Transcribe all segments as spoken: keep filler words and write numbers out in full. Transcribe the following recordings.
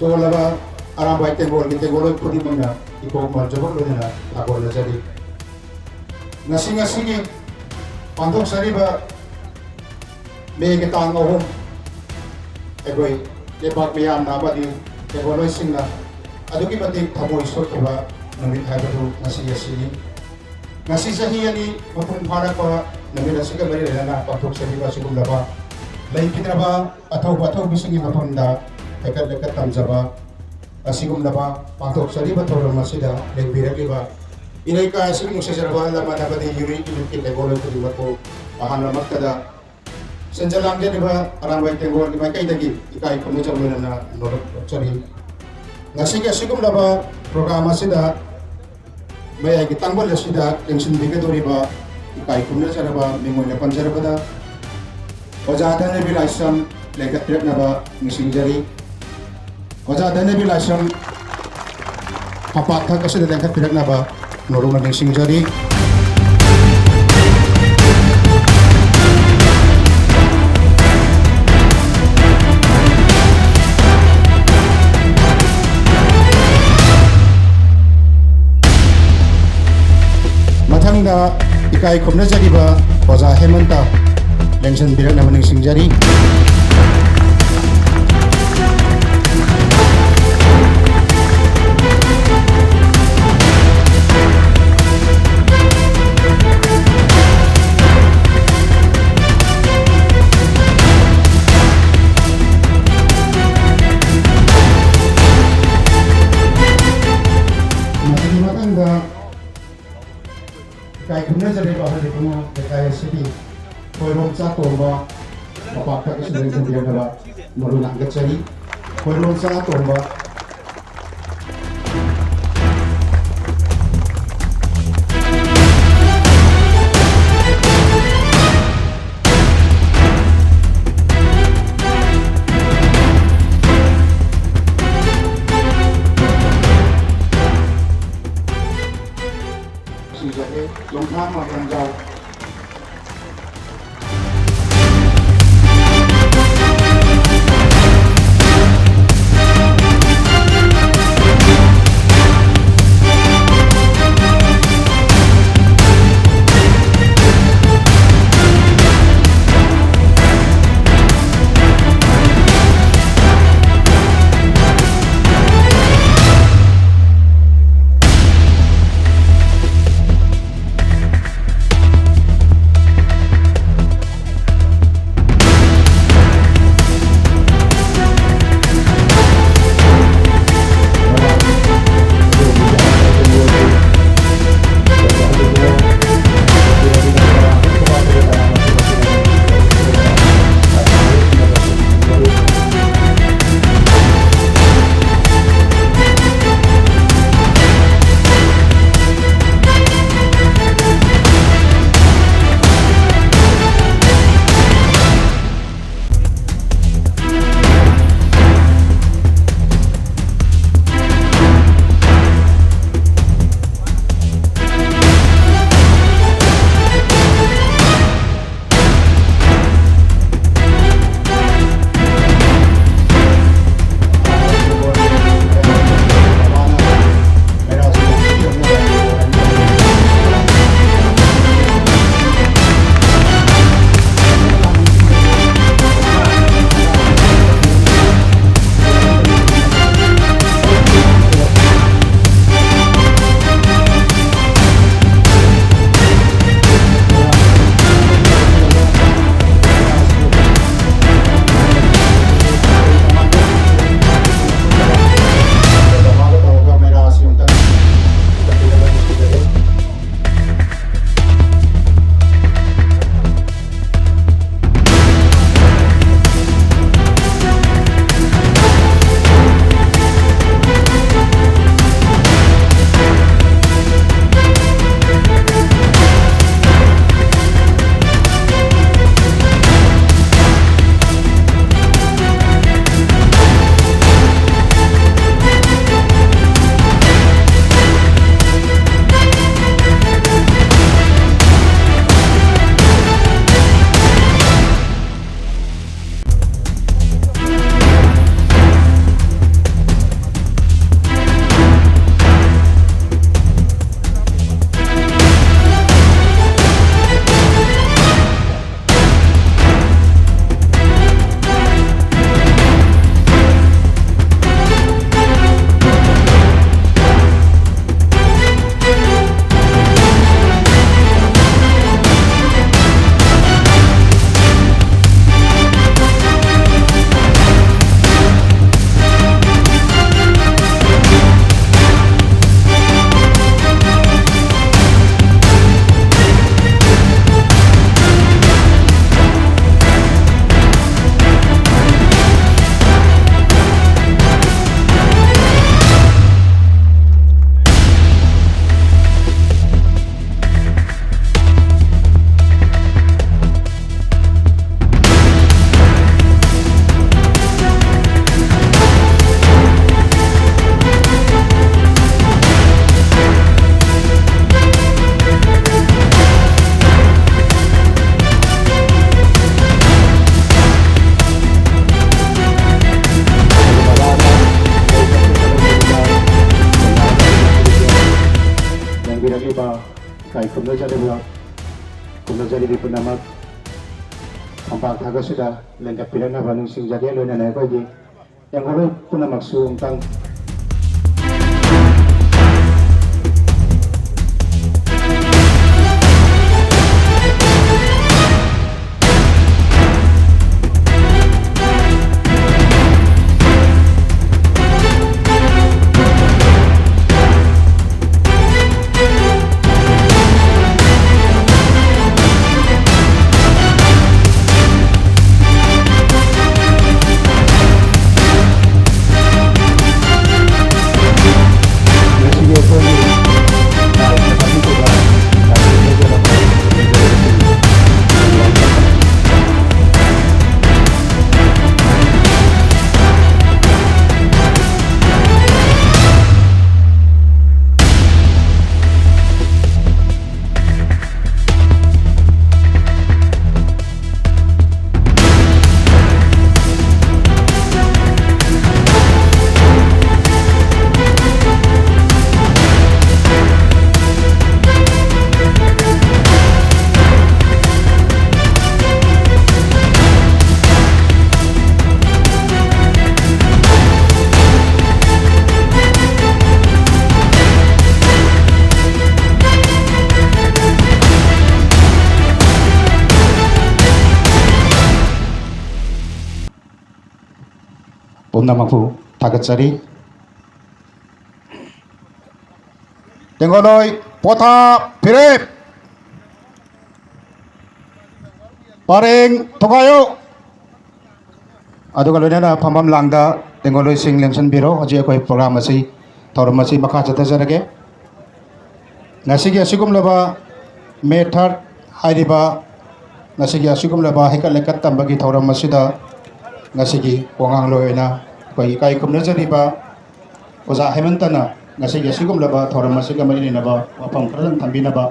ꯇꯣꯜꯂꯕ ꯑꯔꯥꯝꯕꯥꯏ ꯇꯦꯡꯒꯣꯜꯒꯤ ꯇꯦꯡꯒꯣꯜꯂꯣꯏ ꯈꯨꯗꯤꯡꯃꯛꯅ ꯏꯀꯣꯛ ꯃꯥꯟꯖꯕ ꯂꯣꯏꯅꯅ ꯊꯥꯒꯣꯟꯅꯖꯔꯤ꯫ ꯉꯁꯤ, ꯉꯁꯤꯒꯤ ꯄꯥꯡꯊꯣꯛꯆꯔꯤꯕ ꯃꯦꯒꯤ ꯇꯥꯡ ꯑꯍꯨꯝ, ꯑꯩꯈꯣꯏ ꯂꯩꯕꯥꯛ ꯃꯤꯌꯥꯝꯅ ꯑꯃꯗꯤ ꯇꯦꯡꯒꯣꯜꯂꯣꯏꯁꯤꯡꯅ ꯑꯗꯨꯛꯀꯤ ꯃꯇꯤꯛ ꯊꯃꯣꯏ ꯁꯣꯛꯈꯤꯕ ꯅꯨꯃꯤꯠ ꯍꯥꯏꯕꯗꯨ ꯉꯁꯤ ꯑꯁꯤꯅꯤ꯫ ꯉꯁꯤ ꯆꯍꯤ ꯑꯅꯤ ꯃꯄꯨꯡ ꯐꯥꯔꯛꯄ ꯅꯨꯃꯤꯠ ꯑꯁꯤꯒ ꯃꯔꯤ ꯂꯩꯅꯅ ꯄꯥꯡꯊꯣꯛꯆꯔꯤꯕ ꯑꯁꯤꯒꯨꯝꯂꯕ ꯂꯩꯈꯤꯗ꯭ꯔꯕ ꯑꯊꯧꯕ ꯑꯊꯧꯕꯤꯁꯤꯡꯒꯤ ꯃꯐꯝꯗ ꯍꯦꯀꯠ ꯂꯦꯀꯠ ꯇꯝꯖꯕ ꯑꯁꯤꯒꯨꯝꯂꯕ ꯄꯥꯡꯊꯣꯛꯆꯔꯤꯕ ꯊꯧꯔꯝ ꯑꯁꯤꯗ ꯂꯦꯡꯕꯤꯔꯛꯂꯤꯕ ꯏꯔꯩꯀꯥꯏ ꯑꯁꯤꯒꯤ ꯅꯨꯡꯁꯤꯖꯔꯕ ꯑꯍꯜ ꯂꯃꯟ ꯑꯃꯗꯤ ꯌꯨꯔꯤ ꯏꯂꯨꯠꯀꯤ ꯂꯩꯉꯣꯜꯂꯣꯟ ꯈꯨꯗꯤꯡꯃꯛꯄꯨ ꯑꯍꯥꯟꯕꯃꯛꯇꯗ ꯁꯦꯟꯖ ꯂꯥꯡꯖꯔꯤꯕ ꯑꯔꯥꯝꯕꯥꯏ ꯇꯦꯡꯒꯣꯜꯒꯤ ꯃꯥꯏꯀꯩꯗꯒꯤ ꯏꯀꯥꯏ ꯈꯨꯝꯅꯖꯕ ꯂꯣꯏꯅꯅ ꯅꯣꯂꯨꯛ ꯇꯧꯖꯔꯤ꯫ ꯉꯁꯤꯒꯤ ꯑꯁꯤꯒꯨꯝꯂꯕ ꯄ꯭ꯔꯣꯒ꯭ꯔꯥꯝ ꯑꯁꯤꯗ ꯃꯌꯥꯏꯒꯤ ꯇꯥꯡꯕꯜ ꯑꯁꯤꯗ ꯂꯦꯡꯁꯤꯟꯕꯤꯒꯗꯧꯔꯤꯕ ꯏꯀꯥꯏ ꯈꯨꯝꯅꯖꯔꯕ ꯃꯤꯡ ꯑꯣꯏꯅ ꯄꯟꯖꯔꯕꯗ ꯑꯣꯖꯥ ꯙꯅꯕꯤꯔ ꯂꯥꯏꯁ꯭ꯔꯝ ꯂꯦꯡꯈꯠꯄꯤꯔꯛꯅꯕ ꯅꯤꯡꯁꯤꯡꯖꯔꯤ꯫ ꯑꯣꯖꯥ ꯙꯅꯕꯤꯔ ꯂꯥꯏꯁ꯭ꯔꯝ ꯃꯄꯥꯛꯊꯛ ꯑꯁꯤꯗ ꯂꯦꯡꯈꯠꯄꯤꯔꯛꯅꯕ ꯅꯣꯂꯨꯛꯅ ꯅꯤꯡꯁꯤꯡꯖꯔꯤ꯫ ꯃꯊꯪꯗ ꯏꯀꯥꯏ ꯈꯨꯝꯅꯖꯔꯤꯕ ꯑꯣꯖꯥ ꯍꯦꯃꯟꯇ ꯂꯦꯡꯁꯤꯟꯕꯤꯔꯛꯅꯕ ꯅꯤꯡꯁꯤꯡꯖꯔꯤ꯫ ꯃꯁꯤꯒꯤ ꯃꯊꯪꯗ ꯏꯀꯥꯏ ꯈꯨꯝꯅꯖꯔꯤꯕ ꯑꯍꯜ ꯏꯕꯨꯡꯉꯣ ꯂꯩꯀꯥꯏ ꯑꯁꯤꯒꯤ ꯈꯣꯏꯔꯣꯝꯆꯥ ꯇꯣꯝꯕ ꯃꯄꯥꯛꯇ ꯑꯁꯤꯗ ꯊꯝꯕꯤꯔꯛꯅꯕ ꯃꯔꯨ ꯂꯥꯡꯒꯠꯆꯔꯤ꯫ ꯈꯣꯏꯔꯣꯝꯆꯥ ꯇꯣꯝꯕ꯫ ꯁꯤꯖꯒꯦ꯫ ꯌꯣꯡꯊꯥꯡ ꯃꯥꯂꯦꯝꯖꯥꯎ꯫ ꯄꯤꯕꯤꯔꯛꯂꯤꯕ ꯏꯀꯥꯏ ꯈꯨꯝꯅꯖꯔꯤꯕ, ꯈꯨꯝꯅꯖꯔꯤꯕꯤ ꯄꯨꯝꯅꯃꯛ ꯐꯝꯄꯥꯛ ꯊꯥꯒꯠꯁꯤꯗ ꯂꯦꯡꯒꯠꯄꯤꯔꯛꯅꯕ ꯅꯤꯡꯁꯤꯡꯖꯒꯦ꯫ ꯂꯣꯏꯅꯅ ꯑꯩꯈꯣꯏꯒꯤ ꯇꯦꯡꯒꯣꯠꯂꯣꯏ ꯄꯨꯝꯅꯃꯛꯁꯨ ꯑꯃꯨꯛꯇꯪ ꯄꯨꯝꯅꯃꯛꯄꯨ ꯊꯥꯒꯠꯆꯔꯤ꯫ ꯇꯦꯡꯒꯣꯠꯂꯣꯏ ꯄꯣꯊꯥ ꯐꯤꯔꯦꯞ ꯄꯔꯦꯡ ꯊꯨꯒꯥꯏꯌꯨ꯫ ꯑꯗꯨꯒ ꯂꯣꯏꯅꯅ ꯐꯝꯐꯝ ꯂꯥꯡꯗ ꯇꯦꯡꯒꯣꯠꯂꯣꯏꯁꯤꯡ ꯂꯦꯡꯁꯤꯟꯕꯤꯔꯣ꯫ ꯍꯧꯖꯤꯛ ꯑꯩꯈꯣꯏ program ꯑꯁꯤ, ꯊꯧꯔꯝ ꯑꯁꯤ ꯃꯈꯥ ꯆꯠꯊꯖꯔꯒꯦ꯫ ꯉꯁꯤꯒꯤ ꯑꯁꯤꯒꯨꯝꯂꯕ May third ꯍꯥꯏꯔꯤꯕ ꯉꯁꯤꯒꯤ ꯑꯁꯤꯒꯨꯝꯂꯕ ꯍꯩꯀꯠ ꯂꯩꯀꯠ ꯇꯝꯕꯒꯤ ꯊꯧꯔꯝ ꯑꯁꯤꯗ ꯉꯁꯤꯒꯤ ꯋꯥꯉꯥꯡꯂꯣꯏ ꯑꯣꯏꯅ ꯑꯩꯈꯣꯏꯒꯤ ꯏꯀꯥꯏ ꯈꯨꯝꯅꯖꯔꯤꯕ ꯑꯣꯖꯥ ꯍꯦꯃꯟꯇꯅ ꯉꯁꯤꯒꯤ ꯑꯁꯤꯒꯨꯝꯂꯕ ꯊꯧꯔꯝ ꯑꯁꯤꯒ ꯃꯔꯤ ꯂꯩꯅꯕ ꯋꯥꯐꯝ ꯈꯔꯗꯪ ꯊꯝꯕꯤꯅꯕ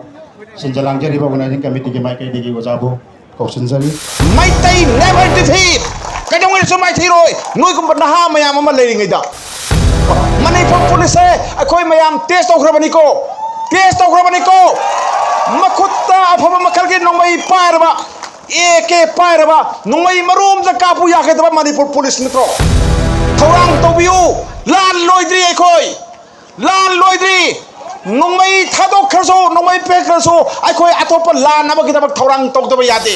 ꯁꯤꯟꯖ ꯂꯥꯡꯖꯔꯤꯕ organizing committeeꯒꯤ ꯃꯥꯏꯀꯩꯗꯒꯤ ꯑꯣꯖꯥꯕꯨ ꯀꯧꯁꯤꯟꯖꯔꯤ꯫ Meitei never defeat꯫ ꯀꯩꯗꯧꯉꯩꯗꯁꯨ ꯃꯥꯏꯊꯤꯔꯣꯏ꯫ ꯅꯣꯏꯒꯨꯝꯕ ꯅꯍꯥ ꯃꯌꯥꯝ ꯑꯃ ꯂꯩꯔꯤꯉꯩꯗ꯫ ꯃꯅꯤꯄꯨꯔ ꯄꯨꯂꯤꯁꯁꯦ ꯑꯩꯈꯣꯏ ꯃꯌꯥꯝ test ꯇꯧꯈ꯭ꯔꯕꯅꯤꯀꯣ꯫ ꯇꯦꯁ ꯇꯧꯈ꯭ꯔꯕꯅꯤꯀꯣ꯫ ꯃꯈꯨꯠꯇ ꯑꯐꯕ ꯃꯈꯜꯒꯤ ꯅꯣꯡꯃꯩ ꯄꯥꯏꯔꯕ, ꯑꯦ ꯀꯦ ꯄꯥꯏꯔꯕ, ꯅꯣꯡꯃꯩ ꯃꯔꯨ ꯑꯃꯇ ꯀꯥꯞꯄꯨ ꯌꯥꯒꯗꯕ ꯃꯅꯤꯄꯨꯔ ꯄꯨꯂꯤꯁ ꯅꯠꯇ꯭ꯔꯣ? ꯊꯧꯔꯥꯡ ꯇꯧꯕꯤꯌꯨ꯫ ꯂꯥꯟ ꯂꯣꯏꯗ꯭ꯔꯤ ꯑꯩꯈꯣꯏ꯫ ꯂꯥꯟ ꯂꯣꯏꯗ꯭ꯔꯤ꯫ ꯅꯣꯡꯃꯩ ꯊꯥꯗꯣꯛꯈ꯭ꯔꯁꯨ, ꯅꯣꯡꯃꯩ ꯄꯦꯛꯈ꯭ꯔꯁꯨ, ꯑꯩꯈꯣꯏ ꯑꯇꯣꯞꯄ ꯂꯥꯟ ꯑꯃꯒꯤꯗꯃꯛ ꯊꯧꯔꯥꯡ ꯇꯧꯗꯕ ꯌꯥꯗꯦ꯫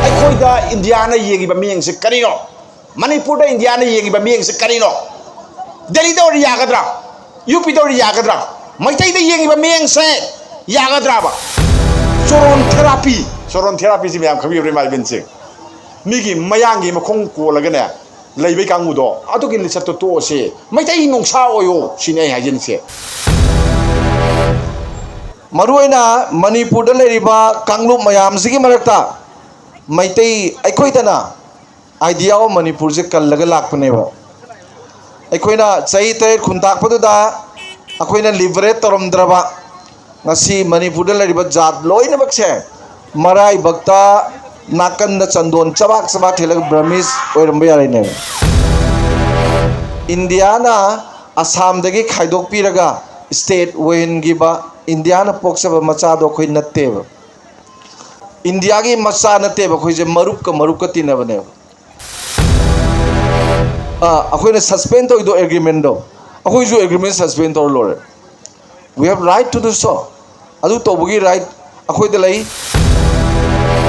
ꯑꯩꯈꯣꯏꯗ ꯏꯟꯗꯤꯌꯥꯅ ꯌꯦꯡꯉꯤꯕ ꯃꯤꯠꯌꯦꯡꯁꯦ ꯀꯔꯤꯅꯣ? ꯃꯅꯤꯄꯨꯔꯗ ꯏꯟꯗꯤꯌꯥꯅ ꯌꯦꯡꯉꯤꯕ ꯃꯤꯠꯌꯦꯡꯁꯦ ꯀꯔꯤꯅꯣ? ꯗꯦꯜꯂꯤꯗ ꯑꯣꯏꯔꯗꯤ ꯌꯥꯒꯗ꯭ꯔꯥ? ꯌꯨ ꯄꯤꯗ ꯑꯣꯏꯔꯗꯤ ꯌꯥꯒꯗ꯭ꯔꯥ? ꯃꯩꯇꯩꯗ ꯌꯦꯡꯉꯤꯕ ꯃꯤꯠꯌꯦꯡꯁꯦ ꯌꯥꯒꯗ꯭ꯔꯥꯕ? ꯆꯣꯔꯣꯟ ꯊꯦꯔꯥꯄꯤ, ꯆꯣꯔꯣꯟ ꯊꯦꯔꯥꯄꯤꯁꯤ ꯃꯌꯥꯝ ꯈꯪꯕꯤꯕ꯭ꯔꯥ, ꯏꯃꯥ ꯏꯕꯦꯟꯁꯤꯡ? ꯃꯤꯒꯤ ꯃꯌꯥꯡꯒꯤ ꯃꯈꯣꯡ ꯀꯣꯜꯂꯒꯅꯦ ꯂꯩꯕꯩ ꯀꯥꯡꯕꯨꯗꯣ, ꯑꯗꯨꯒꯤ ꯂꯤꯆꯠꯇꯣ ꯇꯣꯛꯑꯁꯦ꯫ ꯃꯩꯇꯩ ꯅꯨꯡꯁꯥ ꯑꯣꯏꯌꯣ, ꯁꯤꯅꯤ ꯑꯩ ꯍꯥꯏꯖꯅꯤꯡꯁꯦ꯫ ꯃꯔꯨꯑꯣꯏꯅ ꯃꯅꯤꯄꯨꯔꯗ ꯂꯩꯔꯤꯕ ꯀꯥꯡꯂꯨꯞ ꯃꯌꯥꯝꯁꯤꯒꯤ ꯃꯔꯛꯇ ꯃꯩꯇꯩ ꯑꯩꯈꯣꯏꯗꯅ Idea of ꯃꯅꯤꯄꯨꯔꯁꯦ ꯀꯜꯂꯒ ꯂꯥꯛꯄꯅꯦꯕ꯫ ꯑꯩꯈꯣꯏꯅ ꯆꯍꯤ ꯇꯔꯦꯠ ꯈꯨꯟꯇꯥꯛꯄꯗꯨꯗ ꯑꯩꯈꯣꯏꯅ liberate ꯇꯧꯔꯝꯗ꯭ꯔꯕ, ꯉꯁꯤ ꯃꯅꯤꯄꯨꯔꯗ ꯂꯩꯔꯤꯕ ꯖꯥꯠ ꯂꯣꯏꯅꯃꯛꯁꯦ ꯃꯔꯥꯏꯕꯛꯇ ꯅꯥꯀꯟꯗ ꯆꯟꯗꯣꯟ ꯆꯕꯥꯛ ꯆꯕꯥꯛ ꯊꯤꯜꯂꯒ Burmese ꯑꯣꯏꯔꯝꯕ ꯌꯥꯔꯤꯅꯦꯕ꯫ ꯏꯟꯗꯤꯌꯥꯅ ꯑꯁꯥꯝꯗꯒꯤ ꯈꯥꯏꯗꯣꯛꯄꯤꯔꯒ state ꯑꯣꯏꯍꯟꯈꯤꯕ ꯏꯟꯗꯤꯌꯥꯅ ꯄꯣꯛꯆꯕ ꯃꯆꯥꯗꯣ ꯑꯩꯈꯣꯏ ꯅꯠꯇꯦꯕ꯫ ꯏꯟꯗꯤꯌꯥꯒꯤ ꯃꯆꯥ ꯅꯠꯇꯦꯕ, ꯑꯩꯈꯣꯏꯁꯦ ꯃꯔꯨꯞꯀ ꯃꯔꯨꯞꯀ ꯇꯤꯟꯅꯕꯅꯦꯕ꯫ ꯑꯥ, ꯑꯩꯈꯣꯏꯅ suspend ꯇꯧꯔꯤꯗꯣ agreementꯗꯣ, ꯑꯩꯈꯣꯏꯁꯨ agreement suspend ꯇꯧꯔ ꯂꯣꯏꯔꯦ꯫ We have right to do so. ꯑꯗꯨ ꯇꯧꯕꯒꯤ right ꯑꯩꯈꯣꯏꯗ ꯂꯩ꯫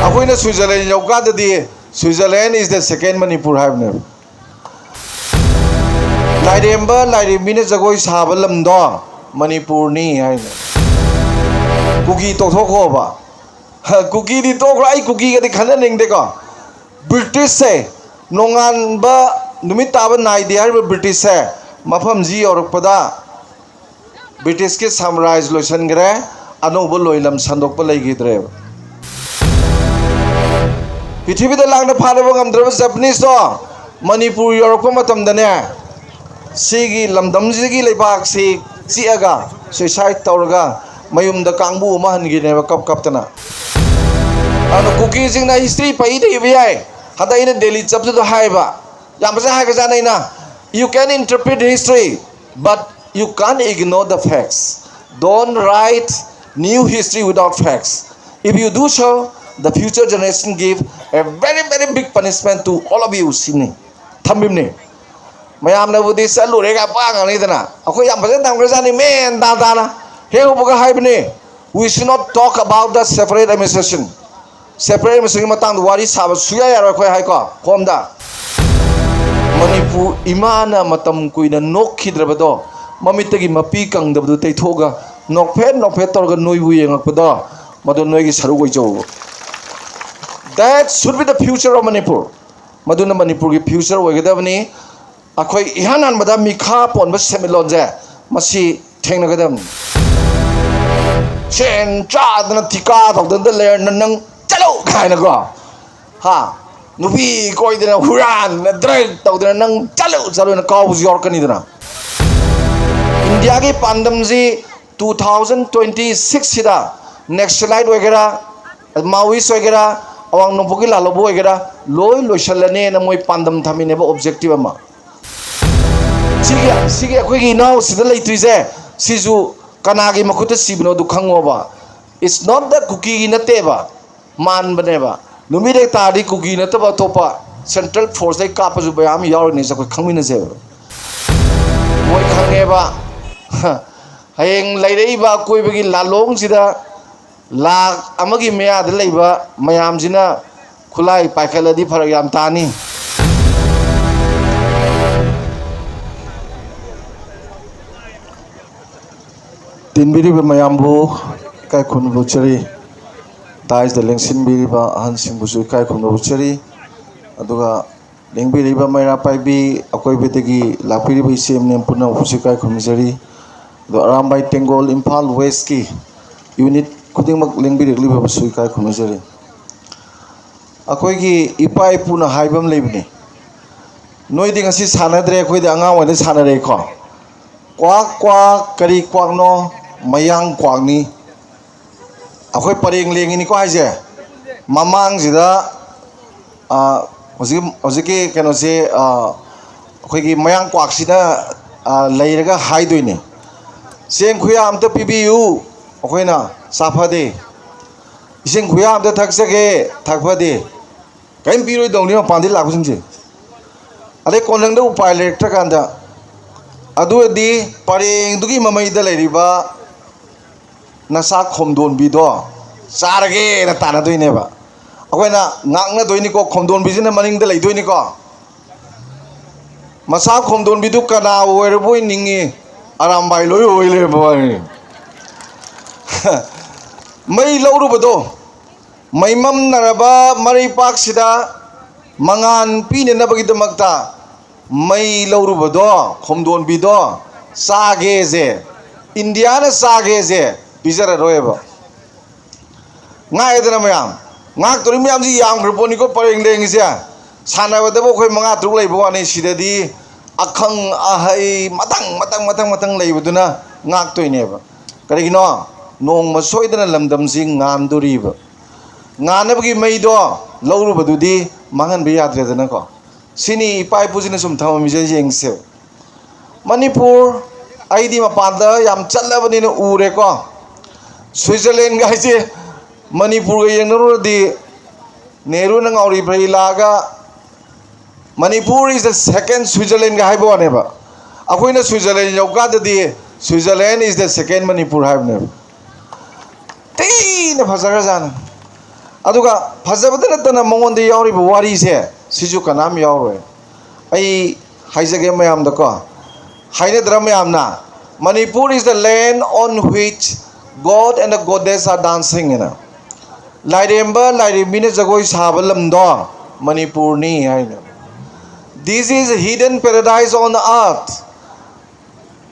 ꯑꯩꯈꯣꯏꯅ Switzerland ꯌꯧꯀꯥꯟꯗꯗꯤ Switzerland is the second Manipur ꯍꯥꯏꯕꯅꯦꯕ꯫ ꯂꯥꯏꯔꯦꯝꯕ ꯂꯥꯏꯔꯦꯝꯕꯤꯅ ꯖꯒꯣꯏ ꯁꯥꯕ ꯂꯝꯗꯣ ꯃꯅꯤꯄꯨꯔꯅꯤ ꯍꯥꯏꯅ꯫ ꯀꯨꯀꯤ ꯇꯣꯛꯊꯣꯛꯈꯣꯕ꯫ ꯀꯨꯀꯤꯗꯤ ꯇꯣꯛꯈ꯭ꯔꯣ, ꯑꯩ ꯀꯨꯀꯤꯒꯗꯤ ꯈꯟꯅꯅꯤꯡꯗꯦꯀꯣ꯫ ꯕ꯭ꯔꯤꯇꯤꯁꯁꯦ ꯅꯣꯡꯉꯥꯟꯕ ꯅꯨꯃꯤꯠ ꯇꯥꯕ ꯅꯥꯏꯗꯦ ꯍꯥꯏꯔꯤꯕ ꯕ꯭ꯔꯤꯇꯤꯁꯁꯦ ꯃꯐꯝꯁꯤ ꯌꯧꯔꯛꯄꯗ ꯕ꯭ꯔꯤꯇꯤꯁꯀꯤ ꯁꯥꯝꯔꯥꯖ ꯂꯣꯏꯁꯤꯟꯈ꯭ꯔꯦ, ꯑꯅꯧꯕ ꯂꯣꯏꯂꯝ ꯁꯟꯗꯣꯛꯄ ꯂꯩꯈꯤꯗ꯭ꯔꯦꯕ꯫ ꯄ꯭ꯔꯤꯊꯤꯕꯤꯗ ꯂꯥꯡꯅ ꯐꯥꯅꯕ ꯉꯝꯗ꯭ꯔꯕ ꯖꯄꯅꯤꯁꯇꯣ ꯃꯅꯤꯄꯨꯔ ꯌꯧꯔꯛꯄ ꯃꯇꯝꯗꯅꯦ, ꯁꯤꯒꯤ ꯂꯝꯗꯝꯁꯤꯒꯤ ꯂꯩꯕꯥꯛꯁꯤ ꯆꯤꯛꯑꯒ suicide ꯇꯧꯔꯒ ꯃꯌꯨꯝꯗ ꯀꯥꯡꯕꯨ ꯑꯃ ꯍꯟꯈꯤꯅꯦꯕ ꯀꯞ ꯀꯞꯇꯅ꯫ ꯑꯗꯨꯅ ꯀꯨꯀꯤꯁꯤꯡꯅ history ꯄꯩꯗ ꯏꯕ ꯌꯥꯏ꯫ ꯍꯟꯗꯛ ꯑꯩꯅ ꯗꯦꯜꯂꯤ ꯆꯠꯄꯗꯨꯗ ꯍꯥꯏꯕ, ꯌꯥꯝ ꯐꯖꯅ ꯍꯥꯏꯈ꯭ꯔꯖꯥꯠꯅꯤ ꯑꯩꯅ, "You can interpret history, but you can't ignore the facts." Don't write new history without facts. If you do so, the future generation give a very, very big punishment to all of you ꯁꯤꯅꯤ꯫ ꯊꯝꯕꯤꯕꯅꯤ꯫ ꯃꯌꯥꯝꯅꯕꯨꯗꯤ ꯆꯠꯂꯨꯔꯦꯒ ꯄꯥꯡꯉꯅꯤꯗꯅ, ꯑꯩꯈꯣꯏ ꯌꯥꯝ ꯐꯖꯅ ꯊꯝꯈ꯭ꯔꯖꯥꯠꯅꯤ, ꯃꯦꯟ ꯇꯥ ꯇꯥꯅ꯫ ꯍꯦꯛ ꯍꯧꯕꯒ ꯍꯥꯏꯕꯅꯤ, "We should not talk about the separate administration, separate administrationꯒꯤ ꯃꯇꯥꯡꯗ ꯋꯥꯔꯤ ꯁꯥꯕ ꯁꯨꯌꯥ ꯌꯥꯔꯣꯏ ꯑꯩꯈꯣꯏ" ꯍꯥꯏꯀꯣ꯫ ꯍꯣꯝꯗ ꯃꯅꯤꯄꯨꯔ ꯏꯃꯥꯅ ꯃꯇꯝ ꯀꯨꯏꯅ ꯅꯣꯛꯈꯤꯗ꯭ꯔꯕꯗꯣ, ꯃꯃꯤꯠꯇꯒꯤ ꯃꯄꯤ ꯀꯪꯗꯕꯗꯨ ꯇꯩꯊꯣꯛꯑꯒ ꯅꯣꯛꯐꯦꯠ ꯅꯣꯛꯐꯦꯠ ꯇꯧꯔꯒ ꯅꯣꯏꯕꯨ ꯌꯦꯡꯉꯛꯄꯗꯣ, ꯃꯗꯨ ꯅꯣꯏꯒꯤ ꯁꯔꯨꯛ ꯑꯣꯏꯖꯧ꯫ That should be the future of Manipur. ꯃꯗꯨꯅ ꯃꯅꯤꯄꯨꯔꯒꯤ future ꯑꯣꯏꯒꯗꯕꯅꯤ꯫ ꯑꯩꯈꯣꯏ ꯏꯍꯥꯟ ꯍꯥꯟꯕꯗ ꯃꯤꯈꯥ ꯄꯣꯟꯕ ꯁꯦꯟꯃꯤꯠꯂꯣꯟꯁꯦ ꯃꯁꯤ ꯊꯦꯡꯅꯒꯗꯕꯅꯤ꯫ ꯁꯦꯟ ꯆꯥꯗꯅ ꯊꯤꯀꯥ ꯇꯧꯗꯅ ꯂꯩꯔ ꯅꯪ ꯆꯠꯂꯨ ꯀꯥꯏꯅꯀꯣ, ꯍꯥ, ꯅꯨꯄꯤ ꯀꯣꯏꯗꯅ ꯍꯨꯔꯥꯟꯗꯅ drug ꯇꯧꯗꯅ ꯅꯪ ꯆꯠꯂꯨ ꯆꯠꯂꯨꯅ ꯀꯥꯎꯕꯁꯨ ꯌꯥꯎꯔꯛꯀꯅꯤꯗꯅ꯫ ꯏꯟꯗꯤꯌꯥꯒꯤ ꯄꯥꯟꯗꯝꯁꯤ two thousand twenty sixꯁꯤꯗ Naxalite ꯑꯣꯏꯒꯦꯔꯥ, Maoist ꯑꯣꯏꯒꯦꯔꯥ, ꯑꯋꯥꯡ ꯅꯣꯡꯄꯣꯛꯀꯤ ꯂꯥꯜꯍꯧꯕ ꯑꯣꯏꯒꯦꯔꯥ, ꯂꯣꯏ ꯂꯣꯏꯁꯤꯜꯂꯅꯦꯅ ꯃꯣꯏ ꯄꯥꯟꯗꯝ ꯊꯝꯃꯤꯅꯦꯕ, objective ꯑꯃ꯫ ꯁꯤꯒꯤ ꯁꯤꯒꯤ ꯑꯩꯈꯣꯏꯒꯤ ꯏꯅꯥꯎꯁꯤꯗ ꯂꯩꯇ꯭ꯔꯤꯁꯦ, ꯁꯤꯁꯨ ꯀꯅꯥꯒꯤ ꯃꯈꯨꯠꯇ ꯁꯤꯕꯅꯣꯗꯨ ꯈꯪꯉꯣꯕ꯫ It's not the ꯀꯨꯀꯤꯒꯤ ꯅꯠꯇꯦꯕ, ꯃꯥꯟꯕꯅꯦꯕ꯫ ꯅꯨꯃꯤꯠ ꯍꯦꯛ ꯇꯥꯔꯗꯤ ꯀꯨꯀꯤ ꯅꯠꯇꯕ ꯑꯇꯣꯞꯄ central forceꯇꯩ ꯀꯥꯞꯄꯁꯨ ꯃꯌꯥꯝ ꯌꯥꯎꯔꯤꯅꯦꯁꯦ ꯑꯩꯈꯣꯏ ꯈꯪꯃꯤꯟꯅꯁꯦꯕ꯫ ꯃꯣꯏ ꯈꯪꯉꯦꯕ꯫ ꯍꯌꯦꯡ ꯂꯩꯔꯛꯏꯕ ꯑꯀꯣꯏꯕꯒꯤ ꯂꯥꯂꯣꯡꯁꯤꯗ ꯂꯥꯈ ꯑꯃꯒꯤ ꯃꯌꯥꯗ ꯂꯩꯕ ꯃꯌꯥꯝꯁꯤꯅ ꯈꯨꯠꯂꯥꯏ ꯄꯥꯏꯈꯠꯂꯗꯤ ꯐꯔꯛ ꯌꯥꯝ ꯇꯥꯅꯤ꯫ ꯇꯤꯟꯕꯤꯔꯤꯕ ꯃꯌꯥꯝꯕꯨ ꯏꯀꯥꯏ ꯈꯨꯝꯅꯕ ꯎꯠꯆꯔꯤ꯫ Daisꯇ ꯂꯦꯡꯁꯤꯟꯕꯤꯔꯤꯕ ꯑꯍꯟꯁꯤꯡꯕꯨꯁꯨ ꯏꯀꯥꯏ ꯈꯨꯝꯅꯕ ꯎꯠꯆꯔꯤ꯫ ꯑꯗꯨꯒ ꯂꯦꯡꯕꯤꯔꯤꯕ ꯃꯩꯔꯥ ꯄꯥꯏꯕꯤ, ꯑꯀꯣꯏꯕꯗꯒꯤ ꯂꯥꯛꯄꯤꯔꯤꯕ ꯏꯆꯦ ꯏꯅꯦꯝ ꯄꯨꯝꯅꯃꯛꯄꯨꯁꯨ ꯏꯀꯥꯏ ꯈꯨꯝꯅꯖꯔꯤ꯫ ꯑꯗꯣ ꯑꯔꯥꯝꯕꯥꯏ ꯇꯦꯡꯒꯣꯜ ꯏꯝꯐꯥꯜ Westꯀꯤ unit ꯈꯨꯗꯤꯡꯃꯛ ꯂꯦꯡꯕꯤꯔꯛꯂꯤꯕꯕꯨꯁꯨ ꯏꯀꯥꯏ ꯈꯨꯝꯅꯖꯔꯤ꯫ ꯑꯩꯈꯣꯏꯒꯤ ꯏꯄꯥ ꯏꯄꯨꯅ ꯍꯥꯏꯕ ꯑꯃ ꯂꯩꯕꯅꯤ, ꯅꯣꯏꯗꯤ ꯉꯁꯤ ꯁꯥꯟꯅꯗ꯭ꯔꯦ, ꯑꯩꯈꯣꯏꯗꯤ ꯑꯉꯥꯡ ꯑꯣꯏꯅ ꯁꯥꯟꯅꯔꯛꯏꯀꯣ꯫ ꯀ꯭ꯋꯥꯛ ꯀ꯭ꯋꯥꯛ ꯀꯔꯤ ꯀ꯭ꯋꯥꯛꯅꯣ? ꯃꯌꯥꯡ ꯀ꯭ꯋꯥꯛꯅꯤ꯫ ꯑꯩꯈꯣꯏ ꯄꯔꯦꯡ ꯂꯦꯡꯉꯤꯅꯤꯀꯣ ꯍꯥꯏꯁꯦ꯫ ꯃꯃꯥꯡꯁꯤꯗ, ꯑ, ꯍꯧꯖꯤꯛ, ꯍꯧꯖꯤꯛꯀꯤ ꯀꯩꯅꯣꯁꯦ, ꯑ, ꯑꯩꯈꯣꯏꯒꯤ ꯃꯌꯥꯡ ꯀ꯭ꯋꯥꯛꯁꯤꯅ, ꯑ, ꯂꯩꯔꯒ ꯍꯥꯏꯗꯣꯏꯅꯤ꯫ ꯆꯦꯡ ꯈꯨꯌꯥ ꯑꯝꯇ ꯄꯤꯕꯤꯌꯨ, ꯑꯩꯈꯣꯏꯅ ꯆꯥ ꯐꯗꯦ꯫ ꯏꯁꯤꯡ ꯈꯨꯌꯥ ꯑꯝꯇ ꯊꯛꯆꯒꯦ, ꯊꯛ ꯐꯗꯦ꯫ ꯀꯔꯤꯝ ꯄꯤꯔꯣꯏꯗꯧꯅꯤ ꯃꯄꯥꯟꯗꯒꯤ ꯂꯥꯛꯄꯁꯤꯡꯁꯦ꯫ ꯑꯗꯩ ꯀꯣꯟꯊꯪꯗ ꯎꯄꯥꯏ ꯂꯩꯔꯛꯇ꯭ꯔꯀꯥꯟꯗ, ꯑꯗꯨ ꯑꯣꯏꯔꯗꯤ ꯄꯔꯦꯡꯗꯨꯒꯤ ꯃꯃꯩꯗ ꯂꯩꯔꯤꯕ ꯅꯁꯥ ꯈꯣꯝꯗꯣꯟꯕꯤꯗꯣ ꯆꯥꯔꯒꯦꯅ ꯇꯥꯟꯅꯗꯣꯏꯅꯦꯕ꯫ ꯑꯩꯈꯣꯏꯅ ꯉꯥꯛꯅꯗꯣꯏꯅꯤꯀꯣ, ꯈꯣꯝꯗꯣꯟꯕꯤꯁꯤꯅ ꯃꯅꯤꯡꯗ ꯂꯩꯗꯣꯏꯅꯤꯀꯣ꯫ ꯃꯁꯥ ꯈꯣꯝꯗꯣꯟꯕꯤꯗꯨ ꯀꯅꯥ ꯑꯣꯏꯔꯕꯣꯏ ꯅꯤꯡꯉꯤ? ꯑꯔꯥꯝꯕꯥꯏ ꯂꯣꯏ ꯑꯣꯏ ꯂꯩꯔꯝꯕ ꯋꯥꯅꯤ꯫ ꯃꯩ ꯂꯧꯔꯨꯕꯗꯣ, ꯃꯩꯃꯝꯅꯔꯕ ꯃꯔꯩꯄꯥꯛꯁꯤꯗ ꯃꯉꯥꯟ ꯄꯤꯅꯅꯕꯒꯤꯗꯃꯛꯇ ꯃꯩ ꯂꯧꯔꯨꯕꯗꯣ, ꯈꯣꯝꯗꯣꯟꯕꯤꯗꯣ ꯆꯥꯒꯦꯁꯦ, ꯏꯟꯗꯤꯌꯥꯅ ꯆꯥꯒꯦꯁꯦ ꯄꯤꯖꯔꯔꯣꯏꯕ꯫ ꯉꯥꯛꯑꯦꯗꯅ ꯃꯌꯥꯝ, ꯉꯥꯛꯇꯣꯔꯤ ꯃꯌꯥꯝꯁꯤ ꯌꯥꯝꯈ꯭ꯔ ꯄꯣꯠꯅꯤꯀꯣ ꯄꯔꯦꯡ ꯂꯦꯡꯉꯤꯁꯦ꯫ ꯁꯥꯟꯅꯕꯗꯕꯨ ꯑꯩꯈꯣꯏ ꯃꯉꯥ ꯇꯔꯨꯛ ꯂꯩꯕ ꯋꯥꯅꯤ, ꯁꯤꯗꯗꯤ ꯑꯈꯪ ꯑꯍꯩ ꯃꯊꯪ ꯃꯊꯪ ꯃꯊꯪ ꯃꯊꯪ ꯂꯩꯕꯗꯨꯅ ꯉꯥꯛꯇꯣꯏꯅꯦꯕ꯫ ꯀꯔꯤꯒꯤꯅꯣ? ꯅꯣꯡꯃ ꯁꯣꯏꯗꯅ ꯂꯝꯗꯝꯁꯤ ꯉꯥꯟꯗꯣꯔꯤꯕ꯫ ꯉꯥꯟꯅꯕꯒꯤ ꯃꯩꯗꯣ ꯂꯧꯔꯨꯕꯗꯨꯗꯤ ꯃꯥꯡꯍꯟꯕ ꯌꯥꯗ꯭ꯔꯦꯗꯅꯀꯣ꯫ ꯁꯤꯅꯤ ꯏꯄꯥ ꯏꯄꯨꯁꯤꯅ ꯁꯨꯝ ꯊꯝꯃꯝꯃꯤꯁꯦ, ꯌꯦꯡꯁꯦ꯫ ꯃꯅꯤꯄꯨꯔ, ꯑꯩꯗꯤ ꯃꯄꯥꯟꯗ ꯌꯥꯝ ꯆꯠꯂꯕꯅꯤꯅ ꯎꯔꯦꯀꯣ꯫ ꯁ꯭ꯋꯤꯖꯔꯂꯦꯟꯒ ꯍꯥꯏꯁꯦ ꯃꯅꯤꯄꯨꯔꯒ ꯌꯦꯡꯅꯔꯨꯔꯗꯤ, ꯅꯦꯍꯔꯨꯅ ꯉꯥꯎꯔꯤ ꯐꯩꯔꯤ ꯂꯥꯛꯑꯒ "Manipur is the second Switzerland"ꯒ ꯍꯥꯏꯕ ꯋꯥꯅꯦꯕ꯫ ꯑꯩꯈꯣꯏꯅ Switzerland ꯌꯧꯀꯥꯟꯗꯗꯤ, "Switzerland is the second Manipur" ꯍꯥꯏꯕꯅꯦꯕ꯫ ꯊꯤꯅ ꯐꯖꯈ꯭ꯔꯖꯥꯠꯅꯤ꯫ ꯑꯗꯨꯒ ꯐꯖꯕꯗ ꯅꯠꯇꯅ ꯃꯉꯣꯟꯗ ꯌꯥꯎꯔꯤꯕ ꯋꯥꯔꯤꯁꯦ ꯁꯤꯁꯨ ꯀꯅꯥꯝ ꯌꯥꯎꯔꯣꯏ꯫ ꯑꯩ ꯍꯥꯏꯖꯒꯦ ꯃꯌꯥꯝꯗꯀꯣ, ꯍꯥꯏꯅꯗ꯭ꯔꯥ ꯃꯌꯥꯝꯅ? "Manipur is the land on which God and the goddess are dancing" ꯍꯥꯏꯅ꯫ ꯂꯥꯏꯔꯦꯝꯕ ꯂꯥꯏꯔꯦꯝꯕꯤꯅ ꯖꯒꯣꯏ ꯁꯥꯕ ꯂꯝꯗꯣ ꯃꯅꯤꯄꯨꯔꯅꯤ ꯍꯥꯏꯅ꯫ "This is hidden paradise on earth."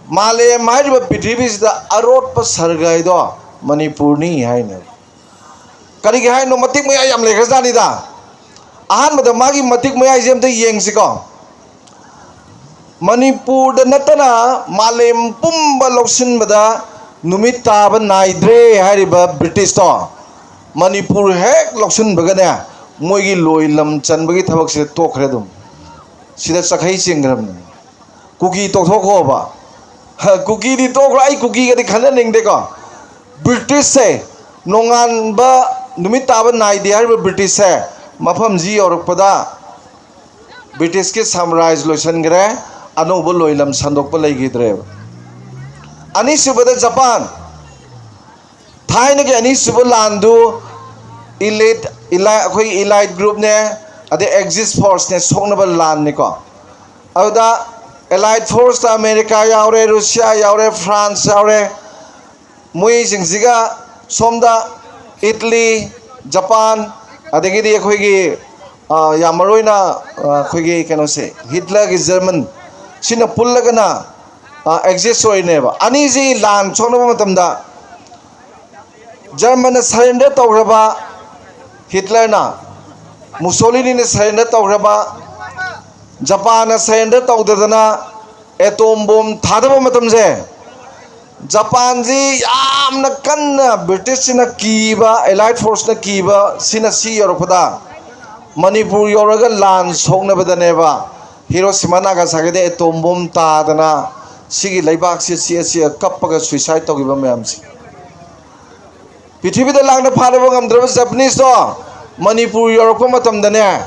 ꯃꯥꯂꯦꯝ ꯍꯥꯏꯔꯤꯕ ꯄ꯭ꯔꯤꯊꯤꯕꯤꯁꯤꯗ ꯑꯔꯣꯠꯄ ꯁꯔꯒ ꯍꯥꯏꯗꯣ ꯃꯅꯤꯄꯨꯔꯅꯤ ꯍꯥꯏꯅ꯫ ꯀꯔꯤꯒꯤ ꯍꯥꯏꯅꯣ? ꯃꯇꯤꯛ ꯃꯌꯥꯏ ꯌꯥꯝ ꯂꯩꯈ꯭ꯔꯖꯥꯠꯅꯤꯗ꯫ ꯑꯍꯥꯟꯕꯗ ꯃꯥꯒꯤ ꯃꯇꯤꯛ ꯃꯌꯥꯏꯁꯦ ꯑꯝꯇ ꯌꯦꯡꯁꯤꯀꯣ꯫ ꯃꯅꯤꯄꯨꯔꯗ ꯅꯠꯇꯅ ꯃꯥꯂꯦꯝ ꯄꯨꯝꯕ ꯂꯧꯁꯤꯟꯕꯗ ꯅꯨꯃꯤꯠ ꯇꯥꯕ ꯅꯥꯏꯗ꯭ꯔꯦ ꯍꯥꯏꯔꯤꯕ ꯕ꯭ꯔꯤꯇꯤꯁꯇꯣ ꯃꯅꯤꯄꯨꯔ ꯍꯦꯛ ꯂꯧꯁꯤꯟꯕꯒꯅꯦ, ꯃꯣꯏꯒꯤ ꯂꯣꯏ ꯂꯝ ꯆꯟꯕꯒꯤ ꯊꯕꯛꯁꯦ ꯇꯣꯛꯈ꯭ꯔꯦ ꯑꯗꯨꯝ꯫ ꯁꯤꯗ ꯆꯈꯩ ꯆꯦꯟꯈ꯭ꯔꯕꯅꯤ꯫ ꯀꯨꯀꯤ ꯇꯣꯛꯊꯣꯛꯈꯣꯕ꯫ ꯀꯨꯀꯤꯗꯤ ꯇꯣꯛꯈ꯭ꯔꯣ, ꯑꯩ ꯀꯨꯀꯤꯒꯗꯤ ꯈꯟꯅꯅꯤꯡꯗꯦꯀꯣ꯫ ꯕ꯭ꯔꯤꯇꯤꯁꯁꯦ ꯅꯣꯡꯉꯥꯟꯕ ꯅꯨꯃꯤꯠ ꯇꯥꯕ ꯅꯥꯏꯗꯦ ꯍꯥꯏꯔꯤꯕ ꯕ꯭ꯔꯤꯇꯤꯁꯁꯦ ꯃꯐꯝꯁꯤ ꯌꯧꯔꯛꯄꯗ ꯕ꯭ꯔꯤꯇꯤꯁꯀꯤ ꯁꯥꯝꯔꯥꯖ ꯂꯣꯏꯁꯤꯟꯈ꯭ꯔꯦ, ꯑꯅꯧꯕ ꯂꯣꯏꯂꯝ ꯁꯟꯗꯣꯛꯄ ꯂꯩꯈꯤꯗ꯭ꯔꯦꯕ꯫ ꯑꯅꯤꯁꯨꯕꯗ ꯖꯄꯥꯟ, ꯊꯥꯏꯅꯒꯤ ꯑꯅꯤꯁꯨꯕ ꯂꯥꯟꯗꯨ ꯏꯂꯤꯠ, ꯏꯂꯥꯏ-, ꯑꯩꯈꯣꯏ ꯏꯂꯥꯏꯠ ꯒ꯭ꯔꯨꯞꯅꯦ, ꯑꯗꯩ ꯑꯦꯛꯖꯤꯁ ꯐꯣꯔꯁꯅꯦ ꯁꯣꯛꯅꯕ ꯂꯥꯟꯅꯤꯀꯣ꯫ ꯑꯗꯨꯗ ꯑꯦꯂꯥꯏꯠ ꯐꯣꯔꯁꯇ ꯑꯃꯦꯔꯤꯀꯥ ꯌꯥꯎꯔꯦ, ꯔꯨꯁꯤꯌꯥ ꯌꯥꯎꯔꯦ, ꯐ꯭ꯔꯥꯟꯁ ꯌꯥꯎꯔꯦ, ꯃꯣꯏꯁꯤꯡꯁꯤꯒ ꯁꯣꯝꯗ ꯏꯠꯂꯤ, ꯖꯄꯥꯟ, ꯑꯗꯒꯤꯗꯤ ꯑꯩꯈꯣꯏꯒꯤ, ꯑ, ꯌꯥꯝ ꯃꯔꯨ ꯑꯣꯏꯅ, ꯑ, ꯑꯩꯈꯣꯏꯒꯤ ꯀꯩꯅꯣꯁꯦ, ꯍꯤꯠꯂꯔꯒꯤ ꯖꯔꯃꯟ, ꯁꯤꯅ ꯄꯨꯜꯂꯒꯅ, ꯑ, ꯑꯦꯛꯖꯤꯁ ꯑꯣꯏꯔꯤꯅꯦꯕ꯫ ꯑꯅꯤꯁꯤ ꯂꯥꯟ ꯁꯣꯛꯅꯕ ꯃꯇꯝꯗ ꯖꯔꯃꯟꯅ ꯁꯔꯦꯟꯗꯔ ꯇꯧꯈ꯭ꯔꯕ, ꯍꯤꯠꯂꯔꯅ, ꯃꯨꯁꯣꯂꯤꯅꯤꯅ ꯁꯔꯦꯟꯗꯔ ꯇꯧꯈ꯭ꯔꯕ, ꯖꯄꯥꯟꯅ ꯁꯔꯦꯟꯗꯔ ꯇꯧꯗꯗꯅ ꯑꯦꯇꯣꯝ ꯕꯣꯝ ꯊꯥꯗꯕ ꯃꯇꯝꯁꯦ, ꯖꯄꯥꯟꯁꯤ ꯌꯥꯝꯅ ꯀꯟꯅ ꯕ꯭ꯔꯤꯇꯤꯁꯁꯤꯅ ꯀꯤꯕ, ꯑꯦꯂꯥꯏꯠ ꯐꯣꯔꯁꯅ ꯀꯤꯕ, ꯁꯤꯅ ꯁꯤ ꯌꯧꯔꯛꯄꯗ ꯃꯅꯤꯄꯨꯔ ꯌꯧꯔꯒ ꯂꯥꯟ ꯁꯣꯛꯅꯕꯗꯅꯦꯕ ꯍꯤꯔꯣꯁꯤꯃꯥ ꯅꯥꯒꯥꯁꯥꯀꯤꯗ ꯑꯦꯇꯣꯝ ꯕꯣꯝ ꯇꯥꯗꯅ ꯁꯤꯒꯤ ꯂꯩꯕꯥꯛꯁꯤ ꯆꯤꯛꯑ ꯆꯤꯛꯑ ꯀꯞꯄꯒ ꯁꯨꯏꯁꯥꯏꯠ ꯇꯧꯈꯤꯕ ꯃꯌꯥꯝꯁꯦ꯫ ꯄ꯭ꯔꯤꯊꯤꯕꯤꯗ ꯂꯥꯡꯗ ꯐꯥꯅꯕ ꯉꯝꯗ꯭ꯔꯕ ꯖꯄꯅꯤꯁꯇꯣ ꯃꯅꯤꯄꯨꯔ ꯌꯧꯔꯛꯄ ꯃꯇꯝꯗꯅꯦ,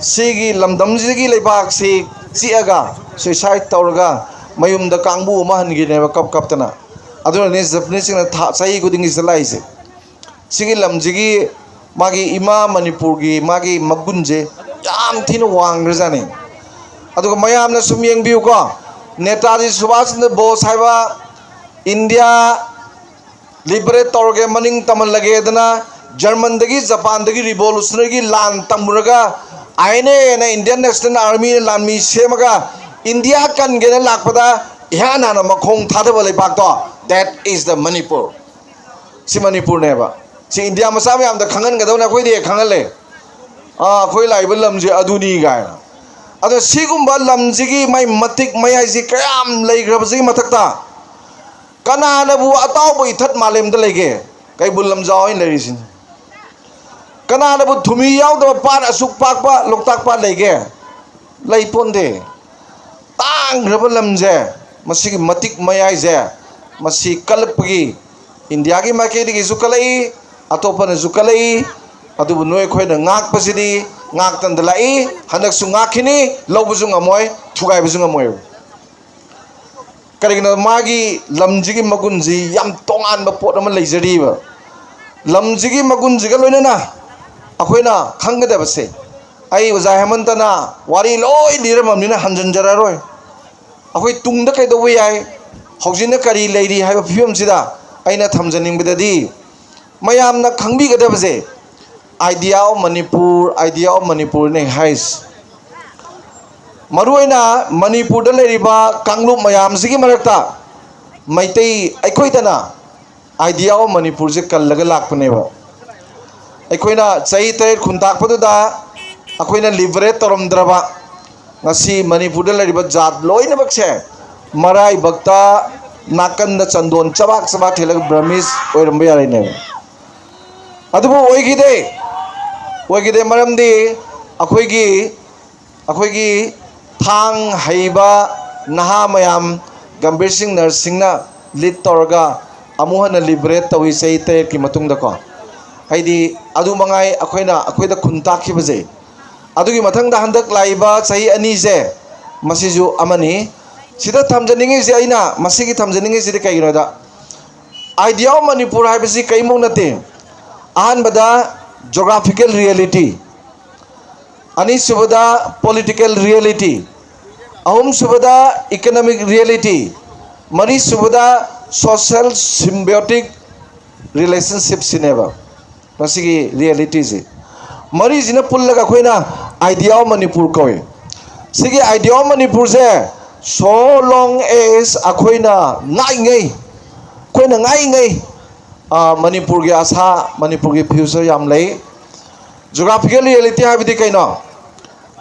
ꯁꯤꯒꯤ ꯂꯝꯗꯝꯁꯤꯒꯤ ꯂꯩꯕꯥꯛꯁꯤ ꯆꯤꯛꯑꯒ ꯁꯨꯏꯁꯥꯏꯠ ꯇꯧꯔꯒ ꯃꯌꯨꯝꯗ ꯀꯥꯡꯕꯨ ꯑꯃ ꯍꯟꯈꯤꯅꯦꯕ ꯀꯞ ꯀꯞꯇꯅ꯫ ꯑꯗꯨꯅꯅꯦ ꯖꯄꯅꯤꯁꯁꯤꯡꯅ ꯊꯥ-, ꯆꯍꯤ ꯈꯨꯗꯤꯡꯒꯤ ꯁꯤꯗ ꯂꯥꯛꯏꯁꯦ꯫ ꯁꯤꯒꯤ ꯂꯝꯁꯤꯒꯤ ꯃꯥꯒꯤ ꯏꯃꯥ ꯃꯅꯤꯄꯨꯔꯒꯤ ꯃꯥꯒꯤ ꯃꯒꯨꯟꯁꯦ ꯌꯥꯝ ꯊꯤꯅ ꯋꯥꯡꯈ꯭ꯔꯖꯥꯠꯅꯤ꯫ ꯑꯗꯨꯒ ꯃꯌꯥꯝꯅ ꯁꯨꯝ ꯌꯦꯡꯕꯤꯌꯨꯀꯣ, ꯅꯦꯇꯥꯖꯤ ꯁꯨꯚꯥꯁ ꯆꯟꯗ꯭ꯔ ꯕꯣꯁ ꯍꯥꯏꯕ ꯏꯟꯗꯤꯌꯥ ꯂꯤꯕꯔꯦꯠ ꯇꯧꯔꯒꯦ, ꯃꯅꯤꯡ ꯇꯝꯍꯜꯂꯒꯦꯗꯅ ꯖꯔꯃꯟꯗꯒꯤ, ꯖꯄꯥꯟꯗꯒꯤ ꯔꯤꯚꯣꯂꯨꯁꯅꯔꯤꯒꯤ ꯂꯥꯟ ꯇꯝꯃꯨꯔꯒ, ꯑꯥꯏ ꯑꯦꯟ ꯑꯦ ꯑꯦꯅ, ꯏꯟꯗꯤꯌꯟ ꯅꯦꯁꯅꯦꯜ ꯑꯥꯔꯃꯤꯅ ꯂꯥꯟꯃꯤ ꯁꯦꯝꯃꯒ ꯏꯟꯗꯤꯌꯥ ꯀꯟꯒꯦꯅ ꯂꯥꯛꯄꯗ ꯏꯍꯥꯟ ꯍꯥꯟꯅ ꯃꯈꯣꯡ ꯊꯥꯗꯕ ꯂꯩꯕꯥꯛꯇꯣ, that is the Manipur꯫ ꯁꯤ ꯃꯅꯤꯄꯨꯔꯅꯦꯕ꯫ ꯁꯤ ꯏꯟꯗꯤꯌꯥ ꯃꯆꯥ ꯃꯌꯥꯝꯗ ꯈꯪꯍꯟꯒꯗꯧꯅꯦ, ꯑꯩꯈꯣꯏꯗꯤ ꯈꯪꯍꯜꯂꯦ꯫ ꯑꯥ, ꯑꯩꯈꯣꯏ ꯂꯥꯛꯏꯕ ꯂꯝꯁꯦ ꯑꯗꯨꯅꯤ ꯀꯥꯏꯅ꯫ ꯑꯗꯣ ꯁꯤꯒꯨꯝꯕ ꯂꯝꯁꯤꯒꯤ ꯃꯥꯏ ꯃꯇꯤꯛ ꯃꯌꯥꯏꯁꯤ ꯀꯌꯥꯝ ꯂꯩꯈ꯭ꯔꯕꯁꯤꯒꯤ ꯃꯊꯛꯇ ꯀꯅꯥꯅꯕꯨ ꯑꯇꯥꯎꯕ ꯏꯊꯠ ꯃꯥꯂꯦꯝꯗ ꯂꯩꯒꯦ? ꯀꯩꯕꯨꯜ ꯂꯝꯖꯥꯎ ꯑꯣꯏꯅ ꯂꯩꯔꯤꯁꯤꯅꯤ꯫ ꯀꯅꯥꯅꯕꯨ ꯊꯨꯝꯍꯤ ꯌꯥꯎꯗꯕ ꯄꯥꯠ ꯑꯁꯨꯛ ꯄꯥꯛꯄ ꯂꯣꯛꯇꯥꯛ ꯄꯥꯠ ꯂꯩꯒꯦ? ꯂꯩ ꯄꯣꯟꯗꯦ꯫ ꯇꯥꯡꯈ꯭ꯔꯕ ꯂꯝꯁꯦ ꯃꯁꯤꯒꯤ ꯃꯇꯤꯛ ꯃꯌꯥꯏꯁꯦ, ꯃꯁꯤ ꯀꯜꯂꯛꯄꯒꯤ, ꯏꯟꯗꯤꯌꯥꯒꯤ ꯃꯥꯏꯀꯩꯗꯒꯤꯁꯨ ꯀꯜꯂꯛꯏ, ꯑꯇꯣꯞꯄꯅꯁꯨ ꯀꯜꯂꯛꯏ, ꯑꯗꯨꯕꯨ ꯅꯣꯏ ꯑꯩꯈꯣꯏꯅ ꯉꯥꯛꯄꯁꯤꯗꯤ ꯉꯥꯛꯇꯅꯗ ꯂꯥꯛꯏ, ꯍꯟꯗꯛꯁꯨ ꯉꯥꯛꯈꯤꯅꯤ, ꯂꯧꯕꯁꯨ ꯉꯝꯃꯣꯏ, ꯊꯨꯒꯥꯏꯕꯁꯨ ꯉꯝꯃꯣꯏ꯫ ꯀꯔꯤꯒꯤꯅꯣ? ꯃꯥꯒꯤ ꯂꯝꯁꯤꯒꯤ ꯃꯒꯨꯟꯁꯤ ꯌꯥꯝ ꯇꯣꯉꯥꯟꯕ ꯄꯣꯠ ꯑꯃ ꯂꯩꯖꯔꯤꯕ꯫ ꯂꯝꯁꯤꯒꯤ ꯃꯒꯨꯟꯁꯤꯒ ꯂꯣꯏꯅꯅ ꯑꯩꯈꯣꯏꯅ ꯈꯪꯒꯗꯕꯁꯦ, ꯑꯩ ꯑꯣꯖꯥ ꯍꯦꯃꯟꯇꯅ ꯋꯥꯔꯤ ꯂꯣꯏ ꯂꯤꯔꯝꯃꯕꯅꯤꯅ ꯍꯟꯖꯤꯟꯖꯔꯔꯣꯏ꯫ ꯑꯩꯈꯣꯏ ꯇꯨꯡꯗ ꯀꯩꯗꯧꯕ ꯌꯥꯏ, ꯍꯧꯖꯤꯛꯅ ꯀꯔꯤ ꯂꯩꯔꯤ ꯍꯥꯏꯕ ꯐꯤꯕꯝꯁꯤꯗ ꯑꯩꯅ ꯊꯝꯖꯅꯤꯡꯕꯗꯗꯤ, ꯃꯌꯥꯝꯅ ꯈꯪꯕꯤꯒꯗꯕꯁꯦ, Idea of Manipur, Idea of Manipurꯅꯦ ꯍꯥꯏꯁ꯫ ꯃꯔꯨꯑꯣꯏꯅ ꯃꯅꯤꯄꯨꯔꯗ ꯂꯩꯔꯤꯕ ꯀꯥꯡꯂꯨꯞ ꯃꯌꯥꯝꯁꯤꯒꯤ ꯃꯔꯛꯇ ꯃꯩꯇꯩ ꯑꯩꯈꯣꯏꯗꯅ Idea of Manipurꯁꯦ ꯀꯜꯂꯒ ꯂꯥꯛꯄꯅꯦꯕ꯫ ꯑꯩꯈꯣꯏꯅ ꯆꯍꯤ ꯇꯔꯦꯠ ꯈꯨꯟꯇꯥꯛꯄꯗꯨꯗ ꯑꯩꯈꯣꯏꯅ liberate ꯇꯧꯔꯝꯗ꯭ꯔꯕ, ꯉꯁꯤ ꯃꯅꯤꯄꯨꯔꯗ ꯂꯩꯔꯤꯕ ꯖꯥꯠ ꯂꯣꯏꯅꯃꯛꯁꯦ ꯃꯔꯥꯏꯕꯛꯇ ꯅꯥꯀꯟꯗ ꯆꯟꯗꯣꯟ ꯆꯕꯥꯛ ꯆꯕꯥꯛ ꯊꯤꯜꯂꯒ Burmese ꯑꯣꯏꯔꯝꯕ ꯌꯥꯔꯤꯅꯦꯕ꯫ ꯑꯗꯨꯕꯨ ꯑꯣꯏꯈꯤꯗꯦ꯫ ꯑꯣꯏꯈꯤꯗꯦ, ꯃꯔꯝꯗꯤ ꯑꯩꯈꯣꯏꯒꯤ, ꯑꯩꯈꯣꯏꯒꯤ ꯊꯥꯡ ꯍꯩꯕ ꯅꯍꯥ ꯃꯌꯥꯝ, ꯒꯝꯚꯤꯔ ꯁꯤꯡ ꯅꯔꯁꯤꯡꯅ lead ꯇꯧꯔꯒ ꯑꯃꯨꯛ ꯍꯟꯅ liberate ꯇꯧꯏ ꯆꯍꯤ ꯇꯔꯦꯠꯀꯤ ꯃꯇꯨꯡꯗꯀꯣ꯫ ꯍꯥꯏꯗꯤ, ꯑꯗꯨ ꯃꯉꯥꯏ ꯑꯩꯈꯣꯏꯅ, ꯑꯩꯈꯣꯏꯗ ꯈꯨꯟ ꯇꯥꯛꯈꯤꯕꯁꯦ꯫ ꯑꯗꯨꯒꯤ ꯃꯊꯪꯗ ꯍꯟꯗꯛ ꯂꯥꯛꯏꯕ ꯆꯍꯤ ꯑꯅꯤꯁꯦ, ꯃꯁꯤꯁꯨ ꯑꯃꯅꯤ꯫ ꯁꯤꯗ ꯊꯝꯖꯅꯤꯡꯉꯤꯁꯦ, ꯑꯩꯅ ꯃꯁꯤꯒꯤ ꯊꯝꯖꯅꯤꯡꯉꯤꯁꯤꯗꯤ ꯀꯩꯒꯤꯅꯣꯗ, Idea of Manipur ꯍꯥꯏꯕꯁꯤ ꯀꯔꯤꯃꯨꯛ ꯅꯠꯇꯦ꯫ ꯑꯍꯥꯟꯕꯗ geographical reality, ꯑꯅꯤꯁꯨꯕꯗ political reality, ꯑꯍꯨꯝꯁꯨꯕꯗ economic reality, ꯃꯔꯤꯁꯨꯕꯗ social symbiotic relationship ꯁꯤꯅꯦꯕ꯫ ꯃꯁꯤꯒꯤ realityꯁꯤ ꯃꯔꯤꯁꯤꯅ ꯄꯨꯜꯂꯒ ꯑꯩꯈꯣꯏꯅ Idea of Manipur ꯀꯧꯏ꯫ ꯁꯤꯒꯤ Idea of Manipurꯁꯦ, so long as ꯑꯩꯈꯣꯏꯅ ꯉꯥꯛꯏꯉꯩ, ꯑꯩꯈꯣꯏꯅ ꯉꯥꯛꯏꯉꯩ, ꯑ, ꯃꯅꯤꯄꯨꯔꯒꯤ ꯑꯁꯥ, ꯃꯅꯤꯄꯨꯔꯒꯤ future ꯌꯥꯝ ꯂꯩ꯫ Geographical reality ꯍꯥꯏꯕꯗꯤ ꯀꯩꯅꯣ?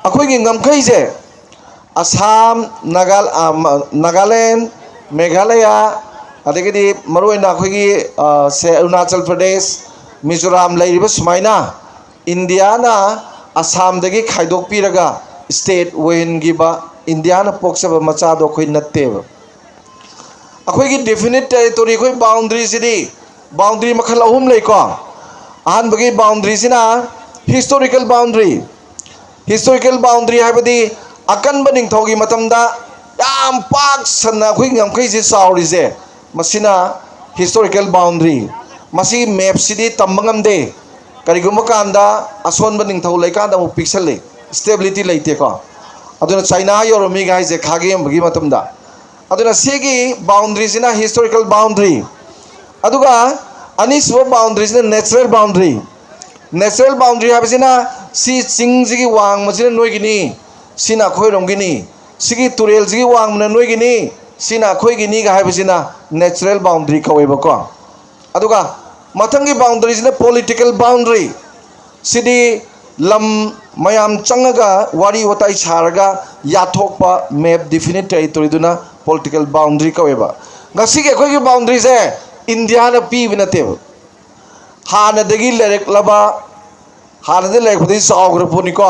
ꯑꯩꯈꯣꯏꯒꯤ ꯉꯝꯈꯩꯁꯦ, ꯑꯁꯥꯝ, ꯅꯥꯒꯥ-, ꯑ, ꯃ-, ꯅꯥꯒꯥꯂꯦꯟ, ꯃꯦꯘꯥꯂꯌꯥ, ꯑꯗꯒꯤꯗꯤ ꯃꯔꯨꯑꯣꯏꯅ ꯑꯩꯈꯣꯏꯒꯤ, ꯑ, ꯁꯦ, ꯑꯔꯨꯅꯥꯆꯜ ꯄ꯭ꯔꯗꯦꯁ, ꯃꯤꯖꯣꯔꯥꯝ ꯂꯩꯔꯤꯕ ꯁꯨꯃꯥꯏꯅ, ꯏꯟꯗꯤꯌꯥꯅ ꯑꯁꯥꯝꯗꯒꯤ ꯈꯥꯏꯗꯣꯛꯄꯤꯔꯒ state ꯑꯣꯏꯍꯟꯈꯤꯕ, ꯏꯟꯗꯤꯌꯥꯅ ꯄꯣꯛꯆꯕ ꯃꯆꯥꯗꯣ ꯑꯩꯈꯣꯏ ꯅꯠꯇꯦꯕ꯫ ꯑꯩꯈꯣꯏꯒꯤ definite territory, ꯑꯩꯈꯣꯏ boundaryꯁꯤꯗꯤ boundary ꯃꯈꯜ ꯑꯍꯨꯝ ꯂꯩꯀꯣ꯫ ꯑꯍꯥꯟꯕꯒꯤ boundaryꯁꯤꯅ historical boundary꯫ Historical boundary ꯍꯥꯏꯕꯗꯤ ꯑꯀꯟꯕ ꯅꯤꯡꯊꯧꯒꯤ ꯃꯇꯝꯗ ꯌꯥꯝ ꯄꯥꯛ ꯁꯟꯅ ꯑꯩꯈꯣꯏ ꯉꯝꯈꯩꯁꯦ ꯆꯥꯎꯔꯤꯁꯦ, ꯃꯁꯤꯅ historical boundary꯫ ꯃꯁꯤ mapꯁꯤꯗꯤ ꯇꯝꯕ ꯉꯝꯗꯦ꯫ ꯀꯔꯤꯒꯨꯝꯕ ꯀꯥꯟꯗ ꯑꯁꯣꯟꯕ ꯅꯤꯡꯊꯧ ꯂꯩꯀꯥꯟꯗ ꯑꯃꯨꯛ ꯄꯤꯛꯁꯜꯂꯤ, stability ꯂꯩꯇꯦꯀꯣ꯫ ꯑꯗꯨꯅ ꯆꯥꯏꯅꯥ ꯌꯧꯔꯝꯃꯤꯒ ꯍꯥꯏꯁꯦ ꯈꯥꯒꯦ ꯑꯃꯒꯤ ꯃꯇꯝꯗ꯫ ꯑꯗꯨꯅ ꯁꯤꯒꯤ boundaryꯁꯤꯅ historical boundary꯫ ꯑꯗꯨꯒ ꯑꯅꯤꯁꯨꯕ boundaryꯁꯤꯅ natural boundary꯫ Natural boundary ꯍꯥꯏꯕꯁꯤꯅ ꯁꯤ ꯆꯤꯡꯁꯤꯒꯤ ꯋꯥꯡꯃꯁꯤꯅ ꯅꯣꯏꯒꯤꯅꯤ, ꯁꯤꯅ ꯑꯩꯈꯣꯏꯔꯣꯝꯒꯤꯅꯤ, ꯁꯤꯒꯤ ꯇꯨꯔꯦꯜꯁꯤꯒꯤ ꯋꯥꯡꯃꯅ ꯅꯣꯏꯒꯤꯅꯤ, ꯁꯤꯅ ꯑꯩꯈꯣꯏꯒꯤꯅꯤꯒ ꯍꯥꯏꯕꯁꯤꯅ natural boundary ꯀꯧꯋꯦꯕꯀꯣ꯫ ꯑꯗꯨꯒ ꯃꯊꯪꯒꯤ boundaryꯁꯤꯅ political boundary꯫ ꯁꯤꯗꯤ ꯂꯝ ꯃꯌꯥꯝ ꯆꯪꯉꯒ ꯋꯥꯔꯤ ꯋꯥꯇꯥꯏ ꯁꯥꯔꯒ ꯌꯥꯊꯣꯛꯄ map, definite territoryꯗꯨꯅ political boundary ꯀꯧꯋꯦꯕ꯫ ꯉꯁꯤꯒꯤ ꯑꯩꯈꯣꯏꯒꯤ boundaryꯁꯦ ꯏꯟꯗꯤꯌꯥꯅ ꯄꯤꯕ ꯅꯠꯇꯦꯕ, ꯍꯥꯟꯅꯗꯒꯤ ꯂꯩꯔꯛꯂꯕ, ꯍꯥꯟꯅꯗꯒꯤ ꯂꯩꯔꯛꯄꯗꯒꯤ ꯆꯥꯎꯈ꯭ꯔ ꯄꯣꯠꯅꯤꯀꯣ꯫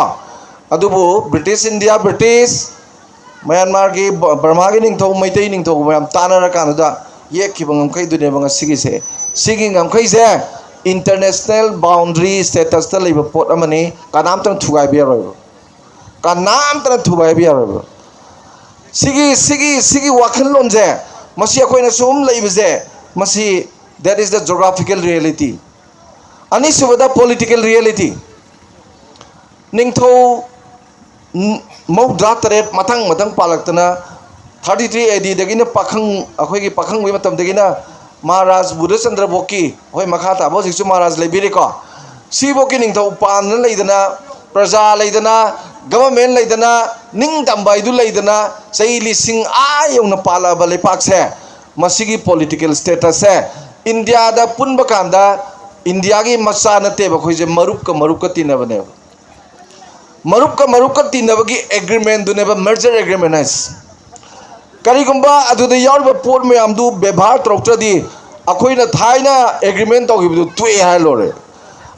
ꯑꯗꯨꯕꯨ ꯕ꯭ꯔꯤꯇꯤꯁ ꯏꯟꯗꯤꯌꯥ, ꯕ꯭ꯔꯤꯇꯤꯁ, ꯃ꯭ꯌꯥꯟꯃꯥꯔꯒꯤ, ꯕ-, ꯕꯔꯃꯥꯒꯤ ꯅꯤꯡꯊꯧ, ꯃꯩꯇꯩ ꯅꯤꯡꯊꯧ ꯃꯌꯥꯝ ꯇꯥꯟꯅꯔꯀꯥꯟꯗꯨꯗ ꯌꯦꯛꯈꯤꯕ ꯉꯝꯈꯩꯗꯨꯅꯦꯕ ꯉꯁꯤꯒꯤꯁꯦ꯫ ꯁꯤꯒꯤ ꯉꯝꯈꯩꯁꯦ international boundary statusꯇ ꯂꯩꯕ ꯄꯣꯠ ꯑꯃꯅꯤ, ꯀꯅꯥꯝꯇꯅ ꯊꯨꯒꯥꯏꯕ ꯌꯥꯔꯣꯏꯕ, ꯀꯅꯥꯝꯇꯅ ꯊꯨꯒꯥꯏꯕ ꯌꯥꯔꯣꯏꯕ꯫ ꯁꯤꯒꯤ, ꯁꯤꯒꯤ, ꯁꯤꯒꯤ ꯋꯥꯈꯜꯂꯣꯟꯁꯦ, ꯃꯁꯤ ꯑꯩꯈꯣꯏꯅ ꯁꯨꯝ ꯂꯩꯕꯁꯦ, ꯃꯁꯤ, that is the geographical reality꯫ ꯑꯅꯤꯁꯨꯕꯗ political reality꯫ ꯅꯤꯡꯊꯧ ꯃꯧꯗ꯭ꯔꯥ ꯇꯔꯦꯠ ꯃꯊꯪ ꯃꯊꯪ ꯄꯥꯜꯂꯛꯇꯅ, thirty three ADꯗꯒꯤꯅ ꯄꯥꯈꯪ, ꯑꯩꯈꯣꯏꯒꯤ ꯄꯥꯈꯪꯕꯒꯤ ꯃꯇꯝꯗꯒꯤꯅ ꯃꯍꯥꯔꯥꯖ ꯕꯨꯙꯆꯟꯗ꯭ꯔ ꯕꯣꯁꯀꯤ, ꯑꯩꯈꯣꯏ ꯃꯈꯥ ꯇꯥꯕ ꯍꯧꯖꯤꯛꯁꯨ ꯃꯍꯥꯔꯥꯖ ꯂꯩꯕꯤꯔꯤꯀꯣ꯫ ꯁꯤꯐꯧꯒꯤ ꯅꯤꯡꯊꯧ ꯄꯥꯟꯗꯅ ꯂꯩꯗꯅ, ꯄ꯭ꯔꯖꯥ ꯂꯩꯗꯅ, government ꯂꯩꯗꯅ, ꯅꯤꯡꯇꯝꯕ ꯍꯥꯏꯗꯨ ꯂꯩꯗꯅ, ꯆꯍꯤ ꯂꯤꯁꯤꯡ ꯑꯥ ꯌꯧꯅ ꯄꯥꯜꯂꯛꯑꯕ ꯂꯩꯄꯥꯛꯁꯦ, ꯃꯁꯤꯒꯤ political statusꯁꯦ ꯏꯟꯗꯤꯌꯥꯗ ꯄꯨꯟꯕ ꯀꯥꯟꯗ ꯏꯟꯗꯤꯌꯥꯒꯤ ꯃꯆꯥ ꯅꯠꯇꯦꯕ, ꯑꯩꯈꯣꯏꯁꯦ ꯃꯔꯨꯞꯀ ꯃꯔꯨꯞꯀ ꯇꯤꯟꯅꯕꯅꯦꯕ꯫ ꯃꯔꯨꯞꯀ ꯃꯔꯨꯞꯀ ꯇꯤꯟꯅꯕꯒꯤ agreementꯗꯨꯅꯦꯕ merger agreement ꯍꯥꯏꯁꯦ꯫ ꯀꯔꯤꯒꯨꯝꯕ ꯑꯗꯨꯗ ꯌꯥꯎꯔꯤꯕ ꯄꯣꯠ ꯃꯌꯥꯝꯗꯨ ꯕꯦꯕꯥꯔ ꯇꯧꯔꯛꯇ꯭ꯔꯗꯤ, ꯑꯩꯈꯣꯏꯅ ꯊꯥꯏꯅ agreement ꯇꯧꯈꯤꯕꯗꯨ ꯇꯣꯛꯑꯦ ꯍꯥꯏꯔ ꯂꯣꯏꯔꯦ꯫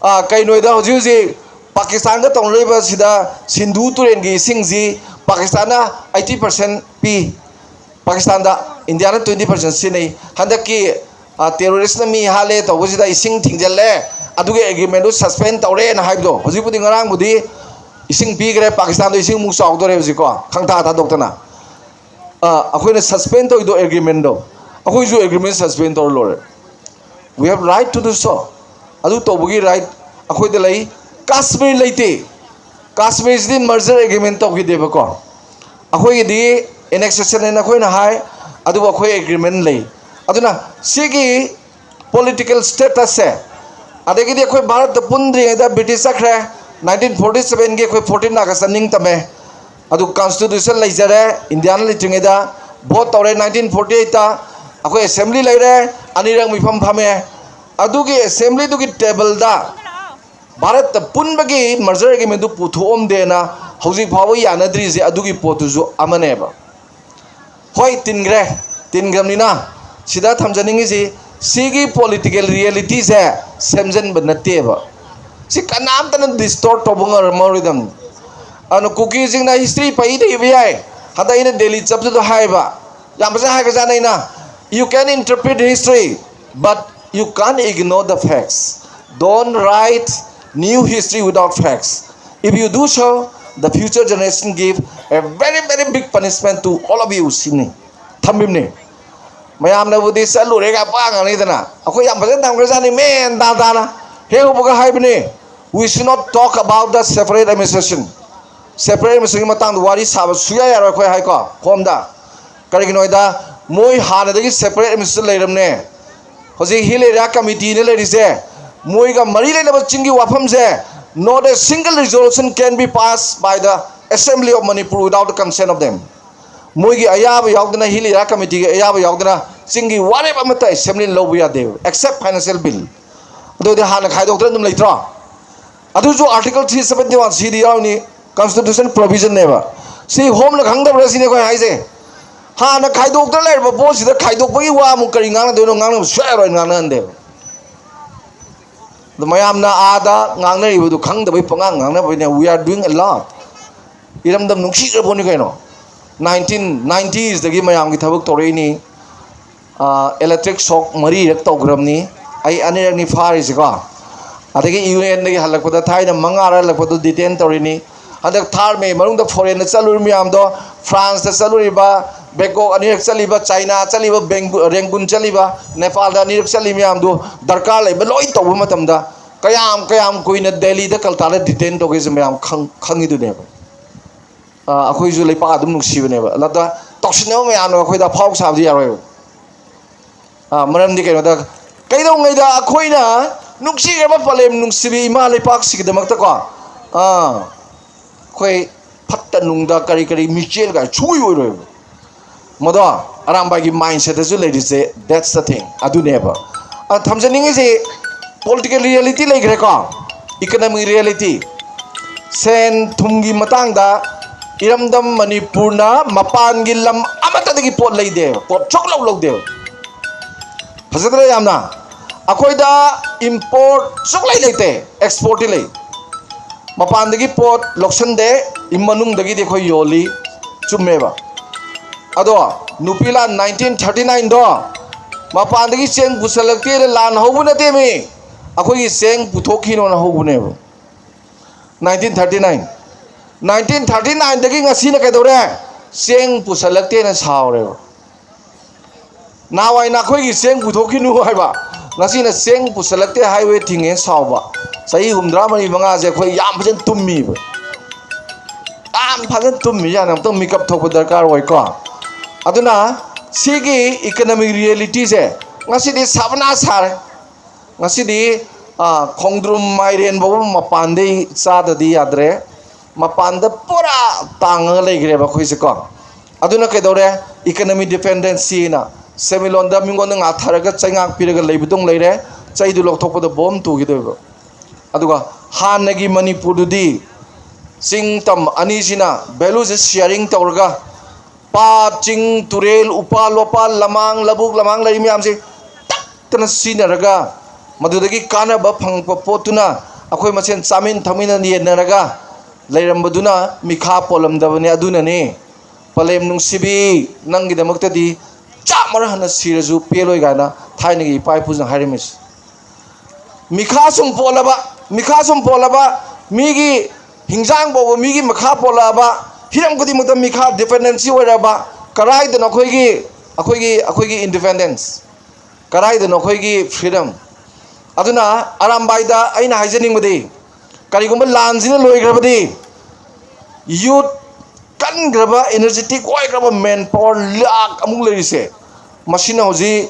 ꯑꯥ, ꯀꯩꯅꯣꯗ ꯍꯧꯖꯤꯛ ꯍꯧꯖꯤꯛ ꯄꯥꯀꯤꯁꯇꯥꯟꯒ ꯇꯧꯅꯔꯤꯕ ꯁꯤꯗ ꯁꯤꯟꯙꯨ ꯇꯨꯔꯦꯜꯒꯤ ꯏꯁꯤꯡꯁꯤ ꯄꯥꯀꯤꯁꯇꯥꯟꯅ eighty percent ꯄꯤ, ꯄꯥꯀꯤꯁꯇꯥꯟꯗ ꯏꯟꯗꯤꯌꯥꯅ twenty percent ꯁꯤꯖꯤꯟꯅꯩ꯫ ꯍꯟꯗꯛꯀꯤ ꯇꯦꯔꯣꯔꯤꯁꯅ ꯃꯤ ꯍꯥꯠꯂꯦ ꯇꯧꯕꯁꯤꯗ ꯏꯁꯤꯡ ꯊꯤꯡꯖꯤꯜꯂꯦ, ꯑꯗꯨꯒꯤ ꯑꯦꯒ꯭ꯔꯤꯃꯦꯟꯗꯨ ꯁꯁꯄꯦꯟ ꯇꯧꯔꯦꯅ ꯍꯥꯏꯕꯗꯣ, ꯍꯧꯖꯤꯛꯄꯨꯗꯤ, ꯉꯔꯥꯡꯕꯨꯗꯤ ꯏꯁꯤꯡ ꯄꯤꯈ꯭ꯔꯦ꯫ ꯄꯥꯀꯤꯁꯇꯥꯟꯗꯣ ꯏꯁꯤꯡ ꯑꯃꯨꯛ ꯆꯥꯎꯗꯣꯔꯦ ꯍꯧꯖꯤꯛꯀꯣ, ꯈꯪꯊꯥ ꯊꯥꯗꯣꯛꯇꯅ꯫ ꯑ, ꯑꯩꯈꯣꯏꯅ ꯁꯁꯄꯦꯟ ꯇꯧꯔꯤꯗꯣ ꯑꯦꯒ꯭ꯔꯤꯃꯦꯟꯗꯣ, ꯑꯩꯈꯣꯏꯁꯨ ꯑꯦꯒ꯭ꯔꯤꯃꯦꯟ ꯁꯁꯄꯦꯟ ꯇꯧꯔ ꯂꯣꯏꯔꯦ꯫ We have right to do so. ꯑꯗꯨ ꯇꯧꯕꯒꯤ ꯔꯥꯏꯠ ꯑꯩꯈꯣꯏꯗ ꯂꯩ꯫ ꯀꯥꯁꯃꯤꯔ ꯂꯩꯇꯦ꯫ ꯀꯥꯁꯃꯤꯔꯁꯤꯗꯤ ꯃꯔꯖꯔ ꯑꯦꯒ꯭ꯔꯤꯃꯦꯟ ꯇꯧꯈꯤꯗꯦꯕꯀꯣ꯫ ꯑꯩꯈꯣꯏꯒꯤꯗꯤ ꯑꯦꯅꯦꯛꯁꯦꯁꯟ ꯍꯥꯏꯅ ꯑꯩꯈꯣꯏꯅ ꯍꯥꯏ, ꯑꯗꯨꯕꯨ ꯑꯩꯈꯣꯏ ꯑꯦꯒ꯭ꯔꯤꯃꯦꯟ ꯂꯩ꯫ ꯑꯗꯨꯅ ꯁꯤꯒꯤ ꯄꯣꯂꯤꯇꯤꯀꯦꯜ ꯁ꯭ꯇꯦꯇꯁꯁꯦ, ꯑꯗꯒꯤꯗꯤ ꯑꯩꯈꯣꯏ ꯚꯥꯔꯠꯇ ꯄꯨꯟꯗ꯭ꯔꯤꯉꯩꯗ ꯕ꯭ꯔꯤꯇꯤꯁ ꯆꯠꯈ꯭ꯔꯦ, nineteen forty seven ꯒꯤ ꯑꯩꯈꯣꯏ fourteen August ꯅꯤꯡꯇꯝꯃꯦ꯫ ꯑꯗꯨ ꯀꯟꯁꯇꯤꯇ꯭ꯌꯨꯁꯟ ꯂꯩꯖꯔꯦ, ꯏꯟꯗꯤꯌꯥꯅ ꯂꯩꯇ꯭ꯔꯤꯉꯩꯗ ꯚꯣꯠ ꯇꯧꯔꯦ꯫ Nineteen forty eight ꯇ ꯑꯩꯈꯣꯏ ꯑꯦꯁꯦꯝꯕ꯭ꯂꯤ ꯂꯩꯔꯦ, ꯑꯅꯤꯔꯛ ꯃꯤꯐꯝ ꯐꯝꯃꯦ꯫ ꯑꯗꯨꯒꯤ ꯑꯦꯁꯦꯝꯕ꯭ꯂꯤꯗꯨꯒꯤ ꯇꯦꯕꯜꯗ ꯚꯥꯔꯠꯇ ꯄꯨꯟꯕꯒꯤ ꯃꯔꯖꯔ ꯑꯦꯒ꯭ꯔꯤꯃꯦꯟꯗꯨ ꯄꯨꯊꯣꯛꯑꯝꯗꯦꯅ ꯍꯧꯖꯤꯛ ꯐꯥꯎꯕ ꯌꯥꯅꯗ꯭ꯔꯤꯁꯦ ꯑꯗꯨꯒꯤ ꯄꯣꯠꯇꯨꯁꯨ ꯑꯃꯅꯦꯕ꯫ ꯍꯣꯏ, ꯇꯤꯟꯈ꯭ꯔꯦ꯫ ꯇꯤꯟꯈ꯭ꯔꯕꯅꯤꯅ ꯁꯤꯗ ꯊꯝꯖꯅꯤꯡꯉꯤꯁꯤ, ꯁꯤꯒꯤ ꯄꯣꯂꯤꯇꯤꯀꯦꯜ ꯔꯤꯌꯦꯂꯤꯇꯤꯁꯦ ꯁꯦꯝꯖꯤꯟꯕ ꯅꯠꯇꯦꯕ꯫ ꯁꯤ ꯀꯅꯥꯝꯇꯅ ꯗꯤꯁꯇꯣꯔꯠ ꯇꯧꯕ ꯉꯝꯃꯔꯣꯏꯗꯕꯅꯤ꯫ ꯑꯗꯨꯅ ꯀꯨꯀꯤꯁꯤꯡꯅ ꯍꯤꯁꯇ꯭ꯔꯤ ꯄꯩꯗ ꯏꯕ ꯌꯥꯏ꯫ ꯍꯟꯗꯛ ꯑꯩꯅ ꯗꯦꯜꯂꯤ ꯆꯠꯄꯗꯨꯗ ꯍꯥꯏꯕ, ꯌꯥꯝ ꯐꯖꯅ ꯍꯥꯏꯈ꯭ꯔꯖꯥꯠꯅꯤ ꯑꯩꯅ, "You can interpret history, but you can't ignore the facts. Don't write new history without facts. If you do so, the future generation give a very, very big punishment to all of you," ꯁꯤꯅꯤ ꯊꯝꯕꯤꯕꯅꯤ꯫ ꯃꯌꯥꯝꯅꯕꯨꯗꯤ ꯆꯠꯂꯨꯔꯦꯒ ꯄꯥ ꯉꯥꯡꯅꯩꯗꯅ, ꯑꯩꯈꯣꯏ ꯌꯥꯝ ꯐꯖꯅ ꯊꯝꯈ꯭ꯔꯖꯥꯠꯅꯤ, ꯃꯦꯟ ꯇꯥ ꯇꯥꯅ꯫ ꯍꯦꯛ ꯍꯧꯕꯒ ꯍꯥꯏꯕꯅꯤ, "We should not talk about the separate administration." Separate administration ꯒꯤ ꯃꯇꯥꯡꯗ ꯋꯥꯔꯤ ꯁꯥꯕ ꯁꯨꯌꯥ ꯌꯥꯔꯣꯏ ꯑꯩꯈꯣꯏ ꯍꯥꯏꯀꯣ, ꯍꯣꯝꯗ꯫ ꯀꯔꯤꯒꯤꯅꯣ ꯍꯥꯏꯗ, ꯃꯣꯏ ꯍꯥꯟꯅꯗꯒꯤ separate administration ꯂꯩꯔꯝꯅꯦ꯫ ꯍꯧꯖꯤꯛ Hill Area Committee ꯅ ꯂꯩꯔꯤꯁꯦ, ꯃꯣꯏꯒ ꯃꯔꯤ ꯂꯩꯅꯕ ꯆꯤꯡꯒꯤ ꯋꯥꯐꯝꯁꯦ, not a single resolution can be passed by the Assembly of Manipur without the consent of them. ꯃꯣꯏꯒꯤ ꯑꯌꯥꯕ ꯌꯥꯎꯗꯅ, Hill Area Committee ꯒꯤ ꯑꯌꯥꯕ ꯌꯥꯎꯗꯅ ꯆꯤꯡꯒꯤ ꯋꯥꯔꯦꯞ ꯑꯃꯠꯇ ꯑꯦꯁꯦꯝꯕ꯭ꯂꯤꯅ ꯂꯧꯕ ꯌꯥꯗꯦꯕ, except financial bill꯫ ꯑꯗꯨꯗꯤ ꯍꯥꯟꯅ ꯈꯥꯏꯗꯣꯛꯇꯅ ꯑꯗꯨꯝ ꯂꯩꯇ꯭ꯔꯣ? ꯑꯗꯨꯁꯨ Article three seventy one C ꯗ ꯌꯥꯎꯔꯤꯅꯤ, constitution provision ꯅꯦꯕ꯫ ꯁꯤ ꯍꯣꯝꯅ ꯈꯪꯗꯕ꯭ꯔꯥ ꯁꯤꯅꯤ ꯑꯩꯈꯣꯏ ꯍꯥꯏꯁꯦ꯫ ꯍꯥꯟꯅ ꯈꯥꯏꯗꯣꯛꯇꯅ ꯂꯩꯔꯕ ꯄꯣꯠꯁꯤꯗ ꯈꯥꯏꯗꯣꯛꯄꯒꯤ ꯋꯥ ꯑꯃꯨꯛ ꯀꯔꯤ ꯉꯥꯡꯅꯗꯣꯏꯅꯣ? ꯉꯥꯡꯅꯕ ꯁꯨꯡꯌꯥ ꯌꯥꯔꯣꯏ, ꯉꯥꯡꯅꯍꯟꯗꯦꯕ꯫ ꯑꯗꯣ ꯃꯌꯥꯝꯅ ꯑꯥꯗ ꯉꯥꯡꯅꯔꯤꯕꯗꯨ ꯈꯪꯗꯕꯩ ꯄꯉꯥꯡ ꯉꯥꯡꯅꯕꯩꯅꯦ꯫ We are doing a lot. ꯏꯔꯝꯗꯝ ꯅꯨꯡꯁꯤꯈ꯭ꯔ ꯄꯣꯠꯅꯤ ꯀꯩꯅꯣ꯫ ꯅꯥꯏꯟꯇꯤꯟ ꯅꯥꯏꯟꯇꯤꯁꯇꯒꯤ ꯃꯌꯥꯝꯒꯤ ꯊꯕꯛ ꯇꯧꯔꯛꯏꯅꯤ꯫ ꯏꯂꯦꯛꯇ꯭ꯔꯤꯛ ꯁꯣꯛ ꯃꯔꯤꯔꯛ ꯇꯧꯈ꯭ꯔꯕꯅꯤ꯫ ꯑꯩ ꯑꯅꯤꯔꯛꯅꯤ ꯐꯥꯔꯤꯁꯤꯀꯣ꯫ ꯑꯗꯒꯤ ꯌꯨ ꯑꯦꯟꯗꯒꯤ ꯍꯜꯂꯛꯄꯗ, ꯊꯥꯏꯅ ꯃꯉꯥꯔꯛ ꯍꯜꯂꯛꯄꯗꯣ ꯗꯤꯇꯦꯟ ꯇꯧꯔꯤꯅꯤ꯫ ꯍꯟꯗꯛ ꯊꯥꯔ ꯃꯦ ꯃꯅꯨꯡꯗ ꯐꯣꯔꯦꯟꯗ ꯆꯠꯂꯨꯔꯤ ꯃꯌꯥꯝꯗꯣ, ꯐ꯭ꯔꯥꯟꯁꯇ ꯆꯠꯂꯨꯔꯤꯕ, ꯕꯦꯡꯀꯣꯛ ꯑꯅꯤꯔꯛ ꯆꯠꯂꯤꯕ, ꯆꯥꯏꯅꯥ ꯆꯠꯂꯤꯕ, ꯕꯦꯡꯒꯨ- ꯔꯦꯡꯒꯨꯟ ꯆꯠꯂꯤꯕ, ꯅꯦꯄꯥꯜꯗ ꯑꯅꯤꯔꯛ ꯆꯠꯂꯤ ꯃꯌꯥꯝꯗꯣ, ꯗꯔꯀꯥꯔ ꯂꯩꯕ ꯂꯣꯏ ꯇꯧꯕ ꯃꯇꯝꯗ ꯀꯌꯥꯝ ꯀꯌꯥꯝ ꯀꯨꯏꯅ ꯗꯦꯜꯂꯤꯗ, ꯀꯜꯀꯇꯥꯗ ꯗꯤꯇꯦꯟ ꯇꯧꯒꯦꯁꯦ ꯃꯌꯥꯝ ꯈꯪ- ꯈꯪꯉꯤꯗꯨꯅꯦꯕ꯫ ꯑꯩꯈꯣꯏꯁꯨ ꯂꯩꯄꯥꯛ ꯑꯗꯨꯝ ꯅꯨꯡꯁꯤꯕꯅꯦꯕ꯫ ꯑꯗ ꯇꯧꯁꯤꯟꯅꯕ ꯃꯌꯥꯝꯅ ꯑꯩꯈꯣꯏꯗ ꯑꯐꯥꯎ ꯁꯥꯕꯗꯤ ꯌꯥꯔꯣꯏꯕ꯫ ꯃꯔꯝꯗꯤ ꯀꯩꯅꯣꯗ, ꯀꯩꯗꯧꯉꯩꯗ ꯑꯩꯈꯣꯏꯅ ꯅꯨꯡꯁꯤꯈ꯭ꯔꯕ ꯄꯂꯦꯝ ꯅꯨꯡꯁꯤꯕꯤ ꯏꯃꯥ ꯂꯩꯄꯥꯛꯁꯤꯒꯤꯗꯃꯛꯇꯀꯣ, ꯑꯩꯈꯣꯏ ꯐꯠꯇ ꯅꯨꯡꯗ ꯀꯔꯤ ꯀꯔꯤ ꯃꯤꯆꯦꯜ ꯀꯥꯏ ꯁꯨꯡꯑꯣꯏ ꯑꯣꯏꯔꯣꯏꯕ꯫ ꯃꯗꯣ ꯑꯔꯥꯝꯕꯥꯏꯒꯤ ꯃꯥꯏꯟꯁꯦꯠꯇꯁꯨ ꯂꯩꯔꯤꯁꯦ, that's the thing, ꯑꯗꯨꯅꯦꯕ꯫ ꯑ, ꯊꯝꯖꯅꯤꯡꯉꯤꯁꯦ, ꯄꯣꯂꯤꯇꯤꯀꯦꯜ ꯔꯤꯌꯦꯂꯤꯇꯤ ꯂꯩꯈ꯭ꯔꯦꯀꯣ, ꯏꯀꯅꯃꯤꯛ ꯔꯤꯌꯦꯂꯤꯇꯤ꯫ ꯁꯦꯟ ꯊꯨꯝꯒꯤ ꯃꯇꯥꯡꯗ ꯏꯔꯝꯗꯝ ꯃꯅꯤꯄꯨꯔꯅ ꯃꯄꯥꯟꯒꯤ ꯂꯝ ꯑꯃꯠꯇꯗꯒꯤ ꯄꯣꯠ ꯂꯩꯗꯦꯕ, ꯄꯣꯠ ꯁꯨꯡꯂꯧ ꯂꯧꯗꯦꯕ꯫ ꯐꯖꯗ꯭ꯔꯥ ꯌꯥꯝꯅ? ꯑꯩꯈꯣꯏꯗ ꯏꯝꯄꯣꯔꯠ ꯁꯨꯡꯂꯩ ꯂꯩꯇꯦ, ꯑꯦꯛꯁꯄꯣꯔꯠꯇꯤ ꯂꯩ꯫ ꯃꯄꯥꯟꯗꯒꯤ ꯄꯣꯠ ꯂꯧꯁꯟꯗꯦ, ꯃꯅꯨꯡꯗꯒꯤꯗꯤ ꯑꯩꯈꯣꯏ ꯌꯣꯜꯂꯤ꯫ ꯆꯨꯝꯃꯦꯕ꯫ ꯑꯗꯣ ꯅꯨꯄꯤ ꯂꯥꯟ ꯅꯥꯏꯟꯇꯤꯟ ꯊꯥꯔꯇꯤ ꯅꯥꯏꯟꯗꯣ, ꯃꯄꯥꯟꯗꯒꯤ ꯆꯦꯡ ꯄꯨꯁꯜꯂꯛꯇꯦꯅ ꯂꯥꯟ ꯍꯧꯕ ꯅꯠꯇꯦꯃꯤ, ꯑꯩꯈꯣꯏꯒꯤ ꯆꯦꯡ ꯄꯨꯊꯣꯛꯈꯤꯅꯣꯅ ꯍꯧꯕꯅꯦꯕ꯫ Nineteen thirty nine, nineteen thirty ꯅꯥꯏꯟꯗꯒꯤ ꯉꯁꯤꯅ ꯀꯩꯗꯧꯔꯦ? ꯆꯦꯡ ꯄꯨꯁꯜꯂꯛꯇꯦꯅ ꯁꯥꯎꯔꯦꯕ꯫ ꯅꯍꯥꯟꯋꯥꯏ ꯅꯈꯣꯏꯒꯤ ꯆꯦꯡ ꯄꯨꯊꯣꯛꯈꯤꯅꯨ ꯍꯥꯏꯕ, ꯉꯁꯤꯅ ꯆꯦꯡ ꯄꯨꯁꯜꯂꯛꯇꯦ, ꯍꯥꯏꯋꯦ ꯊꯤꯡꯉꯦ ꯁꯥꯎꯕ꯫ ꯆꯍꯤ ꯍꯨꯝꯗ꯭ꯔꯥ ꯃꯔꯤ ꯃꯉꯥꯁꯦ ꯑꯩꯈꯣꯏ ꯌꯥꯝ ꯐꯖꯅ ꯇꯨꯝꯃꯤꯕ꯫ ꯌꯥꯝ ꯐꯖꯅ ꯇꯨꯝꯃꯤ ꯌꯥꯅꯤ, ꯑꯃꯨꯛꯇꯪ ꯃꯤꯀꯞ ꯊꯣꯛꯄ ꯗꯔꯀꯥꯔ ꯑꯣꯏꯀꯣ꯫ ꯑꯗꯨꯅ ꯁꯤꯒꯤ ꯏꯀꯅꯃꯤꯛ ꯔꯤꯌꯦꯂꯤꯇꯤꯁꯦ ꯉꯁꯤꯗꯤ ꯁꯥꯕꯅ ꯁꯥꯔꯦ꯫ ꯉꯁꯤꯗꯤ, ꯑ, ꯈꯣꯡꯗ꯭ꯔꯨꯝ ꯃꯥꯏꯔꯦꯟ ꯐꯥꯎꯕ ꯃꯄꯥꯟꯗꯩ ꯆꯥꯗꯗꯤ ꯌꯥꯗ꯭ꯔꯦ꯫ ꯃꯄꯥꯟꯗ ꯄꯨꯔꯥ ꯇꯥꯡꯉꯒ ꯂꯩꯈ꯭ꯔꯦꯕ ꯑꯩꯈꯣꯏꯁꯦꯀꯣ꯫ ꯑꯗꯨꯅ ꯀꯩꯗꯧꯔꯦ? ꯏꯀꯅꯃꯤ ꯗꯤꯄꯦꯟꯗꯦꯟꯁꯤꯅ ꯁꯦꯟꯃꯤꯠꯂꯣꯟꯗ ꯃꯤꯉꯣꯟꯗ ꯉꯥꯊꯔꯒ ꯆꯩꯉꯥꯛ ꯄꯤꯔꯒ ꯂꯩꯕꯗꯧ ꯂꯩꯔꯦ꯫ ꯆꯩꯗꯨ ꯂꯧꯊꯣꯛꯄꯗ ꯕꯣꯝ ꯇꯨꯈꯤꯗꯣꯏꯕ꯫ ꯑꯗꯨꯒ ꯍꯥꯟꯅꯒꯤ ꯃꯅꯤꯄꯨꯔꯗꯨꯗꯤ ꯆꯤꯡ ꯇꯝ ꯑꯅꯤꯁꯤꯅ ꯚꯦꯂꯨꯁꯦ ꯁꯤꯌꯥꯔꯤꯡ ꯇꯧꯔꯒ ꯄꯥꯠ, ꯆꯤꯡ, ꯇꯨꯔꯦꯜ, ꯎꯄꯥꯜ ꯋꯥꯄꯥꯜ, ꯂꯃꯥꯡ, ꯂꯧꯕꯨꯛ ꯂꯃꯥꯡ ꯂꯩꯔꯤ ꯃꯌꯥꯝꯁꯦ ꯇꯛꯇꯅ ꯁꯤꯖꯤꯟꯅꯔꯒ, ꯃꯗꯨꯗꯒꯤ ꯀꯥꯟꯅꯕ ꯐꯪꯉꯛꯄ ꯄꯣꯠꯇꯨꯅ ꯑꯩꯈꯣꯏ ꯃꯁꯦꯟ ꯆꯥꯃꯤꯟ ꯊꯛꯃꯤꯟꯅ ꯌꯦꯟꯅꯔꯒ ꯂꯩꯔꯝꯕꯗꯨꯅ ꯃꯤꯈꯥ ꯄꯣꯜꯂꯝꯗꯕꯅꯤ꯫ ꯑꯗꯨꯅꯅꯤ ꯄꯂꯦꯝ ꯅꯨꯡꯁꯤꯕꯤ, ꯅꯪꯒꯤꯗꯃꯛꯇꯗꯤ ꯆꯥꯝꯃꯔ ꯍꯟꯅ ꯁꯤꯔꯁꯨ ꯄꯦꯜꯂꯣꯏ ꯀꯥꯏꯅ ꯊꯥꯏꯅꯒꯤ ꯏꯄꯥ ꯏꯄꯨꯁꯤꯡꯅ ꯍꯥꯏꯔꯝꯃꯤꯁꯦ꯫ ꯃꯤꯈꯥ ꯁꯨꯝ ꯄꯣꯜꯂꯕ, ꯃꯤꯈꯥ ꯁꯨꯝ ꯄꯣꯜꯂꯕ, ꯃꯤꯒꯤ ꯍꯤꯡꯖꯥꯡ ꯐꯥꯎꯕ ꯃꯤꯒꯤ ꯃꯈꯥ ꯄꯣꯜꯂꯛꯑꯕ, ꯍꯤꯔꯝ ꯈꯨꯗꯤꯡꯃꯛꯇ ꯃꯤꯈꯥ, dependency ꯑꯣꯏꯔꯛꯑꯕ, ꯀꯗꯥꯏꯗꯅꯣ ꯑꯩꯈꯣꯏꯒꯤ, ꯑꯩꯈꯣꯏꯒꯤ, ꯑꯩꯈꯣꯏꯒꯤ independence? ꯀꯗꯥꯏꯗꯅꯣ ꯑꯩꯈꯣꯏꯒꯤ freedom? ꯑꯗꯨꯅ ꯑꯔꯥꯝꯕꯥꯏꯗ ꯑꯩꯅ ꯍꯥꯏꯖꯅꯤꯡꯕꯗꯤ, ꯀꯔꯤꯒꯨꯝꯕ ꯂꯥꯟꯁꯤꯅ ꯂꯣꯏꯈ꯭ꯔꯕꯗꯤ, youth, ꯀꯟꯈ꯭ꯔꯕ energetic ꯑꯣꯏꯈ꯭ꯔꯕ man power ꯂꯥꯛ ꯑꯃꯨꯛ ꯂꯩꯔꯤꯁꯦ, ꯃꯁꯤꯅ ꯍꯧꯖꯤꯛ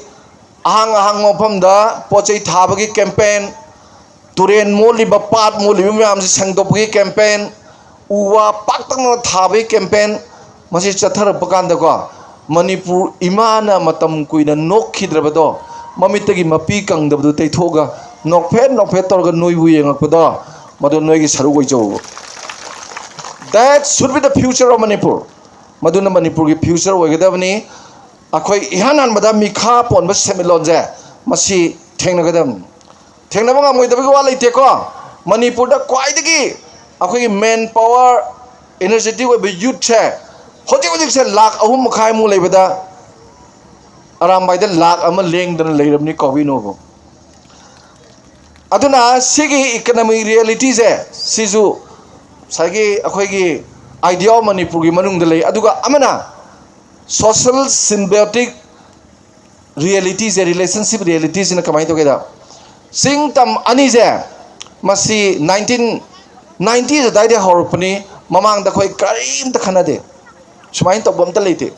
ꯑꯍꯥꯡ ꯑꯍꯥꯡꯕ ꯃꯐꯝꯗ ꯄꯣꯠ ꯆꯩ ꯊꯥꯕꯒꯤ campaign, ꯇꯨꯔꯦꯟ ꯃꯣꯠꯂꯤꯕ, ꯄꯥꯠ ꯃꯣꯠꯂꯤꯕ ꯃꯌꯥꯝꯁꯤ ꯁꯦꯡꯗꯣꯛꯄꯒꯤ campaign, ꯎ ꯋꯥ ꯄꯥꯛꯇꯛꯅꯅ ꯊꯥꯕꯒꯤ campaign, ꯃꯁꯤ ꯆꯠꯊꯔꯛꯄ ꯀꯥꯟꯗꯀꯣ, ꯃꯅꯤꯄꯨꯔ ꯏꯃꯥꯅ ꯃꯇꯝ ꯀꯨꯏꯅ ꯅꯣꯛꯈꯤꯗ꯭ꯔꯕꯗꯣ, ꯃꯃꯤꯠꯇꯒꯤ ꯃꯄꯤ ꯀꯪꯗꯕꯗꯨ ꯇꯩꯊꯣꯛꯑꯒ ꯅꯣꯛꯐꯦꯠ ꯅꯣꯛꯐꯦꯠ ꯇꯧꯔꯒ ꯅꯣꯏꯕꯨ ꯌꯦꯡꯉꯛꯄꯗꯣ, ꯃꯗꯨ ꯅꯣꯏꯒꯤ ꯁꯔꯨꯛ ꯑꯣꯏꯖꯧꯕ꯫ That should be the future of Manipur. ꯃꯗꯨꯅ ꯃꯅꯤꯄꯨꯔꯒꯤ future ꯑꯣꯏꯒꯗꯕꯅꯤ꯫ ꯑꯩꯈꯣꯏ ꯏꯍꯥꯟ ꯍꯥꯟꯕꯗ ꯃꯤꯈꯥ ꯄꯣꯟꯕ ꯁꯦꯟꯃꯤꯠꯂꯣꯟꯁꯦ ꯃꯁꯤ ꯊꯦꯡꯅꯒꯗꯕꯅꯤ꯫ ꯊꯦꯡꯅꯕ ꯉꯝꯃꯣꯏꯗꯕꯒꯤ ꯋꯥ ꯂꯩꯇꯦꯀꯣ꯫ ꯃꯅꯤꯄꯨꯔꯗ ꯈ꯭ꯋꯥꯏꯗꯒꯤ ꯑꯩꯈꯣꯏꯒꯤ man power, energetic ꯑꯣꯏꯕ youthꯁꯦ ꯍꯧꯖꯤꯛ ꯍꯧꯖꯤꯛꯁꯦ ꯂꯥꯛ ꯑꯍꯨꯝ ꯃꯈꯥꯏꯃꯨꯛ ꯂꯩꯕꯗ ꯑꯔꯥꯝꯕꯥꯏꯗ ꯂꯥꯛ ꯑꯃ ꯂꯦꯡꯗꯅ ꯂꯩꯔꯕꯅꯤ ꯀꯧꯕꯤꯅꯣꯕꯨ꯫ ꯑꯗꯨꯅ ꯁꯤꯒꯤ economic realityꯁꯦ ꯁꯤꯁꯨ ꯉꯁꯥꯏꯒꯤ ꯑꯩꯈꯣꯏꯒꯤ idea of ꯃꯅꯤꯄꯨꯔꯒꯤ ꯃꯅꯨꯡꯗ ꯂꯩ꯫ ꯑꯗꯨꯒ ꯑꯃꯅ social symbiotic realityꯁꯦ, relationship realityꯁꯤꯅ ꯀꯃꯥꯏꯅ ꯇꯧꯒꯦꯗ, ꯆꯤꯡ ꯇꯝ ꯑꯅꯤꯁꯦ ꯃꯁꯤ nineteen ninety ꯑꯗꯨꯋꯥꯏꯗ ꯍꯧꯔꯛꯄꯅꯤ꯫ ꯃꯃꯥꯡꯗ ꯑꯩꯈꯣꯏ ꯀꯔꯤꯝꯇ ꯈꯟꯅꯗꯦ, ꯁꯨꯃꯥꯏꯅ ꯇꯧꯕ ꯑꯝꯇ ꯂꯩꯇꯦ꯫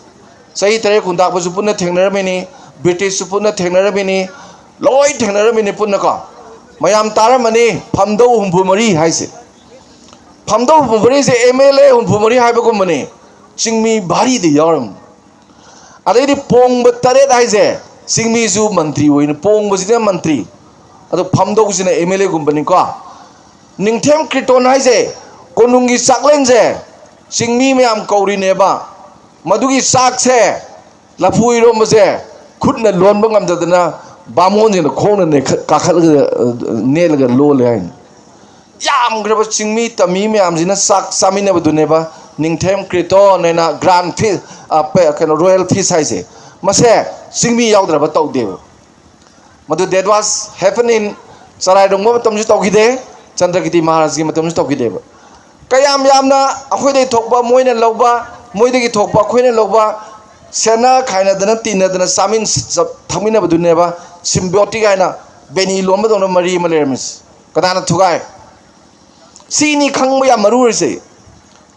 ꯆꯍꯤ ꯇꯔꯦꯠ ꯈꯨꯟꯇꯥꯛꯄꯁꯨ ꯄꯨꯟꯅ ꯊꯦꯡꯅꯔꯝꯃꯤꯅꯤ, Britishꯁꯨ ꯄꯨꯟꯅ ꯊꯦꯡꯅꯔꯝꯃꯤꯅꯤ, ꯂꯣꯏ ꯊꯦꯡꯅꯔꯝꯃꯤꯅꯤ ꯄꯨꯟꯅꯀꯣ꯫ ꯃꯌꯥꯝ ꯇꯥꯔꯝꯃꯅꯤ ꯐꯝꯗꯧ ꯍꯨꯝꯐꯨ ꯃꯔꯤ ꯍꯥꯏꯁꯦ꯫ ꯐꯝꯗꯧ ꯍꯨꯝꯐꯨ ꯃꯔꯤꯁꯦ MLA ꯍꯨꯝꯐꯨ ꯃꯔꯤ ꯍꯥꯏꯕꯒꯨꯝꯕꯅꯤ꯫ ꯆꯤꯡꯃꯤ ꯚꯥꯔꯤꯗ ꯌꯥꯎꯔꯝꯃꯤ꯫ ꯑꯗꯩꯗꯤ ꯄꯣꯡꯕ ꯇꯔꯦꯠ ꯍꯥꯏꯁꯦ ꯆꯤꯡꯃꯤꯁꯨ ꯃꯟꯇ꯭ꯔꯤ ꯑꯣꯏꯅ ꯄꯣꯡꯕꯁꯤꯅ ꯃꯟꯇ꯭ꯔꯤ, ꯑꯗꯣ ꯐꯝꯗꯧꯁꯤꯅ MLAꯒꯨꯝꯕꯅꯤꯀꯣ꯫ ꯅꯤꯡꯊꯦꯝ ꯀꯤꯔꯇꯣꯟ ꯍꯥꯏꯁꯦ ꯀꯣꯅꯨꯡꯒꯤ ꯆꯥꯛꯂꯦꯟꯁꯦ ꯆꯤꯡꯃꯤ ꯃꯌꯥꯝ ꯀꯧꯔꯤꯅꯦꯕ꯫ ꯃꯗꯨꯒꯤ ꯆꯥꯛꯁꯦ, ꯂꯐꯨ ꯏꯔꯣꯝꯕꯁꯦ ꯈꯨꯠꯅ ꯂꯣꯟꯕ ꯉꯝꯗꯗꯅ ꯕꯥꯃꯣꯟꯁꯤꯡꯅ ꯈꯣꯡꯅ ꯅꯦꯈꯠ-, ꯀꯥꯈꯠꯂꯒ, ꯑ, ꯅꯦꯠꯂꯒ ꯂꯣꯜꯂꯦ ꯍꯥꯏꯅꯤ꯫ ꯌꯥꯝꯈ꯭ꯔꯕ ꯆꯤꯡꯃꯤ ꯇꯝꯃꯤ ꯃꯌꯥꯝꯁꯤꯅ ꯆꯥꯛ ꯆꯥꯃꯤꯟꯅꯕꯗꯨꯅꯦꯕ ꯅꯤꯡꯊꯦꯝ ꯀ꯭ꯔꯤꯇꯣꯟ ꯍꯥꯏꯅ ꯒ꯭ꯔꯥꯟ ꯐꯤ, ꯑ, ꯄꯦ-, ꯀꯩꯅꯣ, ꯔꯣꯌꯦꯜ ꯐꯤꯁ ꯍꯥꯏꯁꯦ, ꯃꯁꯦ ꯆꯤꯡꯃꯤ ꯌꯥꯎꯗ꯭ꯔꯕ ꯇꯧꯗꯦꯕ꯫ ꯃꯗꯨ that was happening, ꯆꯔꯥꯏꯔꯣꯡꯕ ꯃꯇꯝꯁꯨ ꯇꯧꯈꯤꯗꯦ, ꯆꯟꯗ꯭ꯔꯀꯤꯇꯤ ꯃꯍꯥꯔꯥꯖꯀꯤ ꯃꯇꯝꯁꯨ ꯇꯧꯈꯤꯗꯦꯕ꯫ ꯀꯌꯥꯝ ꯌꯥꯝꯅ ꯑꯩꯈꯣꯏꯗꯒꯤ ꯊꯣꯛꯄ ꯃꯣꯏꯅ ꯂꯧꯕ, ꯃꯣꯏꯗꯒꯤ ꯊꯣꯛꯄ ꯑꯩꯈꯣꯏꯅ ꯂꯧꯕ, ꯁꯦꯠꯅ ꯈꯥꯏꯅꯗꯅ ꯇꯤꯟꯅꯗꯅ ꯆꯥꯃꯤꯟ ꯆ-, ꯊꯛꯃꯤꯟꯅꯕꯗꯨꯅꯦꯕ ꯁꯤꯝꯕꯤꯌꯣꯇꯤꯛ ꯍꯥꯏꯅ ꯕꯦꯅꯤ ꯂꯣꯟꯕꯗꯧꯅ ꯃꯔꯤ ꯑꯃ ꯂꯩꯔꯝꯃꯤꯁꯦ꯫ ꯀꯅꯥꯅ ꯊꯨꯒꯥꯏ? ꯁꯤꯅꯤ ꯈꯪꯕ ꯌꯥꯝ ꯃꯔꯨ ꯑꯣꯏꯔꯤꯁꯦ꯫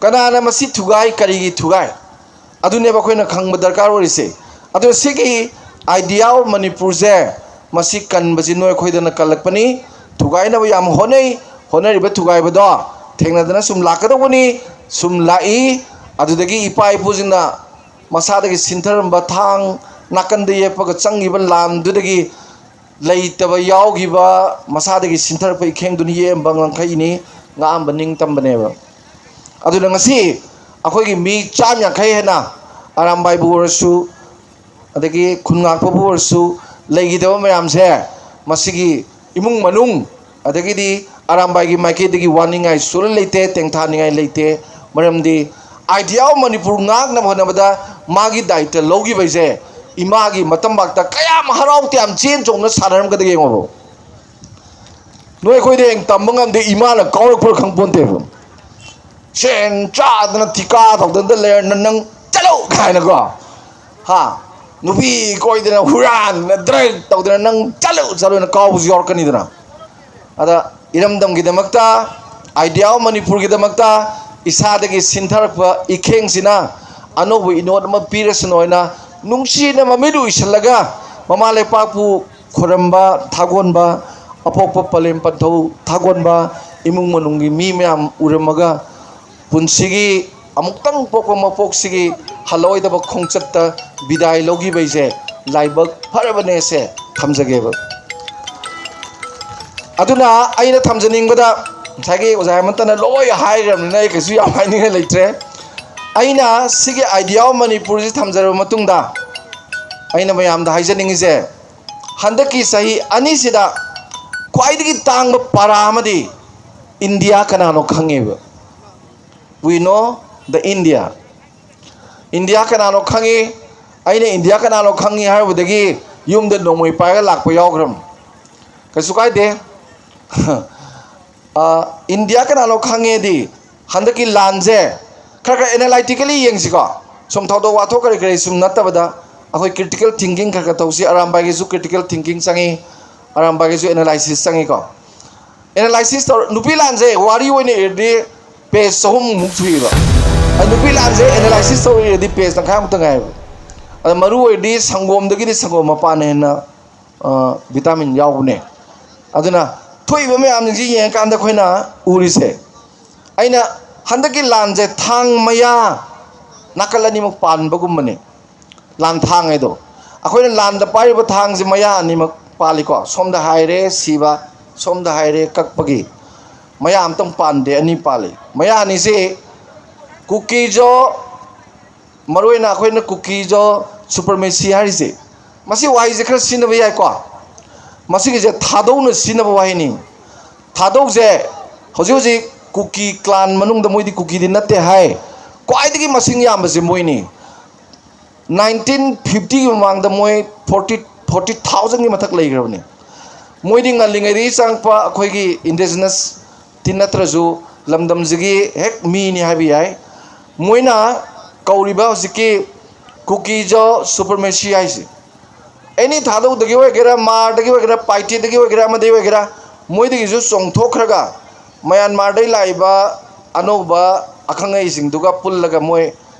ꯀꯅꯥꯅ ꯃꯁꯤ ꯊꯨꯒꯥꯏ, ꯀꯔꯤꯒꯤ ꯊꯨꯒꯥꯏ? ꯑꯗꯨꯅꯦꯕ ꯑꯩꯈꯣꯏꯅ ꯈꯪꯕ ꯗꯔꯀꯥꯔ ꯑꯣꯏꯔꯤꯁꯦ꯫ ꯑꯗꯣ ꯁꯤꯒꯤ idea of ꯃꯅꯤꯄꯨꯔꯁꯦ, ꯃꯁꯤ ꯀꯟꯕꯁꯤ ꯅꯣꯏ ꯑꯩꯈꯣꯏꯗꯅ ꯀꯜꯂꯛꯄꯅꯤ꯫ ꯊꯨꯒꯥꯏꯅꯕ ꯌꯥꯝ ꯍꯣꯠꯅꯩ꯫ ꯍꯣꯠꯅꯔꯤꯕ ꯊꯨꯒꯥꯏꯕꯗꯣ ꯊꯦꯡꯅꯗꯅ ꯁꯨꯝ ꯂꯥꯛꯀꯗꯧꯕꯅꯤ꯫ ꯁꯨꯝ ꯂꯥꯛꯏ꯫ ꯑꯗꯨꯗꯒꯤ ꯏꯄꯥ ꯏꯄꯨꯁꯤꯡꯅ ꯃꯁꯥꯗꯒꯤ ꯁꯤꯟꯊꯔꯝꯕ ꯊꯥꯡ, ꯅꯥꯀꯟꯗ ꯌꯦꯞꯄꯒ ꯆꯪꯈꯤꯕ ꯂꯥꯟꯗꯨꯗꯒꯤ ꯂꯩꯇꯕ ꯌꯥꯎꯈꯤꯕ, ꯃꯁꯥꯗꯒꯤ ꯁꯤꯟꯊꯔꯛꯄ ꯏꯈꯦꯡꯗꯨꯅ ꯌꯦꯛꯑꯝꯕ ꯉꯝꯈꯩꯅꯤ, ꯉꯥꯛꯑꯝꯕ ꯅꯤꯡꯇꯝꯕꯅꯦꯕ꯫ ꯑꯗꯨꯅ ꯉꯁꯤ ꯑꯩꯈꯣꯏꯒꯤ ꯃꯤ ꯆꯥꯝ ꯌꯥꯡꯈꯩ ꯍꯦꯟꯅ ꯑꯔꯥꯝꯕꯥꯏꯕꯨ ꯑꯣꯏꯔꯁꯨ, ꯑꯗꯒꯤ ꯈꯨꯟ ꯉꯥꯛꯄꯕꯨ ꯑꯣꯏꯔꯁꯨ, ꯂꯩꯈꯤꯗꯕ ꯃꯌꯥꯝꯁꯦ, ꯃꯁꯤꯒꯤ ꯏꯃꯨꯡ ꯃꯅꯨꯡ, ꯑꯗꯒꯤꯗꯤ ꯑꯔꯥꯝꯕꯥꯏꯒꯤ ꯃꯥꯏꯀꯩꯗꯒꯤ ꯋꯥꯅꯤꯡꯉꯥꯏ ꯁꯨꯡꯂꯩ ꯂꯩꯇꯦ, ꯇꯦꯡꯊꯥꯅꯤꯡꯉꯥꯏ ꯂꯩꯇꯦ꯫ ꯃꯔꯝꯗꯤ idea of ꯃꯅꯤꯄꯨꯔ ꯉꯥꯛꯅꯕ ꯍꯣꯠꯅꯕꯗ ꯃꯥꯒꯤ ꯗꯥꯏꯇ ꯂꯧꯈꯤꯕꯁꯦ ꯏꯃꯥꯒꯤ ꯃꯇꯝꯕꯥꯛꯇ ꯀꯌꯥꯝ ꯍꯔꯥꯎ ꯇꯌꯥꯝ ꯆꯦꯟ ꯆꯣꯡꯅ ꯁꯥꯟꯅꯔꯝꯒꯗꯒꯦ ꯌꯦꯡꯉꯣꯕ꯫ ꯅꯣꯏ ꯑꯩꯈꯣꯏꯗꯤ ꯍꯌꯦꯡ ꯇꯝꯕ ꯉꯝꯗꯦ, ꯏꯃꯥꯅ ꯀꯥꯎꯔꯛꯄ꯭ꯔꯥ ꯈꯪꯄꯣꯟꯇꯦꯕ꯫ ꯁꯦꯟ ꯆꯥꯗꯅ ꯊꯤꯀꯥ ꯇꯧꯗꯅ ꯂꯩꯔ ꯅ-, "ꯅꯪ ꯆꯠꯂꯨ!" ꯀꯥꯏꯅꯀꯣ, ꯍꯥ, ꯅꯨꯄꯤ ꯀꯣꯏꯗꯅ ꯍꯨꯔꯥꯟꯗꯅ ꯗ꯭ꯔꯒ ꯇꯧꯗꯅ "ꯅꯪ ꯆꯠꯂꯨ, ꯆꯠꯂꯨꯅ" ꯀꯥꯎꯕꯁꯨ ꯌꯥꯎꯔꯛꯀꯅꯤꯗꯅ꯫ ꯑꯗ ꯏꯔꯝꯗꯝꯒꯤꯗꯃꯛꯇ, idea of ꯃꯅꯤꯄꯨꯔꯒꯤꯗꯃꯛꯇ ꯏꯁꯥꯗꯒꯤ ꯁꯤꯟꯊꯔꯛꯄ ꯏꯈꯦꯡꯁꯤꯅ ꯑꯅꯧꯕ ꯏꯅꯣꯠ ꯑꯃ ꯄꯤꯔꯁꯅꯨ ꯍꯥꯏꯅ ꯅꯨꯡꯁꯤꯅ ꯃꯃꯤꯠ ꯎꯏꯁꯤꯜꯂꯒ ꯃꯃꯥ ꯂꯩꯄꯥꯛꯄꯨ ꯈꯣꯏꯔꯝꯕ, ꯊꯥꯒꯣꯟꯕ, ꯑꯄꯣꯛꯄ ꯄꯂꯦꯝ ꯄꯟꯊꯧ ꯊꯥꯒꯣꯟꯕ ꯏꯃꯨꯡ ꯃꯅꯨꯡꯒꯤ ꯃꯤ ꯃꯌꯥꯝ ꯎꯔꯝꯃꯒ ꯄꯨꯟꯁꯤꯒꯤ ꯑꯃꯨꯛꯇꯪ ꯄꯣꯛꯄ ꯃꯄꯣꯛꯁꯤꯒꯤ ꯍꯜꯂꯛꯑꯣꯏꯗꯕ ꯈꯣꯡꯆꯠꯇ ꯕꯤꯗꯥꯏ ꯂꯧꯈꯤꯕꯩꯁꯦ ꯂꯥꯏꯕꯛ ꯐꯔꯕꯅꯦꯁꯦ ꯊꯝꯖꯒꯦꯕ꯫ ꯑꯗꯨꯅ ꯑꯩꯅ ꯊꯝꯖꯅꯤꯡꯕꯗ, ꯉꯁꯥꯏꯒꯤ ꯑꯣꯖꯥ ꯍꯦꯃꯟꯇꯅ ꯂꯣꯏ ꯍꯥꯏꯈ꯭ꯔꯕꯅꯤꯅ ꯑꯩ ꯀꯩꯁꯨ ꯌꯥꯝ ꯍꯥꯏꯅꯤꯡꯉꯥꯏ ꯂꯩꯇ꯭ꯔꯦ꯫ ꯑꯩꯅ ꯁꯤꯒꯤ idea of ꯃꯅꯤꯄꯨꯔꯁꯤ ꯊꯝꯖꯔꯕ ꯃꯇꯨꯡꯗ ꯑꯩꯅ ꯃꯌꯥꯝꯗ ꯍꯥꯏꯖꯅꯤꯡꯉꯤꯁꯦ, ꯍꯟꯗꯛꯀꯤ ꯆꯍꯤ ꯑꯅꯤꯁꯤꯗ ꯈ꯭ꯋꯥꯏꯗꯒꯤ ꯇꯥꯡꯕ ꯄꯥꯔꯥ ꯑꯃꯗꯤ ꯏꯟꯗꯤꯌꯥ ꯀꯅꯥꯅꯣ ꯈꯪꯉꯦꯕ? We know The India. India ꯀꯅꯥꯅꯣ ꯈꯪꯉꯤ? ꯑꯩꯅ ꯏꯟꯗꯤꯌꯥ ꯀꯅꯥꯅꯣ ꯈꯪꯉꯤ ꯍꯥꯏꯔꯨꯕꯗꯒꯤ ꯌꯨꯝꯗ ꯅꯣꯡꯃꯩ ꯄꯥꯏꯔꯒ ꯂꯥꯛꯄ ꯌꯥꯎꯈ꯭ꯔꯕꯅꯤ꯫ ꯀꯩꯁꯨ ꯀꯥꯏꯗꯦ꯫ ꯑ, ꯏꯟꯗꯤꯌꯥ ꯀꯅꯥꯅꯣ ꯈꯪꯉꯦꯗꯤ ꯍꯟꯗꯛꯀꯤ ꯂꯥꯟꯁꯦ ꯈꯔ ꯈꯔ ꯑꯦꯅꯥꯂꯥꯏꯇꯤꯀꯦꯂꯤ ꯌꯦꯡꯁꯤꯀꯣ꯫ ꯁꯨꯝ ꯊꯧꯗꯣꯛ ꯋꯥꯊꯣꯛ ꯀꯔꯤ ꯀꯔꯤ ꯁꯨꯝ ꯅꯠꯇꯕꯗ ꯑꯩꯈꯣꯏ ꯀ꯭ꯔꯤꯇꯤꯀꯦꯜ ꯊꯤꯡꯀꯤꯡ ꯈꯔ ꯈꯔ ꯇꯧꯁꯤ꯫ ꯑꯔꯥꯝꯕꯥꯏꯒꯤꯁꯨ ꯀ꯭ꯔꯤꯇꯤꯀꯦꯜ ꯊꯤꯡꯀꯤꯡ ꯆꯪꯉꯤ, ꯑꯔꯥꯝꯕꯥꯏꯒꯤꯁꯨ ꯑꯦꯅꯥꯂꯥꯏꯁꯤꯁ ꯆꯪꯉꯤꯀꯣ꯫ ꯑꯦꯅꯥꯂꯥꯏꯁꯤꯁ ꯇꯧꯔ, ꯅꯨꯄꯤ ꯂꯥꯟꯁꯦ ꯋꯥꯔꯤ ꯑꯣꯏꯅ ꯏꯔꯗꯤ ꯄꯦꯖ ꯆꯍꯨꯝꯃꯨꯛ ꯊꯨꯏꯕ꯫ ꯑꯗ ꯅꯨꯄꯤ ꯂꯥꯟꯁꯦ ꯑꯦꯅꯥꯂꯥꯏꯁꯤꯁ ꯇꯧꯔ ꯏꯔꯗꯤ ꯄꯦꯖ ꯇꯪꯈꯥꯏꯃꯨꯛꯇ ꯉꯥꯏꯕ꯫ ꯑꯗ ꯃꯔꯨ ꯑꯣꯏꯔꯗꯤ ꯁꯪꯒꯣꯝꯗꯒꯤꯗꯤ ꯁꯪꯒꯣꯝ ꯃꯄꯥꯟꯅ ꯍꯦꯟꯅ, ꯑ, ꯚꯤꯇꯥꯃꯤꯟ ꯌꯥꯎꯕꯅꯦ꯫ ꯑꯗꯨꯅ ꯊꯣꯛꯏꯕ ꯃꯌꯥꯝꯁꯤꯡꯁꯤ ꯌꯦꯡꯉꯀꯥꯟꯗ ꯑꯩꯈꯣꯏꯅ ꯎꯔꯤꯁꯦ, ꯑꯩꯅ ꯍꯟꯗꯛꯀꯤ ꯂꯥꯟꯁꯦ ꯊꯥꯡ ꯃꯌꯥ ꯅꯥꯀꯜ ꯑꯅꯤꯃꯛ ꯄꯥꯟꯕꯒꯨꯝꯕꯅꯤ꯫ ꯂꯥꯟ ꯊꯥꯡ ꯍꯥꯏꯗꯣ ꯑꯩꯈꯣꯏꯅ ꯂꯥꯟꯗ ꯄꯥꯏꯔꯤꯕ ꯊꯥꯡꯁꯦ ꯃꯌꯥ ꯑꯅꯤꯃꯛ ꯄꯥꯜꯂꯤꯀꯣ꯫ ꯁꯣꯝꯗ ꯍꯥꯏꯔꯦ ꯁꯤꯕ, ꯁꯣꯝꯗ ꯍꯥꯏꯔꯦ ꯀꯛꯄꯒꯤ꯫ ꯃꯌꯥ ꯑꯝꯇꯪ ꯄꯥꯟꯗꯦ, ꯑꯅꯤ ꯄꯥꯜꯂꯤ꯫ ꯃꯌꯥ ꯑꯅꯤꯁꯤ ꯀꯨꯀꯤꯖꯣ, ꯃꯔꯨꯑꯣꯏꯅ ꯑꯩꯈꯣꯏꯅ ꯀꯨꯀꯤꯖꯣ ꯁꯨꯄꯔꯃꯦꯁꯤ ꯍꯥꯏꯔꯤꯁꯦ, ꯃꯁꯤ ꯋꯥꯍꯩꯁꯦ ꯈꯔ ꯁꯤꯖꯤꯟꯅꯕ ꯌꯥꯏꯀꯣ꯫ ꯃꯁꯤꯒꯤꯁꯦ ꯊꯥꯗꯧꯅ ꯁꯤꯖꯤꯟꯅꯕ ꯋꯥꯍꯩꯅꯤ꯫ ꯊꯥꯗꯧꯁꯦ ꯍꯧꯖꯤꯛ ꯍꯧꯖꯤꯛ ꯀꯨꯀꯤ ꯀ꯭ꯂꯥꯟ ꯃꯅꯨꯡꯗ, ꯃꯣꯏꯗꯤ ꯀꯨꯀꯤꯗꯤ ꯅꯠꯇꯦ ꯍꯥꯏ, ꯈ꯭ꯋꯥꯏꯗꯒꯤ ꯃꯁꯤꯡ ꯌꯥꯝꯕꯁꯦ ꯃꯣꯏꯅꯤ꯫ ꯅꯥꯏꯟꯇꯤꯟ ꯐꯤꯐꯇꯤꯒꯤ ꯃꯃꯥꯡꯗ ꯃꯣꯏ ꯐꯣꯔꯇꯤ, ꯐꯣꯔꯇꯤ ꯊꯥꯎꯖꯟꯒꯤ ꯃꯊꯛ ꯂꯩꯈ꯭ꯔꯕꯅꯤ꯫ ꯃꯣꯏꯗꯤ ꯉꯜꯂꯤꯉꯩꯗꯒꯤ ꯆꯪꯉꯛꯄ ꯑꯩꯈꯣꯏꯒꯤ ꯏꯟꯗꯤꯖꯤꯅꯁꯇꯤ ꯅꯠꯇ꯭ꯔꯁꯨ ꯂꯝꯗꯝꯁꯤꯒꯤ ꯍꯦꯛ ꯃꯤꯅꯤ ꯍꯥꯏꯕ ꯌꯥꯏ꯫ ꯃꯣꯏꯅ ꯀꯧꯔꯤꯕ ꯍꯧꯖꯤꯛꯀꯤ ꯀꯨꯀꯤꯖꯣ ꯁꯨꯄꯔꯃꯦꯁꯤ ꯍꯥꯏꯁꯦ, ꯑꯦꯅꯤ ꯊꯥꯗꯧꯗꯒꯤ ꯑꯣꯏꯒꯦꯔꯥ, ꯃꯥꯔꯗꯒꯤ ꯑꯣꯏꯒꯦꯔꯥ, ꯄꯥꯏꯇꯦꯗꯒꯤ ꯑꯣꯏꯒꯦꯔꯥ, ꯑꯃꯗꯒꯤ ꯑꯣꯏꯒꯦꯔꯥ, ꯃꯣꯏꯗꯒꯤꯁꯨ ꯆꯣꯡꯊꯣꯛꯈ꯭ꯔꯒ ꯃꯌꯥꯟꯃꯥꯔꯗꯒꯤ ꯂꯥꯛꯏꯕ ꯑꯅꯧꯕ ꯑꯈꯪ ꯑꯍꯩꯁꯤꯡꯗꯨꯒ ꯄꯨꯜꯂꯒ ꯃꯣꯏ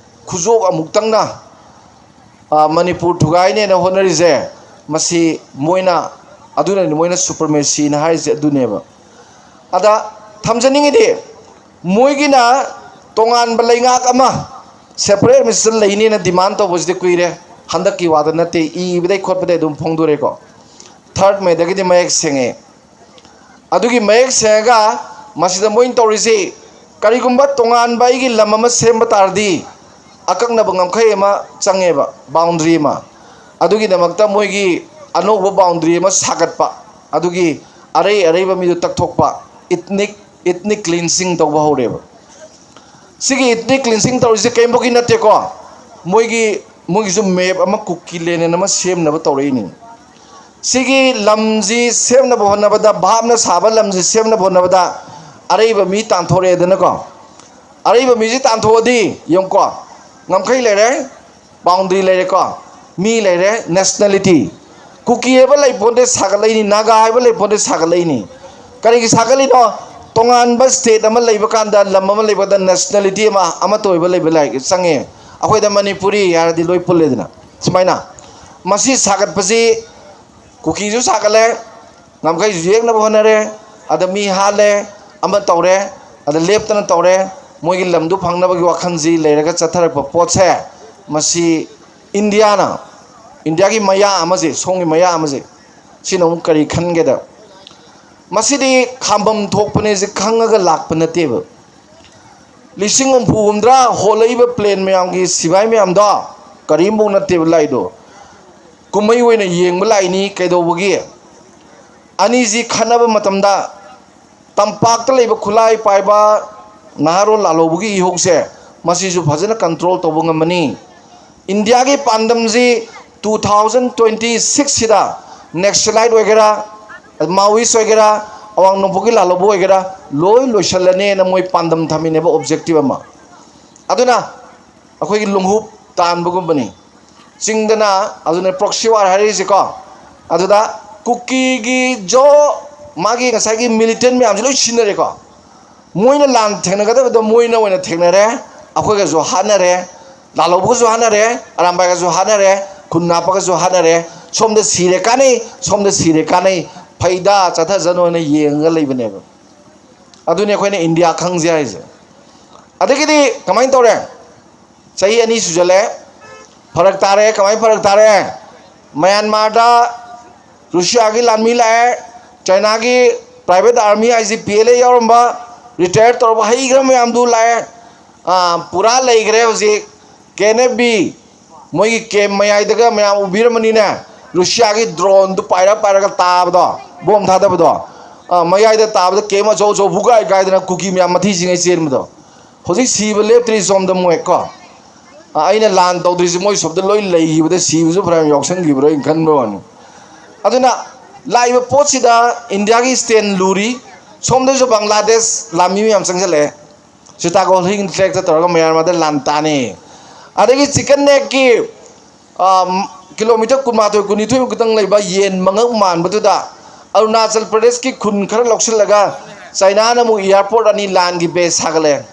ꯈꯨꯖꯣꯛ ꯑꯃꯨꯛꯇꯪꯅ, ꯑ, ꯃꯅꯤꯄꯨꯔ ꯊꯨꯒꯥꯏꯅꯦꯅ ꯍꯣꯠꯅꯔꯤꯁꯦ, ꯃꯁꯤ ꯃꯣꯏꯅ, ꯑꯗꯨꯅꯅꯤ ꯃꯣꯏꯅ ꯁꯨꯄꯔꯃꯦꯁꯤꯅ ꯍꯥꯏꯔꯤꯁꯦ ꯑꯗꯨꯅꯦꯕ꯫ ꯑꯗ ꯊꯝꯖꯅꯤꯡꯉꯤꯗꯤ, ꯃꯣꯏꯒꯤꯅ ꯇꯣꯉꯥꯟꯕ ꯂꯩꯉꯥꯛ ꯑꯃ, ꯁꯦꯄꯔꯦꯠ ꯑꯦꯗꯃꯤꯅꯤꯁꯇ꯭ꯔꯦꯁꯟ ꯂꯩꯅꯦꯅ ꯗꯤꯃꯥꯟ ꯇꯧꯕꯁꯤꯗꯤ ꯀꯨꯏꯔꯦ, ꯍꯟꯗꯛꯀꯤ ꯋꯥꯗ ꯅꯠꯇꯦ, ꯏꯕꯗꯩ ꯈꯣꯠꯄꯗꯩ ꯑꯗꯨꯝ ꯐꯣꯡꯗꯣꯔꯛꯑꯦꯀꯣ꯫ ꯊꯥꯔꯠ ꯃꯦꯗꯒꯤꯗꯤ ꯃꯌꯦꯛ ꯁꯦꯡꯉꯦ꯫ ꯑꯗꯨꯒꯤ ꯃꯌꯦꯛ ꯁꯦꯡꯉꯒ ꯃꯁꯤꯗ ꯃꯣꯏꯅ ꯇꯧꯔꯤꯁꯤ, ꯀꯔꯤꯒꯨꯝꯕ ꯇꯣꯉꯥꯟꯕ ꯑꯩꯒꯤ ꯂꯝ ꯑꯃ ꯁꯦꯝꯕ ꯇꯥꯔꯗꯤ ꯑꯀꯛꯅꯕ ꯉꯝꯈꯩ ꯑꯃ ꯆꯪꯉꯦꯕ, ꯕꯥꯎꯟꯗꯔꯤ ꯑꯃ꯫ ꯑꯗꯨꯒꯤꯗꯃꯛꯇ ꯃꯣꯏꯒꯤ ꯑꯅꯧꯕ ꯕꯥꯎꯟꯗꯔꯤ ꯑꯃ ꯁꯥꯒꯠꯄ, ꯑꯗꯨꯒꯤ ꯑꯔꯩ ꯑꯔꯩꯕ ꯃꯤꯗꯨ ꯇꯛꯊꯣꯛꯄ, ꯏꯊꯅꯤꯛ, ꯏꯊꯅꯤꯛ ꯀ꯭ꯂꯤꯟꯁꯤꯡ ꯇꯧꯕ ꯍꯧꯔꯦꯕ꯫ ꯁꯤꯒꯤ ethnic cleansing ꯇꯧꯔꯤꯁꯦ ꯀꯔꯤꯝꯐꯥꯎꯒꯤ ꯅꯠꯇꯦꯀꯣ꯫ ꯃꯣꯏꯒꯤ ꯃꯣꯏꯒꯤꯁꯨ map ꯑꯃ, ꯀꯨꯀꯤ land ꯑꯃ ꯁꯦꯝꯅꯕ ꯇꯧꯔꯛꯏꯅꯤ꯫ ꯁꯤꯒꯤ ꯂꯝꯁꯤ ꯁꯦꯝꯅꯕ ꯍꯣꯠꯅꯕꯗ, ꯚꯥꯞꯅ ꯁꯥꯕ ꯂꯝꯁꯤ ꯁꯦꯝꯅꯕ ꯍꯣꯠꯅꯕꯗ ꯑꯔꯩꯕ ꯃꯤ ꯇꯥꯟꯊꯣꯔꯛꯑꯦꯗꯅꯀꯣ꯫ ꯑꯔꯩꯕ ꯃꯤꯁꯤ ꯇꯥꯟꯊꯣꯛꯑꯗꯤ ꯌꯦꯡꯉꯨꯀꯣ, ꯉꯝꯈꯩ ꯂꯩꯔꯦ, boundary ꯂꯩꯔꯦꯀꯣ, ꯃꯤ ꯂꯩꯔꯦ, nationality꯫ ꯀꯨꯀꯤ ꯍꯥꯏꯕ ꯂꯩꯄꯣꯟꯇꯦ ꯁꯥꯒꯠꯂꯛꯏꯅꯤ, ꯅꯥꯒꯥ ꯍꯥꯏꯕ ꯂꯩꯄꯣꯟꯇꯦ ꯁꯥꯒꯠꯂꯛꯏꯅꯤ꯫ ꯀꯔꯤꯒꯤ ꯁꯥꯒꯠꯂꯤꯅꯣ? ꯇꯣꯉꯥꯟꯕ state ꯑꯃ ꯂꯩꯕ ꯀꯥꯟꯗ, ꯂꯝ ꯑꯃ ꯂꯩꯕ ꯀꯥꯟꯗ nationality ꯑꯃ, ꯑꯃꯠꯇ ꯑꯣꯏꯕ ꯂꯩꯕ ꯂꯥꯏ ꯆꯪꯉꯦ꯫ ꯑꯩꯈꯣꯏꯗ ꯃꯅꯤꯄꯨꯔꯤ ꯍꯥꯏꯔꯗꯤ ꯂꯣꯏ ꯄꯨꯜꯂꯦꯗꯅ꯫ ꯁꯨꯃꯥꯏꯅ ꯃꯁꯤ ꯁꯥꯒꯠꯄꯁꯤ ꯀꯨꯀꯤꯁꯨ ꯁꯥꯒꯠꯂꯦ, ꯉꯝꯈꯩꯁꯨ ꯌꯦꯛꯅꯕ ꯍꯣꯠꯅꯔꯦ, ꯑꯗ ꯃꯤ ꯍꯥꯠꯂꯦ, ꯑꯃ ꯇꯧꯔꯦ, ꯑꯗ ꯂꯦꯞꯇꯅ ꯇꯧꯔꯦ꯫ ꯃꯣꯏꯒꯤ ꯂꯝꯗꯨ ꯐꯪꯅꯕꯒꯤ ꯋꯥꯈꯜꯁꯤ ꯂꯩꯔꯒ ꯆꯠꯊꯔꯛꯄ ꯄꯣꯠꯁꯦ, ꯃꯁꯤ ꯏꯟꯗꯤꯌꯥꯅ, ꯏꯟꯗꯤꯌꯥꯒꯤ ꯃꯌꯥ ꯑꯃꯁꯦ, ꯁꯣꯝꯒꯤ ꯃꯌꯥ ꯑꯃꯁꯦ, ꯁꯤꯅ ꯑꯃꯨꯛ ꯀꯔꯤ ꯈꯟꯒꯦꯗ, ꯃꯁꯤꯗꯤ ꯈꯥꯝꯕꯝ ꯊꯣꯛꯄꯅꯦꯁꯦ ꯈꯪꯉꯒ ꯂꯥꯛꯄ ꯅꯠꯇꯦꯕ꯫ ꯂꯤꯁꯤꯡ ꯍꯨꯝꯐꯨ ꯍꯨꯝꯗ꯭ꯔꯥ ꯍꯣꯜꯂꯛꯏꯕ plane ꯃꯌꯥꯝꯒꯤ ꯁꯤꯐꯥꯏ ꯃꯌꯥꯝꯗꯣ ꯀꯔꯤꯝꯐꯥꯎ ꯅꯠꯇꯦꯕ ꯂꯥꯛꯏꯗꯣ꯫ ꯀꯨꯝꯍꯩ ꯑꯣꯏꯅ ꯌꯦꯡꯕ ꯂꯥꯛꯏꯅꯤ꯫ ꯀꯩꯗꯧꯕꯒꯤ? ꯑꯅꯤꯁꯤ ꯈꯟꯅꯕ ꯃꯇꯝꯗ ꯇꯝꯄꯥꯛꯇ ꯂꯩꯕ ꯈꯨꯠꯂꯥꯏ ꯄꯥꯏꯕ ꯅꯍꯥꯔꯣꯜ ꯂꯥꯜꯍꯧꯕꯒꯤ ꯏꯍꯧꯁꯦ, ꯃꯁꯤꯁꯨ ꯐꯖꯅ control ꯇꯧꯕ ꯉꯝꯃꯅꯤ꯫ ꯏꯟꯗꯤꯌꯥꯒꯤ ꯄꯥꯟꯗꯝꯁꯤ two thousand twenty six ꯁꯤꯗ Naxalite ꯑꯣꯏꯒꯦꯔꯥ, Maoist ꯑꯣꯏꯒꯦꯔꯥ, ꯑꯋꯥꯡ ꯅꯣꯡꯄꯣꯛꯀꯤ ꯂꯥꯜꯍꯧꯕ ꯑꯣꯏꯒꯦꯔꯥ, ꯂꯣꯏ ꯂꯣꯏꯁꯤꯜꯂꯅꯦꯅ ꯃꯣꯏ ꯄꯥꯟꯗꯝ ꯊꯝꯃꯤꯅꯦꯕ, objective ꯑꯃ꯫ ꯑꯗꯨꯅ ꯑꯩꯈꯣꯏꯒꯤ ꯂꯣꯡꯍꯨꯞ ꯇꯥꯟꯕꯒꯨꯝꯕꯅꯤ꯫ ꯆꯤꯡꯗꯅ, ꯑꯗꯨꯅ proxy war ꯍꯥꯏꯔꯛꯏꯁꯦꯀꯣ꯫ ꯑꯗꯨꯗ ꯀꯨꯀꯤꯒꯤ ꯖꯣ, ꯃꯥꯒꯤ ꯉꯁꯥꯏꯒꯤ militant ꯃꯌꯥꯝꯁꯦ ꯂꯣꯏ ꯁꯤꯟꯅꯔꯦꯀꯣ꯫ ꯃꯣꯏꯅ ꯂꯥꯟ ꯊꯦꯡꯅꯒꯗꯕꯗꯣ ꯃꯣꯏꯅ ꯑꯣꯏꯅ ꯊꯦꯡꯅꯔꯦ, ꯑꯩꯈꯣꯏꯒꯁꯨ ꯍꯥꯠꯅꯔꯦ, ꯂꯥꯜꯍꯧꯕꯒꯁꯨ ꯍꯥꯠꯅꯔꯦ, ꯑꯔꯥꯝꯕꯥꯏꯒꯁꯨ ꯍꯥꯠꯅꯔꯦ, ꯈꯨꯟ ꯉꯥꯛꯄꯒꯁꯨ ꯍꯥꯠꯅꯔꯦ꯫ ꯁꯣꯝꯗ ꯁꯤꯔꯦ ꯀꯥꯟꯅꯩ, ꯁꯣꯝꯗ ꯁꯤꯔꯦ ꯀꯥꯟꯅꯩ, ꯐꯩꯗ ꯆꯠꯊꯖꯅꯣꯅ ꯌꯦꯡꯉꯒ ꯂꯩꯕꯅꯦꯕ꯫ ꯑꯗꯨꯅꯤ ꯑꯩꯈꯣꯏꯅ ꯏꯟꯗꯤꯌꯥ ꯈꯪꯁꯦ ꯍꯥꯏꯁꯦ꯫ ꯑꯗꯒꯤꯗꯤ ꯀꯃꯥꯏꯅ ꯇꯧꯔꯦ? ꯆꯍꯤ ꯑꯅꯤ ꯁꯨꯖꯜꯂꯦ, ꯐꯔꯛ ꯇꯥꯔꯦ꯫ ꯀꯃꯥꯏꯅ ꯐꯔꯛ ꯇꯥꯔꯦ? ꯃ꯭ꯌꯥꯟꯃꯥꯔꯗ ꯔꯨꯁꯤꯌꯥꯒꯤ ꯂꯥꯟꯃꯤ ꯂꯥꯛꯑꯦ, ꯆꯥꯏꯅꯥꯒꯤ private army, I G P L A ꯌꯥꯎꯔꯝꯕ, retire ꯇꯧꯔꯕ ꯍꯩꯈ꯭ꯔ ꯃꯌꯥꯝꯗꯨ ꯂꯥꯛꯑꯦ꯫ ꯑꯥ, ꯄꯨꯔꯥ ꯂꯩꯈ꯭ꯔꯦ ꯍꯧꯖꯤꯛ꯫ K N F B ꯃꯣꯏꯒꯤ camp ꯃꯌꯥꯏꯗꯒ ꯃꯌꯥꯝ ꯎꯕꯤꯔꯝꯃꯅꯤꯅꯦ, ꯔꯨꯁꯤꯌꯥꯒꯤ droneꯗꯨ ꯄꯥꯏꯔ ꯄꯥꯏꯔꯒ ꯇꯥꯕꯗꯣ, bomb ꯊꯥꯗꯕꯗꯣ꯫ ꯑꯥ, ꯃꯌꯥꯏꯗ ꯇꯥꯕꯗ camp ꯑꯆꯧ ꯑꯆꯧꯕ ꯄꯨꯀꯥꯏ ꯀꯥꯏꯗꯅ ꯀꯨꯀꯤ ꯃꯌꯥꯝ ꯃꯊꯤ ꯆꯤꯡꯉꯩ ꯆꯦꯟꯕꯗꯣ꯫ ꯍꯧꯖꯤꯛ ꯁꯤꯕ ꯂꯦꯞꯇ꯭ꯔꯤ ꯁꯣꯝꯗ ꯃꯣꯏ ꯀꯣ꯫ ꯑ, ꯑꯩꯅ ꯂꯥꯟ ꯇꯧꯗ꯭ꯔꯤꯁꯦ ꯃꯣꯏ ꯁꯣꯝꯗ ꯂꯣꯏ ꯂꯩꯈꯤꯕꯗ ꯁꯤꯕꯁꯨ ꯐꯅꯌꯥꯝ ꯌꯥꯎꯁꯟꯈꯤꯕ꯭ꯔꯥ ꯑꯩꯅ ꯈꯟꯕ ꯋꯥꯅꯤ꯫ ꯑꯗꯨꯅ ꯂꯥꯛꯏꯕ ꯄꯣꯠꯁꯤꯗ ꯏꯟꯗꯤꯌꯥꯒꯤ stand ꯂꯨꯔꯤ, ꯁꯣꯝꯗꯁꯨ ꯕꯪꯒ꯭ꯂꯥꯗꯦꯁ ꯂꯥꯟꯃꯤ ꯃꯌꯥꯝ ꯆꯪꯁꯤꯜꯂꯛꯑꯦ꯫ ꯁꯤꯇꯥꯒꯣꯜ ꯍꯤꯜ track ꯇꯧꯔꯒ ꯃꯌꯥꯟꯃꯥꯔꯗ ꯂꯥꯟ ꯇꯥꯅꯤ꯫ ꯑꯗꯒꯤ chicken neckꯀꯤ, ꯑ, ꯀꯤꯂꯣꯃꯤꯇꯔ ꯀꯨꯟꯃꯥꯊꯣꯏ ꯀꯨꯟꯅꯤꯊꯣꯏꯃꯨꯛ ꯈꯛꯇꯪ ꯂꯩꯕ ꯌꯦꯟ ꯃꯉꯛ ꯃꯥꯟꯕꯗꯨꯗ ꯑꯔꯨꯅꯥꯆꯜ ꯄ꯭ꯔꯗꯦꯁꯀꯤ ꯈꯨꯟ ꯈꯔ ꯂꯧꯁꯤꯜꯂꯒ ꯆꯩꯅꯥꯅ ꯑꯃꯨꯛ airport ꯑꯅꯤ ꯂꯥꯟꯒꯤ base ꯁꯥꯒꯠꯂꯦ꯫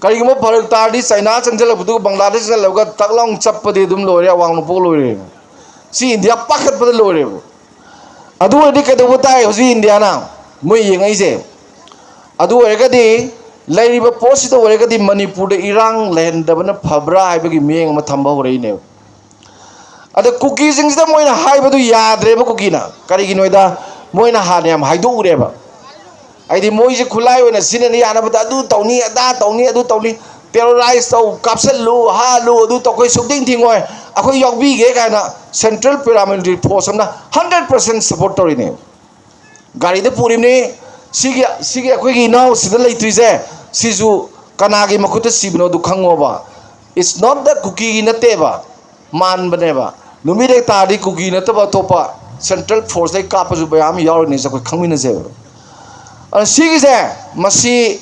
ꯀꯔꯤꯒꯨꯝꯕ ꯐꯔꯛ ꯇꯥꯔꯗꯤ ꯆꯩꯅꯥ ꯆꯪꯁꯤꯜꯂꯛꯄꯗꯨꯒ ꯕꯪꯒ꯭ꯂꯥꯗꯦꯁ ꯆꯪꯁꯤꯜꯂꯛꯄꯒ ꯇꯛ ꯂꯥꯎꯅ ꯆꯞꯄꯗꯤ ꯑꯗꯨꯝ ꯂꯣꯏꯔꯦ, ꯑꯋꯥꯡ ꯅꯣꯡꯄꯣꯛ ꯂꯣꯏꯔꯦ꯫ ꯁꯤ ꯏꯟꯗꯤꯌꯥ ꯄꯥꯈꯠꯄꯗ ꯂꯣꯏꯔꯦꯕ꯫ ꯑꯗꯨ ꯑꯣꯏꯔꯗꯤ ꯀꯩꯗꯧꯕ ꯇꯥꯏ ꯍꯧꯖꯤꯛ ꯏꯟꯗꯤꯌꯥꯅ? ꯃꯣꯏ ꯌꯦꯡꯉꯛꯏꯁꯦ꯫ ꯑꯗꯨ ꯑꯣꯏꯔꯒꯗꯤ ꯂꯩꯔꯤꯕ ꯄꯣꯠꯁꯤꯗ ꯑꯣꯏꯔꯒꯗꯤ ꯃꯅꯤꯄꯨꯔꯗ ꯏꯔꯥꯡ ꯂꯩꯍꯟꯗꯕꯅ ꯐꯕ꯭ꯔꯥ ꯍꯥꯏꯕꯒꯤ ꯃꯤꯠꯌꯦꯡ ꯑꯃ ꯊꯝꯕ ꯍꯧꯔꯛꯏꯅꯦꯕ꯫ ꯑꯗ ꯀꯨꯀꯤꯁꯤꯡꯁꯤꯗ ꯃꯣꯏꯅ ꯍꯥꯏꯕꯗꯨ ꯌꯥꯗ꯭ꯔꯦꯕ ꯀꯨꯀꯤꯅ꯫ ꯀꯔꯤꯒꯤꯅꯣꯗ ꯃꯣꯏꯅ ꯍꯥꯟꯅ ꯌꯥꯝ ꯍꯥꯏꯗꯣꯛꯎꯔꯦꯕ꯫ ꯍꯥꯏꯗꯤ ꯃꯣꯏꯁꯦ ꯈꯨꯠꯂꯥꯏ ꯑꯣꯏꯅ ꯁꯤꯖꯤꯟꯅꯅ ꯌꯥꯅꯕꯗ ꯑꯗꯨ ꯇꯧꯅꯤ, ꯑꯗꯥ ꯇꯧꯅꯤ, ꯑꯗꯨ ꯇꯧꯅꯤ, terrorize ꯇꯧ, ꯀꯥꯞꯁꯜꯂꯨ, ꯍꯥꯠꯂꯨ, ꯑꯗꯨ ꯇꯧ, ꯑꯩꯈꯣꯏ ꯁꯨꯛꯊꯤꯡ ꯊꯤꯡꯉꯣꯏ, ꯑꯩꯈꯣꯏ ꯌꯥꯎꯕꯤꯒꯦ ꯀꯥꯏꯅ central paramilitary force ꯑꯃꯅ hundred percent support ꯇꯧꯔꯤꯅꯦ꯫ ꯒꯥꯔꯤꯗ ꯄꯨꯔꯤꯕꯅꯤ꯫ ꯁꯤꯒꯤ, ꯁꯤꯒꯤ ꯑꯩꯈꯣꯏꯒꯤ ꯏꯅꯥꯎ ꯁꯤꯗ ꯂꯩꯇ꯭ꯔꯤꯁꯦ, ꯁꯤꯁꯨ ꯀꯅꯥꯒꯤ ꯃꯈꯨꯠꯇ ꯁꯤꯕꯅꯣ ꯑꯗꯨ ꯈꯪꯉꯣꯕ꯫ It's not that ꯀꯨꯀꯤꯒꯤ ꯅꯠꯇꯦꯕ, ꯃꯥꯟꯕꯅꯦꯕ꯫ ꯅꯨꯃꯤꯠ ꯍꯦꯛ ꯇꯥꯔꯗꯤ ꯀꯨꯀꯤ ꯅꯠꯇꯕ ꯑꯇꯣꯞꯄ central forceꯇꯩ ꯀꯥꯞꯄꯁꯨ ꯃꯌꯥꯝ ꯑꯃ ꯌꯥꯎꯔꯤꯅꯤꯁꯦ ꯑꯩꯈꯣꯏ ꯈꯪꯃꯤꯟꯅꯁꯦꯕ꯫ ꯑꯗꯨꯅ ꯁꯤꯒꯤꯁꯦ, ꯃꯁꯤ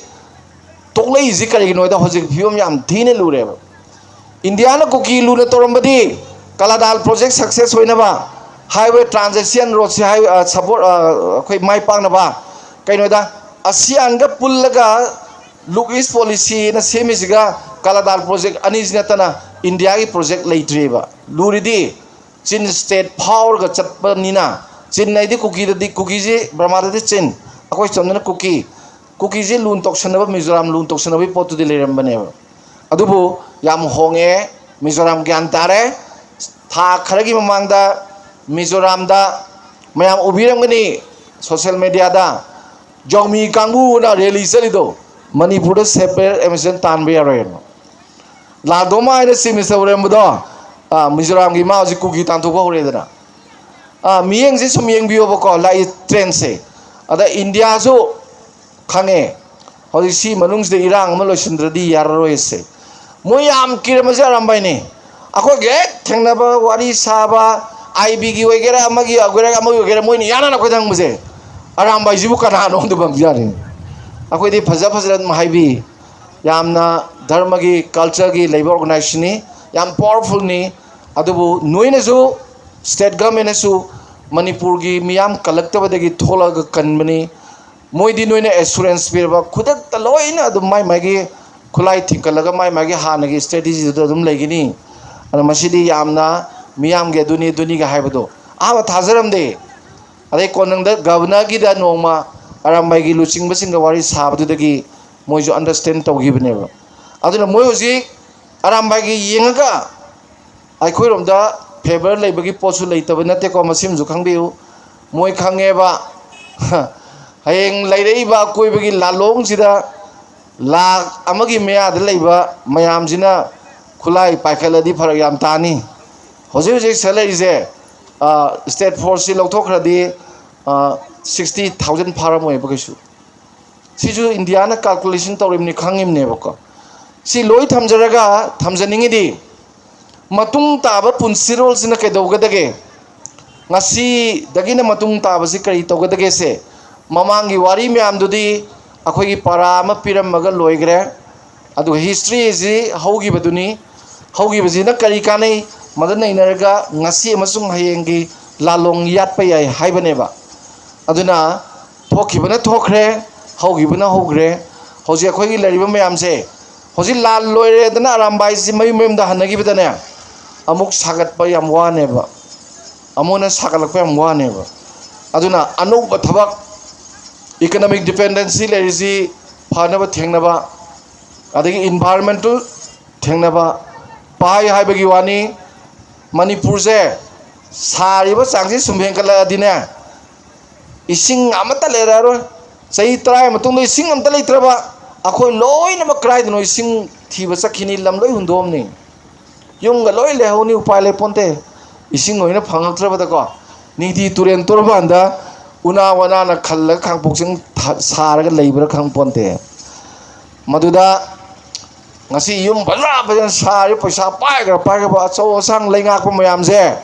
ꯇꯣꯛꯂꯛꯏꯁꯤ ꯀꯔꯤꯒꯤꯅꯣꯗ ꯍꯧꯖꯤꯛ ꯐꯤꯕꯝ ꯌꯥꯝ ꯊꯤꯅ ꯂꯨꯔꯦꯕ꯫ ꯏꯟꯗꯤꯌꯥꯅ ꯀꯨꯀꯤ ꯂꯨꯅ ꯇꯧꯔꯝꯕꯗꯤ ꯀꯂꯥꯗꯥꯜ project success ꯑꯣꯏꯅꯕ, highway transition roadꯁꯦ, highway, ꯑ, support, ꯑ, ꯑꯩꯈꯣꯏ ꯃꯥꯏ ꯄꯥꯛꯅꯕ, ꯀꯩꯅꯣꯗ, ꯑꯁꯤꯌꯥꯟꯒ ꯄꯨꯜꯂꯒ look east policyꯅ ꯁꯦꯝꯃꯤꯁꯤꯒ ꯀꯂꯥꯗꯥꯜ project ꯑꯅꯤꯁꯤ ꯅꯠꯇꯅ ꯏꯟꯗꯤꯌꯥꯒꯤ project ꯂꯩꯇ꯭ꯔꯤꯕ꯫ ꯂꯨꯔꯤꯗꯤ ꯆꯤꯟ state ꯐꯥꯎꯔꯒ ꯆꯠꯄꯅꯤꯅ, ꯆꯤꯟ ꯍꯥꯏꯗꯤ ꯀꯨꯀꯤꯗꯗꯤ, ꯀꯨꯀꯤꯁꯤ ꯕꯔꯃꯥꯗꯗꯤ ꯆꯤꯟ, ꯑꯩꯈꯣꯏ ꯁꯣꯝꯗꯅ ꯀꯨꯀꯤ꯫ ꯀꯨꯀꯤꯁꯤ ꯂꯨꯟ ꯇꯧꯁꯟꯅꯕ, ꯃꯤꯖꯣꯔꯥꯝ ꯂꯨꯟ ꯇꯧꯁꯟꯅꯕꯒꯤ ꯄꯣꯠꯇꯨꯗꯤ ꯂꯩꯔꯝꯕꯅꯦꯕ꯫ ꯑꯗꯨꯕꯨ ꯌꯥꯝ ꯍꯣꯡꯉꯦ, ꯃꯤꯖꯣꯔꯥꯝ ꯒ꯭ꯌꯥꯟ ꯇꯥꯔꯦ꯫ ꯊꯥ ꯈꯔꯒꯤ ꯃꯃꯥꯡꯗ ꯃꯤꯖꯣꯔꯥꯝꯗ ꯃꯌꯥꯝ ꯎꯕꯤꯔꯝꯒꯅꯤ social mediaꯗ, ꯖꯥꯎꯃꯤ ꯀꯥꯡꯕꯨꯅ rally ꯆꯠꯂꯤꯗꯣ, ꯃꯅꯤꯄꯨꯔꯗ separate administration ꯇꯥꯟꯕ ꯌꯥꯔꯣꯏꯅ꯫ ꯂꯥꯗꯣꯃꯥ ꯍꯥꯏꯅ Chief Minister ꯑꯣꯏꯔꯝꯕꯗꯣ, ꯑ, ꯃꯤꯖꯣꯔꯥꯝꯒꯤ ꯃꯥ ꯍꯧꯖꯤꯛ ꯀꯨꯀꯤ ꯇꯥꯟꯊꯣꯛꯄ ꯍꯧꯔꯦꯗꯅ꯫ ꯑ, ꯃꯤꯠꯌꯦꯡꯁꯦ ꯁꯨꯝ ꯌꯦꯡꯕꯤꯌꯣꯕꯀꯣ, ꯂꯥꯛꯏ trendꯁꯦ꯫ ꯑꯗ ꯏꯟꯗꯤꯌꯥꯁꯨ ꯈꯪꯉꯦ, ꯍꯧꯖꯤꯛ ꯁꯤ ꯃꯅꯨꯡꯁꯤꯗ ꯏꯔꯥꯡ ꯑꯃ ꯂꯣꯏꯁꯤꯟꯗ꯭ꯔꯗꯤ ꯌꯥꯔꯔꯣꯏꯁꯦ꯫ ꯃꯣꯏ ꯌꯥꯝ ꯀꯤꯔꯝꯕꯁꯦ ꯑꯔꯥꯝꯕꯥꯏꯅꯦ꯫ ꯑꯩꯈꯣꯏꯒ ꯍꯦꯛ ꯊꯦꯡꯅꯕ, ꯋꯥꯔꯤ ꯁꯥꯕ, ꯑꯥꯏ ꯕꯤꯒꯤ ꯑꯣꯏꯒꯦꯔꯥ, ꯑꯃꯒꯤ ꯑꯣꯏꯒꯦꯔꯥ, ꯑꯃꯒꯤ ꯑꯣꯏꯒꯦꯔꯥ, ꯃꯣꯏꯅ ꯏꯍꯥꯟ ꯍꯥꯟꯅ ꯑꯩꯈꯣꯏꯗ ꯍꯪꯕꯁꯦ, "ꯑꯔꯥꯝꯕꯥꯏꯁꯤꯕꯨ ꯀꯅꯥꯅꯣ?" ꯑꯗꯨꯝ ꯍꯪꯕꯖꯥꯠꯅꯤ꯫ ꯑꯩꯈꯣꯏꯗꯤ ꯐꯖ ꯐꯖꯅ ꯑꯗꯨꯝ ꯍꯥꯏꯕꯤ꯫ ꯌꯥꯝꯅ ꯙꯔꯃꯒꯤ, ꯀꯜꯆꯔꯒꯤ ꯂꯩꯕ ꯑꯣꯔꯒꯅꯥꯏꯖꯦꯁꯟꯅꯤ, ꯌꯥꯝ ꯄꯥꯋꯔꯐꯨꯜꯅꯤ꯫ ꯑꯗꯨꯕꯨ ꯅꯣꯏꯅꯁꯨ, ꯁ꯭ꯇꯦꯠ ꯒꯚꯔꯟꯃꯦꯟꯅꯁꯨ ꯃꯅꯤꯄꯨꯔꯒꯤ ꯃꯤꯌꯥꯝ ꯀꯜꯂꯛꯇꯕꯗꯒꯤ ꯊꯣꯛꯂꯛꯑꯒ ꯀꯟꯕꯅꯤ꯫ ꯃꯣꯏꯗꯤ ꯅꯣꯏꯅ ꯑꯦꯁꯨꯔꯦꯟꯁ ꯄꯤꯔꯕ, ꯈꯨꯗꯛꯇ ꯂꯣꯏꯅ ꯑꯗꯨꯝ ꯃꯥꯏ ꯃꯥꯏꯒꯤ ꯈꯨꯠꯂꯥꯏ ꯊꯤꯡꯀꯠꯂꯒ ꯃꯥꯏ ꯃꯥꯏꯒꯤ ꯍꯥꯟꯅꯒꯤ ꯁ꯭ꯇ꯭ꯔꯦꯇꯦꯖꯤꯗꯨꯗ ꯑꯗꯨꯝ ꯂꯩꯒꯅꯤ꯫ ꯑꯗꯣ ꯃꯁꯤꯗꯤ ꯌꯥꯝꯅ ꯃꯤꯌꯥꯝꯒꯤ ꯑꯗꯨꯅꯤ ꯑꯗꯨꯅꯤꯒ ꯍꯥꯏꯕꯗꯣ ꯑꯍꯥꯟꯕ ꯊꯥꯖꯔꯝꯗꯦ꯫ ꯑꯗꯩ ꯀꯣꯟꯅꯪꯗ ꯒꯚꯔꯅꯔꯒꯤꯗ ꯅꯣꯡꯃ ꯑꯔꯥꯝꯕꯥꯏꯒꯤ ꯂꯨꯆꯤꯡꯕꯁꯤꯡꯒ ꯋꯥꯔꯤ ꯁꯥꯕꯗꯨꯗꯒꯤ ꯃꯣꯏꯁꯨ ꯑꯟꯗꯔꯁ꯭ꯇꯦꯟ ꯇꯧꯈꯤꯕꯅꯦꯕ꯫ ꯑꯗꯨꯅ ꯃꯣꯏ ꯍꯧꯖꯤꯛ ꯑꯔꯥꯝꯕꯥꯏꯒꯤ ꯌꯦꯡꯉꯒ ꯑꯩꯈꯣꯏꯔꯣꯝꯗ ꯐꯦꯕꯔ ꯂꯩꯕꯒꯤ ꯄꯣꯠꯁꯨ ꯂꯩꯇꯕ ꯅꯠꯇꯦꯀꯣ, ꯃꯁꯤꯃꯁꯨ ꯈꯪꯕꯤꯌꯨ꯫ ꯃꯣꯏ ꯈꯪꯉꯦꯕ, ꯍꯌꯦꯡ ꯂꯩꯔꯛꯏꯕ ꯑꯀꯣꯏꯕꯒꯤ ꯂꯥꯂꯣꯡꯁꯤꯗ ꯂꯥꯈ ꯑꯃꯒꯤ ꯃꯌꯥꯗ ꯂꯩꯕ ꯃꯌꯥꯝꯁꯤꯅ ꯈꯨꯠꯂꯥꯏ ꯄꯥꯏꯈꯠꯂꯗꯤ ꯐꯔꯛ ꯌꯥꯝ ꯇꯥꯅꯤ꯫ ꯍꯧꯖꯤꯛ ꯍꯧꯖꯤꯛ ꯁꯤꯗ ꯂꯩꯔꯤꯁꯦ, ꯁ꯭ꯇꯦꯠ ꯐꯣꯔꯁꯁꯤ ꯂꯧꯊꯣꯛꯈ꯭ꯔꯗꯤ ꯁꯤꯛꯁꯇꯤ ꯊꯥꯎꯖꯟ ꯐꯥꯔꯝꯃꯣꯏꯕ ꯀꯩꯁꯨ꯫ ꯁꯤꯁꯨ ꯏꯟꯗꯤꯌꯥꯅ ꯀꯥꯜꯀꯨꯂꯦꯁꯟ ꯇꯧꯔꯤꯕꯅꯤ, ꯈꯪꯉꯤꯕꯅꯦꯕꯀꯣ꯫ ꯁꯤ ꯂꯣꯏ ꯊꯝꯖꯔꯒ, ꯊꯝꯖꯅꯤꯡꯉꯤꯗꯤ, ꯃꯇꯨꯡ ꯇꯥꯕ ꯄꯨꯟꯁꯤꯔꯣꯜꯁꯤꯅ ꯀꯩꯗꯧꯒꯗꯒꯦ? ꯉꯁꯤꯗꯒꯤꯅ ꯃꯇꯨꯡ ꯇꯥꯕꯁꯤ ꯀꯔꯤ ꯇꯧꯒꯗꯒꯦꯁꯦ? ꯃꯃꯥꯡꯒꯤ ꯋꯥꯔꯤ ꯃꯌꯥꯝꯗꯨꯗꯤ ꯑꯩꯈꯣꯏꯒꯤ ꯄꯔꯥ ꯑꯃ ꯄꯤꯔꯝꯃꯒ ꯂꯣꯏꯈ꯭ꯔꯦ꯫ ꯑꯗꯨꯒ ꯍꯤꯁꯇ꯭ꯔꯤꯁꯤ ꯍꯧꯈꯤꯕꯗꯨꯅꯤ꯫ ꯍꯧꯈꯤꯕꯁꯤꯅ ꯀꯔꯤ ꯀꯥꯟꯅꯩ? ꯃꯗꯨ ꯅꯩꯅꯔꯒ ꯉꯁꯤ ꯑꯃꯁꯨꯡ ꯍꯌꯦꯡꯒꯤ ꯂꯥꯂꯣꯡ ꯌꯥꯠꯄ ꯌꯥꯏ ꯍꯥꯏꯕꯅꯦꯕ꯫ ꯑꯗꯨꯅ ꯊꯣꯛꯈꯤꯕꯅ ꯊꯣꯛꯈ꯭ꯔꯦ, ꯍꯧꯈꯤꯕꯅ ꯍꯧꯈ꯭ꯔꯦ꯫ ꯍꯧꯖꯤꯛ ꯑꯩꯈꯣꯏꯒꯤ ꯂꯩꯔꯤꯕ ꯃꯌꯥꯝꯁꯦ, ꯍꯧꯖꯤꯛ ꯂꯥꯟ ꯂꯣꯏꯔꯦꯗꯅ ꯑꯔꯥꯝꯕꯥꯏꯁꯤ ꯃꯌꯨꯝ ꯃꯌꯨꯝꯗ ꯍꯟꯅꯈꯤꯕꯗꯅꯦ, ꯑꯃꯨꯛ ꯁꯥꯒꯠꯄ ꯌꯥꯝ ꯋꯥꯅꯦꯕ, ꯑꯃꯨꯛ ꯍꯟꯅ ꯁꯥꯒꯠꯂꯛꯄ ꯌꯥꯝ ꯋꯥꯅꯦꯕ꯫ ꯑꯗꯨꯅ ꯑꯅꯧꯕ ꯊꯕꯛ, ꯏꯀꯅꯣꯃꯤꯛ ꯗꯤꯄꯦꯟꯗꯦꯟꯁꯤ ꯂꯩꯔꯤꯁꯤ ꯐꯅꯕ ꯊꯦꯡꯅꯕ, ꯑꯗꯒꯤ ꯏꯟꯚꯥꯏꯔꯣꯟꯃꯦꯟꯇꯦꯜ ꯊꯦꯡꯅꯕ, ꯄꯥꯏ ꯍꯥꯏꯕꯒꯤ ꯋꯥꯅꯤ꯫ ꯃꯅꯤꯄꯨꯔꯁꯦ ꯁꯥꯔꯤꯕ ꯆꯥꯡꯁꯤ ꯁꯨꯝ ꯍꯦꯟꯒꯠꯂꯛꯑꯗꯤꯅꯦ, ꯏꯁꯤꯡ ꯑꯃꯠꯇ ꯂꯩꯔꯛꯑꯔꯣꯏ꯫ ꯆꯍꯤ ꯇꯔꯥꯒꯤ ꯃꯇꯨꯡꯗ ꯏꯁꯤꯡ ꯑꯝꯇ ꯂꯩꯇ꯭ꯔꯕ, ꯑꯩꯈꯣꯏ ꯂꯣꯏꯅꯃꯛ ꯀꯗꯥꯏꯗꯅꯣ ꯏꯁꯤꯡ ꯊꯤꯕ ꯆꯠꯈꯤꯅꯤ, ꯂꯝ ꯂꯣꯏ ꯍꯨꯟꯗꯣꯛꯑꯝꯅꯤ꯫ ꯌꯨꯝꯒ ꯂꯣꯏ ꯂꯩꯍꯧꯅꯤ, ꯎꯄꯥꯏ ꯂꯩ ꯄꯣꯟꯇꯦ꯫ ꯏꯁꯤꯡ ꯂꯣꯏꯅ ꯐꯪꯉꯛꯇ꯭ꯔꯕꯗꯀꯣ, ꯅꯤꯡꯊꯤ ꯇꯨꯔꯦꯟ ꯇꯣꯔꯕꯥꯟꯗ ꯎꯅꯥ ꯋꯥꯅꯥꯅ ꯈꯜꯂꯒ ꯈꯥꯡꯄꯣꯛꯁꯤꯡ ꯊ-, ꯁꯥꯔꯒ ꯂꯩꯕ꯭ꯔꯥ ꯈꯪ ꯄꯣꯟꯇꯦ꯫ ꯃꯗꯨꯗ ꯉꯁꯤ ꯌꯨꯝ ꯐꯖ ꯐꯖꯅ ꯁꯥꯔꯤ, ꯄꯩꯁꯥ ꯄꯥꯏꯈ꯭ꯔ ꯄꯥꯏꯈ꯭ꯔꯕ ꯑꯆꯧ ꯑꯁꯥꯡ ꯂꯩꯉꯥꯛꯄ ꯃꯌꯥꯝꯁꯦ,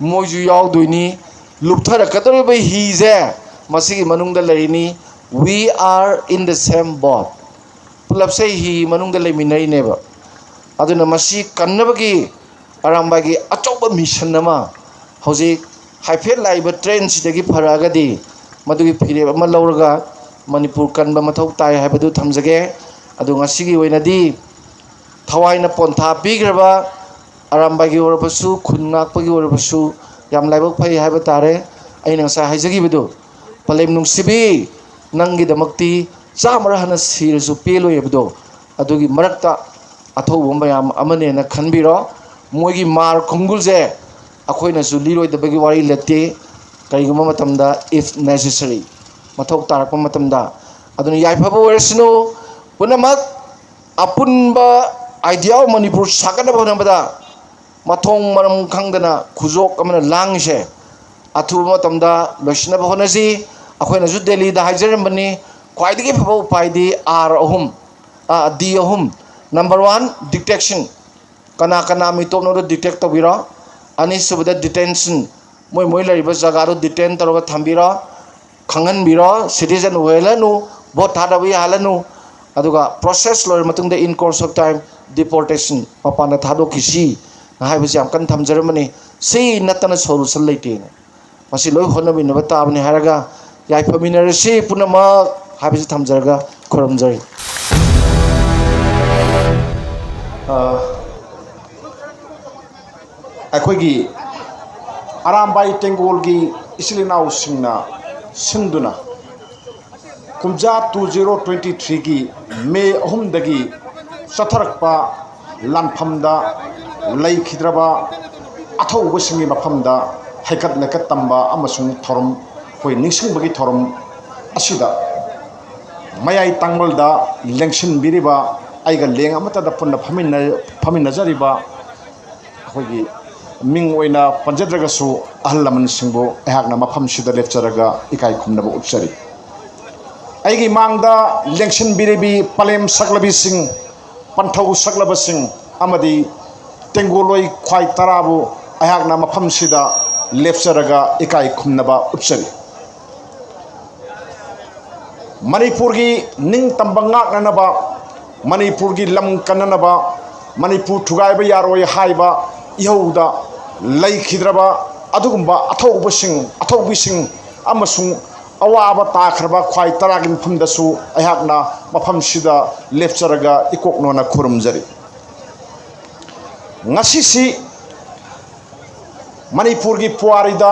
ꯃꯣꯏꯁꯨ ꯌꯥꯎꯗꯣꯏꯅꯤ꯫ ꯂꯨꯞꯊꯔꯛꯀꯗꯧꯔꯤꯕ ꯍꯤꯁꯦ ꯃꯁꯤꯒꯤ ꯃꯅꯨꯡꯗ ꯂꯩꯔꯤꯅꯤ꯫ We are in the same boat. ꯄꯨꯂꯞꯁꯦ ꯍꯤ ꯃꯅꯨꯡꯗ ꯂꯩꯃꯤꯟꯅꯔꯤꯅꯦꯕ꯫ ꯑꯗꯨꯅ ꯃꯁꯤ ꯀꯟꯅꯕꯒꯤ ꯑꯔꯥꯝꯕꯥꯏꯒꯤ ꯑꯆꯧꯕ mission ꯑꯃ ꯍꯧꯖꯤꯛ ꯍꯥꯏꯐꯦꯠ ꯂꯥꯛꯏꯕ trendꯁꯤꯗꯒꯤ ꯐꯔꯛꯑꯒꯗꯤ ꯃꯗꯨꯒꯤ ꯐꯤꯔꯦꯞ ꯑꯃ ꯂꯧꯔꯒ ꯃꯅꯤꯄꯨꯔ ꯀꯟꯕ ꯃꯊꯧ ꯇꯥꯏ ꯍꯥꯏꯕꯗꯨ ꯊꯝꯖꯒꯦ꯫ ꯑꯗꯨ ꯉꯁꯤꯒꯤ ꯑꯣꯏꯅꯗꯤ ꯊꯋꯥꯏꯅ ꯄꯣꯟꯊꯥ ꯄꯤꯈ꯭ꯔꯕ ꯑꯔꯥꯝꯕꯥꯏꯒꯤ ꯑꯣꯏꯔꯕꯁꯨ, ꯈꯨꯟ ꯉꯥꯛꯄꯒꯤ ꯑꯣꯏꯔꯕꯁꯨ ꯌꯥꯝ ꯂꯥꯏꯕꯛ ꯐꯩ ꯍꯥꯏꯕ ꯇꯥꯔꯦ꯫ ꯑꯩꯅ ꯉꯁꯥꯏ ꯍꯥꯏꯖꯈꯤꯕꯗꯨ, "ꯄꯂꯦꯝ ꯅꯨꯡꯁꯤꯕꯤ, ꯅꯪꯒꯤꯗꯃꯛꯇꯤ ꯆꯥꯝꯃꯔ ꯍꯟꯅ ꯁꯤꯔꯁꯨ ꯄꯦꯜꯂꯣꯏ" ꯍꯥꯏꯕꯗꯣ, ꯑꯗꯨꯒꯤ ꯃꯔꯛꯇ ꯑꯊꯧꯕ ꯃꯌꯥꯝ ꯑꯃꯅꯦꯅ ꯈꯟꯕꯤꯔꯣ꯫ ꯃꯣꯏꯒꯤ ꯃꯥꯔ ꯈꯣꯡꯒꯨꯜꯁꯦ ꯑꯩꯈꯣꯏꯅꯁꯨ ꯂꯤꯔꯣꯏꯗꯕꯒꯤ ꯋꯥꯔꯤ ꯂꯩꯇꯦ꯫ ꯀꯔꯤꯒꯨꯝꯕ ꯃꯇꯝꯗ, if necessary, ꯃꯊꯧ ꯇꯥꯔꯛꯄ ꯃꯇꯝꯗ꯫ ꯑꯗꯨꯅ ꯌꯥꯏꯐꯕ ꯑꯣꯏꯔꯁꯅꯨ ꯄꯨꯝꯅꯃꯛ꯫ ꯑꯄꯨꯟꯕ idea of ꯃꯅꯤꯄꯨꯔ ꯁꯥꯒꯠꯅꯕ ꯍꯣꯠꯅꯕꯗ ꯃꯊꯣꯡ ꯃꯔꯝ ꯈꯪꯗꯅ ꯈꯨꯖꯣꯛ ꯑꯃꯅ ꯂꯥꯡꯉꯤꯁꯦ ꯑꯊꯨꯕ ꯃꯇꯝꯗ ꯂꯣꯏꯁꯤꯟꯅꯕ ꯍꯣꯠꯅꯁꯤ꯫ ꯑꯩꯈꯣꯏꯅꯁꯨ ꯗꯦꯜꯂꯤꯗ ꯍꯥꯏꯖꯔꯝꯕꯅꯤ, ꯈ꯭ꯋꯥꯏꯗꯒꯤ ꯐꯕ ꯎꯄꯥꯏꯗꯤ R ꯑꯍꯨꯝ, ꯑꯥ, D ꯑꯍꯨꯝ꯫ Number one, detection꯫ ꯀꯅꯥ ꯀꯅꯥ ꯃꯤꯇꯣꯞꯅꯣꯗꯣ detect ꯇꯧꯕꯤꯔꯣ꯫ ꯑꯅꯤꯁꯨꯕꯗ, detention꯫ ꯃꯣꯏ ꯃꯣꯏ ꯂꯩꯔꯤꯕ ꯖꯒꯥꯗꯣ detain ꯇꯧꯔꯒ ꯊꯝꯕꯤꯔꯣ, ꯈꯪꯍꯟꯕꯤꯔꯣ꯫ Citizen ꯑꯣꯏꯍꯜꯂꯅꯨ, vote ꯊꯥꯗꯕ ꯌꯥꯍꯜꯂꯅꯨ꯫ ꯑꯗꯨꯒ process ꯂꯣꯏꯔ ꯃꯇꯨꯡꯗ, in course of time, deportation, ꯃꯄꯥꯟꯗ ꯊꯥꯗꯣꯛꯈꯤꯁꯤ ꯍꯥꯏꯕꯁꯤ ꯌꯥꯝ ꯀꯟꯅ ꯊꯝꯖꯔꯝꯕꯅꯤ꯫ ꯁꯤ ꯅꯠꯇꯅ solution ꯂꯩꯇꯦꯅ꯫ ꯃꯁꯤ ꯂꯣꯏ ꯍꯣꯠꯅꯃꯤꯟꯅꯕ ꯇꯥꯕꯅꯤ ꯍꯥꯏꯔꯒ, ꯌꯥꯏꯐꯃꯤꯟꯅꯔꯁꯤ ꯄꯨꯝꯅꯃꯛ ꯍꯥꯏꯕꯁꯤ ꯊꯝꯖꯔꯒ ꯈꯨꯔꯨꯝꯖꯔꯤ꯫ ꯑ, ꯑꯩꯈꯣꯏꯒꯤ ꯑꯔꯥꯝꯕꯥꯏ ꯇꯦꯡꯒꯣꯜꯒꯤ ꯏꯆꯤꯜ ꯏꯅꯥꯎꯁꯤꯡꯅ ꯁꯤꯟꯗꯨꯅ ꯀꯨꯝꯖꯥ two zero twenty threeꯒꯤ May ꯑꯍꯨꯝꯗꯒꯤ ꯆꯠꯊꯔꯛꯄ ꯂꯥꯟꯐꯝꯗ ꯂꯩꯈꯤꯗ꯭ꯔꯕ ꯑꯊꯧꯕꯁꯤꯡꯒꯤ ꯃꯐꯝꯗ ꯍꯩꯀꯠ ꯂꯩꯀꯠ ꯇꯝꯕ ꯑꯃꯁꯨꯡ ꯊꯧꯔꯝ, ꯑꯩꯈꯣꯏ ꯅꯤꯡꯁꯤꯡꯕꯒꯤ ꯊꯧꯔꯝ ꯑꯁꯤꯗ ꯃꯌꯥꯏ ꯇꯥꯡꯃꯜꯗ ꯂꯦꯡꯁꯤꯟꯕꯤꯔꯤꯕ, ꯑꯩꯒ ꯂꯦꯡ ꯑꯃꯠꯇꯗ ꯄꯨꯟꯅ ꯐꯝꯃꯤꯟꯅ-, ꯐꯝꯃꯤꯟꯅꯖꯔꯤꯕ ꯑꯩꯈꯣꯏꯒꯤ ꯃꯤꯡ ꯑꯣꯏꯅ ꯄꯟꯖꯗ꯭ꯔꯒꯁꯨ ꯑꯍꯜ ꯂꯃꯟꯁꯤꯡꯕꯨ ꯑꯩꯍꯥꯛꯅ ꯃꯐꯝꯁꯤꯗ ꯂꯦꯞꯆꯔꯒ ꯏꯀꯥꯏ ꯈꯨꯝꯅꯕ ꯎꯠꯆꯔꯤ꯫ ꯑꯩꯒꯤ ꯃꯥꯡꯗ ꯂꯦꯡꯁꯤꯟꯕꯤꯔꯤꯕꯤ ꯄꯂꯦꯝ ꯁꯛꯂꯕꯤꯁꯤꯡ, ꯄꯟꯊꯧ ꯁꯛꯂꯕꯁꯤꯡ ꯑꯃꯗꯤ ꯇꯦꯡꯒꯣꯂꯣꯏ ꯈ꯭ꯋꯥꯏ ꯇꯔꯥꯕꯨ ꯑꯩꯍꯥꯛꯅ ꯃꯐꯝꯁꯤꯗ ꯂꯦꯞꯆꯔꯒ ꯏꯀꯥꯏ ꯈꯨꯝꯅꯕ ꯎꯠꯆꯔꯤ꯫ ꯃꯅꯤꯄꯨꯔꯒꯤ ꯅꯤꯡꯇꯝꯕ ꯉꯥꯛꯅꯅꯕ, ꯃꯅꯤꯄꯨꯔꯒꯤ ꯂꯝ ꯀꯟꯅꯅꯕ, ꯃꯅꯤꯄꯨꯔ ꯊꯨꯒꯥꯏꯕ ꯌꯥꯔꯣꯏ ꯍꯥꯏꯕ ꯏꯍꯧꯗ ꯂꯩꯈꯤꯗ꯭ꯔꯕ ꯑꯗꯨꯒꯨꯝꯕ ꯑꯊꯧꯕꯁꯤꯡ, ꯑꯊꯧꯕꯤꯁꯤꯡ ꯑꯃꯁꯨꯡ ꯑꯋꯥꯕ ꯇꯥꯈ꯭ꯔꯕ ꯈ꯭ꯋꯥꯏ ꯇꯔꯥꯒꯤ ꯃꯐꯝꯗꯁꯨ ꯑꯩꯍꯥꯛꯅ ꯃꯐꯝꯁꯤꯗ ꯂꯦꯞꯆꯔꯒ ꯏꯀꯣꯛ ꯅꯣꯟꯅ ꯈꯨꯔꯨꯝꯖꯔꯤ꯫ ꯉꯁꯤꯁꯤ ꯃꯅꯤꯄꯨꯔꯒꯤ ꯄꯨꯋꯥꯔꯤꯗ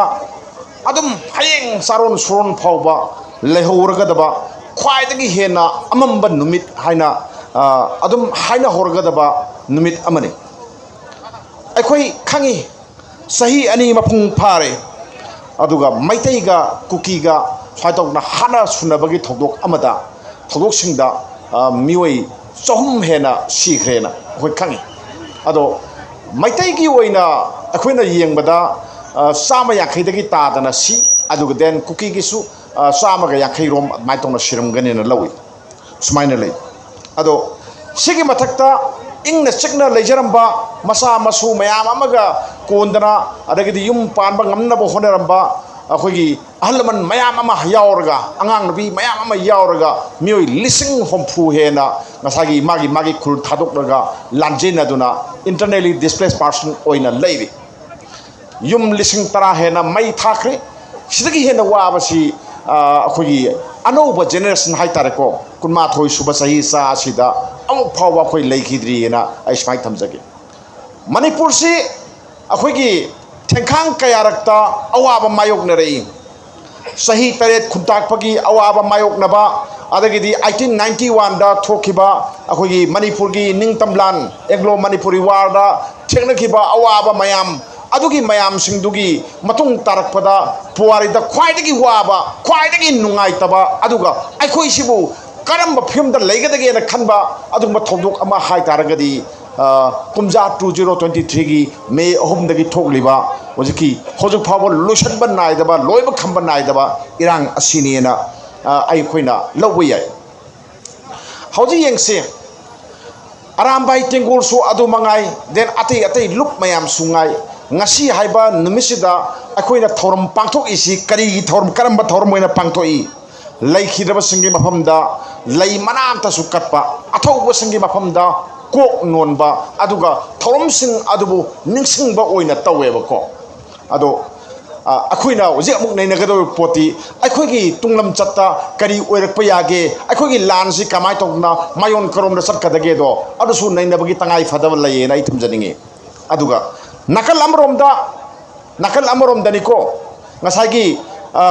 ꯑꯗꯨꯝ ꯍꯌꯦꯡ ꯆꯥꯔꯣꯟ ꯁꯨꯔꯣꯟ ꯐꯥꯎꯕ ꯂꯩꯍꯧꯔꯒꯗꯕ ꯈ꯭ꯋꯥꯏꯗꯒꯤ ꯍꯦꯟꯅ ꯑꯃꯝꯕ ꯅꯨꯃꯤꯠ ꯍꯥꯏꯅ, ꯑ, ꯑꯗꯨꯝ ꯍꯥꯏꯅꯍꯧꯔꯒꯗꯕ ꯅꯨꯃꯤꯠ ꯑꯃꯅꯤ꯫ ꯑꯩꯈꯣꯏ ꯈꯪꯉꯤ, ꯆꯍꯤ ꯑꯅꯤ ꯃꯄꯨꯡ ꯐꯥꯔꯦ, ꯑꯗꯨꯒ ꯃꯩꯇꯩꯒ ꯀꯨꯀꯤꯒ ꯁꯨꯃꯥꯏꯅ ꯇꯧꯗꯅ ꯍꯥꯠꯅ ꯁꯨꯅꯕꯒꯤ ꯊꯧꯗꯣꯛ ꯑꯃꯗ, ꯊꯧꯗꯣꯛꯁꯤꯡꯗ, ꯑ, ꯃꯤꯑꯣꯏ ꯆꯍꯨꯝ ꯍꯦꯟꯅ ꯁꯤꯈ꯭ꯔꯦꯅ ꯑꯩꯈꯣꯏ ꯈꯪꯉꯤ꯫ ꯑꯗꯣ ꯃꯩꯇꯩꯒꯤ ꯑꯣꯏꯅ ꯑꯩꯈꯣꯏꯅ ꯌꯦꯡꯕꯗ, ꯑ, ꯆꯥꯝꯃ ꯌꯥꯡꯈꯩꯗꯒꯤ ꯇꯥꯗꯅ ꯁꯤ, ꯑꯗꯨꯒ then ꯀꯨꯀꯤꯒꯤꯁꯨ, ꯑ, ꯆꯥꯝꯃꯒ ꯌꯥꯡꯈꯩ ꯔꯣꯝ ꯑꯗꯨꯃꯥꯏꯅ ꯇꯧꯅ ꯁꯤꯔꯝꯒꯅꯤꯅ ꯂꯧꯏ꯫ ꯁꯨꯃꯥꯏꯅ ꯂꯩ꯫ ꯑꯗꯣ ꯁꯤꯒꯤ ꯃꯊꯛꯇ ꯏꯪꯅ ꯆꯤꯛꯅ ꯂꯩꯖꯔꯝꯕ ꯃꯆꯥ ꯃꯁꯨ ꯃꯌꯥꯝ ꯑꯃꯒ ꯀꯣꯟꯗꯅ, ꯑꯗꯒꯤꯗꯤ ꯌꯨꯝ ꯄꯥꯟꯕ ꯉꯝꯅꯕ ꯍꯣꯠꯅꯔꯝꯕ ꯑꯩꯈꯣꯏꯒꯤ ꯑꯍꯜ ꯂꯃꯟ ꯃꯌꯥꯝ ꯑꯃ ꯌꯥꯎꯔꯒ, ꯑꯉꯥꯡ ꯅꯨꯄꯤ ꯃꯌꯥꯝ ꯑꯃ ꯌꯥꯎꯔꯒ, ꯃꯤꯑꯣꯏ ꯂꯤꯁꯤꯡ ꯍꯨꯝꯐꯨ ꯍꯦꯟꯅ ꯉꯁꯥꯏꯒꯤ ꯃꯥꯒꯤ ꯃꯥꯒꯤ ꯈꯨꯜ ꯊꯥꯗꯣꯛꯂꯒ ꯂꯥꯟꯖꯦꯟꯅꯗꯨꯅ internally displaced person ꯑꯣꯏꯅ ꯂꯩꯔꯤ꯫ ꯌꯨꯝ ꯂꯤꯁꯤꯡ ꯇꯔꯥ ꯍꯦꯟꯅ ꯃꯩ ꯊꯥꯈ꯭ꯔꯦ꯫ ꯁꯤꯗꯒꯤ ꯍꯦꯟꯅ ꯋꯥꯕꯁꯤ, ꯑ, ꯑꯩꯈꯣꯏꯒꯤ ꯑꯅꯧꯕ generation ꯍꯥꯏꯇꯥꯔꯦꯀꯣ, ꯀꯨꯟꯃꯥꯊꯣꯏ ꯁꯨꯕ ꯆꯍꯤ ꯆꯥ ꯑꯁꯤꯗ ꯑꯃꯨꯛ ꯐꯥꯎꯕ ꯑꯩꯈꯣꯏ ꯂꯩꯈꯤꯗ꯭ꯔꯤꯑꯅ ꯑꯩ ꯁꯨꯃꯥꯏꯅ ꯊꯝꯖꯒꯦ꯫ ꯃꯅꯤꯄꯨꯔꯁꯤ ꯑꯩꯈꯣꯏꯒꯤ ꯊꯦꯡꯈꯥꯡ ꯀꯌꯥꯔꯛꯇ ꯑꯋꯥꯕ ꯃꯥꯌꯣꯛꯅꯔꯛꯏ꯫ ꯆꯍꯤ ꯇꯔꯦꯠ ꯈꯨꯟꯇꯥꯛꯄꯒꯤ ꯑꯋꯥꯕ ꯃꯥꯌꯣꯛꯅꯕ, ꯑꯗꯒꯤꯗꯤ eighteen ninety one ꯗ ꯊꯣꯛꯈꯤꯕ ꯑꯩꯈꯣꯏꯒꯤ ꯃꯅꯤꯄꯨꯔꯒꯤ ꯅꯤꯡꯇꯝꯂꯥꯟ, Anglo Manipuri War ꯗ ꯊꯦꯡꯅꯈꯤꯕ ꯑꯋꯥꯕ ꯃꯌꯥꯝ, ꯑꯗꯨꯒꯤ ꯃꯌꯥꯝꯁꯤꯡꯗꯨꯒꯤ ꯃꯇꯨꯡ ꯇꯥꯔꯛꯄꯗ ꯄꯨꯋꯥꯔꯤꯗ ꯈ꯭ꯋꯥꯏꯗꯒꯤ ꯋꯥꯕ, ꯈ꯭ꯋꯥꯏꯗꯒꯤ ꯅꯨꯡꯉꯥꯏꯇꯕ, ꯑꯗꯨꯒ ꯑꯩꯈꯣꯏꯁꯤꯕꯨ ꯀꯔꯝꯕ ꯐꯤꯕꯝꯗ ꯂꯩꯒꯗꯒꯦꯅ ꯈꯟꯕ ꯑꯗꯨꯒꯨꯝꯕ ꯊꯧꯗꯣꯛ ꯑꯃ ꯍꯥꯏ ꯇꯥꯔꯒꯗꯤ, ꯑ, ꯀꯨꯝꯖꯥ two zero twenty three ꯒꯤ ꯃꯦ ꯑꯍꯨꯝꯗꯒꯤ ꯊꯣꯛꯂꯤꯕ ꯍꯧꯖꯤꯛꯀꯤ, ꯍꯧꯖꯤꯛ ꯐꯥꯎꯕ ꯂꯣꯏꯁꯤꯟꯕ ꯅꯥꯏꯗꯕ, ꯂꯣꯏꯕ ꯈꯝꯕ ꯅꯥꯏꯗꯕ ꯏꯔꯥꯡ ꯑꯁꯤꯅꯦꯅ ꯑꯩꯈꯣꯏꯅ ꯂꯧꯕ ꯌꯥꯏ꯫ ꯍꯧꯖꯤꯛ ꯌꯦꯡꯁꯤ, ꯑꯔꯥꯝꯕꯥꯏ ꯇꯦꯡꯒꯣꯜꯁꯨ ꯑꯗꯨ ꯃꯉꯥꯏ, then ꯑꯇꯩ ꯑꯇꯩ ꯂꯨꯞ ꯃꯌꯥꯝꯁꯨ ꯉꯥꯏ꯫ ꯉꯁꯤ ꯍꯥꯏꯕ ꯅꯨꯃꯤꯠꯁꯤꯗ ꯑꯩꯈꯣꯏꯅ ꯊꯧꯔꯝ ꯄꯥꯡꯊꯣꯛꯏꯁꯤ ꯀꯔꯤꯒꯤ ꯊꯧꯔꯝ, ꯀꯔꯝꯕ ꯊꯧꯔꯝ ꯑꯣꯏꯅ ꯄꯥꯡꯊꯣꯛꯏ? ꯂꯩꯈꯤꯗ꯭ꯔꯕꯁꯤꯡꯒꯤ ꯃꯐꯝꯗ ꯂꯩ ꯃꯅꯥ ꯑꯃꯇꯁꯨ ꯀꯠꯄ, ꯑꯊꯧꯕꯁꯤꯡꯒꯤ ꯃꯐꯝꯗ ꯀꯣꯛ ꯅꯣꯟꯕ, ꯑꯗꯨꯒ ꯊꯧꯔꯝꯁꯤꯡ ꯑꯗꯨꯕꯨ ꯅꯤꯡꯁꯤꯡꯕ ꯑꯣꯏꯅ ꯇꯧꯋꯦꯕꯀꯣ꯫ ꯑꯗꯣ ꯑꯩꯈꯣꯏꯅ ꯍꯧꯖꯤꯛ ꯑꯃꯨꯛ ꯅꯩꯅꯒꯗꯧꯔꯤꯕ ꯄꯣꯠꯇꯤ ꯑꯩꯈꯣꯏꯒꯤ ꯇꯨꯡꯂꯝꯆꯠꯇ ꯀꯔꯤ ꯑꯣꯏꯔꯛꯄ ꯌꯥꯒꯦ, ꯑꯩꯈꯣꯏꯒꯤ ꯂꯥꯟꯁꯤ ꯀꯃꯥꯏꯅ ꯇꯧꯗꯅ ꯃꯥꯏꯌꯣꯟ ꯀꯔꯣꯝꯗ ꯆꯠꯀꯗꯒꯦꯗꯣ ꯑꯗꯨꯁꯨ ꯅꯩꯅꯕꯒꯤ ꯇꯉꯥꯏ ꯐꯗꯕ ꯂꯩꯌꯦꯅ ꯑꯩ ꯊꯝꯖꯅꯤꯡꯉꯤ꯫ ꯑꯗꯨꯒ ꯅꯥꯀꯜ ꯑꯃꯔꯣꯝꯗ ꯅꯥꯀꯜ ꯑꯃꯔꯣꯝꯗꯅꯤꯀꯣ, ꯉꯁꯥꯏꯒꯤ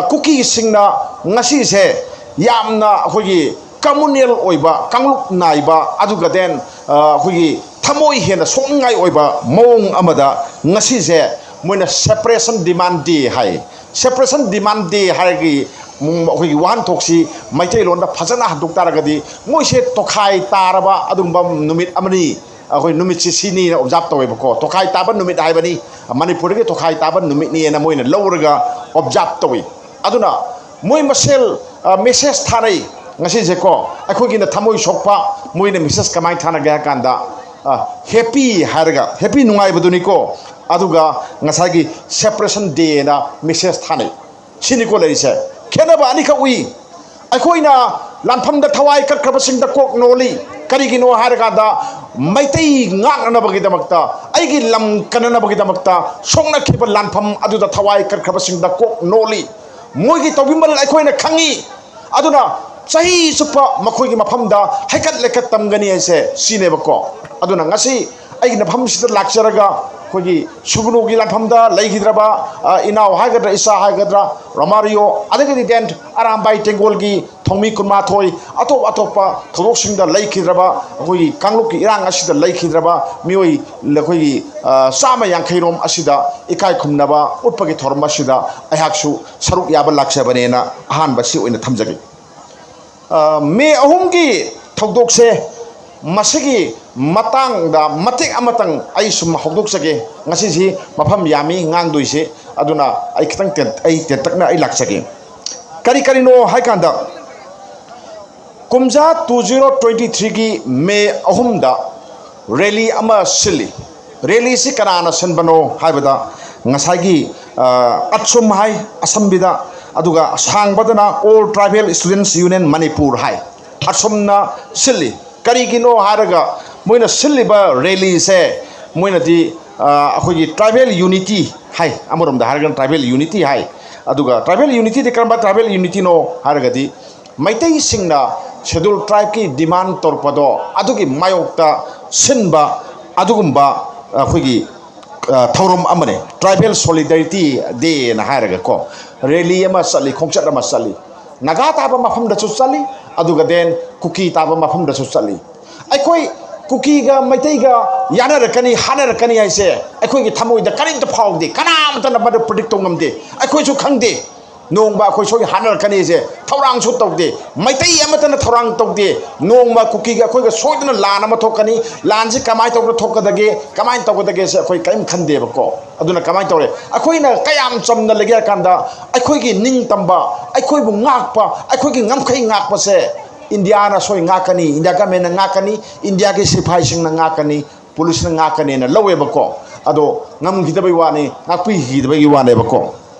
ꯀꯨꯀꯤꯁꯤꯡꯅ ꯉꯁꯤꯁꯦ ꯌꯥꯝꯅ ꯑꯩꯈꯣꯏꯒꯤ ꯀꯃꯨꯅꯦꯜ ꯑꯣꯏꯕ, ꯀꯥꯡꯂꯨꯞ ꯅꯥꯏꯕ, ꯑꯗꯨꯒ ꯗꯦꯟ ꯑꯩꯈꯣꯏꯒꯤ ꯊꯃꯣꯏ ꯍꯦꯟꯅ ꯁꯣꯛꯅꯤꯡꯉꯥꯏ ꯑꯣꯏꯕ ꯃꯑꯣꯡ ꯑꯃꯗ ꯉꯁꯤꯁꯦ ꯃꯣꯏꯅ ꯁꯦꯄꯔꯦꯁꯟ ꯗꯤꯃꯥꯟ ꯗꯦ ꯍꯥꯏ꯫ ꯁꯦꯄꯔꯦꯁꯟ ꯗꯤꯃꯥꯟ ꯗꯦ ꯍꯥꯏꯔꯒꯤ ꯑꯩꯈꯣꯏꯒꯤ ꯋꯥꯍꯟꯊꯣꯛꯁꯤ ꯃꯩꯇꯩꯂꯣꯟꯗ ꯐꯖꯅ ꯍꯟꯗꯣꯛ ꯇꯥꯔꯒꯗꯤ ꯃꯣꯏꯁꯦ ꯇꯣꯈꯥꯏ ꯇꯥꯔꯕ ꯑꯗꯨꯒꯨꯝꯕ ꯅꯨꯃꯤꯠ ꯑꯃꯅꯤ꯫ ꯑꯩꯈꯣꯏ ꯅꯨꯃꯤꯠꯁꯤ ꯁꯤꯅꯤꯅ ꯑꯣꯕꯖꯥꯔꯕ ꯇꯧꯋꯦꯕꯀꯣ꯫ ꯇꯣꯈꯥꯏ ꯇꯥꯕ ꯅꯨꯃꯤꯠ ꯍꯥꯏꯕꯅꯤ, ꯃꯅꯤꯄꯨꯔꯗꯒꯤ ꯇꯣꯈꯥꯏ ꯇꯥꯕ ꯅꯨꯃꯤꯠꯅꯦꯅ ꯃꯣꯏꯅ ꯂꯧꯔꯒ ꯑꯣꯕꯖꯥꯔꯕ ꯇꯧꯏ꯫ ꯑꯗꯨꯅ ꯃꯣꯏ ꯃꯁꯦꯜ ꯃꯦꯁꯦꯖ ꯊꯥꯅꯩ ꯉꯁꯤꯁꯦꯀꯣ꯫ ꯑꯩꯈꯣꯏꯒꯤꯅ ꯊꯃꯣꯏ ꯁꯣꯛꯄ, ꯃꯣꯏꯅ ꯃꯦꯁꯦꯖ ꯀꯃꯥꯏꯅ ꯊꯥꯅꯒꯦ ꯍꯥꯏ ꯀꯥꯟꯗ, ꯍꯦꯄꯤ ꯍꯥꯏꯔꯒ, ꯍꯦꯄꯤ ꯅꯨꯡꯉꯥꯏꯕꯗꯨꯅꯤꯀꯣ, ꯑꯗꯨꯒ ꯉꯁꯥꯏꯒꯤ ꯁꯦꯄꯔꯦꯁꯟ ꯗꯦꯅ ꯃꯦꯁꯦꯖ ꯊꯥꯅꯩ꯫ ꯁꯤꯅꯤꯀꯣ ꯂꯩꯔꯤꯁꯦ꯫ ꯈꯦꯠꯅꯕ ꯑꯅꯤꯈꯛ ꯎꯏ꯫ ꯑꯩꯈꯣꯏꯅ ꯂꯥꯟꯐꯝꯗ ꯊꯋꯥꯏ ꯀꯠꯈ꯭ꯔꯕꯁꯤꯡꯗ ꯀꯣꯛ ꯅꯣꯜꯂꯤ꯫ ꯀꯔꯤꯒꯤꯅꯣ ꯍꯥꯏꯔꯀꯥꯟꯗ, ꯃꯩꯇꯩ ꯉꯥꯛꯅꯅꯕꯒꯤꯗꯃꯛꯇ, ꯑꯩꯒꯤ ꯂꯝ ꯀꯟꯅꯅꯕꯒꯤꯗꯃꯛꯇ ꯁꯣꯛꯅꯈꯤꯕ ꯂꯥꯟꯐꯝ ꯑꯗꯨꯗ ꯊꯋꯥꯏ ꯀꯠꯈ꯭ꯔꯕꯁꯤꯡꯗ ꯀꯣꯛ ꯅꯣꯜꯂꯤ꯫ ꯃꯣꯏꯒꯤ ꯇꯧꯕꯤꯃꯜ ꯑꯩꯈꯣꯏꯅ ꯈꯪꯉꯤ꯫ ꯑꯗꯨꯅ ꯆꯍꯤ ꯆꯨꯞꯄ ꯃꯈꯣꯏꯒꯤ ꯃꯐꯝꯗ ꯍꯩꯀꯠ ꯂꯩꯀꯠ ꯇꯝꯒꯅꯤ ꯍꯥꯏꯁꯦ ꯁꯤꯅꯦꯕꯀꯣ꯫ ꯑꯗꯨꯅ ꯉꯁꯤ ꯑꯩꯒꯤ ꯃꯐꯝꯁꯤꯗ ꯂꯥꯛꯆꯔꯒ ꯑꯩꯈꯣꯏꯒꯤ ꯁꯨꯒꯅꯨꯒꯤ ꯂꯥꯟꯐꯝꯗ ꯂꯩꯈꯤꯗ꯭ꯔꯕ, ꯑ, ꯏꯅꯥꯎ ꯍꯥꯏꯒꯗ꯭ꯔꯥ, ꯏꯆꯥ ꯍꯥꯏꯒꯗ꯭ꯔꯥ, ꯔꯣꯃꯥꯔꯤꯌꯣ, ꯑꯗꯒꯤꯗꯤ ꯗꯦꯟ ꯑꯔꯥꯝꯕꯥꯏ ꯇꯦꯡꯒꯣꯜꯒꯤ ꯊꯧꯃꯤ ꯀꯨꯟꯃꯥꯊꯣꯏ, ꯑꯇꯣꯞ ꯑꯇꯣꯞꯄ ꯊꯧꯗꯣꯛꯁꯤꯡꯗ ꯂꯩꯈꯤꯗ꯭ꯔꯕ, ꯑꯩꯈꯣꯏꯒꯤ ꯀꯥꯡꯂꯨꯞꯀꯤ ꯏꯔꯥꯡ ꯑꯁꯤꯗ ꯂꯩꯈꯤꯗ꯭ꯔꯕ ꯃꯤꯑꯣꯏ ꯑꯩꯈꯣꯏꯒꯤ, ꯑ, ꯆꯥꯝꯃ ꯌꯥꯡꯈꯩ ꯔꯣꯝ ꯑꯁꯤꯗ ꯏꯀꯥꯏ ꯈꯨꯝꯅꯕ ꯎꯠꯄꯒꯤ ꯊꯧꯔꯝ ꯑꯁꯤꯗ ꯑꯩꯍꯥꯛꯁꯨ ꯁꯔꯨꯛ ꯌꯥꯕ ꯂꯥꯛꯆꯕꯅꯦꯅ ꯑꯍꯥꯟꯕ ꯁꯤ ꯑꯣꯏꯅ ꯊꯝꯖꯒꯦ꯫ ꯑ, ꯃꯦ ꯑꯍꯨꯝꯒꯤ ꯊꯧꯗꯣꯛꯁꯦ, ꯃꯁꯤꯒꯤ ꯃꯇꯥꯡꯗ ꯃꯇꯦꯛ ꯑꯃꯇꯪ ꯑꯩ ꯁꯨꯝ ꯍꯧꯗꯣꯛꯆꯒꯦ꯫ ꯉꯁꯤꯁꯤ ꯃꯐꯝ ꯌꯥꯝꯃꯤ ꯉꯥꯡꯗꯣꯏꯁꯦ, ꯑꯗꯨꯅ ꯑꯩ ꯈꯤꯇꯪ ꯇꯦꯟ-, ꯑꯩ ꯇꯦꯟꯇꯛꯅ ꯑꯩ ꯂꯥꯛꯆꯒꯦ꯫ ꯀꯔꯤ ꯀꯔꯤꯅꯣ ꯍꯥꯏ ꯀꯥꯟꯗ, ꯀꯨꯝꯖꯥ ꯇꯨ ꯖꯤꯔꯣ ꯇ꯭ꯋꯦꯟꯇꯤ ꯊ꯭ꯔꯤꯒꯤ ꯃꯦ ꯑꯍꯨꯝꯗ ꯔꯦꯂꯤ ꯑꯃ ꯁꯤꯜꯂꯤ꯫ ꯔꯦꯂꯤꯁꯤ ꯀꯅꯥꯅ ꯁꯤꯟꯕꯅꯣ ꯍꯥꯏꯕꯗ, ꯉꯁꯥꯏꯒꯤ, ꯑ, ꯑꯠꯁꯨꯝ ꯍꯥꯏ ꯑꯁꯝꯕꯤꯗ, ꯑꯗꯨꯒ ꯁꯥꯡꯕꯗꯅ All Tribal Students Union Manipur ꯍꯥꯏ꯫ ꯑꯠꯁꯨꯝꯅ ꯁꯤꯜꯂꯤ꯫ ꯀꯔꯤꯒꯤꯅꯣ ꯍꯥꯏꯔꯒ, ꯃꯣꯏꯅ ꯁꯤꯜꯂꯤꯕ ꯔꯦꯂꯤꯁꯦ, ꯃꯣꯏꯅꯗꯤ, ꯑ, ꯑꯩꯈꯣꯏꯒꯤ tribal unity ꯍꯥꯏ, ꯑꯃꯔꯣꯝꯗ ꯍꯥꯏꯔꯒꯅ tribal unity ꯍꯥꯏ꯫ ꯑꯗꯨꯒ tribal unityꯗꯤ ꯀꯔꯝꯕ tribal unityꯅꯣ ꯍꯥꯏꯔꯒꯗꯤ, ꯃꯩꯇꯩꯁꯤꯡꯅ Scheduled Tribeꯀꯤ demand ꯇꯧꯔꯛꯄꯗꯣ, ꯑꯗꯨꯒꯤ ꯃꯥꯌꯣꯛꯇ ꯁꯤꯟꯕ ꯑꯗꯨꯒꯨꯝꯕ ꯑꯩꯈꯣꯏꯒꯤ, ꯑ, ꯊꯧꯔꯝ ꯑꯃꯅꯤ, Tribal Solidarity Dayꯅ ꯍꯥꯏꯔꯒꯀꯣ꯫ ꯔꯦꯂꯤ ꯑꯃ ꯆꯠꯂꯤ, ꯈꯣꯡꯆꯠ ꯑꯃ ꯆꯠꯂꯤ, ꯅꯥꯒꯥ ꯇꯥꯕ ꯃꯐꯝꯗꯁꯨ ꯆꯠꯂꯤ, ꯑꯗꯨꯒ then ꯀꯨꯀꯤ ꯇꯥꯕ ꯃꯐꯝꯗꯁꯨ ꯆꯠꯂꯤ꯫ ꯑꯩꯈꯣꯏ ꯀꯨꯀꯤꯒ ꯃꯩꯇꯩꯒ ꯌꯥꯅꯔꯛꯀꯅꯤ, ꯍꯥꯠꯅꯔꯛꯀꯅꯤ ꯍꯥꯏꯁꯦ ꯑꯩꯈꯣꯏꯒꯤ ꯊꯃꯣꯏꯗ ꯀꯔꯤꯝꯇ ꯐꯥꯎꯗꯦ, ꯀꯅꯥꯝꯇꯅ ꯃꯗꯨ predict ꯇꯧ ꯉꯝꯗꯦ, ꯑꯩꯈꯣꯏꯁꯨ ꯈꯪꯗꯦ꯫ ꯅꯣꯡꯃ ꯑꯩꯈꯣꯏ ꯁꯣꯏ ꯍꯥꯠꯅꯔꯛꯀꯅꯤꯁꯦ ꯊꯧꯔꯥꯡꯁꯨ ꯇꯧꯗꯦ, ꯃꯩꯇꯩ ꯑꯃꯠꯇꯅ ꯊꯧꯔꯥꯡ ꯇꯧꯗꯦ꯫ ꯅꯣꯡꯃ ꯀꯨꯀꯤꯒ ꯑꯩꯈꯣꯏꯒ ꯁꯣꯏꯗꯅ ꯂꯥꯟ ꯑꯃ ꯊꯣꯛꯀꯅꯤ, ꯂꯥꯟꯁꯤ ꯀꯃꯥꯏꯅ ꯇꯧꯗꯅ ꯊꯣꯛꯀꯗꯒꯦ, ꯀꯃꯥꯏꯅ ꯇꯧꯒꯗꯒꯦꯁꯦ ꯑꯩꯈꯣꯏ ꯀꯔꯤꯝ ꯈꯟꯗꯦꯕꯀꯣ꯫ ꯑꯗꯨꯅ ꯀꯃꯥꯏꯅ ꯇꯧꯔꯦ? ꯑꯩꯈꯣꯏꯅ ꯀꯌꯥꯝ ꯆꯝꯅ ꯂꯩꯒꯦ ꯍꯥꯏ ꯀꯥꯟꯗ, ꯑꯩꯈꯣꯏꯒꯤ ꯅꯤꯡꯇꯝꯕ, ꯑꯩꯈꯣꯏꯕꯨ ꯉꯥꯛꯄ, ꯑꯩꯈꯣꯏꯒꯤ ꯉꯝꯈꯩ ꯉꯥꯛꯄꯁꯦ ꯏꯟꯗꯤꯌꯥꯅ ꯁꯣꯏ ꯉꯥꯛꯀꯅꯤ, ꯏꯟꯗꯤꯌꯥ governmentꯅ ꯉꯥꯛꯀꯅꯤ, ꯏꯟꯗꯤꯌꯥꯒꯤ ꯁꯤꯐꯥꯏꯁꯤꯡꯅ ꯉꯥꯛꯀꯅꯤ, ꯄꯨꯂꯤꯁꯅ ꯉꯥꯛꯀꯅꯦꯅ ꯂꯧꯋꯦꯕꯀꯣ꯫ ꯑꯗꯣ ꯉꯝꯈꯤꯗꯕꯒꯤ ꯋꯥꯅꯤ, ꯉꯥꯛꯄꯤꯈꯤꯗꯕꯒꯤ ꯋꯥꯅꯦꯕꯀꯣ꯫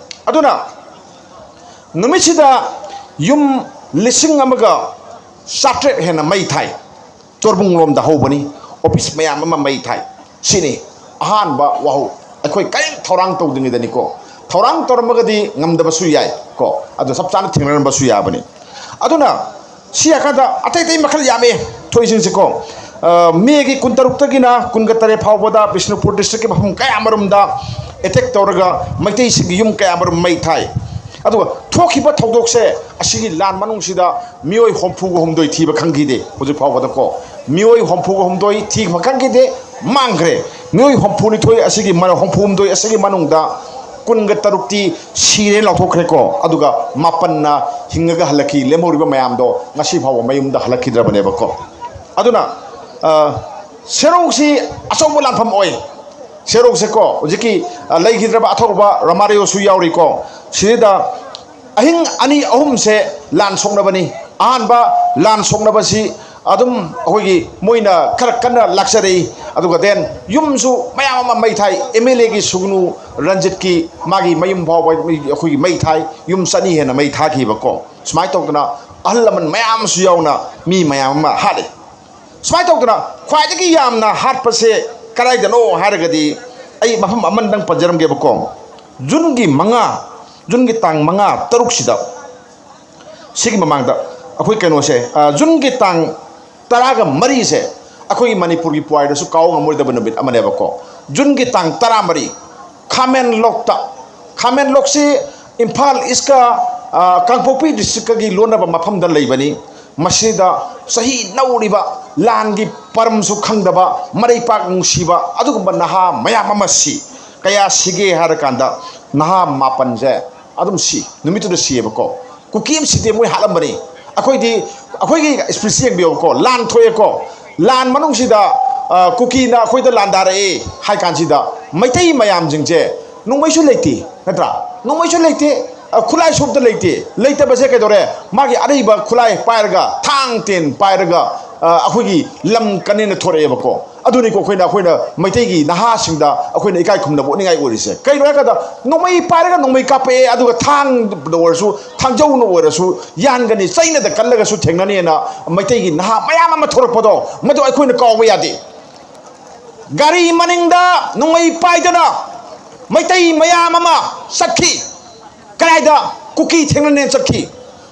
ꯑꯗꯨꯅ ꯅꯨꯃꯤꯠꯁꯤꯗ ꯌꯨꯝ ꯂꯤꯁꯤꯡ ꯑꯃꯒ ꯆꯥꯇ꯭ꯔꯦꯠ ꯍꯦꯟꯅ ꯃꯩ ꯊꯥꯏ꯫ ꯆꯣꯔꯕꯨꯡꯂꯣꯝꯗ ꯍꯧꯕꯅꯤ, office ꯃꯌꯥꯝ ꯑꯃ ꯃꯩ ꯊꯥꯏ꯫ ꯁꯤꯅꯤ ꯑꯍꯥꯟꯕ ꯋꯥꯍꯧ꯫ ꯑꯩꯈꯣꯏ ꯀꯔꯤꯝ ꯊꯧꯔꯥꯡ ꯇꯧꯗ꯭ꯔꯤꯉꯩꯗꯅꯤꯀꯣ꯫ ꯊꯧꯔꯥꯡ ꯇꯧꯔꯝꯃꯒꯗꯤ ꯉꯝꯗꯕꯁꯨ ꯌꯥꯏ ꯀꯣ, ꯑꯗꯣ ꯆꯞ ꯆꯥꯅ ꯊꯦꯡꯅꯔꯝꯕꯁꯨ ꯌꯥꯕꯅꯤ꯫ ꯑꯗꯨꯅ ꯁꯤ ꯍꯥꯏꯀꯥꯟꯗ ꯑꯇꯩ ꯑꯇꯩ ꯃꯈꯜ ꯌꯥꯝꯃꯦ ꯊꯣꯛꯏꯁꯤꯡꯁꯦꯀꯣ꯫ ꯑ, ꯃꯦꯒꯤ ꯀꯨꯟꯇꯔꯨꯛꯇꯒꯤꯅ ꯀꯨꯟꯒ ꯇꯔꯦꯠ ꯐꯥꯎꯕꯗ ꯕꯤꯁꯅꯨꯄꯨꯔ districtꯀꯤ ꯃꯐꯝ ꯀꯌꯥ ꯑꯃꯔꯣꯝꯗ attack ꯇꯧꯔꯒ ꯃꯩꯇꯩꯁꯤꯡꯒꯤ ꯌꯨꯝ ꯀꯌꯥ ꯑꯃꯔꯣꯝ ꯃꯩ ꯊꯥꯏ꯫ ꯑꯗꯨꯒ ꯊꯣꯛꯈꯤꯕ ꯊꯧꯗꯣꯛꯁꯦ, ꯑꯁꯤꯒꯤ ꯂꯥꯟ ꯃꯅꯨꯡꯁꯤꯗ ꯃꯤꯑꯣꯏ ꯍꯨꯝꯐꯨꯒ ꯍꯨꯝꯗꯣꯏ ꯊꯤꯕ ꯈꯪꯈꯤꯗꯦ ꯍꯧꯖꯤꯛ ꯐꯥꯎꯕꯗꯀꯣ꯫ ꯃꯤꯑꯣꯏ ꯍꯨꯝꯐꯨꯒ ꯍꯨꯝꯗꯣꯏ ꯊꯤꯕ ꯈꯪꯈꯤꯗꯦ, ꯃꯥꯡꯈ꯭ꯔꯦ꯫ ꯃꯤꯑꯣꯏ ꯍꯨꯝꯐꯨꯅꯤꯊꯣꯏ ꯑꯁꯤꯒꯤ ꯃꯅꯨꯡ-, ꯍꯨꯝꯐꯨ ꯍꯨꯝꯗꯣꯏ ꯑꯁꯤꯒꯤ ꯃꯅꯨꯡꯗ ꯀꯨꯟꯒ ꯇꯔꯨꯛꯇꯤ ꯁꯤꯔꯦꯅ ꯂꯥꯎꯊꯣꯛꯈ꯭ꯔꯦꯀꯣ꯫ ꯑꯗꯨꯒ ꯃꯥꯄꯟꯅ ꯍꯤꯡꯉꯒ ꯍꯜꯂꯛꯈꯤ꯫ ꯂꯦꯝꯍꯧꯔꯤꯕ ꯃꯌꯥꯝꯗꯣ ꯉꯁꯤ ꯐꯥꯎꯕ ꯃꯌꯨꯝꯗ ꯍꯜꯂꯛꯈꯤꯗ꯭ꯔꯕꯅꯦꯕꯀꯣ꯫ ꯑꯗꯨꯅ, ꯑ, ꯁꯦꯔꯧꯁꯤ ꯑꯆꯧꯕ ꯂꯥꯟꯐꯝ ꯑꯣꯏ꯫ ꯁꯦꯔꯧꯁꯦꯀꯣ, ꯍꯧꯖꯤꯛꯀꯤ, ꯑ, ꯂꯩꯈꯤꯗ꯭ꯔꯕ ꯑꯊꯧꯕ ꯔꯃꯥꯔꯤꯌꯣꯁꯨ ꯌꯥꯎꯔꯤꯀꯣ꯫ ꯁꯤꯗ ꯑꯍꯤꯡ ꯑꯅꯤ ꯑꯍꯨꯝꯁꯦ ꯂꯥꯟ ꯁꯣꯛꯅꯕꯅꯤ꯫ ꯑꯍꯥꯟꯕ ꯂꯥꯟ ꯁꯣꯛꯅꯕꯁꯤ ꯑꯗꯨꯝ ꯑꯩꯈꯣꯏꯒꯤ ꯃꯣꯏꯅ ꯈꯔ ꯀꯟꯅ ꯂꯥꯛꯆꯔꯛꯏ, ꯑꯗꯨꯒ then ꯌꯨꯝꯁꯨ ꯃꯌꯥꯝ ꯑꯃ ꯃꯩ ꯊꯥꯏ꯫ ꯑꯦꯝ ꯑꯦꯜ ꯑꯦꯒꯤ ꯁꯨꯒꯅꯨ ꯔꯟꯖꯤꯠꯀꯤ ꯃꯥꯒꯤ ꯃꯌꯨꯝ ꯐꯥꯎꯕ ꯑꯩꯈꯣꯏꯒꯤ ꯃꯩ ꯊꯥꯏ, ꯌꯨꯝ ꯆꯅꯤ ꯍꯦꯟꯅ ꯃꯩ ꯊꯥꯈꯤꯕꯀꯣ꯫ ꯁꯨꯃꯥꯏꯅ ꯇꯧꯗꯅ ꯑꯍꯜ ꯂꯃꯟ ꯃꯌꯥꯝ ꯑꯃꯁꯨ ꯌꯥꯎꯅ ꯃꯤ ꯃꯌꯥꯝ ꯑꯃ ꯍꯥꯠꯂꯤ꯫ ꯁꯨꯃꯥꯏꯅ ꯇꯧꯗꯅ ꯈ꯭ꯋꯥꯏꯗꯒꯤ ꯌꯥꯝꯅ ꯍꯥꯠꯄꯁꯦ ꯀꯗꯥꯏꯗꯅꯣ ꯍꯥꯏꯔꯒꯗꯤ, ꯑꯩ ꯃꯐꯝ ꯑꯃꯅꯤꯗꯪ ꯄꯟꯖꯔꯝꯒꯦꯕꯀꯣ꯫ ꯖꯨꯟꯒꯤ ꯃꯉꯥ, ꯖꯨꯟꯒꯤ ꯇꯥꯡ ꯃꯉꯥ, ꯇꯔꯨꯛꯁꯤꯗ, ꯁꯤꯒꯤ ꯃꯃꯥꯡꯗ ꯑꯩꯈꯣꯏ ꯀꯩꯅꯣꯁꯦ, ꯑ, ꯖꯨꯟꯒꯤ ꯇꯥꯡ ꯇꯔꯥꯒ ꯃꯔꯤꯁꯦ ꯑꯩꯈꯣꯏꯒꯤ ꯃꯅꯤꯄꯨꯔꯒꯤ ꯄꯨꯋꯥꯔꯤꯗꯁꯨ ꯀꯥꯎ ꯉꯝꯃꯣꯏꯗꯕ ꯅꯨꯃꯤꯠ ꯑꯃꯅꯦꯕꯀꯣ꯫ ꯖꯨꯟꯒꯤ ꯇꯥꯡ ꯇꯔꯥꯃꯔꯤ, ꯈꯥꯃꯦꯟꯂꯣꯛꯇ, ꯈꯥꯃꯦꯟꯂꯣꯛꯁꯤ ꯏꯝꯐꯥꯜ ꯏꯁꯀ, ꯑ, ꯀꯥꯡꯄꯣꯛꯄꯤ ꯗꯤꯁꯇ꯭ꯔꯤꯛꯀꯒꯤ ꯂꯣꯟꯅꯕ ꯃꯐꯝꯗ ꯂꯩꯕꯅꯤ꯫ ꯃꯁꯤꯗ ꯆꯍꯤ ꯅꯧꯔꯤꯕ, ꯂꯥꯟꯒꯤ ꯄꯔꯝꯁꯨ ꯈꯪꯗꯕ, ꯃꯔꯩꯄꯥꯛ ꯅꯨꯡꯁꯤꯕ ꯑꯗꯨꯒꯨꯝꯕ ꯅꯍꯥ ꯃꯌꯥꯝ ꯑꯃ ꯁꯤ꯫ ꯀꯌꯥ ꯁꯤꯒꯦ ꯍꯥꯏꯔꯀꯥꯟꯗ, ꯅꯍꯥ ꯃꯥꯄꯟꯁꯦ ꯑꯗꯨꯝ ꯁꯤ, ꯅꯨꯃꯤꯠꯇꯨꯗ ꯁꯤꯌꯦꯕꯀꯣ꯫ ꯀꯨꯀꯤ ꯑꯃ ꯁꯤꯗꯦ, ꯃꯣꯏ ꯍꯥꯠꯂꯝꯕꯅꯤ꯫ ꯑꯩꯈꯣꯏꯗꯤ, ꯑꯩꯈꯣꯏꯒꯤ ꯏꯁꯄꯤꯁ ꯌꯦꯡꯕꯤꯌꯨꯀꯣ, ꯂꯥꯟ ꯊꯣꯛꯑꯦꯀꯣ, ꯂꯥꯟ ꯃꯅꯨꯡꯁꯤꯗ, ꯑ, ꯀꯨꯀꯤꯅ ꯑꯩꯈꯣꯏꯗ ꯂꯥꯟꯗꯥꯔꯛꯑꯦ ꯍꯥꯏ ꯀꯥꯟꯁꯤꯗ, ꯃꯩꯇꯩ ꯃꯌꯥꯝꯁꯤꯡꯁꯦ ꯅꯣꯡꯃꯩꯁꯨ ꯂꯩꯇꯦ, ꯅꯠꯇ꯭ꯔꯥ? ꯅꯣꯡꯃꯩꯁꯨ ꯂꯩꯇꯦ, ꯑ, ꯈꯨꯠꯂꯥꯏꯁꯨ ꯑꯝꯇ ꯂꯩꯇꯦ꯫ ꯂꯩꯇꯕꯁꯦ ꯀꯩꯗꯧꯔꯦ? ꯃꯥꯒꯤ ꯑꯔꯩꯕ ꯈꯨꯠꯂꯥꯏ ꯄꯥꯏꯔꯒ, ꯊꯥꯡ ꯇꯦꯟ ꯄꯥꯏꯔꯒ, ꯑ, ꯑꯩꯈꯣꯏꯒꯤ ꯂꯝ ꯀꯟꯅꯦꯅ ꯊꯣꯔꯛꯑꯦꯕꯀꯣ꯫ ꯑꯗꯨꯅꯤꯀꯣ ꯑꯩꯈꯣꯏꯅ, ꯑꯩꯈꯣꯏꯅ ꯃꯩꯇꯩꯒꯤ ꯅꯍꯥꯁꯤꯡꯗ ꯑꯩꯈꯣꯏꯅ ꯏꯀꯥꯏ ꯈꯨꯝꯅꯕ ꯎꯠꯅꯤꯡꯉꯥꯏ ꯑꯣꯏꯔꯤꯁꯦ꯫ ꯀꯩꯅꯣ ꯍꯥꯏꯔꯀꯥꯟꯗ, ꯅꯣꯡꯃꯩ ꯄꯥꯏꯔꯒ ꯅꯣꯡꯃꯩ ꯀꯥꯞꯄꯛꯑꯦ, ꯑꯗꯨꯒ ꯊꯥꯡꯗ ꯑꯣꯏꯔꯁꯨ, ꯊꯥꯡꯖꯧꯅ ꯑꯣꯏꯔꯁꯨ, ꯌꯥꯟꯒꯅꯤ, ꯆꯩꯅꯗ ꯀꯜꯂꯒꯁꯨ ꯊꯦꯡꯅꯅꯤꯅ ꯃꯩꯇꯩꯒꯤ ꯅꯍꯥ ꯃꯌꯥꯝ ꯑꯃ ꯊꯣꯔꯛꯄꯗꯣ, ꯃꯗꯨ ꯑꯩꯈꯣꯏꯅ ꯀꯥꯎꯕ ꯌꯥꯗꯦ꯫ ꯒꯥꯔꯤ ꯃꯅꯤꯡꯗ ꯅꯣꯡꯃꯩ ꯄꯥꯏꯗꯅ ꯃꯩꯇꯩ ꯃꯌꯥꯝ ꯑꯃ ꯆꯠꯈꯤ꯫ ꯀꯗꯥꯏꯗ? ꯀꯨꯀꯤ ꯊꯦꯡꯅꯅꯦꯅ ꯆꯠꯈꯤ꯫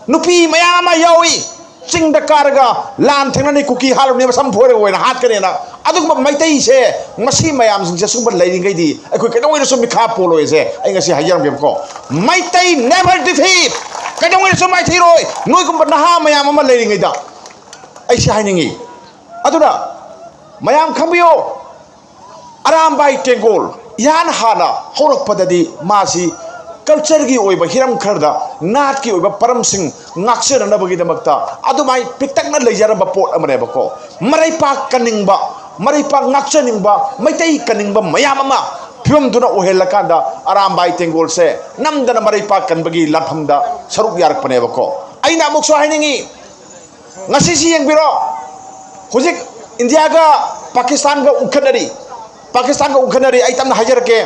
ꯅꯨꯄꯤ ꯃꯌꯥꯝ ꯑꯃ ꯌꯥꯎꯏ꯫ ꯆꯤꯡꯗ ꯀꯥꯔꯒ ꯂꯥꯟ ꯊꯦꯡꯅꯅꯤ, ꯀꯨꯀꯤ ꯍꯥꯠꯂꯨꯅꯤ, ꯃꯁꯝ ꯐꯣꯏꯔꯒ ꯑꯣꯏꯅ ꯍꯥꯠꯀꯅꯦꯅ꯫ ꯑꯗꯨꯒꯨꯝꯕ ꯃꯩꯇꯩꯁꯦ, ꯃꯁꯤ ꯃꯌꯥꯝꯁꯤꯡꯁꯦ ꯁꯨꯝꯕ ꯂꯩꯔꯤꯉꯩꯗꯤ ꯑꯩꯈꯣꯏ ꯀꯩꯗꯧꯉꯩꯗꯁꯨ ꯃꯤꯈꯥ ꯄꯣꯜꯂꯣꯏꯁꯦ꯫ ꯑꯩ ꯉꯁꯤ ꯍꯥꯏꯖꯔꯝꯒꯦꯕꯀꯣ, ꯃꯩꯇꯩ never defeat, ꯀꯩꯗꯧꯉꯩꯗꯁꯨ ꯃꯥꯏꯊꯤꯔꯣꯏ꯫ ꯅꯣꯏꯒꯨꯝꯕ ꯅꯍꯥ ꯃꯌꯥꯝ ꯑꯃ ꯂꯩꯔꯤꯉꯩꯗ ꯑꯩ ꯁꯤ ꯍꯥꯏꯅꯤꯡꯉꯤ꯫ ꯑꯗꯨꯅ ꯃꯌꯥꯝ ꯈꯪꯕꯤꯌꯣ, ꯑꯔꯥꯝꯕꯥꯏ ꯇꯦꯡꯒꯣꯜ ꯏꯍꯥꯟ ꯍꯥꯟꯅ ꯍꯧꯔꯛꯄꯗꯗꯤ ꯃꯥꯁꯤ ꯀꯜꯆꯔꯒꯤ ꯑꯣꯏꯕ ꯍꯤꯔꯝ ꯈꯔꯗ ꯅꯥꯠꯀꯤ ꯑꯣꯏꯕ ꯄꯔꯝꯁꯤꯡ ꯉꯥꯛꯆꯅꯅꯕꯒꯤꯗꯃꯛꯇ ꯑꯗꯨꯃꯥꯏ ꯄꯤꯛꯇꯛꯅ ꯂꯩꯖꯔꯝꯕ ꯄꯣꯠ ꯑꯃꯅꯦꯕꯀꯣ꯫ ꯃꯔꯩꯄꯥꯛ ꯀꯟꯅꯤꯡꯕ, ꯃꯔꯩꯄꯥꯛ ꯉꯥꯛꯆꯅꯤꯡꯕ, ꯃꯩꯇꯩ ꯀꯟꯅꯤꯡꯕ ꯃꯌꯥꯝ ꯑꯃ ꯐꯤꯕꯝꯗꯨꯅ ꯑꯣꯏꯍꯜꯂꯀꯥꯟꯗ ꯑꯔꯥꯝꯕꯥꯏ ꯇꯦꯡꯒꯣꯜꯁꯦ ꯅꯝꯗꯅ ꯃꯔꯩ ꯄꯥꯛ ꯀꯟꯕꯒꯤ ꯂꯥꯟꯐꯝꯗ ꯁꯔꯨꯛ ꯌꯥꯔꯛꯄꯅꯦꯕꯀꯣ꯫ ꯑꯩꯅ ꯑꯃꯨꯛꯁꯨ ꯍꯥꯏꯅꯤꯡꯉꯤ, ꯉꯁꯤꯁꯤ ꯌꯦꯡꯕꯤꯔꯣ, ꯍꯧꯖꯤꯛ ꯏꯟꯗꯤꯌꯥꯒ ꯄꯥꯀꯤꯁꯇꯥꯟꯒ ꯎꯪꯈꯠꯅꯔꯤ꯫ ꯄꯥꯀꯤꯁꯇꯥꯟꯒ ꯎꯪꯈꯠꯅꯔꯤ꯫ ꯑꯩ ꯇꯞꯅ ꯍꯥꯏꯖꯔꯛꯀꯦ꯫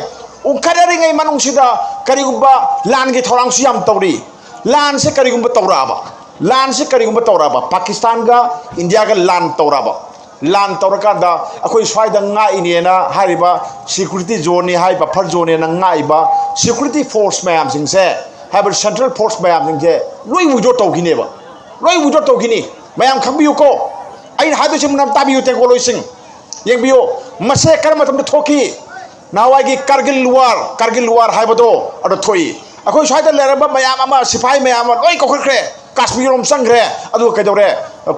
ꯎꯪꯈꯠꯅꯔꯤꯉꯩ ꯃꯅꯨꯡꯁꯤꯗ ꯀꯔꯤꯒꯨꯝꯕ ꯂꯥꯟꯒꯤ ꯊꯧꯔꯥꯡꯁꯨ ꯌꯥꯝ ꯇꯧꯔꯤ꯫ ꯂꯥꯟꯁꯦ ꯀꯔꯤꯒꯨꯝꯕ ꯇꯧꯔꯛꯑꯕ, ꯂꯥꯟꯁꯦ ꯀꯔꯤꯒꯨꯝꯕ ꯇꯧꯔꯛꯑꯕ, ꯄꯥꯀꯤꯁꯇꯥꯟꯒ ꯏꯟꯗꯤꯌꯥꯒ ꯂꯥꯟ ꯇꯧꯔꯛꯑꯕ, ꯂꯥꯟ ꯇꯧꯔꯀꯥꯟꯗ ꯑꯩꯈꯣꯏ ꯁ꯭ꯋꯥꯏꯗ ꯉꯥꯛꯏꯅꯦꯅ ꯍꯥꯏꯔꯤꯕ ꯁꯤꯀ꯭ꯌꯨꯔꯤꯇꯤ ꯖꯣꯟꯅꯤ ꯍꯥꯏ, ꯕꯐꯔ ꯖꯣꯟꯅꯦꯅ ꯉꯥꯛꯏꯕ ꯁꯤꯀ꯭ꯌꯨꯔꯤꯇꯤ ꯐꯣꯔꯁ ꯃꯌꯥꯝꯁꯤꯡꯁꯦ, ꯍꯥꯏꯕ ꯁꯦꯟꯇ꯭ꯔꯦꯜ ꯐꯣꯔꯁ ꯃꯌꯥꯝꯁꯤꯡꯁꯦ ꯂꯣꯏ ꯋꯤꯗ꯭ꯔꯣ ꯇꯧꯈꯤꯅꯦꯕ꯫ ꯂꯣꯏ ꯋꯤꯗ꯭ꯔꯣ ꯇꯧꯈꯤꯅꯤ꯫ ꯃꯌꯥꯝ ꯈꯪꯕꯤꯌꯨꯀꯣ, ꯑꯩꯅ ꯍꯥꯏꯗꯣꯏꯁꯦ ꯃꯨꯟꯅ ꯇꯥꯕꯤꯌꯨ ꯇꯦꯡꯀꯣꯠꯂꯣꯏꯁꯤꯡ꯫ ꯌꯦꯡꯕꯤꯌꯨ, ꯃꯁꯦ ꯀꯔꯝꯕ ꯃꯇꯝꯗ ꯊꯣꯛꯈꯤ? ꯅꯍꯥꯟꯋꯥꯏꯒꯤ ꯀꯥꯔꯒꯤꯜ ꯋꯥꯔ, ꯀꯥꯔꯒꯤꯜ ꯋꯥꯔ ꯍꯥꯏꯕꯗꯣ ꯑꯗꯨ ꯊꯣꯛꯏ꯫ ꯑꯩꯈꯣꯏ ꯁ꯭ꯋꯥꯏꯗ ꯂꯩꯔꯝꯕ ꯃꯌꯥꯝ ꯑꯃ, ꯁꯤꯐꯥꯏ ꯃꯌꯥꯝ ꯑꯃ ꯂꯣꯏ ꯀꯧꯈꯠꯈ꯭ꯔꯦ, ꯀꯥꯁꯃꯤꯔ ꯔꯣꯝ ꯆꯪꯈ꯭ꯔꯦ꯫ ꯑꯗꯨꯒ ꯀꯩꯗꯧꯔꯦ?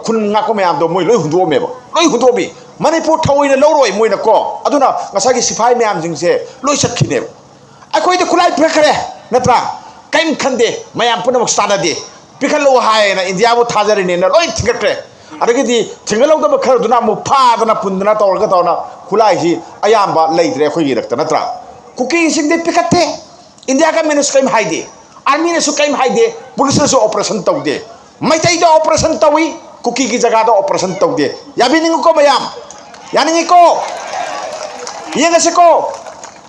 ꯈꯨꯟ ꯉꯥꯛꯄ ꯃꯌꯥꯝꯗꯣ ꯃꯣꯏ ꯂꯣꯏ ꯍꯨꯟꯗꯣꯛꯑꯝꯃꯦꯕ, ꯂꯣꯏ ꯍꯨꯟꯗꯣꯛꯑꯝꯃꯤ꯫ ꯃꯅꯤꯄꯨꯔ ꯊꯑꯣꯏꯅ ꯂꯧꯔꯣꯏ ꯃꯣꯏꯅ ꯀꯣ꯫ ꯑꯗꯨꯅ ꯉꯁꯥꯏꯒꯤ ꯁꯤꯐꯥꯏ ꯃꯌꯥꯝꯁꯤꯡꯁꯦ ꯂꯣꯏ ꯆꯠꯈꯤꯅꯦꯕ꯫ ꯑꯩꯈꯣꯏꯗ ꯈꯨꯠꯂꯥꯏ ꯄꯤꯔꯛꯈ꯭ꯔꯦ, ꯅꯠꯇ꯭ꯔꯥ? ꯀꯔꯤꯝ ꯈꯟꯗꯦ, ꯃꯌꯥꯝ ꯄꯨꯝꯅꯃꯛ ꯆꯥꯟꯅꯗꯦ꯫ ꯄꯤꯈꯠꯂꯛꯑꯣ ꯍꯥꯏꯌꯦꯅ ꯏꯟꯗꯤꯌꯥꯕꯨ ꯊꯥꯖꯔꯤꯅꯦꯅ ꯂꯣꯏ ꯊꯤꯡꯒꯠꯈ꯭ꯔꯦ꯫ ꯑꯗꯒꯤꯗꯤ ꯊꯤꯡꯒꯠꯍꯧꯗꯕ ꯈꯔꯗꯨꯅ ꯑꯃꯨꯛ ꯐꯥꯗꯅ ꯄꯨꯟꯗꯅ ꯇꯧꯔꯒ ꯇꯧꯔꯅ ꯈꯨꯠꯂꯥꯏꯁꯤ ꯑꯌꯥꯝꯕ ꯂꯩꯇ꯭ꯔꯦ ꯑꯩꯈꯣꯏꯒꯤ ꯏꯔꯛꯇ, ꯅꯠꯇ꯭ꯔꯥ? ꯀꯨꯀꯤꯁꯤꯡꯗꯤ ꯄꯤꯈꯠꯇꯦ꯫ ꯏꯟꯗꯤꯌꯥ ꯒꯃꯦꯟꯅꯁꯨ ꯀꯔꯤꯝ ꯍꯥꯏꯗꯦ, ꯑꯥꯔꯃꯤꯅꯁꯨ ꯀꯔꯤꯝ ꯍꯥꯏꯗꯦ, ꯄꯨꯂꯤꯁꯅꯁꯨ ꯑꯣꯄꯔꯦꯁꯟ ꯇꯧꯗꯦ꯫ ꯃꯩꯇꯩꯗ ꯑꯣꯄꯔꯦꯁꯟ ꯇꯧꯏ, ꯀꯨꯀꯤꯒꯤ ꯖꯒꯥꯗ ꯑꯣꯄꯔꯦꯁꯟ ꯇꯧꯗꯦ꯫ ꯌꯥꯕꯤꯅꯤꯡꯉꯤꯀꯣ ꯃꯌꯥꯝ? ꯌꯥꯅꯤꯡꯉꯤꯀꯣ? ꯌꯦꯡꯉꯁꯤꯀꯣ꯫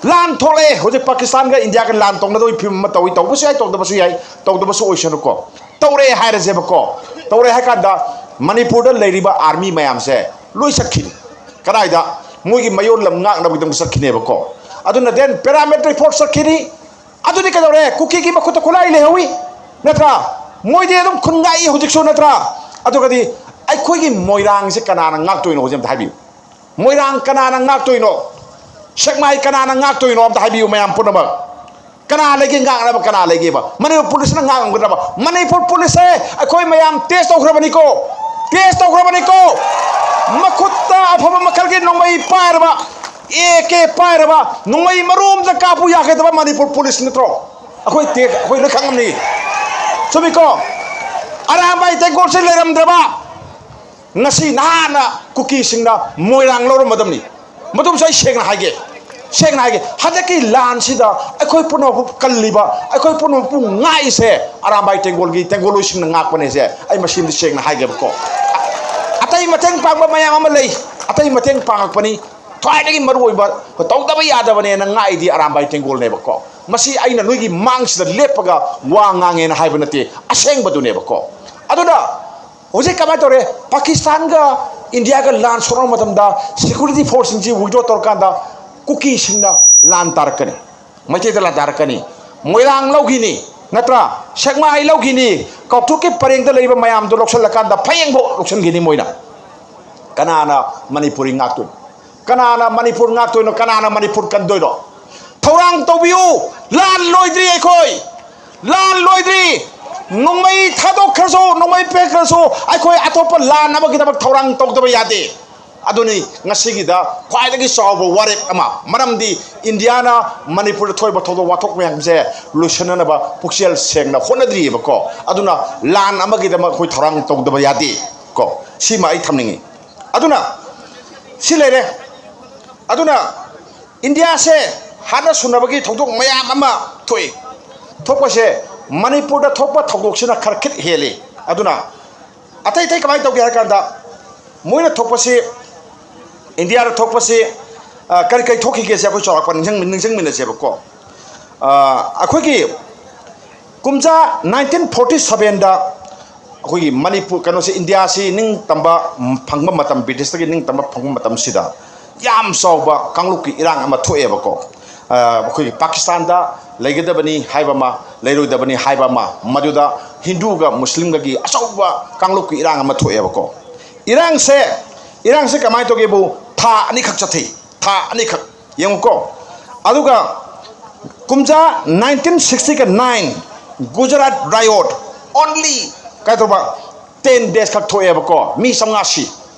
ꯂꯥꯟ ꯊꯣꯛꯂꯛꯑꯦ ꯍꯧꯖꯤꯛ, ꯄꯥꯀꯤꯁꯇꯥꯟꯒ ꯏꯟꯗꯤꯌꯥꯒ ꯂꯥꯟ ꯇꯧꯅꯗꯕꯒꯤ ꯐꯤꯕꯝ ꯑꯃ ꯇꯧꯏ꯫ ꯇꯧꯕꯁꯨ ꯌꯥꯏ, ꯇꯧꯗꯕꯁꯨ ꯌꯥꯏ, ꯇꯧꯗꯕꯁꯨ ꯑꯣꯏꯁꯅꯨꯀꯣ꯫ ꯇꯧꯔꯛꯑꯦ ꯍꯥꯏꯔꯁꯦꯕꯀꯣ꯫ ꯇꯧꯔꯛꯑꯦ ꯍꯥꯏ ꯀꯥꯟꯗ ꯃꯅꯤꯄꯨꯔꯗ ꯂꯩꯔꯤꯕ ꯑꯥꯔꯃꯤ ꯃꯌꯥꯝꯁꯦ ꯂꯣꯏ ꯆꯠꯈꯤꯅꯤ꯫ ꯀꯗꯥꯏꯗ? ꯃꯣꯏꯒꯤ ꯃꯌꯣꯜ ꯂꯝ ꯉꯥꯛꯅꯕꯒꯤꯗꯃꯛ ꯆꯠꯈꯤꯅꯦꯕꯀꯣ꯫ ꯑꯗꯨꯅ then paramilitary force ꯆꯠꯈꯤꯅꯤ꯫ ꯑꯗꯨꯗꯤ ꯀꯩꯗꯧꯔꯦ? ꯀꯨꯀꯤꯒꯤ ꯃꯈꯨꯠꯇ ꯈꯨꯠꯂꯥꯏ ꯂꯩꯍꯧꯋꯤ, ꯅꯠꯇ꯭ꯔꯥ? ꯃꯣꯏꯗꯤ ꯑꯗꯨꯝ ꯈꯨꯟ ꯉꯥꯛꯏ ꯍꯧꯖꯤꯛꯁꯨ, ꯅꯠꯇ꯭ꯔꯥ? ꯑꯗꯨꯒꯗꯤ ꯑꯩꯈꯣꯏꯒꯤ ꯃꯣꯏꯔꯥꯡꯁꯦ ꯀꯅꯥꯅ ꯉꯥꯛꯇꯣꯏꯅꯣ? ꯍꯧꯖꯤꯛ ꯑꯝꯇ ꯍꯥꯏꯕꯤꯌꯨ꯫ ꯃꯣꯏꯔꯥꯡ ꯀꯅꯥꯅ ꯉꯥꯛꯇꯣꯏꯅꯣ? ꯁꯦꯛꯃꯥꯏ ꯀꯅꯥꯅ ꯉꯥꯛꯇꯣꯏꯅꯣ? ꯑꯝꯇ ꯍꯥꯏꯕꯤꯌꯨ ꯃꯌꯥꯝ ꯄꯨꯝꯅꯃꯛ꯫ ꯀꯅꯥ ꯂꯩꯒꯦ ꯉꯥꯛꯅꯕ? ꯀꯅꯥ ꯂꯩꯒꯦꯕ? ꯃꯅꯤꯄꯨꯔ ꯄꯨꯂꯤꯁꯅ ꯉꯥꯛ ꯉꯝꯒꯗ꯭ꯔꯕ? ꯃꯅꯤꯄꯨꯔ ꯄꯨꯂꯤꯁꯁꯦ ꯑꯩꯈꯣꯏ ꯃꯌꯥꯝ ꯇꯦꯁ ꯇꯧꯈ꯭ꯔꯕꯅꯤꯀꯣ, ꯇꯦꯁ ꯇꯧꯈ꯭ꯔꯕꯅꯤꯀꯣ꯫ ꯃꯈꯨꯠꯇ ꯑꯐꯕ ꯃꯈꯜꯒꯤ ꯅꯣꯡꯃꯩ ꯄꯥꯏꯔꯕ, ꯑꯦ ꯀꯦ ꯄꯥꯏꯔꯕ, ꯅꯣꯡꯃꯩ ꯃꯔꯨ ꯑꯃꯇ ꯀꯥꯞꯄꯨ ꯌꯥꯒꯗꯕ ꯃꯅꯤꯄꯨꯔ ꯄꯨꯂꯤꯁ ꯅꯠꯇ꯭ꯔꯣ? ꯑꯩꯈꯣꯏ ꯇꯦ-, ꯑꯩꯈꯣꯏ ꯂꯣꯏ ꯈꯪꯉꯝꯅꯤ꯫ ꯆꯨꯝꯃꯤꯀꯣ? ꯑꯔꯥꯝꯕꯥꯏ ꯇꯦꯡꯀꯣꯠꯁꯦ ꯂꯩꯔꯝꯗ꯭ꯔꯕ, ꯉꯁꯤ ꯅꯍꯥꯟꯅ ꯀꯨꯀꯤꯁꯤꯡꯅ ꯃꯣꯏꯔꯥꯡ ꯂꯧꯔꯝꯃꯗꯕꯅꯤ꯫ ꯃꯗꯨꯝꯁꯨ ꯑꯩ ꯁꯦꯡꯅ ꯍꯥꯏꯒꯦ꯫ ꯁꯦꯡꯅ ꯍꯥꯏꯒꯦ, ꯍꯟꯗꯛꯀꯤ ꯂꯥꯟꯁꯤꯗ ꯑꯩꯈꯣꯏ ꯄꯨꯝꯅꯃꯛꯄꯨ ꯀꯜꯂꯤꯕ, ꯑꯩꯈꯣꯏ ꯄꯨꯝꯅꯃꯛꯄꯨ ꯉꯥꯛꯏꯁꯦ ꯑꯔꯥꯝꯕꯥꯏ ꯇꯦꯡꯒꯣꯜꯒꯤ, ꯇꯦꯡꯒꯣꯜꯂꯣꯏꯁꯤꯡꯅ ꯉꯥꯛꯄꯅꯦꯁꯦ ꯑꯩ ꯃꯁꯤꯃꯗꯤ ꯁꯦꯡꯅ ꯍꯥꯏꯒꯦꯕꯀꯣ꯫ ꯑꯇꯩ ꯃꯇꯦꯡ ꯄꯥꯡꯕ ꯃꯌꯥꯝ ꯑꯃ ꯂꯩ, ꯑꯇꯩ ꯃꯇꯦꯡ ꯄꯥꯡꯉꯛꯄꯅꯤ꯫ ꯈ꯭ꯋꯥꯏꯗꯒꯤ ꯃꯔꯨꯑꯣꯏꯕ, ꯇꯧꯗꯕ ꯌꯥꯗꯕꯅꯦꯅ ꯉꯥꯛꯏꯗꯤ ꯑꯔꯥꯝꯕꯥꯏ ꯇꯦꯡꯒꯣꯜꯅꯦꯕꯀꯣ꯫ ꯃꯁꯤ ꯑꯩꯅ ꯅꯣꯏꯒꯤ ꯃꯥꯡꯁꯤꯗ ꯂꯦꯞꯄꯒ ꯋꯥ ꯉꯥꯡꯉꯦꯅ ꯍꯥꯏꯕ ꯅꯠꯇꯦ, ꯑꯁꯦꯡꯕꯗꯨꯅꯦꯕꯀꯣ꯫ ꯑꯗꯨꯅ ꯍꯧꯖꯤꯛ ꯀꯃꯥꯏꯅ ꯇꯧꯔꯦ? ꯄꯥꯀꯤꯁꯇꯥꯟꯒ ꯏꯟꯗꯤꯌꯥꯒ ꯂꯥꯟ ꯁꯣꯛꯅꯕ ꯃꯇꯝꯗ ꯁꯦꯀ꯭ꯌꯨꯔꯤꯇꯤ ꯐꯣꯔꯁꯁꯤꯡꯁꯤ ꯋꯤꯗ꯭ꯔꯣ ꯇꯧꯔꯀꯥꯟꯗ ꯀꯨꯀꯤꯁꯤꯡꯅ ꯂꯥꯟ ꯇꯥꯔꯛꯀꯅꯤ, ꯃꯩꯇꯩꯗ ꯂꯥꯟ ꯇꯥꯔꯛꯀꯅꯤ, ꯃꯣꯏꯔꯥꯡ ꯂꯧꯈꯤꯅꯤ, ꯅꯠꯇ꯭ꯔꯥ? ꯁꯦꯛꯃꯥꯏ ꯂꯧꯈꯤꯅꯤ, ꯀꯥꯎꯊꯨꯛꯀꯤ ꯄꯔꯦꯡꯗ ꯂꯩꯔꯤꯕ ꯃꯌꯥꯝꯗꯣ ꯂꯧꯁꯤꯜꯂꯀꯥꯟꯗ ꯐꯌꯦꯡꯐꯥꯎ ꯂꯧꯁꯤꯟꯈꯤꯅꯤ ꯃꯣꯏꯅ꯫ ꯀꯅꯥꯅ ꯃꯅꯤꯄꯨꯔꯤ ꯉꯥꯛꯇꯣꯏꯅꯣ? ꯀꯅꯥꯅ ꯃꯅꯤꯄꯨꯔ ꯉꯥꯛꯇꯣꯏꯅꯣ? ꯀꯅꯥꯅ ꯃꯅꯤꯄꯨꯔ ꯀꯟꯗꯣꯏꯅꯣ? ꯊꯧꯔꯥꯡ ꯇꯧꯕꯤꯌꯨ꯫ ꯂꯥꯟ ꯂꯣꯏꯗ꯭ꯔꯤ ꯑꯩꯈꯣꯏ꯫ ꯂꯥꯟ ꯂꯣꯏꯗ꯭ꯔꯤ꯫ ꯅꯣꯡꯃꯩ ꯊꯥꯗꯣꯛꯈ꯭ꯔꯁꯨ, ꯅꯣꯡꯃꯩ ꯄꯦꯛꯈ꯭ꯔꯁꯨ, ꯑꯩꯈꯣꯏ ꯑꯇꯣꯞꯄ ꯂꯥꯟ ꯑꯃꯒꯤꯗꯃꯛ ꯊꯧꯔꯥꯡ ꯇꯧꯗꯕ ꯌꯥꯗꯦ꯫ ꯑꯗꯨꯅꯤ ꯉꯁꯤꯒꯤꯗ ꯈ꯭ꯋꯥꯏꯗꯒꯤ ꯆꯥꯎꯕ ꯋꯥꯔꯦꯞ ꯑꯃ꯫ ꯃꯔꯝꯗꯤ ꯏꯟꯗꯤꯌꯥꯅ ꯃꯅꯤꯄꯨꯔꯗ ꯊꯣꯛꯏꯕ ꯊꯧꯗꯣꯛ ꯋꯥꯊꯣꯛ ꯃꯌꯥꯝꯁꯦ ꯂꯣꯏꯁꯤꯟꯅꯅꯕ ꯄꯨꯛꯆꯦꯜ ꯁꯦꯡꯅ ꯍꯣꯠꯅꯗ꯭ꯔꯤꯑꯕꯀꯣ꯫ ꯑꯗꯨꯅ ꯂꯥꯟ ꯑꯃꯒꯤꯗꯃꯛ ꯑꯩꯈꯣꯏ ꯊꯧꯔꯥꯡ ꯇꯧꯗꯕ ꯌꯥꯗꯦ ꯀꯣ꯫ ꯁꯤꯃ ꯑꯩ ꯊꯝꯅꯤꯡꯉꯤ꯫ ꯑꯗꯨꯅ ꯁꯤ ꯂꯩꯔꯦ꯫ ꯑꯗꯨꯅ ꯏꯟꯗꯤꯌꯥꯁꯦ ꯍꯥꯠꯅ ꯁꯨꯅꯕꯒꯤ ꯊꯧꯗꯣꯛ ꯃꯌꯥꯝ ꯑꯃ ꯊꯣꯛꯏ꯫ ꯊꯣꯛꯄꯁꯦ ꯃꯅꯤꯄꯨꯔꯗ ꯊꯣꯛꯄ ꯊꯧꯗꯣꯛꯁꯤꯅ ꯈꯔ ꯈꯤꯠ ꯍꯦꯜꯂꯤ꯫ ꯑꯗꯨꯅ ꯑꯇꯩ ꯑꯇꯩ ꯀꯃꯥꯏꯅ ꯇꯧꯒꯦ ꯍꯥꯏ ꯀꯥꯟꯗ, ꯃꯣꯏꯅ ꯊꯣꯛꯄꯁꯤ, ꯏꯟꯗꯤꯌꯥꯗ ꯊꯣꯛꯄꯁꯤ, ꯑ, ꯀꯔꯤ ꯀꯔꯤ ꯊꯣꯛꯈꯤꯒꯦꯁꯦ ꯑꯩꯈꯣꯏ ꯆꯥꯎꯔꯥꯛꯄ ꯅꯤꯡꯁꯤꯡ-, ꯅꯤꯡꯁꯤꯡꯃꯤꯟꯅꯁꯦꯕꯀꯣ꯫ ꯑ, ꯑꯩꯈꯣꯏꯒꯤ ꯀꯨꯝꯖꯥ ꯅꯥꯏꯟꯇꯤꯟ ꯐꯣꯔꯇꯤ ꯁꯕꯦꯟꯗ ꯑꯩꯈꯣꯏꯒꯤ ꯃꯅꯤꯄꯨꯔ, ꯀꯩꯅꯣꯁꯦ, ꯏꯟꯗꯤꯌꯥꯁꯤ ꯅꯤꯡꯇꯝꯕ ꯐꯪꯕ ꯃꯇꯝ, ꯕ꯭ꯔꯤꯇꯤꯁꯇꯒꯤ ꯅꯤꯡꯇꯝꯕ ꯐꯪꯕ ꯃꯇꯝꯁꯤꯗ ꯌꯥꯝ ꯆꯥꯎꯕ ꯀꯥꯡꯂꯨꯞꯀꯤ ꯏꯔꯥꯡ ꯑꯃ ꯊꯣꯛꯑꯦꯕꯀꯣ꯫ ꯑ, ꯑꯩꯈꯣꯏꯒꯤ ꯄꯥꯀꯤꯁꯇꯥꯟꯗ ꯂꯩꯒꯗꯕꯅꯤ ꯍꯥꯏꯕ ꯑꯃ, ꯂꯩꯔꯣꯏꯗꯕꯅꯤ ꯍꯥꯏꯕ ꯑꯃ, ꯃꯗꯨꯗ ꯍꯤꯟꯗꯨꯒ ꯃꯨꯁꯂꯤꯝꯒꯒꯤ ꯑꯆꯧꯕ ꯀꯥꯡꯂꯨꯞꯀꯤ ꯏꯔꯥꯡ ꯑꯃ ꯊꯣꯛꯑꯦꯕꯀꯣ꯫ ꯏꯔꯥꯡꯁꯦ, ꯏꯔꯥꯡꯁꯦ ꯀꯃꯥꯏꯅ ꯇꯧꯒꯦꯕꯨ, ꯊꯥ ꯑꯅꯤꯈꯛ ꯆꯠꯊꯩ, ꯊꯥ ꯑꯅꯤꯈꯛ꯫ ꯌꯦꯡꯉꯨꯀꯣ꯫ ꯑꯗꯨꯒ ꯀꯨꯝꯖꯥ ꯅꯥꯏꯟꯇꯤꯟ ꯁꯤꯛꯁꯇꯤꯒ ꯅꯥꯏꯟ ꯒꯨꯖꯔꯥꯠ ꯔꯥꯏꯑꯣꯠ, only ꯀꯩꯗꯧꯕ, ꯇꯦꯟ ꯗꯦꯖ ꯈꯛ ꯊꯣꯛꯑꯦꯕꯀꯣ, ꯃꯤ ꯆꯥꯝꯃꯉꯥ ꯁꯤ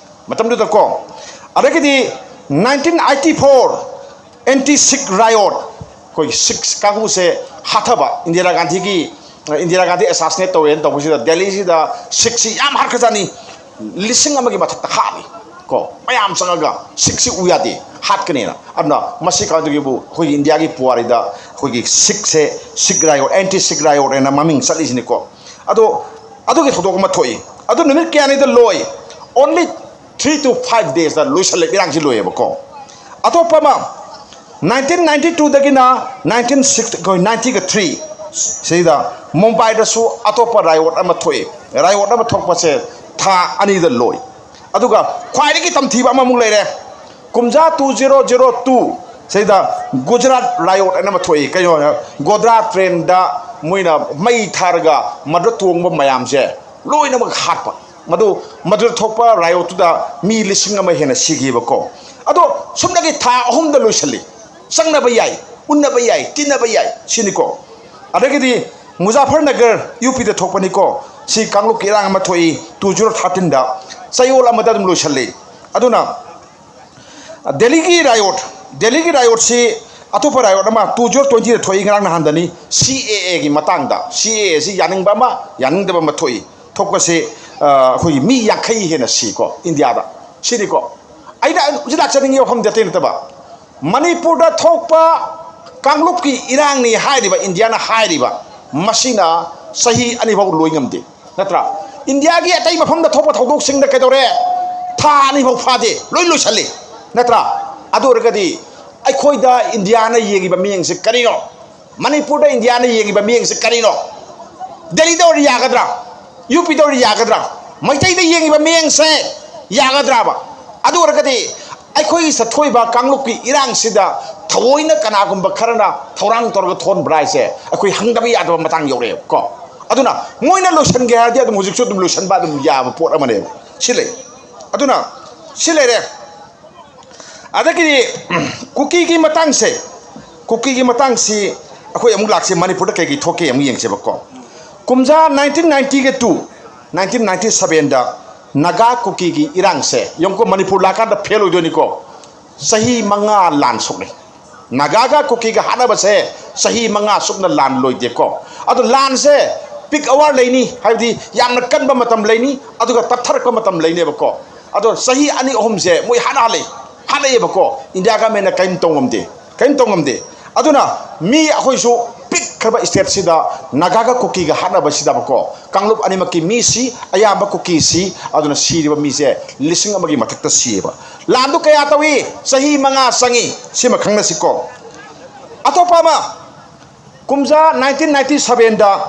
ꯃꯇꯝꯗꯨꯗꯀꯣ꯫ ꯑꯗꯒꯤꯗꯤ ꯅꯥꯏꯟꯇꯤꯟ ꯑꯩꯠꯇꯤ ꯐꯣꯔ ꯑꯦꯟꯇꯤ ꯁꯤꯛ ꯔꯥꯏꯑꯣꯠ, ꯑꯩꯈꯣꯏꯒꯤ ꯁꯤꯛꯁ ꯀꯥꯡꯕꯨꯁꯦ ꯍꯥꯠꯊꯕ, ꯏꯟꯗꯤꯔꯥ ꯒꯥꯟꯙꯤꯒꯤ, ꯏꯟꯗꯤꯔꯥ ꯒꯥꯟꯙꯤ ꯑꯦꯁꯥꯁꯤꯅꯦꯠ ꯇꯧꯋꯦꯅ ꯇꯧꯕꯁꯤꯗ ꯗꯦꯜꯂꯤꯁꯤꯗ ꯁꯤꯛꯁꯤ ꯌꯥꯝ ꯍꯥꯠꯈ꯭ꯔꯖꯥꯠꯅꯤ, ꯂꯤꯁꯤꯡ ꯑꯃꯒꯤ ꯃꯊꯛꯇ ꯍꯥꯠꯂꯤ꯫ ꯀꯣ, ꯃꯌꯥꯝ ꯆꯪꯉꯒ ꯁꯤꯈꯁꯤ ꯎ ꯌꯥꯗꯦ, ꯍꯥꯠꯀꯅꯦꯅ꯫ ꯑꯗꯨꯅ ꯃꯁꯤ ꯀꯥꯟꯗꯒꯤꯕꯨ ꯑꯩꯈꯣꯏꯒꯤ ꯏꯟꯗꯤꯌꯥꯒꯤ ꯄꯨꯋꯥꯔꯤꯗ ꯑꯩꯈꯣꯏꯒꯤ ꯁꯤꯈꯁꯦ, ꯁꯤꯈ ꯔꯥꯏꯑꯣꯠ, ꯑꯦꯟꯇꯤ ꯁꯤꯈ ꯔꯥꯏꯑꯣꯠ ꯍꯥꯏꯅ ꯃꯃꯤꯡ ꯆꯠꯂꯤꯁꯤꯅꯤꯀꯣ꯫ ꯑꯗꯣ ꯑꯗꯨꯒꯤ ꯊꯧꯗꯣꯛ ꯑꯃ ꯊꯣꯛꯏ꯫ ꯑꯗꯨ ꯅꯨꯃꯤꯠ ꯀꯌꯥꯅꯤꯗ ꯂꯣꯏ? Only three to five daysꯇ ꯂꯣꯏꯁꯜꯂꯦ, ꯏꯔꯥꯡꯁꯤ ꯂꯣꯏꯌꯦꯕꯀꯣ꯫ ꯑꯇꯣꯞꯄ ꯑꯃ, ꯅꯥꯏꯟꯇꯤꯟ ꯅꯥꯏꯟꯇꯤ ꯇꯨꯗꯒꯤꯅ ꯅꯥꯏꯟꯇꯤꯟ ꯁꯤꯛꯁ, ꯑꯩꯈꯣꯏ ꯅꯥꯏꯟꯇꯤꯒ ꯊ꯭ꯔꯤ ꯁꯤꯗ ꯃꯨꯝꯕꯥꯏꯗꯁꯨ ꯑꯇꯣꯞꯄ ꯔꯥꯏꯑꯣꯠ ꯑꯃ ꯊꯣꯛꯏ꯫ ꯔꯥꯏꯑꯣꯠ ꯑꯃ ꯊꯣꯛꯄꯁꯦ ꯊꯥ ꯑꯅꯤꯗ ꯂꯣꯏ꯫ ꯑꯗꯨꯒ ꯈ꯭ꯋꯥꯏꯗꯒꯤ ꯇꯝꯊꯤꯕ ꯑꯃꯃꯨꯛ ꯂꯩꯔꯦ꯫ ꯀꯨꯝꯖꯥ two zero zero two ꯁꯤꯗ ꯒꯨꯖꯔꯥꯠ ꯔꯥꯏꯑꯣꯠ ꯍꯥꯏꯅ ꯑꯃ ꯊꯣꯛꯏ꯫ ꯀꯩꯅꯣ, ꯒꯣꯗ꯭ꯔꯥ ꯇ꯭ꯔꯦꯟꯗ ꯃꯣꯏꯅ ꯃꯩ ꯊꯥꯔꯒ ꯃꯗꯨꯗ ꯇꯣꯡꯕ ꯃꯌꯥꯝꯁꯦ ꯂꯣꯏꯅꯃꯛ ꯍꯥꯠꯄ꯫ ꯃꯗꯨ, ꯃꯗꯨꯗ ꯊꯣꯛꯄ ꯔꯥꯏꯑꯣꯠꯇꯨꯗ ꯃꯤ ꯂꯤꯁꯤꯡ ꯑꯃ ꯍꯦꯟꯅ ꯁꯤꯈꯤꯕꯀꯣ꯫ ꯑꯗꯣ ꯁꯨꯞꯅꯒꯤ ꯊꯥ ꯑꯍꯨꯝꯗ ꯂꯣꯏꯁꯤꯜꯂꯤ꯫ ꯆꯪꯅꯕ ꯌꯥꯏ, ꯎꯟꯅꯕ ꯌꯥꯏ, ꯇꯤꯟꯅꯕ ꯌꯥꯏ, ꯁꯤꯅꯤꯀꯣ꯫ ꯑꯗꯒꯤꯗꯤ ꯃꯨꯖꯥꯐꯔꯅꯒꯔ, ꯌꯨ ꯄꯤꯗ ꯊꯣꯛꯄꯅꯤꯀꯣ꯫ ꯁꯤ ꯀꯥꯡꯂꯨꯞꯀꯤ ꯏꯔꯥꯡ ꯑꯃ ꯊꯣꯛꯏ, two zero thirteenꯗ꯫ ꯆꯌꯣꯜ ꯑꯃꯗ ꯑꯗꯨꯝ ꯂꯣꯏꯁꯤꯜꯂꯤ꯫ ꯑꯗꯨꯅ ꯗꯦꯜꯂꯤꯒꯤ ꯔꯥꯏꯑꯣꯠ, ꯗꯦꯜꯂꯤꯒꯤ ꯔꯥꯏꯑꯣꯠꯁꯤ ꯑꯇꯣꯞꯄ ꯔꯥꯏꯑꯣꯠ ꯑꯃ two zero twentyꯗ ꯊꯣꯛꯏ, ꯉꯔꯥꯡ ꯅꯍꯥꯟꯗꯅꯤ, ꯁꯤ ꯑꯦ ꯑꯦꯒꯤ ꯃꯇꯥꯡꯗ꯫ ꯁꯤ ꯑꯦ ꯑꯦꯁꯤ ꯌꯥꯅꯤꯡꯕ ꯑꯃ, ꯌꯥꯅꯤꯡꯗꯕ ꯑꯃ ꯊꯣꯛꯏ꯫ ꯊꯣꯛꯄꯁꯦ, ꯑ, ꯑꯩꯈꯣꯏꯒꯤ ꯃꯤ ꯌꯥꯡꯈꯩ ꯍꯦꯟꯅ ꯁꯤꯀꯣ, ꯏꯟꯗꯤꯌꯥꯗ꯫ ꯁꯤꯅꯤꯀꯣ꯫ ꯑꯩꯅ ꯍꯧꯖꯤꯛ ꯂꯥꯛꯆꯅꯤꯡꯉꯤꯕ ꯋꯥꯐꯝꯗꯤ ꯑꯇꯩ ꯅꯠꯇꯕ, ꯃꯅꯤꯄꯨꯔꯗ ꯊꯣꯛꯄ ꯀꯥꯡꯂꯨꯞꯀꯤ ꯏꯔꯥꯡꯅꯤ ꯍꯥꯏꯔꯤꯕ, ꯏꯟꯗꯤꯌꯥꯅ ꯍꯥꯏꯔꯤꯕ, ꯃꯁꯤꯅ ꯆꯍꯤ ꯑꯅꯤ ꯐꯥꯎ ꯂꯣꯏ ꯉꯝꯗꯦ, ꯅꯠꯇ꯭ꯔꯥ? ꯏꯟꯗꯤꯌꯥꯒꯤ ꯑꯇꯩ ꯃꯐꯝꯗ ꯊꯣꯛꯄ ꯊꯧꯗꯣꯛꯁꯤꯡꯗ ꯀꯩꯗꯧꯔꯦ? ꯊꯥ ꯑꯅꯤ ꯐꯥꯎ ꯐꯥꯗꯦ, ꯂꯣꯏ ꯂꯣꯏꯁꯜꯂꯤ, ꯅꯠꯇ꯭ꯔꯥ? ꯑꯗꯨ ꯑꯣꯏꯔꯒꯗꯤ ꯑꯩꯈꯣꯏꯗ ꯏꯟꯗꯤꯌꯥꯅ ꯌꯦꯡꯉꯤꯕ ꯃꯤꯠꯌꯦꯡꯁꯦ ꯀꯔꯤꯅꯣ? ꯃꯅꯤꯄꯨꯔꯗ ꯏꯟꯗꯤꯌꯥꯅ ꯌꯦꯡꯉꯤꯕ ꯃꯤꯠꯌꯦꯡꯁꯦ ꯀꯔꯤꯅꯣ? ꯗꯦꯜꯂꯤꯗ ꯑꯣꯏꯔꯗꯤ ꯌꯥꯒꯗ꯭ꯔꯥ? ꯌꯨ ꯄꯤꯗ ꯑꯣꯏꯔꯗꯤ ꯌꯥꯒꯗ꯭ꯔꯥ? ꯃꯩꯇꯩꯗ ꯌꯦꯡꯉꯤꯕ ꯃꯤꯠꯌꯦꯡꯁꯦ ꯌꯥꯒꯗ꯭ꯔꯥꯕ? ꯑꯗꯨ ꯑꯣꯏꯔꯒꯗꯤ ꯑꯩꯈꯣꯏꯒꯤ ꯆꯠꯊꯣꯛꯏꯕ ꯀꯥꯡꯂꯨꯞꯀꯤ ꯏꯔꯥꯡꯁꯤꯗ ꯊꯑꯣꯏꯅ ꯀꯅꯥꯒꯨꯝꯕ ꯈꯔꯅ ꯊꯧꯔꯥꯡ ꯇꯧꯔꯒ ꯊꯣꯛꯍꯟꯕ꯭ꯔꯥ ꯍꯥꯏꯁꯦ ꯑꯩꯈꯣꯏ ꯍꯪꯗꯕ ꯌꯥꯗꯕ ꯃꯇꯥꯡ ꯌꯧꯔꯛꯑꯦꯕꯀꯣ꯫ ꯑꯗꯨꯅ ꯃꯣꯏꯅ ꯂꯣꯏꯁꯤꯟꯒꯦ ꯍꯥꯏꯔꯗꯤ ꯑꯗꯨꯝ ꯍꯧꯖꯤꯛꯁꯨ ꯑꯗꯨꯝ ꯂꯣꯏꯁꯤꯟꯕ ꯑꯗꯨꯝ ꯌꯥꯕ ꯄꯣꯠ ꯑꯃꯅꯦꯕ꯫ ꯁꯤ ꯂꯩ꯫ ꯑꯗꯨꯅ ꯁꯤ ꯂꯩꯔꯦ꯫ ꯑꯗꯒꯤꯗꯤ ꯀꯨꯀꯤꯒꯤ ꯃꯇꯥꯡꯁꯦ, ꯀꯨꯀꯤꯒꯤ ꯃꯇꯥꯡꯁꯤ ꯑꯩꯈꯣꯏ ꯑꯃꯨꯛ ꯂꯥꯛꯁꯦ, ꯃꯅꯤꯄꯨꯔꯗ ꯀꯩꯀꯩ ꯊꯣꯛꯀꯦ ꯑꯃꯨꯛ ꯌꯦꯡꯁꯦꯕꯀꯣ꯫ ꯀꯨꯝꯖꯥ nineteen ninety two, nineteen ninety sevenꯗ Naga ꯀꯨꯀꯤꯒꯤ ꯏꯔꯥꯡꯁꯦ ꯌꯦꯡꯉꯨꯀꯣ, ꯃꯅꯤꯄꯨꯔ ꯂꯥꯛꯀꯥꯟꯗ ꯐꯦꯜ ꯑꯣꯏꯗꯣꯏꯅꯤꯀꯣ꯫ ꯆꯍꯤ ꯃꯉꯥ ꯂꯥꯟ ꯁꯣꯛꯅꯩ꯫ ꯅꯥꯒꯥꯒ ꯀꯨꯀꯤꯒ ꯍꯥꯠꯅꯕꯁꯦ ꯆꯍꯤ ꯃꯉꯥ ꯆꯨꯞꯅ ꯂꯥꯟ ꯂꯣꯏꯗꯦꯀꯣ꯫ ꯑꯗꯣ ꯂꯥꯟꯁꯦ peak hour ꯂꯩꯅꯤ, ꯍꯥꯏꯕꯗꯤ ꯌꯥꯝꯅ ꯀꯟꯕ ꯃꯇꯝ ꯂꯩꯅꯤ, ꯑꯗꯨꯒ ꯇꯞꯊꯔꯛꯄ ꯃꯇꯝ ꯂꯩꯅꯦꯕꯀꯣ꯫ ꯑꯗꯣ ꯆꯍꯤ ꯑꯅꯤ ꯑꯍꯨꯝꯁꯦ ꯃꯣꯏ ꯍꯥꯠꯅꯍꯜꯂꯦ, ꯍꯥꯠꯅꯩꯌꯦꯕꯀꯣ꯫ ꯏꯟꯗꯤꯌꯥ ꯒꯃꯦꯟꯅ ꯀꯔꯤꯝ ꯇꯧ ꯉꯝꯗꯦ, ꯀꯔꯤꯝ ꯇꯧ ꯉꯝꯗꯦ꯫ ꯑꯗꯨꯅ ꯃꯤ ꯑꯩꯈꯣꯏꯁꯨ ꯄꯤꯛꯈ꯭ꯔꯕ ꯁ꯭ꯇꯦꯠꯁꯤꯗ ꯅꯥꯒꯥꯒ ꯀꯨꯀꯤꯒ ꯍꯥꯠꯅꯕꯁꯤꯗꯕꯀꯣ, ꯀꯥꯡꯂꯨꯞ ꯑꯅꯤꯃꯛꯀꯤ ꯃꯤꯁꯤ, ꯑꯌꯥꯝꯕ ꯀꯨꯀꯤꯁꯤ꯫ ꯑꯗꯨꯅ ꯁꯤꯔꯤꯕ ꯃꯤꯁꯦ ꯂꯤꯁꯤꯡ ꯑꯃꯒꯤ ꯃꯊꯛꯇ ꯁꯤꯌꯦꯕ꯫ ꯂꯥꯟꯗꯨ ꯀꯌꯥ ꯇꯧꯏ? ꯆꯍꯤ ꯃꯉꯥ ꯆꯪꯏ꯫ ꯁꯤꯃ ꯈꯪꯅꯁꯤꯀꯣ꯫ ꯑꯇꯣꯞꯄ ꯑꯃ, ꯀꯨꯝꯖꯥ ꯅꯥꯏꯟꯇꯤꯟ ꯅꯥꯏꯟꯇꯤ ꯁꯕꯦꯟꯗ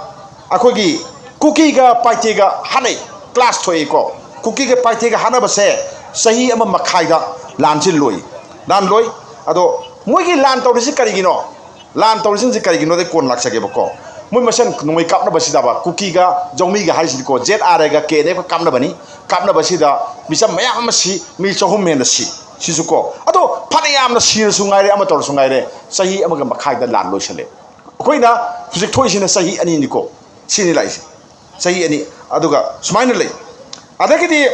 ꯑꯩꯈꯣꯏꯒꯤ ꯀꯨꯀꯤꯒ ꯄꯥꯏꯇꯦꯒ ꯍꯥꯠꯅꯩ꯫ ꯀ꯭ꯂꯥꯁ ꯊꯣꯛꯏꯀꯣ꯫ ꯀꯨꯀꯤꯒ ꯄꯥꯏꯇꯦꯒ ꯍꯥꯠꯅꯕꯁꯦ ꯆꯍꯤ ꯑꯃ ꯃꯈꯥꯏꯗ ꯂꯥꯟꯁꯤ ꯂꯣꯏ꯫ ꯂꯥꯟ ꯂꯣꯏ꯫ ꯑꯗꯣ ꯃꯣꯏꯒꯤ ꯂꯥꯟ ꯇꯧꯔꯤꯁꯤ ꯀꯔꯤꯒꯤꯅꯣ? ꯂꯥꯟ ꯇꯧꯔꯤꯁꯤꯡꯁꯤ ꯀꯔꯤꯒꯤꯅꯣꯗꯤ ꯀꯣꯟꯅ ꯂꯥꯛꯆꯒꯦꯕꯀꯣ꯫ ꯃꯣꯏ ꯃꯁꯦꯟ ꯅꯣꯡꯃꯩ ꯀꯥꯞꯅꯕꯁꯤꯗꯕ ꯀꯨꯀꯤꯒ ꯖꯧꯃꯤꯒ ꯍꯥꯏꯁꯤꯗꯤꯀꯣ, ꯖꯦꯠ ꯑꯥꯔ ꯑꯦꯒ ꯀꯦ ꯑꯦꯟ ꯑꯦꯐꯀ ꯀꯥꯞꯅꯕꯅꯤ꯫ ꯀꯥꯞꯅꯕꯁꯤꯗ ꯃꯤꯆꯝ ꯃꯌꯥꯝ ꯑꯃ ꯁꯤ, ꯃꯤ ꯆꯍꯨꯝ ꯍꯦꯟꯅ ꯁꯤ꯫ ꯁꯤꯁꯨꯀꯣ꯫ ꯑꯗꯣ ꯐꯅ ꯌꯥꯝꯅ ꯁꯤꯔꯁꯨ ꯉꯥꯏꯔꯦ, ꯑꯃ ꯇꯧꯔꯁꯨ ꯉꯥꯏꯔꯦ, ꯆꯍꯤ ꯑꯃꯒ ꯃꯈꯥꯏꯗ ꯂꯥꯟ ꯂꯣꯏꯁꯜꯂꯦ꯫ ꯑꯩꯈꯣꯏꯅ ꯍꯧꯖꯤꯛ ꯊꯣꯛꯏꯁꯤꯅ ꯆꯍꯤ ꯑꯅꯤꯅꯤꯀꯣ꯫ ꯁꯤꯅꯤ ꯂꯥꯛꯏꯁꯦ꯫ ꯆꯍꯤ ꯑꯅꯤ꯫ ꯑꯗꯨꯒ ꯁꯨꯃꯥꯏꯅ ꯂꯩ꯫ ꯑꯗꯒꯤꯗꯤ,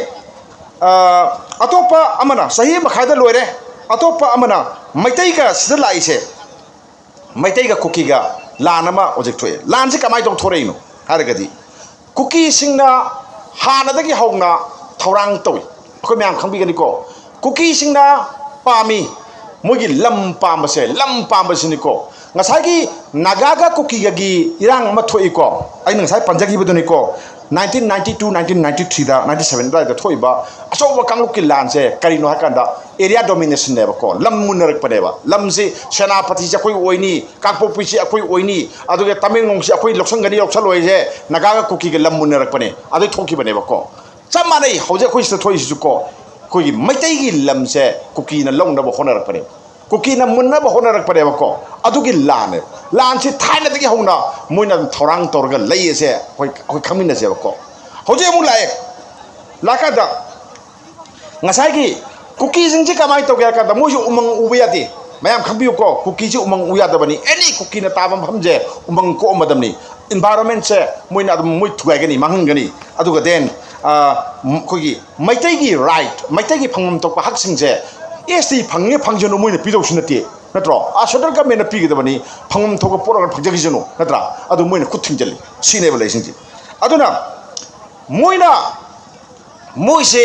ꯑ, ꯑꯇꯣꯞꯄ ꯑꯃꯅ ꯆꯍꯤ ꯃꯈꯥꯏꯗ ꯂꯣꯏꯔꯦ꯫ ꯑꯇꯣꯞꯄ ꯑꯃꯅ ꯃꯩꯇꯩꯒ ꯁꯤꯗ ꯂꯥꯛꯏꯁꯦ꯫ ꯃꯩꯇꯩꯒ ꯀꯨꯀꯤꯒ ꯂꯥꯟ ꯑꯃ ꯍꯧꯖꯤꯛ ꯊꯣꯛꯑꯦ꯫ ꯂꯥꯟꯁꯤ ꯀꯃꯥꯏꯅ ꯇꯧ ꯊꯣꯔꯛꯏꯅꯣ ꯍꯥꯏꯔꯒꯗꯤ, ꯀꯨꯀꯤꯁꯤꯡꯅ ꯍꯥꯟꯅꯗꯒꯤ ꯍꯧꯅ ꯊꯧꯔꯥꯡ ꯇꯧꯏ꯫ ꯑꯩꯈꯣꯏ ꯃꯌꯥꯝ ꯈꯪꯕꯤꯒꯅꯤꯀꯣ, ꯀꯨꯀꯤꯁꯤꯡꯅ ꯄꯥꯝꯃꯤ, ꯃꯣꯏꯒꯤ ꯂꯝ ꯄꯥꯝꯕꯁꯦ, ꯂꯝ ꯄꯥꯝꯕꯁꯤꯅꯤꯀꯣ꯫ ꯉꯁꯥꯏꯒꯤ ꯅꯥꯒꯥꯒ ꯀꯨꯀꯤꯒꯒꯤ ꯏꯔꯥꯡ ꯑꯃ ꯊꯣꯛꯏꯀꯣ, ꯑꯩꯅ ꯉꯁꯥꯏ ꯄꯟꯖꯈꯤꯕꯗꯨꯅꯤꯀꯣ, nineteen ninety two, nineteen ninety ꯊ꯭ꯔꯤꯗ, ꯅꯥꯏꯟꯇꯤ ꯁꯕꯦꯟ ꯑꯗꯨꯋꯥꯏꯗ ꯊꯣꯛꯏꯕ ꯑꯆꯧꯕ ꯀꯥꯡꯂꯨꯞꯀꯤ ꯂꯥꯟꯁꯦ ꯀꯔꯤꯅꯣ ꯍꯥꯏꯀꯥꯟꯗ, ꯑꯦꯔꯤꯌꯥ ꯗꯣꯃꯤꯅꯦꯁꯟꯅꯦꯕꯀꯣ꯫ ꯂꯝ ꯃꯨꯟꯅꯔꯛꯄꯅꯦꯕ꯫ ꯂꯝꯁꯤ ꯁꯦꯅꯥꯄꯇꯤꯁꯦ ꯑꯩꯈꯣꯏ ꯑꯣꯏꯅꯤ, ꯀꯥꯡꯄꯣꯛꯄꯤꯁꯦ ꯑꯩꯈꯣꯏ ꯑꯣꯏꯅꯤ, ꯑꯗꯨꯒ ꯇꯃꯦꯡꯂꯣꯡꯁꯦ ꯑꯩꯈꯣꯏ ꯂꯧꯁꯟꯒꯅꯤ, ꯂꯧꯁꯜꯂꯣꯏꯁꯦ ꯅꯥꯒꯥꯒ ꯀꯨꯀꯤꯒ ꯂꯝ ꯃꯨꯟꯅꯔꯛꯄꯅꯦ꯫ ꯑꯗꯩ ꯊꯣꯛꯈꯤꯕꯅꯦꯕꯀꯣ꯫ ꯆꯞ ꯃꯥꯟꯅꯩ꯫ ꯍꯧꯖꯤꯛ ꯑꯩꯈꯣꯏ ꯁꯤꯗ ꯊꯣꯛꯏꯁꯤꯁꯨꯀꯣ, ꯑꯩꯈꯣꯏꯒꯤ ꯃꯩꯇꯩꯒꯤ ꯂꯝꯁꯦ ꯀꯨꯀꯤꯅ ꯂꯧꯅꯕ ꯍꯣꯠꯅꯔꯛꯄꯅꯦ꯫ ꯀꯨꯀꯤꯅ ꯃꯨꯟꯅꯕ ꯍꯣꯠꯅꯔꯛꯄꯅꯦꯕꯀꯣ꯫ ꯑꯗꯨꯒꯤ ꯂꯥꯟꯅꯦ꯫ ꯂꯥꯟꯁꯤ ꯊꯥꯏꯅꯗꯒꯤ ꯍꯧꯅ ꯃꯣꯏꯅ ꯑꯗꯨꯝ ꯊꯧꯔꯥꯡ ꯇꯧꯔꯒ ꯂꯩꯌꯦꯁꯦ ꯑꯩꯈꯣꯏ, ꯑꯩꯈꯣꯏ ꯈꯪꯃꯤꯟꯅꯁꯦꯕꯀꯣ꯫ ꯍꯧꯖꯤꯛ ꯑꯃꯨꯛ ꯂꯥꯛꯑꯦ꯫ ꯂꯥꯛꯀꯥꯟꯗ ꯉꯁꯥꯏꯒꯤ ꯀꯨꯀꯤꯁꯤꯡꯁꯤ ꯀꯃꯥꯏꯅ ꯇꯧꯒꯦ ꯍꯥꯏ ꯀꯥꯟꯗ, ꯃꯣꯏꯁꯨ ꯎꯃꯪ ꯎꯕ ꯌꯥꯗꯦ꯫ ꯃꯌꯥꯝ ꯈꯪꯕꯤꯌꯨꯀꯣ, ꯀꯨꯀꯤꯁꯤ ꯎꯃꯪ ꯎ ꯌꯥꯗꯕꯅꯤ꯫ ꯑꯦꯅꯤ ꯀꯨꯀꯤꯅ ꯇꯥꯕ ꯃꯐꯝꯁꯦ ꯎꯃꯪ ꯀꯣꯛꯑꯝꯃꯗꯕꯅꯤ꯫ ꯏꯟꯚꯥꯏꯔꯣꯟꯃꯦꯟꯁꯦ ꯃꯣꯏꯅ ꯑꯗꯨꯝ ꯃꯣꯏ ꯊꯨꯒꯥꯏꯒꯅꯤ, ꯃꯥꯡꯍꯟꯒꯅꯤ꯫ ꯑꯗꯨꯒ ꯗꯦꯟ ꯑꯩꯈꯣꯏꯒꯤ ꯃꯩꯇꯩꯒꯤ ꯔꯥꯏꯠ, ꯃꯩꯇꯩꯒꯤ ꯐꯪꯐꯝ ꯊꯣꯛꯄ ꯍꯛꯁꯤꯡꯁꯦ ꯑꯦꯁ ꯇꯤ ꯐꯪꯉꯦ ꯐꯪꯖꯅꯨ, ꯃꯣꯏꯅ ꯄꯤꯗꯧꯁꯨ ꯅꯠꯇꯦ, ꯅꯠꯇ꯭ꯔꯣ? ꯑꯥ, ꯁꯦꯟꯇ꯭ꯔꯦꯜ ꯒꯃꯦꯟꯅ ꯄꯤꯒꯗꯕꯅꯤ, ꯐꯪꯐꯝ ꯊꯣꯛꯄ ꯄꯣꯠ ꯑꯣꯏꯅ ꯐꯪꯖꯈꯤꯁꯅꯨ, ꯅꯠꯇ꯭ꯔꯥ? ꯑꯗꯨ ꯃꯣꯏꯅ ꯈꯨꯠ ꯊꯤꯡꯖꯤꯜꯂꯤ꯫ ꯁꯤꯅꯦꯕ ꯂꯩꯁꯤꯡꯁꯦ꯫ ꯑꯗꯨꯅ ꯃꯣꯏꯅ, ꯃꯣꯏꯁꯦ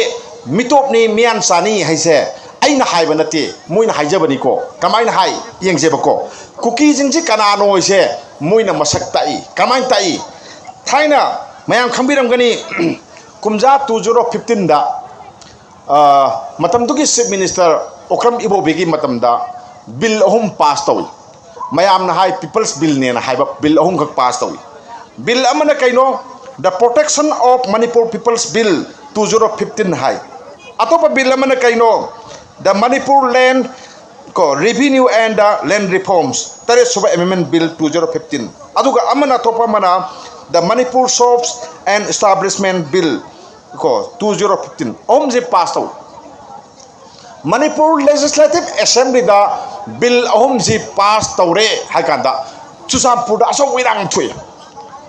ꯃꯤꯇꯣꯞꯅꯤ, ꯃꯤꯌꯥꯟ ꯆꯥꯅꯤ ꯍꯥꯏꯁꯦ ꯑꯩꯅ ꯍꯥꯏꯕ ꯅꯠꯇꯦ, ꯃꯣꯏꯅ ꯍꯥꯏꯖꯕꯅꯤꯀꯣ꯫ ꯀꯃꯥꯏꯅ ꯍꯥꯏ? ꯌꯦꯡꯖꯦꯕꯀꯣ꯫ ꯀꯨꯀꯤꯁꯤꯡꯁꯤ ꯀꯅꯥꯅꯣ ꯍꯥꯏꯁꯦ ꯃꯣꯏꯅ ꯃꯁꯛ ꯇꯥꯛꯏ꯫ ꯀꯃꯥꯏꯅ ꯇꯥꯛꯏ? ꯊꯥꯏꯅ ꯃꯌꯥꯝ ꯈꯪꯕꯤꯔꯝꯒꯅꯤ, ꯀꯨꯝꯖꯥ two zero fifteen ꯗ, ꯑ, ꯃꯇꯝꯗꯨꯒꯤ Chief Minister ꯑꯣꯀ꯭ꯔꯝ ꯏꯕꯣꯕꯤꯒꯤ ꯃꯇꯝꯗ ꯕꯤꯜ ꯑꯍꯨꯝ ꯄꯥꯁ ꯇꯧꯏ꯫ ꯃꯌꯥꯝꯅ ꯍꯥꯏ People's Bill ꯅꯦꯅ ꯍꯥꯏꯕ ꯕꯤꯜ ꯑꯍꯨꯝꯈꯛ ꯄꯥꯁ ꯇꯧꯏ꯫ ꯕꯤꯜ ꯑꯃꯅ ꯀꯩꯅꯣ? The Protection of Manipur People's Bill two zero fifteen ꯍꯥꯏ꯫ ꯑꯇꯣꯞꯄ ꯕꯤꯜ ꯑꯃꯅ ꯀꯩꯅꯣ? The Manipur Land ꯀꯣ, Revenue and the Land Reforms, ꯇꯔꯦꯠ ꯁꯨꯕ Amendment Bill two zero fifteen꯫ ꯑꯗꯨꯒ ꯑꯃꯅ, ꯑꯇꯣꯞꯄ ꯑꯃꯅ the Manipur Shops and Establishment Bill ꯀꯣ, two zero fifteen꯫ ꯑꯍꯨꯝꯁꯦ ꯄꯥꯁ ꯇꯧ꯫ ꯃꯅꯤꯄꯨꯔ Legislative Assembly ꯗ ꯕꯤꯜ ꯑꯍꯨꯝꯁꯤ ꯄꯥꯁ ꯇꯧꯔꯦ ꯍꯥꯏ ꯀꯥꯟꯗ ꯆꯨꯔꯆꯥꯟꯄꯨꯔꯗ ꯑꯆꯧꯕ ꯏꯔꯥꯡ ꯊꯣꯛꯑꯦ꯫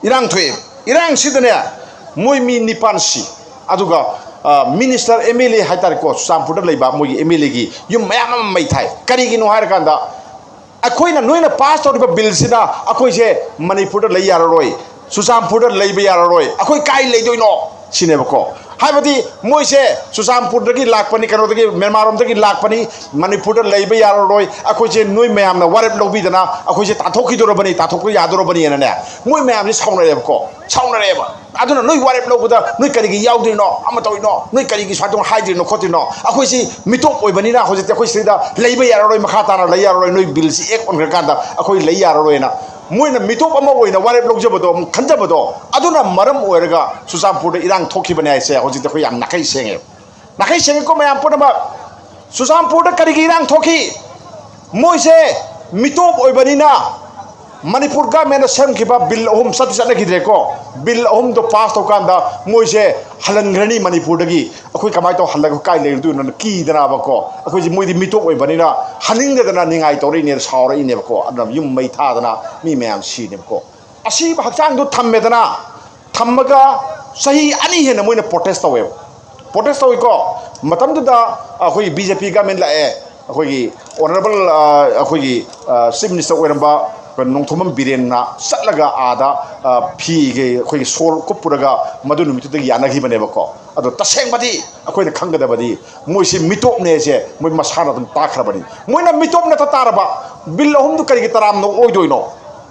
ꯏꯔꯥꯡ ꯊꯣꯛꯑꯦ꯫ ꯏꯔꯥꯡꯁꯤꯗꯅꯦ ꯃꯣꯏ ꯃꯤ ꯅꯤꯄꯥꯟ ꯁꯤ꯫ ꯑꯗꯨꯒ, ꯑ, Minister, M L A ꯍꯥꯏꯇꯥꯔꯦꯀꯣ, ꯆꯨꯔꯆꯥꯟꯄꯨꯔꯗ ꯂꯩꯕ ꯃꯣꯏꯒꯤ M L A ꯒꯤ ꯌꯨꯝ ꯃꯌꯥꯝ ꯑꯃ ꯃꯩ ꯊꯥꯏ꯫ ꯀꯔꯤꯒꯤꯅꯣ ꯍꯥꯏꯔꯀꯥꯟꯗ ꯑꯩꯈꯣꯏꯅ, ꯅꯣꯏꯅ ꯄꯥꯁ ꯇꯧꯔꯤꯕ ꯕꯤꯜꯁꯤꯅ ꯑꯩꯈꯣꯏꯁꯦ ꯃꯅꯤꯄꯨꯔꯗ ꯂꯩ ꯌꯥꯔꯔꯣꯏ, ꯆꯨꯔꯆꯥꯟꯄꯨꯔꯗ ꯂꯩꯕ ꯌꯥꯔꯔꯣꯏ, ꯑꯩꯈꯣꯏ ꯀꯥꯏ ꯂꯩꯗꯣꯏꯅꯣ ꯁꯤꯅꯦꯕꯀꯣ꯫ ꯍꯥꯏꯕꯗꯤ ꯃꯣꯏꯁꯦ ꯆꯨꯔꯆꯥꯟꯄꯨꯔꯗꯒꯤ ꯂꯥꯛꯄꯅꯤ, ꯀꯩꯅꯣꯗꯒꯤ, ꯃ꯭ꯌꯥꯟꯃꯥꯔ ꯔꯣꯝꯗꯒꯤ ꯂꯥꯛꯄꯅꯤ, ꯃꯅꯤꯄꯨꯔꯗ ꯂꯩꯕ ꯌꯥꯔꯔꯣꯏ, ꯑꯩꯈꯣꯏꯁꯦ ꯅꯣꯏ ꯃꯌꯥꯝꯅ ꯋꯥꯔꯦꯞ ꯂꯧꯕꯤꯗꯅ ꯑꯩꯈꯣꯏꯁꯦ ꯇꯥꯟꯊꯣꯛꯈꯤꯗꯣꯔꯕꯅꯤ, ꯇꯥꯟꯊꯣꯛꯄ ꯌꯥꯗꯣꯔꯕꯅꯤꯅꯅꯦ ꯃꯣꯏ ꯃꯌꯥꯝꯁꯦ ꯁꯥꯎꯅꯔꯦꯕꯀꯣ, ꯁꯥꯎꯅꯔꯦꯕ꯫ ꯑꯗꯨꯅ ꯅꯣꯏ ꯋꯥꯔꯦꯞ ꯂꯧꯕꯗ ꯅꯣꯏ ꯀꯔꯤꯒꯤ ꯌꯥꯎꯗꯣꯏꯅꯣ? ꯑꯃ ꯇꯧꯔꯤꯅꯣ? ꯅꯣꯏ ꯀꯔꯤꯒꯤ ꯁꯨꯃꯥꯏꯅ ꯇꯧꯅ ꯍꯥꯏꯗ꯭ꯔꯤꯅꯣ ꯈꯣꯠꯇ꯭ꯔꯤꯅꯣ? ꯑꯩꯈꯣꯏꯁꯤ ꯃꯤꯇꯣꯞ ꯑꯣꯏꯕꯅꯤꯅ ꯍꯧꯖꯤꯛꯇꯤ ꯑꯩꯈꯣꯏ ꯁꯤꯗ ꯂꯩꯕ ꯌꯥꯔꯔꯣꯏ, ꯃꯈꯥ ꯇꯥꯅ ꯂꯩ ꯌꯥꯔꯔꯣꯏ, ꯅꯣꯏ ꯕꯤꯜꯁꯤ ꯑꯦꯛ ꯑꯣꯟꯈ꯭ꯔꯀꯥꯟꯗ ꯑꯩꯈꯣꯏ ꯂꯩ ꯌꯥꯔꯔꯣꯏꯅ ꯃꯣꯏꯅ ꯃꯤꯇꯣꯞ ꯑꯃ ꯑꯣꯏꯅ ꯋꯥꯔꯦꯞ ꯂꯧꯖꯕꯗꯣ, ꯑꯃꯨꯛ ꯈꯟꯖꯕꯗꯣ, ꯑꯗꯨꯅ ꯃꯔꯝ ꯑꯣꯏꯔꯒ ꯆꯨꯔꯆꯥꯟꯄꯨꯔꯗ ꯏꯔꯥꯡ ꯊꯣꯛꯈꯤꯕꯅꯦ ꯍꯥꯏꯁꯦ꯫ ꯍꯧꯖꯤꯛꯇꯤ ꯑꯩꯈꯣꯏ ꯌꯥꯝ ꯅꯥꯈꯩ ꯁꯦꯡꯉꯦ, ꯅꯥꯈꯩ ꯁꯦꯡꯉꯦꯀꯣ ꯃꯌꯥꯝ ꯄꯨꯝꯅꯃꯛ꯫ ꯆꯨꯔꯆꯥꯟꯄꯨꯔꯗ ꯀꯔꯤꯒꯤ ꯏꯔꯥꯡ ꯊꯣꯛꯈꯤ? ꯃꯣꯏꯁꯦ ꯃꯤꯇꯣꯞ ꯑꯣꯏꯕꯅꯤꯅ ꯃꯅꯤꯄꯨꯔ ꯒꯃꯦꯟꯅ ꯁꯦꯝꯈꯤꯕ ꯕꯤꯜ ꯑꯍꯨꯝ ꯆꯠꯇꯤ ꯆꯠꯅꯈꯤꯗ꯭ꯔꯦꯀꯣ꯫ ꯕꯤꯜ ꯑꯍꯨꯝꯗꯣ ꯄꯥꯁ ꯇꯧꯀꯥꯟꯗ ꯃꯣꯏꯁꯦ ꯍꯜꯍꯟꯈ꯭ꯔꯅꯤ ꯃꯅꯤꯄꯨꯔꯗꯒꯤ꯫ ꯑꯩꯈꯣꯏ ꯀꯃꯥꯏꯅ ꯇꯧ ꯍꯜꯂꯒ ꯀꯥꯏ ꯂꯩꯔꯨꯗꯣꯏꯅꯣꯅ ꯀꯤꯗꯅꯕꯀꯣ꯫ ꯑꯩꯈꯣꯏꯁꯦ, ꯃꯣꯏꯗꯤ ꯃꯤꯇꯣꯞ ꯑꯣꯏꯕꯅꯤꯅ ꯍꯟꯅꯤꯡꯗꯗꯅ ꯅꯤꯡꯉꯥꯏ ꯇꯧꯔꯛꯏꯅꯦꯅ ꯁꯥꯎꯔꯛꯏꯅꯦꯕꯀꯣ꯫ ꯑꯗꯨꯅ ꯌꯨꯝ ꯃꯩ ꯊꯥꯗꯅ ꯃꯤ ꯃꯌꯥꯝ ꯁꯤꯅꯦꯕꯀꯣ꯫ ꯑꯁꯤꯕ ꯍꯛꯆꯥꯡꯗꯣ ꯊꯝꯃꯦꯗꯅ, ꯊꯝꯃꯒ ꯆꯍꯤ ꯑꯅꯤ ꯍꯦꯟꯅ ꯃꯣꯏꯅ ꯄ꯭ꯔꯣꯇꯦꯁ ꯇꯧꯋꯦꯕ꯫ ꯄ꯭ꯔꯣꯇꯦꯁ ꯇꯧꯋꯤꯀꯣ꯫ ꯃꯇꯝꯗꯨꯗ ꯑꯩꯈꯣꯏꯒꯤ B J P ꯒꯃꯦꯟ ꯂꯥꯛꯑꯦ, ꯑꯩꯈꯣꯏꯒꯤ ꯑꯣꯅꯔꯦꯕꯜ, ꯑꯩꯈꯣꯏꯒꯤ, ꯑ, Chief Minister ꯑꯣꯏꯔꯝꯕ ꯅꯣꯡꯊꯣꯝꯕꯝ ꯕꯤꯔꯦꯟꯅ ꯆꯠꯂꯒ ꯑꯥꯗ, ꯑ, ꯐꯤꯒꯤ ꯑꯩꯈꯣꯏꯒꯤ ꯁꯣꯜ ꯀꯨꯞꯄꯨꯔꯒ ꯃꯗꯨ ꯅꯨꯃꯤꯠꯇꯨꯗꯒꯤ ꯌꯥꯅꯈꯤꯕꯅꯦꯕꯀꯣ꯫ ꯑꯗꯣ ꯇꯁꯦꯡꯕꯗꯤ ꯑꯩꯈꯣꯏꯅ ꯈꯪꯒꯗꯕꯗꯤ ꯃꯣꯏꯁꯤ ꯃꯤꯇꯣꯞꯅꯦꯁꯦ ꯃꯣꯏ ꯃꯁꯥꯅ ꯑꯗꯨꯝ ꯇꯥꯛꯈ꯭ꯔꯕꯅꯤ꯫ ꯃꯣꯏꯅ ꯃꯤꯇꯣꯞ ꯅꯠꯇ ꯇꯥꯔꯕ ꯕꯤꯜ ꯑꯍꯨꯝꯗꯨ ꯀꯔꯤꯒꯤ ꯇꯔꯥꯝꯅ ꯑꯣꯏꯗꯣꯏꯅꯣ?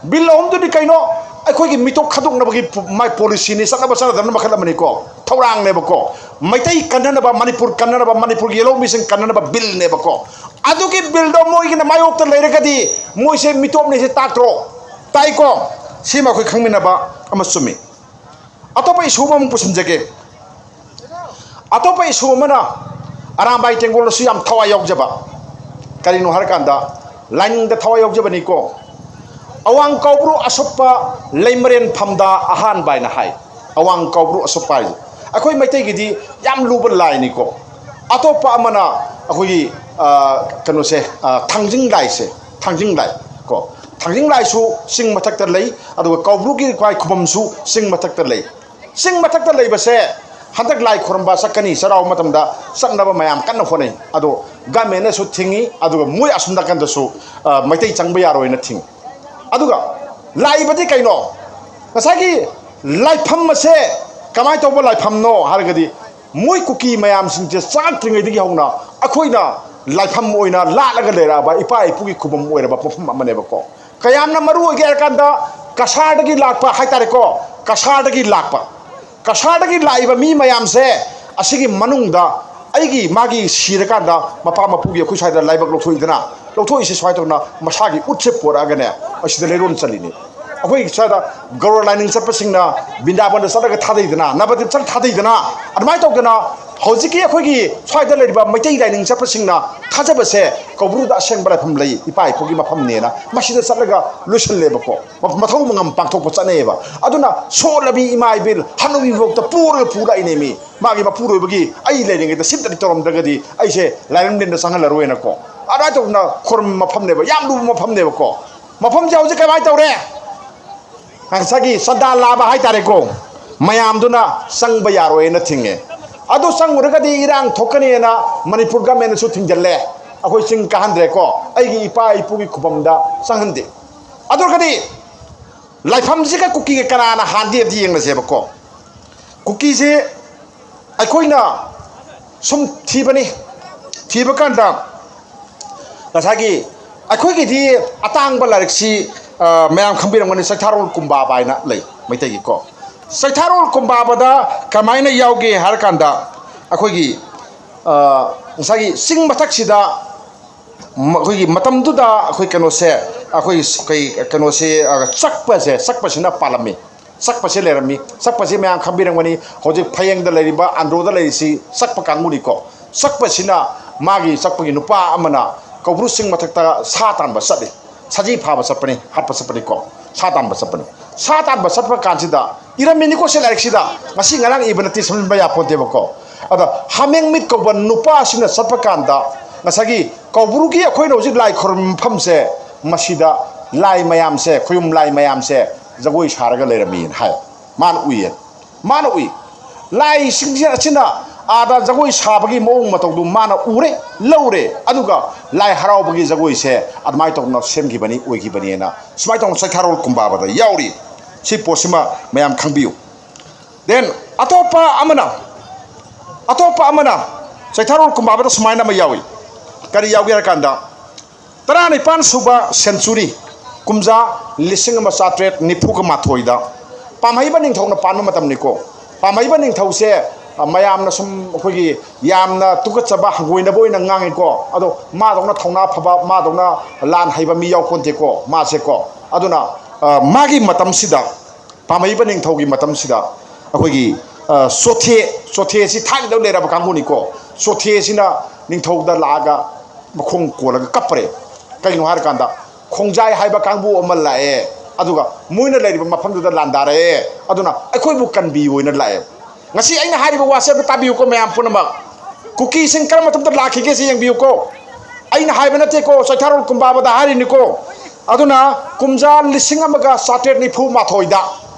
ꯕꯤꯜ ꯑꯍꯨꯝꯗꯨꯗꯤ ꯀꯩꯅꯣ? ꯑꯩꯈꯣꯏꯒꯤ ꯃꯤꯇꯣꯞ ꯈꯟꯗꯣꯛꯅꯕꯒꯤ ꯄ-, ꯃꯥꯏ ꯄꯣꯂꯤꯁꯤꯅꯤ, ꯆꯠꯅꯕ ꯆꯠꯅꯗꯕꯅ ꯃꯈꯜ ꯑꯃꯅꯤꯀꯣ, ꯊꯧꯔꯥꯡꯅꯦꯕꯀꯣ꯫ ꯃꯩꯇꯩ ꯀꯟꯅꯅꯕ, ꯃꯅꯤꯄꯨꯔ ꯀꯟꯅꯅꯕ, ꯃꯅꯤꯄꯨꯔꯒꯤ ꯌꯦꯜꯍꯧꯃꯤꯁꯤꯡ ꯀꯟꯅꯅꯕ ꯕꯤꯜꯅꯦꯕꯀꯣ꯫ ꯑꯗꯨꯒꯤ ꯕꯤꯜꯗꯣ ꯃꯣꯏꯒꯤꯅ ꯃꯥꯌꯣꯛꯇ ꯂꯩꯔꯒꯗꯤ ꯃꯣꯏꯁꯦ ꯃꯤꯇꯣꯞꯅꯦꯁꯦ ꯇꯥꯛꯇ꯭ꯔꯣ? ꯇꯥꯏꯀꯣ? ꯁꯤꯃ ꯑꯩꯈꯣꯏ ꯈꯪꯃꯤꯟꯅꯕ ꯑꯃ ꯆꯨꯝꯃꯤ꯫ ꯑꯇꯣꯞꯄ ꯏꯁꯨ ꯑꯃꯃꯨꯛ ꯄꯨꯁꯤꯟꯖꯒꯦ꯫ ꯑꯇꯣꯞꯄ ꯏꯁꯨ ꯑꯃꯅ ꯑꯔꯥꯝꯕꯥꯏ ꯇꯦꯡꯒꯣꯜꯗꯁꯨ ꯌꯥꯝ ꯊꯋꯥꯏ ꯌꯥꯎꯖꯕ꯫ ꯀꯔꯤꯅꯣ ꯍꯥꯏꯔꯀꯥꯟꯗ, ꯂꯥꯏꯅꯤꯡꯗ ꯊꯋꯥꯏ ꯌꯥꯎꯖꯕꯅꯤꯀꯣ꯫ ꯑꯋꯥꯡ ꯀꯧꯕ꯭ꯔꯨ ꯑꯁꯨꯞꯄ ꯂꯩꯃꯔꯦꯟ ꯐꯝꯗ ꯑꯍꯥꯟꯕ ꯍꯥꯏꯅ ꯍꯥꯏ꯫ ꯑꯋꯥꯡ ꯀꯧꯕ꯭ꯔꯨ ꯑꯁꯨꯞꯄ ꯍꯥꯏꯁꯦ ꯑꯩꯈꯣꯏ ꯃꯩꯇꯩꯒꯤꯗꯤ ꯌꯥꯝ ꯂꯨꯕ ꯂꯥꯏꯅꯤꯀꯣ꯫ ꯑꯇꯣꯞꯄ ꯑꯃꯅ ꯑꯩꯈꯣꯏꯒꯤ, ꯑ, ꯀꯩꯅꯣꯁꯦ, ꯑ, ꯊꯥꯡꯖꯤꯡ ꯂꯥꯏꯁꯦ, ꯊꯥꯡꯖꯤꯡ ꯂꯥꯏ ꯀꯣ꯫ ꯊꯥꯡꯖꯤꯡ ꯂꯥꯏꯁꯨ ꯆꯤꯡ ꯃꯊꯛꯇ ꯂꯩ, ꯑꯗꯨꯒ ꯀꯧꯕ꯭ꯔꯨꯒꯤ ꯈ꯭ꯋꯥꯏ ꯈꯨꯕꯝꯁꯨ ꯆꯤꯡ ꯃꯊꯛꯇ ꯂꯩ꯫ ꯆꯤꯡ ꯃꯊꯛꯇ ꯂꯩꯕꯁꯦ ꯍꯟꯗꯛ ꯂꯥꯏ ꯈꯨꯔꯨꯝꯕ ꯆꯠꯀꯅꯤ, ꯆꯩꯔꯥꯎꯕ ꯃꯇꯝꯗ ꯆꯠꯅꯕ ꯃꯌꯥꯝ ꯀꯟꯅ ꯍꯣꯠꯅꯩ꯫ ꯑꯗꯣ ꯒꯃꯦꯟꯅꯁꯨ ꯊꯤꯡꯉꯤ, ꯑꯗꯨꯒ ꯃꯣꯏ ꯑꯁꯣꯝ ꯅꯥꯀꯟꯗꯁꯨ, ꯑ, ꯃꯩꯇꯩ ꯆꯪꯕ ꯌꯥꯔꯣꯏꯅ ꯊꯤꯡꯉꯤ꯫ ꯑꯗꯨꯒ ꯂꯥꯛꯏꯕꯗꯤ ꯀꯩꯅꯣ? ꯉꯁꯥꯏꯒꯤ ꯂꯥꯏꯐꯝ ꯑꯁꯦ ꯀꯃꯥꯏꯅ ꯇꯧꯕ ꯂꯥꯏꯐꯝꯅꯣ ꯍꯥꯏꯔꯒꯗꯤ, ꯃꯣꯏ ꯀꯨꯀꯤ ꯃꯌꯥꯝꯁꯤꯡꯁꯦ ꯆꯪꯉꯛꯇ꯭ꯔꯤꯉꯩꯗꯒꯤ ꯍꯧꯅ ꯑꯩꯈꯣꯏꯅ ꯂꯥꯏꯐꯝ ꯑꯣꯏꯅ ꯂꯥꯠꯂꯒ ꯂꯩꯔꯛꯑꯕ ꯏꯄꯥ ꯏꯄꯨꯒꯤ ꯈꯨꯕꯝ ꯑꯣꯏꯔꯕ ꯃꯐꯝ ꯑꯃꯅꯦꯕꯀꯣ꯫ ꯀꯌꯥꯝꯅ ꯃꯔꯨ ꯑꯣꯏꯒꯦ ꯍꯥꯏꯔ ꯀꯥꯟꯗ, ꯀꯁꯥꯔꯗꯒꯤ ꯂꯥꯛꯄ ꯍꯥꯏꯇꯥꯔꯦꯀꯣ, ꯀꯁꯥꯔꯗꯒꯤ ꯂꯥꯛꯄ, ꯀꯁꯥꯔꯗꯒꯤ ꯂꯥꯛꯏꯕ ꯃꯤ ꯃꯌꯥꯝꯁꯦ ꯑꯁꯤꯒꯤ ꯃꯅꯨꯡꯗ ꯑꯩꯒꯤ, ꯃꯥꯒꯤ ꯁꯤꯔꯀꯥꯟꯗ ꯃꯄꯥ ꯃꯄꯨꯒꯤ ꯑꯩꯈꯣꯏ ꯁ꯭ꯋꯥꯏꯗ ꯂꯥꯏꯕꯛ ꯂꯧꯊꯣꯛꯏꯗꯅ, ꯂꯧꯊꯣꯛꯏꯁꯦ ꯁꯨꯃꯥꯏꯅ ꯇꯧꯅ ꯃꯁꯥꯒꯤ ꯎꯠꯁꯦ ꯄꯣꯔꯛꯑꯒꯅꯦ ꯑꯁꯤꯗ ꯂꯩꯔꯣꯟ ꯆꯜꯂꯤꯅꯤ꯫ ꯑꯩꯈꯣꯏ ꯁ꯭ꯋꯥꯏꯗ ꯒꯧꯔ ꯂꯥꯏꯅꯤꯡ ꯆꯠꯄꯁꯤꯡꯅ ꯕ꯭ꯔꯤꯟꯗꯥꯕꯟꯗ ꯆꯠꯂꯒ ꯊꯥꯗꯩꯗꯅ, ꯅꯕꯗꯤꯞ ꯆꯠꯂ ꯊꯥꯗꯩꯗꯅ, ꯑꯗꯨꯃꯥꯏꯅ ꯇꯧꯗꯅ ꯍꯧꯖꯤꯛꯀꯤ ꯑꯩꯈꯣꯏꯒꯤ ꯁ꯭ꯋꯥꯏꯗ ꯂꯩꯔꯤꯕ ꯃꯩꯇꯩ ꯂꯥꯏꯅꯤꯡ ꯆꯠꯄꯁꯤꯡꯅ ꯊꯥꯖꯕꯁꯦ ꯀꯧꯕ꯭ꯔꯨꯗ ꯑꯁꯦꯡꯕ ꯂꯥꯏꯐꯝ ꯂꯩ, ꯏꯄꯥ ꯏꯄꯨꯒꯤ ꯃꯐꯝꯅꯦꯅ ꯃꯁꯤꯗ ꯆꯠꯂꯒ ꯂꯣꯏꯁꯤꯜꯂꯦꯕꯀꯣ꯫ ꯃ-, ꯃꯊꯧ ꯃꯉꯝ ꯄꯥꯡꯊꯣꯛꯄ ꯆꯠꯅꯩꯌꯦꯕ꯫ ꯑꯗꯨꯅ ꯁꯣꯜꯂꯕꯤ ꯏꯃꯥ ꯏꯕꯦꯜ ꯍꯅꯨꯕꯤꯐꯥꯎꯗ ꯄꯨꯔꯒ ꯄꯨꯔꯛꯏꯅꯦ ꯃꯤ꯫ ꯃꯥꯒꯤ ꯃꯄꯨꯔꯣꯏꯕꯒꯤ ꯑꯩ ꯂꯩꯔꯤꯉꯩꯗ ꯁꯤꯝꯇꯗꯤ ꯇꯧꯔꯝꯗ꯭ꯔꯒꯗꯤ ꯑꯩꯁꯦ ꯂꯥꯏꯔꯝꯂꯦꯟꯗ ꯆꯪꯍꯜꯂꯔꯣꯏꯅꯀꯣ꯫ ꯑꯗꯨꯃꯥꯏꯅ ꯇꯧꯗꯅ ꯈꯨꯔꯨꯝꯕ ꯃꯐꯝꯅꯦꯕ, ꯌꯥꯝ ꯂꯨꯕ ꯃꯐꯝꯅꯦꯕꯀꯣ꯫ ꯃꯐꯝꯁꯦ ꯍꯧꯖꯤꯛ ꯀꯃꯥꯏꯅ ꯇꯧꯔꯦ? ꯉꯁꯥꯏꯒꯤ ꯆꯟꯗꯥ ꯂꯥꯕ ꯍꯥꯏꯇꯥꯔꯦꯀꯣ, ꯃꯌꯥꯝꯗꯨꯅ ꯆꯪꯕ ꯌꯥꯔꯣꯏꯅ ꯊꯤꯡꯉꯦ꯫ ꯑꯗꯨ ꯆꯪꯉꯨꯔꯒꯗꯤ ꯏꯔꯥꯡ ꯊꯣꯛꯀꯅꯤꯅ ꯃꯅꯤꯄꯨꯔ ꯒꯃꯦꯟꯅꯁꯨ ꯊꯤꯡꯖꯤꯜꯂꯦ꯫ ꯑꯩꯈꯣꯏ ꯆꯤꯡ ꯀꯥꯍꯟꯗ꯭ꯔꯦꯀꯣ, ꯑꯩꯒꯤ ꯏꯄꯥ ꯏꯄꯨꯒꯤ ꯈꯨꯕꯝꯗ ꯆꯪꯍꯟꯗꯦ꯫ ꯑꯗꯨ ꯑꯣꯏꯔꯒꯗꯤ ꯂꯥꯏꯐꯝꯁꯤꯒ ꯀꯨꯀꯤꯒ ꯀꯅꯥꯅ ꯍꯥꯟꯒꯦ ꯑꯝꯇ ꯌꯦꯡꯅꯁꯦꯕꯀꯣ꯫ ꯀꯨꯀꯤꯁꯦ ꯑꯩꯈꯣꯏꯅ ꯁꯨꯝ ꯊꯤꯕꯅꯤ꯫ ꯊꯤꯕ ꯀꯥꯟꯗ ꯉꯁꯥꯏꯒꯤ ꯑꯩꯈꯣꯏꯒꯤꯗꯤ ꯑꯇꯥꯡꯕ ꯂꯥꯏꯔꯤꯛꯁꯤ, ꯑ, ꯃꯌꯥꯝ ꯈꯪꯕꯤꯔꯝꯒꯅꯤ, ꯆꯩꯊꯥꯔꯣꯜ ꯀꯨꯝꯕꯥꯕ ꯍꯥꯏꯅ ꯂꯩ ꯃꯩꯇꯩꯒꯤꯀꯣ꯫ ꯆꯩꯊꯥꯔꯣꯜ ꯀꯨꯝꯕꯥꯕꯗ ꯀꯃꯥꯏꯅ ꯌꯥꯎꯒꯦ ꯍꯥꯏꯔ ꯀꯥꯟꯗ, ꯑꯩꯈꯣꯏꯒꯤ, ꯑ, ꯉꯁꯥꯏꯒꯤ ꯆꯤꯡ ꯃꯊꯛꯁꯤꯗ ꯃ-, ꯑꯩꯈꯣꯏꯒꯤ ꯃꯇꯝꯗꯨꯗ ꯑꯩꯈꯣꯏ ꯀꯩꯅꯣꯁꯦ, ꯑꯩꯈꯣꯏ ꯀꯩ-, ꯀꯩꯅꯣꯁꯦ, ꯑ, ꯆꯛꯄꯁꯦ, ꯆꯛꯄꯁꯤꯅ ꯄꯥꯜꯂꯝꯃꯤ꯫ ꯆꯛꯄꯁꯦ ꯂꯩꯔꯝꯃꯤ꯫ ꯆꯛꯄꯁꯦ ꯃꯌꯥꯝ ꯈꯪꯕꯤꯔꯝꯒꯅꯤ, ꯍꯧꯖꯤꯛ ꯐꯌꯦꯡꯗ ꯂꯩꯔꯤꯕ, ꯑꯟꯗ꯭ꯔꯣꯗ ꯂꯩꯔꯤꯁꯤ ꯆꯛꯄ ꯀꯥꯡꯕꯨꯅꯤꯀꯣ꯫ ꯆꯛꯄꯁꯤꯅ ꯃꯥꯒꯤ, ꯆꯛꯄꯒꯤ ꯅꯨꯄꯥ ꯑꯃꯅ ꯀꯧꯕ꯭ꯔꯨ ꯆꯤꯡ ꯃꯊꯛꯇ ꯁꯥ ꯇꯥꯟꯕ ꯆꯠꯂꯤ꯫ ꯁꯖꯤ ꯐꯥꯕ ꯆꯠꯄꯅꯤ, ꯍꯥꯠꯄ ꯆꯠꯄꯅꯤꯀꯣ, ꯁꯥ ꯇꯥꯟꯕ ꯆꯠꯄꯅꯤ꯫ ꯁꯥ ꯇꯥꯟꯕ ꯆꯠꯄ ꯀꯥꯟꯁꯤꯗ ꯏꯔꯝꯃꯤꯅꯤꯀꯣ ꯁꯤ ꯂꯥꯏꯔꯤꯛꯁꯤꯗ, ꯉꯁꯤ ꯉꯔꯥꯡ ꯏꯕ ꯅꯠꯇꯦ, ꯁꯦꯝꯖꯤꯟꯕ ꯌꯥꯄꯣꯟꯇꯦꯕꯀꯣ꯫ ꯑꯗ ꯍꯥꯃꯦꯡꯃꯤꯠ ꯀꯧꯕ ꯅꯨꯄꯥꯁꯤꯅ ꯆꯠꯄ ꯀꯥꯟꯗ ꯉꯁꯥꯏꯒꯤ ꯀꯧꯕ꯭ꯔꯨꯒꯤ ꯑꯩꯈꯣꯏꯅ ꯍꯧꯖꯤꯛ ꯂꯥꯏ ꯈꯨꯔꯨꯝꯕ ꯃꯐꯝꯁꯦ, ꯃꯁꯤꯗ ꯂꯥꯏ ꯃꯌꯥꯝꯁꯦ, ꯈꯨꯌꯨꯝ ꯂꯥꯏ ꯃꯌꯥꯝꯁꯦ ꯖꯒꯣꯏ ꯁꯥꯔꯒ ꯂꯩꯔꯝꯃꯤꯅ ꯍꯥꯏ꯫ ꯃꯥꯅ ꯎꯏꯌꯦ꯫ ꯃꯥꯅ ꯎꯏ꯫ ꯂꯥꯏꯁꯤꯡꯁꯦ ꯑꯁꯤꯅ ꯑꯥꯗ ꯖꯒꯣꯏ ꯁꯥꯕꯒꯤ ꯃꯑꯣꯡ ꯃꯇꯧꯗꯨ ꯃꯥꯅ ꯎꯔꯦ, ꯂꯧꯔꯦ, ꯑꯗꯨꯒ ꯂꯥꯏ ꯍꯔꯥꯎꯕꯒꯤ ꯖꯒꯣꯏꯁꯦ ꯑꯗꯨꯃꯥꯏꯅ ꯇꯧꯅ ꯁꯦꯝꯈꯤꯕꯅꯤ, ꯑꯣꯏꯈꯤꯕꯅꯤꯅ ꯁꯨꯃꯥꯏꯅ ꯇꯧꯅ ꯆꯩꯊꯥꯔꯣꯜ ꯀꯨꯝꯕꯥꯕꯗ ꯌꯥꯎꯔꯤ꯫ ꯁꯤ ꯄꯣꯠꯁꯤꯃ ꯃꯌꯥꯝ ꯈꯪꯕꯤꯌꯨ꯫ Then ꯑꯇꯣꯞꯄ ꯑꯃꯅ, ꯑꯇꯣꯞꯄ ꯑꯃꯅ ꯆꯩꯊꯥꯔꯣꯜ ꯀꯨꯝꯕꯥꯕꯗ ꯁꯨꯃꯥꯏꯅ ꯑꯃ ꯌꯥꯎꯏ꯫ ꯀꯔꯤ ꯌꯥꯎꯒꯦ ꯍꯥꯏꯔ ꯀꯥꯟꯗ, ꯇꯔꯥꯅꯤꯄꯥꯟ ꯁꯨꯕ century, ꯀꯨꯝꯖꯥ ꯂꯤꯁꯤꯡ ꯑꯃ ꯆꯥꯇ꯭ꯔꯦꯠ ꯅꯤꯐꯨꯒ ꯃꯥꯊꯣꯏꯗ ꯄꯥꯝꯍꯩꯕ ꯅꯤꯡꯊꯧꯅ ꯄꯥꯟꯕ ꯃꯇꯝꯅꯤꯀꯣ꯫ ꯄꯥꯝꯍꯩꯕ ꯅꯤꯡꯊꯧꯁꯦ, ꯑ, ꯃꯌꯥꯝꯅ ꯁꯨꯝ ꯑꯩꯈꯣꯏꯒꯤ ꯌꯥꯝꯅ ꯇꯨꯀꯠꯆꯕ, ꯍꯪꯒꯣꯏꯅꯕ ꯑꯣꯏꯅ ꯉꯥꯡꯉꯤꯀꯣ꯫ ꯑꯗꯣ ꯃꯥꯗꯧꯅ ꯊꯧꯅꯥ ꯐꯕ, ꯃꯥꯗꯧꯅ ꯂꯥꯟ ꯍꯩꯕ ꯃꯤ ꯌꯥꯎꯄꯣꯟꯇꯦꯀꯣ, ꯃꯥꯁꯦꯀꯣ꯫ ꯑꯗꯨꯅ, ꯑ, ꯃꯥꯒꯤ ꯃꯇꯝꯁꯤꯗ, ꯄꯥꯝꯍꯩꯕ ꯅꯤꯡꯊꯧꯒꯤ ꯃꯇꯝꯁꯤꯗ ꯑꯩꯈꯣꯏꯒꯤ, ꯑ, ꯆꯣꯊꯦ, ꯆꯣꯊꯦꯁꯤ ꯊꯥꯏꯅꯗ ꯂꯩꯔꯕ ꯀꯥꯡꯕꯨꯅꯤꯀꯣ꯫ ꯆꯣꯊꯦꯁꯤꯅ ꯅꯤꯡꯊꯧꯗ ꯂꯥꯛꯑꯒ ꯃꯈꯣꯡ ꯀꯣꯜꯂꯒ ꯀꯞꯄꯔꯦ꯫ ꯀꯩꯅꯣ ꯍꯥꯏꯔꯀꯥꯟꯗ, ꯈꯣꯡꯖꯥꯏ ꯍꯥꯏꯕ ꯀꯥꯡꯕꯨ ꯑꯃ ꯂꯥꯛꯑꯦ, ꯑꯗꯨꯒ ꯃꯣꯏꯅ ꯂꯩꯔꯤꯕ ꯃꯐꯝꯗꯨꯗ ꯂꯥꯟꯗꯥꯔꯛꯑꯦ, ꯑꯗꯨꯅ ꯑꯩꯈꯣꯏꯕꯨ ꯀꯟꯕꯤꯌꯨꯅ ꯂꯥꯛꯑꯦ꯫ ꯉꯁꯤ ꯑꯩꯅ ꯍꯥꯏꯔꯤꯕ ꯋꯥꯁꯦ ꯑꯝꯇ ꯇꯥꯕꯤꯌꯨꯀꯣ ꯃꯌꯥꯝ ꯄꯨꯝꯅꯃꯛ꯫ ꯀꯨꯀꯤꯁꯤꯡ ꯀꯔꯝꯕ ꯃꯇꯝꯗ ꯂꯥꯛꯈꯤꯒꯦꯁꯦ ꯌꯦꯡꯕꯤꯌꯨꯀꯣ꯫ ꯑꯩꯅ ꯍꯥꯏꯕ ꯅꯠꯇꯦꯀꯣ, ꯆꯩꯊꯥꯔꯣꯜ ꯀꯨꯝꯕꯥꯕꯗ ꯍꯥꯏꯔꯤꯅꯤꯀꯣ꯫ ꯑꯗꯨꯅ ꯀꯨꯝꯖꯥ ꯂꯤꯁꯤꯡ ꯑꯃꯒ ꯆꯥꯇ꯭ꯔꯦꯠ ꯅꯤꯐꯨ ꯃꯥꯊꯣꯏꯗ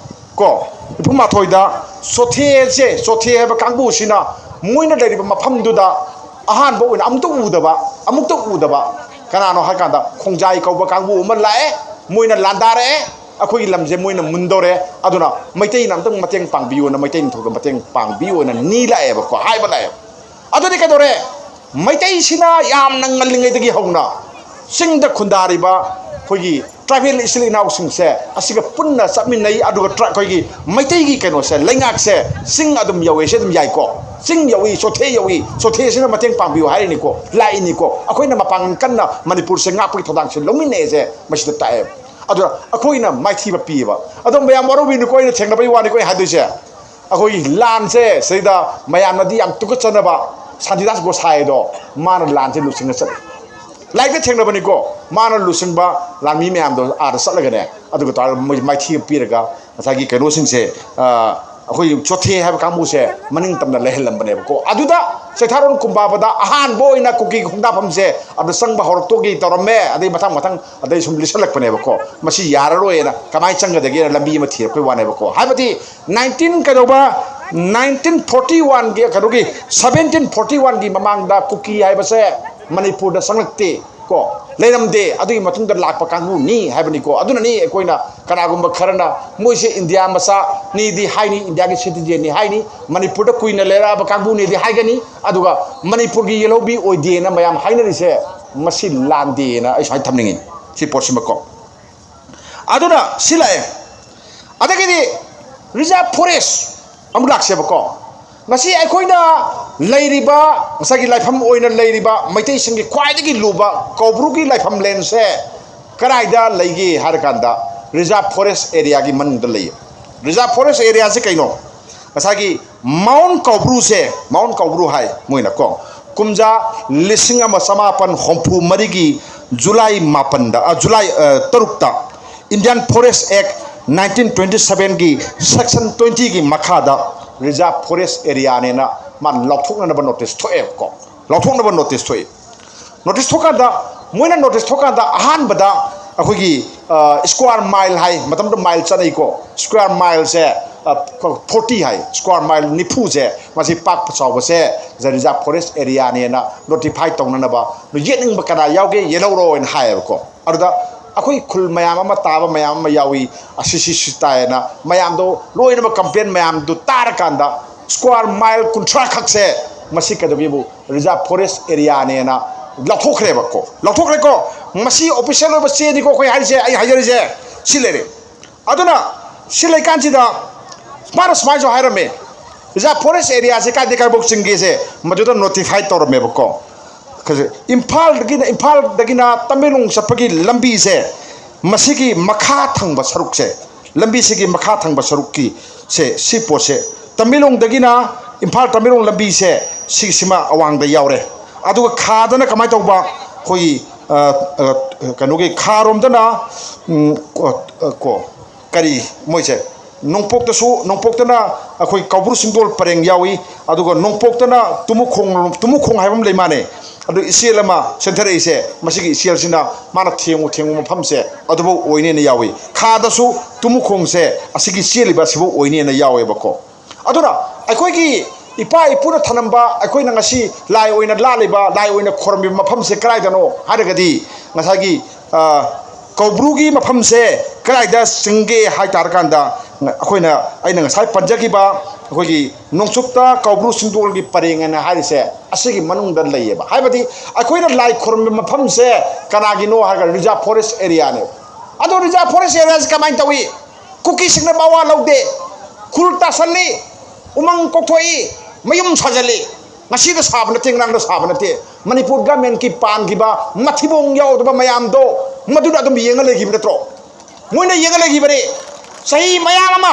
ꯀꯣ, ꯅꯤꯐꯨ ꯃꯥꯊꯣꯏꯗ ꯆꯣꯊꯦꯁꯦ, ꯆꯣꯊꯦ ꯍꯥꯏꯕ ꯀꯥꯡꯕꯨꯁꯤꯅ ꯃꯣꯏꯅ ꯂꯩꯔꯤꯕ ꯃꯐꯝꯗꯨꯗ ꯑꯍꯥꯟꯕ ꯑꯣꯏꯅ ꯑꯃꯨꯛꯇ ꯎꯗꯕ, ꯑꯃꯨꯛꯇ ꯎꯗꯕ ꯀꯅꯥꯅꯣ ꯍꯥꯏꯀꯥꯟꯗ ꯈꯣꯡꯖꯥꯏ ꯀꯧꯕ ꯀꯥꯡꯕꯨ ꯑꯃ ꯂꯥꯛꯑꯦ꯫ ꯃꯣꯏꯅ ꯂꯥꯟꯗꯥꯔꯛꯑꯦ, ꯑꯩꯈꯣꯏꯒꯤ ꯂꯝꯁꯦ ꯃꯣꯏꯅ ꯃꯨꯟꯗꯧꯔꯦ, ꯑꯗꯨꯅ ꯃꯩꯇꯩꯅ ꯑꯝꯇꯪ ꯃꯇꯦꯡ ꯄꯥꯡꯕꯤꯌꯨꯅ, ꯃꯩꯇꯩ ꯅꯤꯡꯊꯧꯗ ꯃꯇꯦꯡ ꯄꯥꯡꯕꯤꯌꯨꯅ ꯅꯤ ꯂꯥꯛꯑꯦꯕꯀꯣ, ꯍꯥꯏꯕ ꯂꯥꯛꯑꯦꯕ꯫ ꯑꯗꯨꯗꯤ ꯀꯩꯗꯧꯔꯦ? ꯃꯩꯇꯩꯁꯤꯅ ꯌꯥꯝꯅ ꯉꯜꯂꯤꯉꯩꯗꯒꯤ ꯍꯧꯅ ꯆꯤꯡꯗ ꯈꯨꯟꯗꯥꯔꯤꯕ ꯑꯩꯈꯣꯏꯒꯤ ꯇ꯭ꯔꯥꯏꯕꯦꯜ ꯏꯆꯤꯜ ꯏꯅꯥꯎꯁꯤꯡꯁꯦ ꯑꯁꯤꯒ ꯄꯨꯟꯅ ꯆꯠꯃꯤꯟꯅꯩ, ꯑꯗꯨꯒ ꯇ꯭ꯔꯥ-, ꯑꯩꯈꯣꯏꯒꯤ ꯃꯩꯇꯩꯒꯤ ꯀꯩꯅꯣꯁꯦ, ꯂꯩꯉꯥꯛꯁꯦ ꯆꯤꯡ ꯑꯗꯨꯝ ꯌꯧꯋꯦ, ꯁꯤ ꯑꯗꯨꯝ ꯌꯥꯏꯀꯣ꯫ ꯆꯤꯡ ꯌꯧꯏ, ꯆꯣꯊꯦ ꯌꯧꯏ, ꯆꯣꯊꯦꯁꯤꯅ ꯃꯇꯦꯡ ꯄꯥꯡꯕꯤꯌꯨ ꯍꯥꯏꯔꯤꯅꯤꯀꯣ, ꯂꯥꯛꯏꯅꯤꯀꯣ꯫ ꯑꯩꯈꯣꯏꯅ ꯃꯄꯥꯡꯒꯜ ꯀꯟꯅ ꯃꯅꯤꯄꯨꯔꯁꯦ ꯉꯥꯛꯄꯒꯤ ꯊꯧꯗꯥꯡꯁꯦ ꯂꯧꯃꯤꯟꯅꯩꯁꯦ ꯃꯁꯤꯗ ꯇꯥꯛꯑꯦꯕ꯫ ꯑꯗꯨꯅ ꯑꯩꯈꯣꯏꯅ ꯃꯥꯏꯊꯤꯕ ꯄꯤꯌꯦꯕ꯫ ꯑꯗꯣ ꯃꯌꯥꯝ ꯋꯥꯔꯧꯕꯤꯅꯨꯀꯣ, ꯑꯩꯅ ꯊꯦꯡꯅꯕꯒꯤ ꯋꯥꯅꯤꯀꯣ ꯑꯩ ꯍꯥꯏꯗꯣꯏꯁꯦ꯫ ꯑꯩꯈꯣꯏꯒꯤ ꯂꯥꯟꯁꯦ ꯁꯤꯗꯩꯗ ꯃꯌꯥꯝꯅꯗꯤ ꯌꯥꯝ ꯇꯨꯀꯠꯆꯅꯕ ꯁꯥꯟꯇꯤꯗꯥꯁ ꯒꯣꯁꯥꯏꯗꯣ, ꯃꯥꯅ ꯂꯥꯟꯁꯦ ꯂꯨꯆꯤꯡꯉ ꯆꯠꯂꯤ꯫ ꯂꯥꯏꯔꯤꯛꯇ ꯊꯦꯡꯅꯕꯅꯤꯀꯣ, ꯃꯥꯅ ꯂꯨꯆꯤꯡꯕ ꯂꯥꯟꯃꯤ ꯃꯌꯥꯝꯗꯣ ꯑꯥꯗ ꯆꯠꯂꯒꯅꯦ, ꯑꯗꯨꯒ ꯇꯧꯔꯒ ꯃꯣꯏ ꯃꯥꯏꯊꯤꯕ ꯄꯤꯔꯒ ꯉꯁꯥꯏꯒꯤ ꯀꯩꯅꯣꯁꯤꯡꯁꯦ, ꯑ, ꯑꯩꯈꯣꯏ ꯆꯣꯊꯦ ꯍꯥꯏꯕ ꯀꯥꯡꯕꯨꯁꯦ ꯃꯅꯤꯡ ꯇꯝꯅ ꯂꯩꯍꯜꯂꯝꯕꯅꯦꯕꯀꯣ꯫ ꯑꯗꯨꯗ ꯆꯩꯊꯥꯔꯣꯟ ꯀꯨꯝꯕꯥꯕꯗ ꯑꯍꯥꯟꯕ ꯑꯣꯏꯅ ꯀꯨꯀꯤ ꯈꯣꯡꯗꯥꯐꯝꯁꯦ ꯑꯗꯨ ꯆꯪꯕ ꯍꯧꯔꯛꯇꯧꯒꯤ ꯇꯧꯔꯝꯃꯦ, ꯑꯗꯩ ꯃꯊꯪ ꯃꯊꯪ ꯑꯗꯩ ꯁꯨꯝ ꯂꯤꯁꯜꯂꯛꯄꯅꯦꯕꯀꯣ꯫ ꯃꯁꯤ ꯌꯥꯔꯔꯣꯏꯅ ꯀꯃꯥꯏꯅ ꯆꯪꯒꯗꯒꯦꯅ ꯂꯝꯕꯤ ꯑꯃ ꯊꯤꯔꯛꯄꯩ ꯋꯥꯅꯦꯕꯀꯣ꯫ ꯍꯥꯏꯕꯗꯤ ꯅꯥꯏꯟꯇꯤꯟ ꯀꯩꯗꯧꯕ, ꯅꯥꯏꯟꯇꯤꯟ ꯐꯣꯔꯇꯤ ꯋꯥꯟꯒꯤ, ꯀꯩꯅꯣꯒꯤ, ꯁꯕꯦꯟꯇꯤꯟ ꯐꯣꯔꯇꯤ ꯋꯥꯟꯒꯤ ꯃꯃꯥꯡꯗ ꯀꯨꯀꯤ ꯍꯥꯏꯕꯁꯦ ꯃꯅꯤꯄꯨꯔꯗ ꯆꯪꯂꯛꯇꯦ ꯀꯣ, ꯂꯩꯔꯝꯗꯦ꯫ ꯑꯗꯨꯒꯤ ꯃꯇꯨꯡꯗ ꯂꯥꯛꯄ ꯀꯥꯡꯕꯨꯅꯤ ꯍꯥꯏꯕꯅꯤꯀꯣ꯫ ꯑꯗꯨꯅꯅꯤ ꯑꯩꯈꯣꯏꯅ, ꯀꯅꯥꯒꯨꯝꯕ ꯈꯔꯅ ꯃꯣꯏꯁꯦ ꯏꯟꯗꯤꯌꯥ ꯃꯆꯥꯅꯤꯗꯤ ꯍꯥꯏꯅꯤ, ꯏꯟꯗꯤꯌꯥꯒꯤ ꯁꯤꯇꯤꯖꯦꯟꯅꯤ ꯍꯥꯏꯅꯤ, ꯃꯅꯤꯄꯨꯔꯗ ꯀꯨꯏꯅ ꯂꯩꯔꯛꯑꯕ ꯀꯥꯡꯕꯨꯅꯤꯗꯤ ꯍꯥꯏꯒꯅꯤ, ꯑꯗꯨꯒ ꯃꯅꯤꯄꯨꯔꯒꯤ ꯌꯦꯜꯍꯧꯕꯤ ꯑꯣꯏꯗꯦꯅ ꯃꯌꯥꯝ ꯍꯥꯏꯅꯔꯤꯁꯦ ꯃꯁꯤ ꯂꯥꯟꯗꯦꯅ ꯑꯩ ꯁꯨꯃꯥꯏꯅ ꯊꯝꯅꯤꯡꯉꯤ ꯁꯤ ꯄꯣꯠꯁꯤꯃꯀꯣ꯫ ꯑꯗꯨꯅ ꯁꯤ ꯂꯥꯛꯑꯦ꯫ ꯑꯗꯒꯤꯗꯤ ꯔꯤꯖꯥꯔꯚ ꯐꯣꯔꯦꯁ ꯑꯃꯨꯛ ꯂꯥꯛꯁꯦꯕꯀꯣ꯫ ꯉꯁꯤ ꯑꯩꯈꯣꯏꯅ ꯂꯩꯔꯤꯕ, ꯉꯁꯥꯏꯒꯤ ꯂꯥꯏꯐꯝ ꯑꯣꯏꯅ ꯂꯩꯔꯤꯕ ꯃꯩꯇꯩꯁꯤꯡꯒꯤ ꯈ꯭ꯋꯥꯏꯗꯒꯤ ꯂꯨꯕ ꯀꯧꯕ꯭ꯔꯨꯒꯤ ꯂꯥꯏꯐꯝ ꯂꯦꯟꯁꯦ ꯀꯗꯥꯏꯗ ꯂꯩꯒꯦ ꯍꯥꯏꯔ ꯀꯥꯟꯗ ꯔꯤꯖꯥꯔꯚ ꯐꯣꯔꯦꯁ ꯑꯦꯔꯤꯌꯥꯒꯤ ꯃꯅꯨꯡꯗ ꯂꯩꯌꯦ꯫ ꯔꯤꯖꯥꯔꯚ ꯐꯣꯔꯦꯁ ꯑꯦꯔꯤꯌꯥꯁꯦ ꯀꯩꯅꯣ? ꯉꯁꯥꯏꯒꯤ ꯃꯥꯎꯟ ꯀꯧꯕ꯭ꯔꯨꯁꯦ, ꯃꯥꯎꯟ ꯀꯧꯕ꯭ꯔꯨ ꯍꯥꯏ ꯃꯣꯏꯅꯀꯣ, ꯀꯨꯝꯖꯥ ꯂꯤꯁꯤꯡ ꯑꯃ ꯆꯃꯥꯄꯟ ꯍꯨꯝꯐꯨ ꯃꯔꯤꯒꯤ ꯖꯨꯂꯥꯏ ꯃꯥꯄꯟꯗ, ꯑ, ꯖꯨꯂꯥꯏ, ꯑ, ꯇꯔꯨꯛꯇ Indian Forest Act nineteen twenty sevenꯒꯤ section twentyꯒꯤ ꯃꯈꯥꯗ ꯔꯤꯖꯥꯔꯚ ꯐꯣꯔꯦꯁ ꯑꯦꯔꯤꯌꯥꯅꯦꯅ ꯃꯥ ꯂꯥꯎꯊꯣꯛꯅꯅꯕ ꯅꯣꯇꯤꯁ ꯊꯣꯛꯑꯦꯕꯀꯣ, ꯂꯥꯎꯊꯣꯛꯅꯕ ꯅꯣꯇꯤꯁ ꯊꯣꯛꯑꯦ꯫ ꯅꯣꯇꯤꯁ ꯊꯣꯛꯀꯥꯟꯗ, ꯃꯣꯏꯅ ꯅꯣꯇꯤꯁ ꯊꯣꯛꯀꯥꯟꯗ ꯑꯍꯥꯟꯕꯗ ꯑꯩꯈꯣꯏꯒꯤ, ꯑ, ꯁ꯭ꯀ꯭ꯋꯥꯔ ꯃꯥꯏꯜ ꯍꯥꯏ, ꯃꯇꯝꯗꯨꯗ ꯃꯥꯏꯜ ꯆꯠꯅꯩꯀꯣ, ꯁ꯭ꯀ꯭ꯋꯥꯔ ꯃꯥꯏꯜꯁꯦ, ꯑ, ꯐꯣꯔꯇꯤ ꯍꯥꯏ, ꯁ꯭ꯀ꯭ꯋꯥꯔ ꯃꯥꯏꯜ ꯅꯤꯐꯨꯁꯦ, ꯃꯁꯤ ꯄꯥꯛꯄ ꯆꯥꯎꯕꯁꯦ ꯔꯤꯖꯥꯔꯚ ꯐꯣꯔꯦꯁ ꯑꯦꯔꯤꯌꯥꯅꯦꯅ ꯅꯣꯇꯤꯐꯥꯏ ꯇꯧꯅꯅꯕ, ꯅꯣꯏ ꯌꯦꯛꯅꯤꯡꯕ ꯀꯅꯥ ꯌꯥꯎꯒꯦ ꯌꯦꯜꯍꯧꯔꯣꯅ ꯍꯥꯏꯌꯦꯕꯀꯣ꯫ ꯑꯗꯨꯗ ꯑꯩꯈꯣꯏ ꯈꯨꯜ ꯃꯌꯥꯝ ꯑꯃ ꯇꯥꯕ ꯃꯌꯥꯝ ꯑꯃ ꯌꯥꯎꯏ, ꯑꯁꯤ ꯁꯤ ꯁꯤ ꯇꯥꯏꯌꯦꯅ ꯃꯌꯥꯝꯗꯣ ꯂꯣꯏꯅꯃꯛ complain ꯃꯌꯥꯝꯗꯨ ꯇꯥꯔꯀꯥꯟꯗ square mile ꯀꯨꯟꯊ꯭ꯔꯥ ꯈꯛꯁꯦ ꯃꯁꯤ ꯀꯩꯗꯧꯒꯦꯕꯨ reserve forest areaꯅꯦꯅ ꯂꯧꯊꯣꯛꯈ꯭ꯔꯦꯕꯀꯣ, ꯂꯧꯊꯣꯛꯈ꯭ꯔꯦꯀꯣ꯫ ꯃꯁꯤ official ꯑꯣꯏꯕ ꯆꯦꯅꯤꯀꯣ ꯑꯩꯈꯣꯏ ꯍꯥꯏꯔꯤꯁꯦ, ꯑꯩ ꯍꯥꯏꯖꯔꯤꯁꯦ ꯁꯤ ꯂꯩꯔꯦ꯫ ꯑꯗꯨꯅ ꯁꯤ ꯂꯩꯀꯥꯟꯁꯤꯗ ꯃꯥꯅ ꯁꯨꯃꯥꯏꯅꯁꯨ ꯍꯥꯏꯔꯝꯃꯦ, reserve forest areaꯁꯦ ꯀꯥꯏꯗꯩ ꯀꯥꯏꯐꯥꯎ ꯆꯤꯡꯒꯦꯁꯦ ꯃꯗꯨꯗ notify ꯇꯧꯔꯝꯃꯦꯕꯀꯣ꯫ ꯏꯝꯐꯥꯜꯗꯒꯤꯅ, ꯏꯝꯐꯥꯜꯗꯒꯤꯅ ꯇꯃꯦꯡꯂꯣꯡ ꯆꯠꯄꯒꯤ ꯂꯝꯕꯤꯁꯦ, ꯃꯁꯤꯒꯤ ꯃꯈꯥ ꯊꯪꯕ ꯁꯔꯨꯛꯁꯦ, ꯂꯝꯕꯤꯁꯤꯒꯤ ꯃꯈꯥ ꯊꯪꯕ ꯁꯔꯨꯛꯀꯤ ꯁꯦ, ꯁꯤ ꯄꯣꯠꯁꯦ, ꯇꯃꯦꯡꯂꯣꯡꯗꯒꯤꯅ ꯏꯝꯐꯥꯜ ꯇꯃꯦꯡꯂꯣꯡ ꯂꯝꯕꯤꯁꯦ, ꯁꯤꯁꯤꯃ ꯑꯋꯥꯡꯗ ꯌꯥꯎꯔꯦ꯫ ꯑꯗꯨꯒ ꯈꯥꯗꯅ ꯀꯃꯥꯏꯅ ꯇꯧꯕ? ꯑꯩꯈꯣꯏꯒꯤ, ꯑ, ꯑ, ꯀꯩꯅꯣꯒꯤ ꯈꯥꯔꯣꯝꯗꯅ, ꯎꯝ, ꯀꯣ, ꯀꯣ, ꯀꯔꯤ ꯃꯣꯏꯁꯦ, ꯅꯣꯡꯄꯣꯛꯇꯁꯨ, ꯅꯣꯡꯄꯣꯛꯇꯅ ꯑꯩꯈꯣꯏ ꯀꯧꯕ꯭ꯔꯨ ꯆꯤꯡꯗꯣꯜ ꯄꯔꯦꯡ ꯌꯥꯎꯏ, ꯑꯗꯨꯒ ꯅꯣꯡꯄꯣꯛꯇꯅ ꯇꯨꯃꯨꯈꯣꯡ, ꯇꯨꯃꯨꯈꯣꯡ ꯍꯥꯏꯕ ꯑꯃ ꯂꯩ ꯃꯥꯅꯦ꯫ ꯑꯗꯨ ꯏꯆꯦꯜ ꯑꯃ ꯆꯦꯟꯊꯔꯛꯏꯁꯦ, ꯃꯁꯤꯒꯤ ꯏꯆꯦꯜꯁꯤꯅ ꯃꯥꯅ ꯊꯦꯡꯉꯨ ꯊꯦꯡꯉꯨ ꯃꯐꯝꯁꯦ ꯑꯗꯨꯐꯥꯎ ꯑꯣꯏꯅꯦꯅ ꯌꯥꯎꯏ꯫ ꯈꯥꯗꯁꯨ ꯇꯨꯃꯨꯈꯣꯡꯁꯦ ꯑꯁꯤꯒꯤ ꯆꯦꯜꯂꯤꯕ ꯑꯁꯤꯐꯥꯎ ꯑꯣꯏꯅꯦꯅ ꯌꯥꯎꯋꯦꯕꯀꯣ꯫ ꯑꯗꯨꯅ ꯑꯩꯈꯣꯏꯒꯤ ꯏꯄꯥ ꯏꯄꯨꯅ ꯊꯝꯂꯝꯕ, ꯑꯩꯈꯣꯏꯅ ꯉꯁꯤ ꯂꯥꯏ ꯑꯣꯏꯅ ꯂꯥꯠꯂꯤꯕ, ꯂꯥꯏ ꯑꯣꯏꯅ ꯈꯣꯏꯔꯝꯃꯤꯕ ꯃꯐꯝꯁꯦ ꯀꯗꯥꯏꯗꯅꯣ ꯍꯥꯏꯔꯒꯗꯤ, ꯉꯁꯥꯏꯒꯤ, ꯑ, ꯀꯧꯕ꯭ꯔꯨꯒꯤ ꯃꯐꯝꯁꯦ ꯀꯗꯥꯏꯗ ꯆꯤꯡꯒꯦ ꯍꯥꯏ ꯇꯥꯔꯀꯥꯟꯗ, ꯑꯩꯈꯣꯏꯅ, ꯑꯩꯅ ꯉꯁꯥꯏ ꯄꯟꯖꯈꯤꯕ ꯑꯩꯈꯣꯏꯒꯤ ꯅꯣꯡꯆꯨꯞꯇ ꯀꯧꯕ꯭ꯔꯨ ꯆꯤꯡꯗꯣꯜꯒꯤ ꯄꯔꯦꯡ ꯍꯥꯏꯅ ꯍꯥꯏꯔꯤꯁꯦ ꯑꯁꯤꯒꯤ ꯃꯅꯨꯡꯗ ꯂꯩꯌꯦꯕ꯫ ꯍꯥꯏꯕꯗꯤ ꯑꯩꯈꯣꯏꯅ ꯂꯥꯏ ꯈꯨꯔꯨꯝꯕ ꯃꯐꯝꯁꯦ ꯀꯅꯥꯒꯤꯅꯣ ꯍꯥꯏꯔꯒ reserve forest areaꯅꯦꯕ꯫ ꯑꯗꯣ reserve forest areaꯁꯦ ꯀꯃꯥꯏꯅ ꯇꯧꯏ? ꯀꯨꯀꯤꯁꯤꯡꯅ ꯃꯋꯥ ꯂꯧꯗꯦ꯫ ꯈꯨꯜ ꯇꯥꯁꯜꯂꯤ, ꯎꯃꯪ ꯀꯣꯛꯊꯣꯛꯏ, ꯃꯌꯨꯝ ꯁꯥꯖꯜꯂꯤ꯫ ꯉꯁꯤꯗ ꯁꯥꯕ ꯅꯠꯇꯦ, ꯉꯔꯥꯡꯗ ꯁꯥꯕ ꯅꯠꯇꯦ꯫ ꯃꯅꯤꯄꯨꯔ governmentꯀꯤ ꯄꯥꯟꯈꯤꯕ ꯃꯊꯤꯕꯣꯡ ꯌꯥꯎꯗꯕ ꯃꯌꯥꯝꯗꯣ ꯃꯗꯨꯅ ꯑꯗꯨꯝ ꯌꯦꯡꯉ ꯂꯩꯈꯤꯕ ꯅꯠꯇ꯭ꯔꯣ? ꯃꯣꯏꯅ ꯌꯦꯡꯉ ꯂꯩꯈꯤꯕꯅꯤ꯫ ꯆꯍꯤ ꯃꯌꯥꯝ ꯑꯃ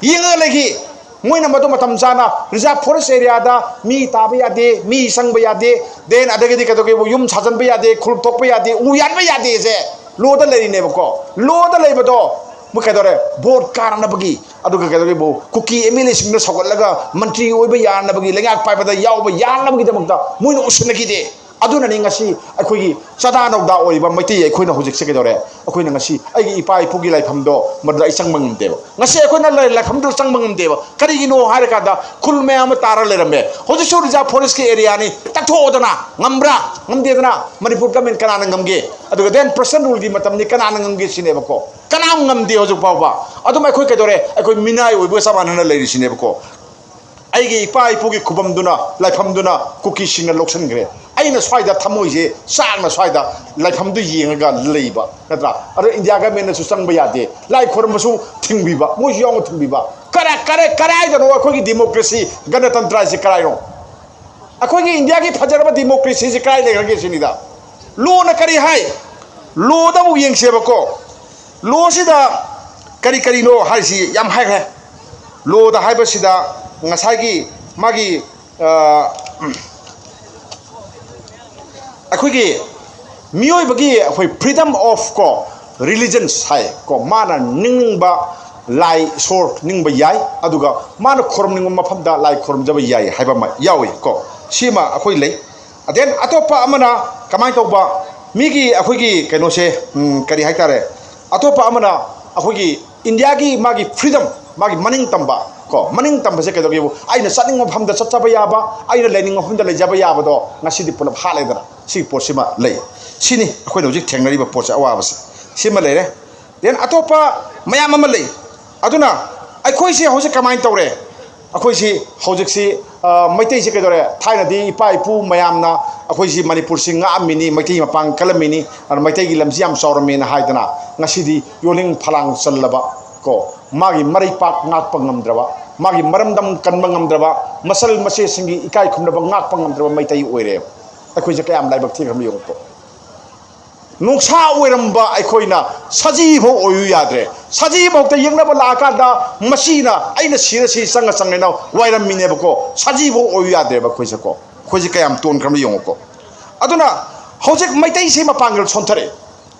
ꯌꯦꯡꯉꯒ ꯂꯩꯈꯤ꯫ ꯃꯣꯏꯅ ꯃꯗꯨ ꯃꯇꯝ ꯆꯥꯅ reserve forest areaꯗ ꯃꯤ ꯇꯥꯕ ꯌꯥꯗꯦ, ꯃꯤ ꯆꯪꯕ ꯌꯥꯗꯦ, then ꯑꯗꯒꯤꯗꯤ ꯀꯩꯗꯧꯒꯦꯕꯨ ꯌꯨꯝ ꯁꯥꯖꯟꯕ ꯌꯥꯗꯦ, ꯈꯨꯜ ꯊꯣꯛꯄ ꯌꯥꯗꯦ, ꯎ ꯌꯥꯟꯕ ꯌꯥꯗꯦꯁꯦ lawꯗ ꯂꯩꯔꯤꯅꯦꯕꯀꯣ꯫ Lawꯗ ꯂꯩꯕꯗꯣ ꯃꯣꯏ ꯀꯩꯗꯧꯔꯦ? Vote ꯀꯥꯔꯅꯕꯒꯤ, ꯑꯗꯨꯒ ꯀꯩꯗꯧꯒꯦꯕꯨ ꯀꯨꯀꯤ MLAꯁꯤꯡꯗ ꯁꯧꯒꯠꯂꯒ ꯃꯟꯇ꯭ꯔꯤ ꯑꯣꯏꯕ ꯌꯥꯅꯕꯒꯤ, ꯂꯩꯉꯥꯛ ꯄꯥꯏꯕꯗ ꯌꯥꯎꯕ ꯌꯥꯅꯕꯒꯤꯗꯃꯛꯇ ꯃꯣꯏꯅ ꯎꯁꯤꯟꯅꯈꯤꯗꯦ꯫ ꯑꯗꯨꯅꯅꯤ ꯉꯁꯤ ꯑꯩꯈꯣꯏꯒꯤ ꯆꯥꯗꯥ ꯅꯧꯗꯥ ꯑꯣꯏꯔꯤꯕ ꯃꯩꯇꯩ ꯑꯩꯈꯣꯏꯅ ꯍꯧꯖꯤꯛꯁꯦ ꯀꯩꯗꯧꯔꯦ? ꯑꯩꯈꯣꯏꯅ ꯉꯁꯤ ꯑꯩꯒꯤ ꯏꯄꯥ ꯏꯄꯨꯒꯤ ꯂꯥꯏꯐꯝꯗꯣ ꯃꯗꯨꯗ ꯑꯩ ꯆꯪꯕ ꯉꯝꯗꯦꯕ꯫ ꯉꯁꯤ ꯑꯩꯈꯣꯏꯅ ꯂꯥꯏ-, ꯂꯥꯏꯐꯝꯗꯨꯗ ꯆꯪꯕ ꯉꯝꯗꯦꯕ꯫ ꯀꯔꯤꯒꯤꯅꯣ ꯍꯥꯏꯔꯀꯥꯟꯗ ꯈꯨꯜ ꯃꯌꯥꯝ ꯑꯃ ꯇꯥꯔ ꯂꯩꯔꯝꯃꯦ꯫ ꯍꯧꯖꯤꯛꯁꯨ reserve forestꯀꯤ areaꯅꯤ, ꯇꯛꯊꯣꯛꯑꯣꯗꯅ꯫ ꯉꯝꯕ꯭ꯔꯥ? ꯉꯝꯗꯦꯗꯅ꯫ ꯃꯅꯤꯄꯨꯔ government ꯀꯅꯥꯅ ꯉꯝꯒꯦ? ꯑꯗꯨꯒ then personal ruleꯒꯤ ꯃꯇꯝꯅꯤ, ꯀꯅꯥꯅ ꯉꯝꯒꯦ ꯁꯤꯅꯦꯕꯀꯣ꯫ ꯀꯅꯥꯝ ꯉꯝꯗꯦ ꯍꯧꯖꯤꯛ ꯐꯥꯎꯕ꯫ ꯑꯗꯨꯝ ꯑꯩꯈꯣꯏ ꯀꯩꯗꯧꯔꯦ? ꯑꯩꯈꯣꯏ ꯃꯤꯅꯥꯏ ꯑꯣꯏꯕꯒ ꯆꯞ ꯃꯥꯟꯅꯅ ꯂꯩꯔꯤꯁꯤꯅꯦꯕꯀꯣ꯫ ꯑꯩꯒꯤ ꯏꯄꯥ ꯏꯄꯨꯒꯤ ꯈꯨꯕꯝꯗꯨꯅ, ꯂꯥꯏꯐꯝꯗꯨꯅ ꯀꯨꯀꯤꯁꯤꯡꯅ ꯂꯧꯁꯤꯟꯈ꯭ꯔꯦ꯫ ꯑꯩꯅ ꯁ꯭ꯋꯥꯏꯗ ꯊꯃꯣꯏꯁꯦ ꯆꯥꯛꯅ ꯁ꯭ꯋꯥꯏꯗ ꯂꯥꯏꯐꯝꯗꯨ ꯌꯦꯡꯉꯒ ꯂꯩꯕ, ꯅꯠꯇ꯭ꯔꯥ? ꯑꯗꯣ ꯏꯟꯗꯤꯌꯥ governmentꯅꯁꯨ ꯆꯪꯕ ꯌꯥꯗꯦ, ꯂꯥꯏ ꯈꯣꯏꯔꯝꯕꯁꯨ ꯊꯤꯡꯕꯤꯕ, ꯃꯣꯏꯁꯨ ꯌꯥꯎꯅ ꯊꯤꯡꯕꯤꯕ꯫ ꯀꯔꯥꯏ-, ꯀꯔꯥꯏ-, ꯀꯔꯥꯏꯗꯅꯣ ꯑꯩꯈꯣꯏꯒꯤ democracy, ꯒꯅꯇꯟꯇ꯭ꯔ ꯍꯥꯏꯁꯦ ꯀꯔꯥꯏꯅꯣ? ꯑꯩꯈꯣꯏꯒꯤ ꯏꯟꯗꯤꯌꯥꯒꯤ ꯐꯖꯔꯕ democracyꯁꯦ ꯀꯔꯥꯏ ꯂꯩꯈ꯭ꯔꯒꯦ ꯁꯤꯅꯤꯗ꯫ Lawꯅ ꯀꯔꯤ ꯍꯥꯏ? Lawꯗ ꯑꯃꯨꯛ ꯌꯦꯡꯁꯦꯕꯀꯣ꯫ Lawꯁꯤꯗ ꯀꯔꯤ ꯀꯔꯤꯅꯣ ꯍꯥꯏꯁꯤ ꯌꯥꯝ ꯍꯥꯏꯈ꯭ꯔꯦ꯫ Lawꯗ ꯍꯥꯏꯕꯁꯤꯗ ꯉꯁꯥꯏꯒꯤ ꯃꯥꯒꯤ, ꯑ, ꯑꯩꯈꯣꯏꯒꯤ ꯃꯤꯑꯣꯏꯕꯒꯤ ꯑꯩꯈꯣꯏ freedom of ꯀꯣ, religions ꯍꯥꯏ ꯀꯣ, ꯃꯥꯅ ꯅꯤꯡꯅꯤꯡꯕ ꯂꯥꯏ ꯏꯁꯣꯔ ꯅꯤꯡꯕ ꯌꯥꯏ, ꯑꯗꯨꯒ ꯃꯥꯅ ꯈꯨꯔꯨꯝꯅꯤꯡꯕ ꯃꯐꯝꯗ ꯂꯥꯏ ꯈꯨꯔꯨꯝꯖꯕ ꯌꯥꯏ ꯍꯥꯏꯕ ꯑꯃ ꯌꯥꯎꯏ ꯀꯣ꯫ ꯁꯤꯃ ꯑꯩꯈꯣꯏ ꯂꯩ꯫ Then ꯑꯇꯣꯞꯄ ꯑꯃꯅ ꯀꯃꯥꯏꯅ ꯇꯧꯕ? ꯃꯤꯒꯤ ꯑꯩꯈꯣꯏꯒꯤ ꯀꯩꯅꯣꯁꯦ, ꯎꯝ, ꯀꯔꯤ ꯍꯥꯏꯇꯥꯔꯦ? ꯑꯇꯣꯞꯄ ꯑꯃꯅ ꯑꯩꯈꯣꯏꯒꯤ ꯏꯟꯗꯤꯌꯥꯒꯤ ꯃꯥꯒꯤ freedom, ꯃꯥꯒꯤ ꯃꯅꯤꯡ ꯇꯝꯕ ꯀꯣ, ꯃꯅꯤꯡ ꯇꯝꯕꯁꯦ ꯀꯩꯗꯧꯒꯦꯕꯨ, ꯑꯩꯅ ꯆꯠꯅꯤꯡꯕ ꯃꯐꯝꯗ ꯆꯠꯆꯕ ꯌꯥꯕ, ꯑꯩꯅ ꯂꯩꯅꯤꯡꯕ ꯃꯐꯝꯗ ꯂꯩꯖꯕ ꯌꯥꯕꯗꯣ ꯉꯁꯤꯗꯤ ꯄꯨꯂꯞ ꯍꯥꯠꯂꯦꯗꯅ꯫ ꯁꯤꯒꯤ ꯄꯣꯠꯁꯤꯃ ꯂꯩ꯫ ꯁꯤꯅꯤ ꯑꯩꯈꯣꯏꯅ ꯍꯧꯖꯤꯛ ꯊꯦꯡꯅꯔꯤꯕ ꯄꯣꯠꯁꯦ, ꯑꯋꯥꯕꯁꯦ꯫ ꯁꯤꯃ ꯂꯩꯔꯦ꯫ Then ꯑꯇꯣꯞꯄ ꯃꯌꯥꯝ ꯑꯃ ꯂꯩ꯫ ꯑꯗꯨꯅ ꯑꯩꯈꯣꯏꯁꯦ ꯍꯧꯖꯤꯛ ꯀꯃꯥꯏꯅ ꯇꯧꯔꯦ? ꯑꯩꯈꯣꯏꯁꯤ ꯍꯧꯖꯤꯛꯁꯤ, ꯑ, ꯃꯩꯇꯩꯁꯤ ꯀꯩꯗꯧꯔꯦ? ꯊꯥꯏꯅꯗꯤ ꯏꯄꯥ ꯏꯄꯨ ꯃꯌꯥꯝꯅ ꯑꯩꯈꯣꯏꯁꯤ ꯃꯅꯤꯄꯨꯔꯁꯤ ꯉꯥꯛꯑꯝꯃꯤꯅꯤ, ꯃꯩꯇꯩ ꯃꯄꯥꯡ ꯀꯜꯂꯝꯃꯤꯅꯤ, ꯑꯗꯨꯅ ꯃꯩꯇꯩꯒꯤ ꯂꯝꯁꯤ ꯌꯥꯝ ꯆꯥꯎꯔꯝꯃꯦꯅ ꯍꯥꯏꯗꯅ ꯉꯁꯤꯗꯤ ꯌꯣꯜꯂꯤꯡ ꯐꯂꯥꯡ ꯆꯜꯂꯕ ꯀꯣ, ꯃꯥꯒꯤ ꯃꯔꯩꯄꯥꯛ ꯉꯥꯛꯄ ꯉꯝꯗ꯭ꯔꯕ, ꯃꯥꯒꯤ ꯃꯔꯝꯗꯝ ꯀꯟꯕ ꯉꯝꯗ꯭ꯔꯕ, ꯃꯁꯜ ꯃꯆꯦꯁꯤꯡꯒꯤ ꯏꯀꯥꯏ ꯈꯨꯝꯅꯕ ꯉꯥꯛꯄ ꯉꯝꯗ꯭ꯔꯕ ꯃꯩꯇꯩ ꯑꯣꯏꯔꯦ꯫ ꯑꯩꯈꯣꯏꯁꯦ ꯀꯌꯥꯝ ꯂꯥꯏꯕꯛ ꯊꯤꯈ꯭ꯔꯕ ꯌꯦꯡꯉꯨꯀꯣ꯫ ꯅꯣꯡꯁꯥ ꯑꯣꯏꯔꯝꯕ ꯑꯩꯈꯣꯏꯅ ꯁꯖꯤ ꯐꯥꯎ ꯑꯣꯏꯌꯨ ꯌꯥꯗ꯭ꯔꯦ꯫ ꯁꯖꯤ ꯐꯥꯎꯗ ꯌꯦꯛꯅꯕ ꯂꯥꯛꯑꯀꯥꯟꯗ ꯃꯁꯤꯅ ꯑꯩꯅ ꯁꯤꯔ ꯁꯤ ꯆꯪꯉ ꯆꯪꯉꯦꯅ ꯋꯥꯏꯔꯝꯃꯤꯅꯦꯕꯀꯣ꯫ ꯁꯖꯤ ꯐꯥꯎ ꯑꯣꯏꯌꯨ ꯌꯥꯗ꯭ꯔꯦꯕ ꯑꯩꯈꯣꯏꯁꯦꯀꯣ꯫ ꯑꯩꯈꯣꯏꯁꯦ ꯀꯌꯥꯝ ꯇꯣꯟꯈ꯭ꯔꯕ ꯌꯦꯡꯉꯨꯀꯣ꯫ ꯑꯗꯨꯅ ꯍꯧꯖꯤꯛ ꯃꯩꯇꯩꯁꯤ ꯃꯄꯥꯡꯒꯜ ꯁꯣꯟꯊꯔꯛꯑꯦ꯫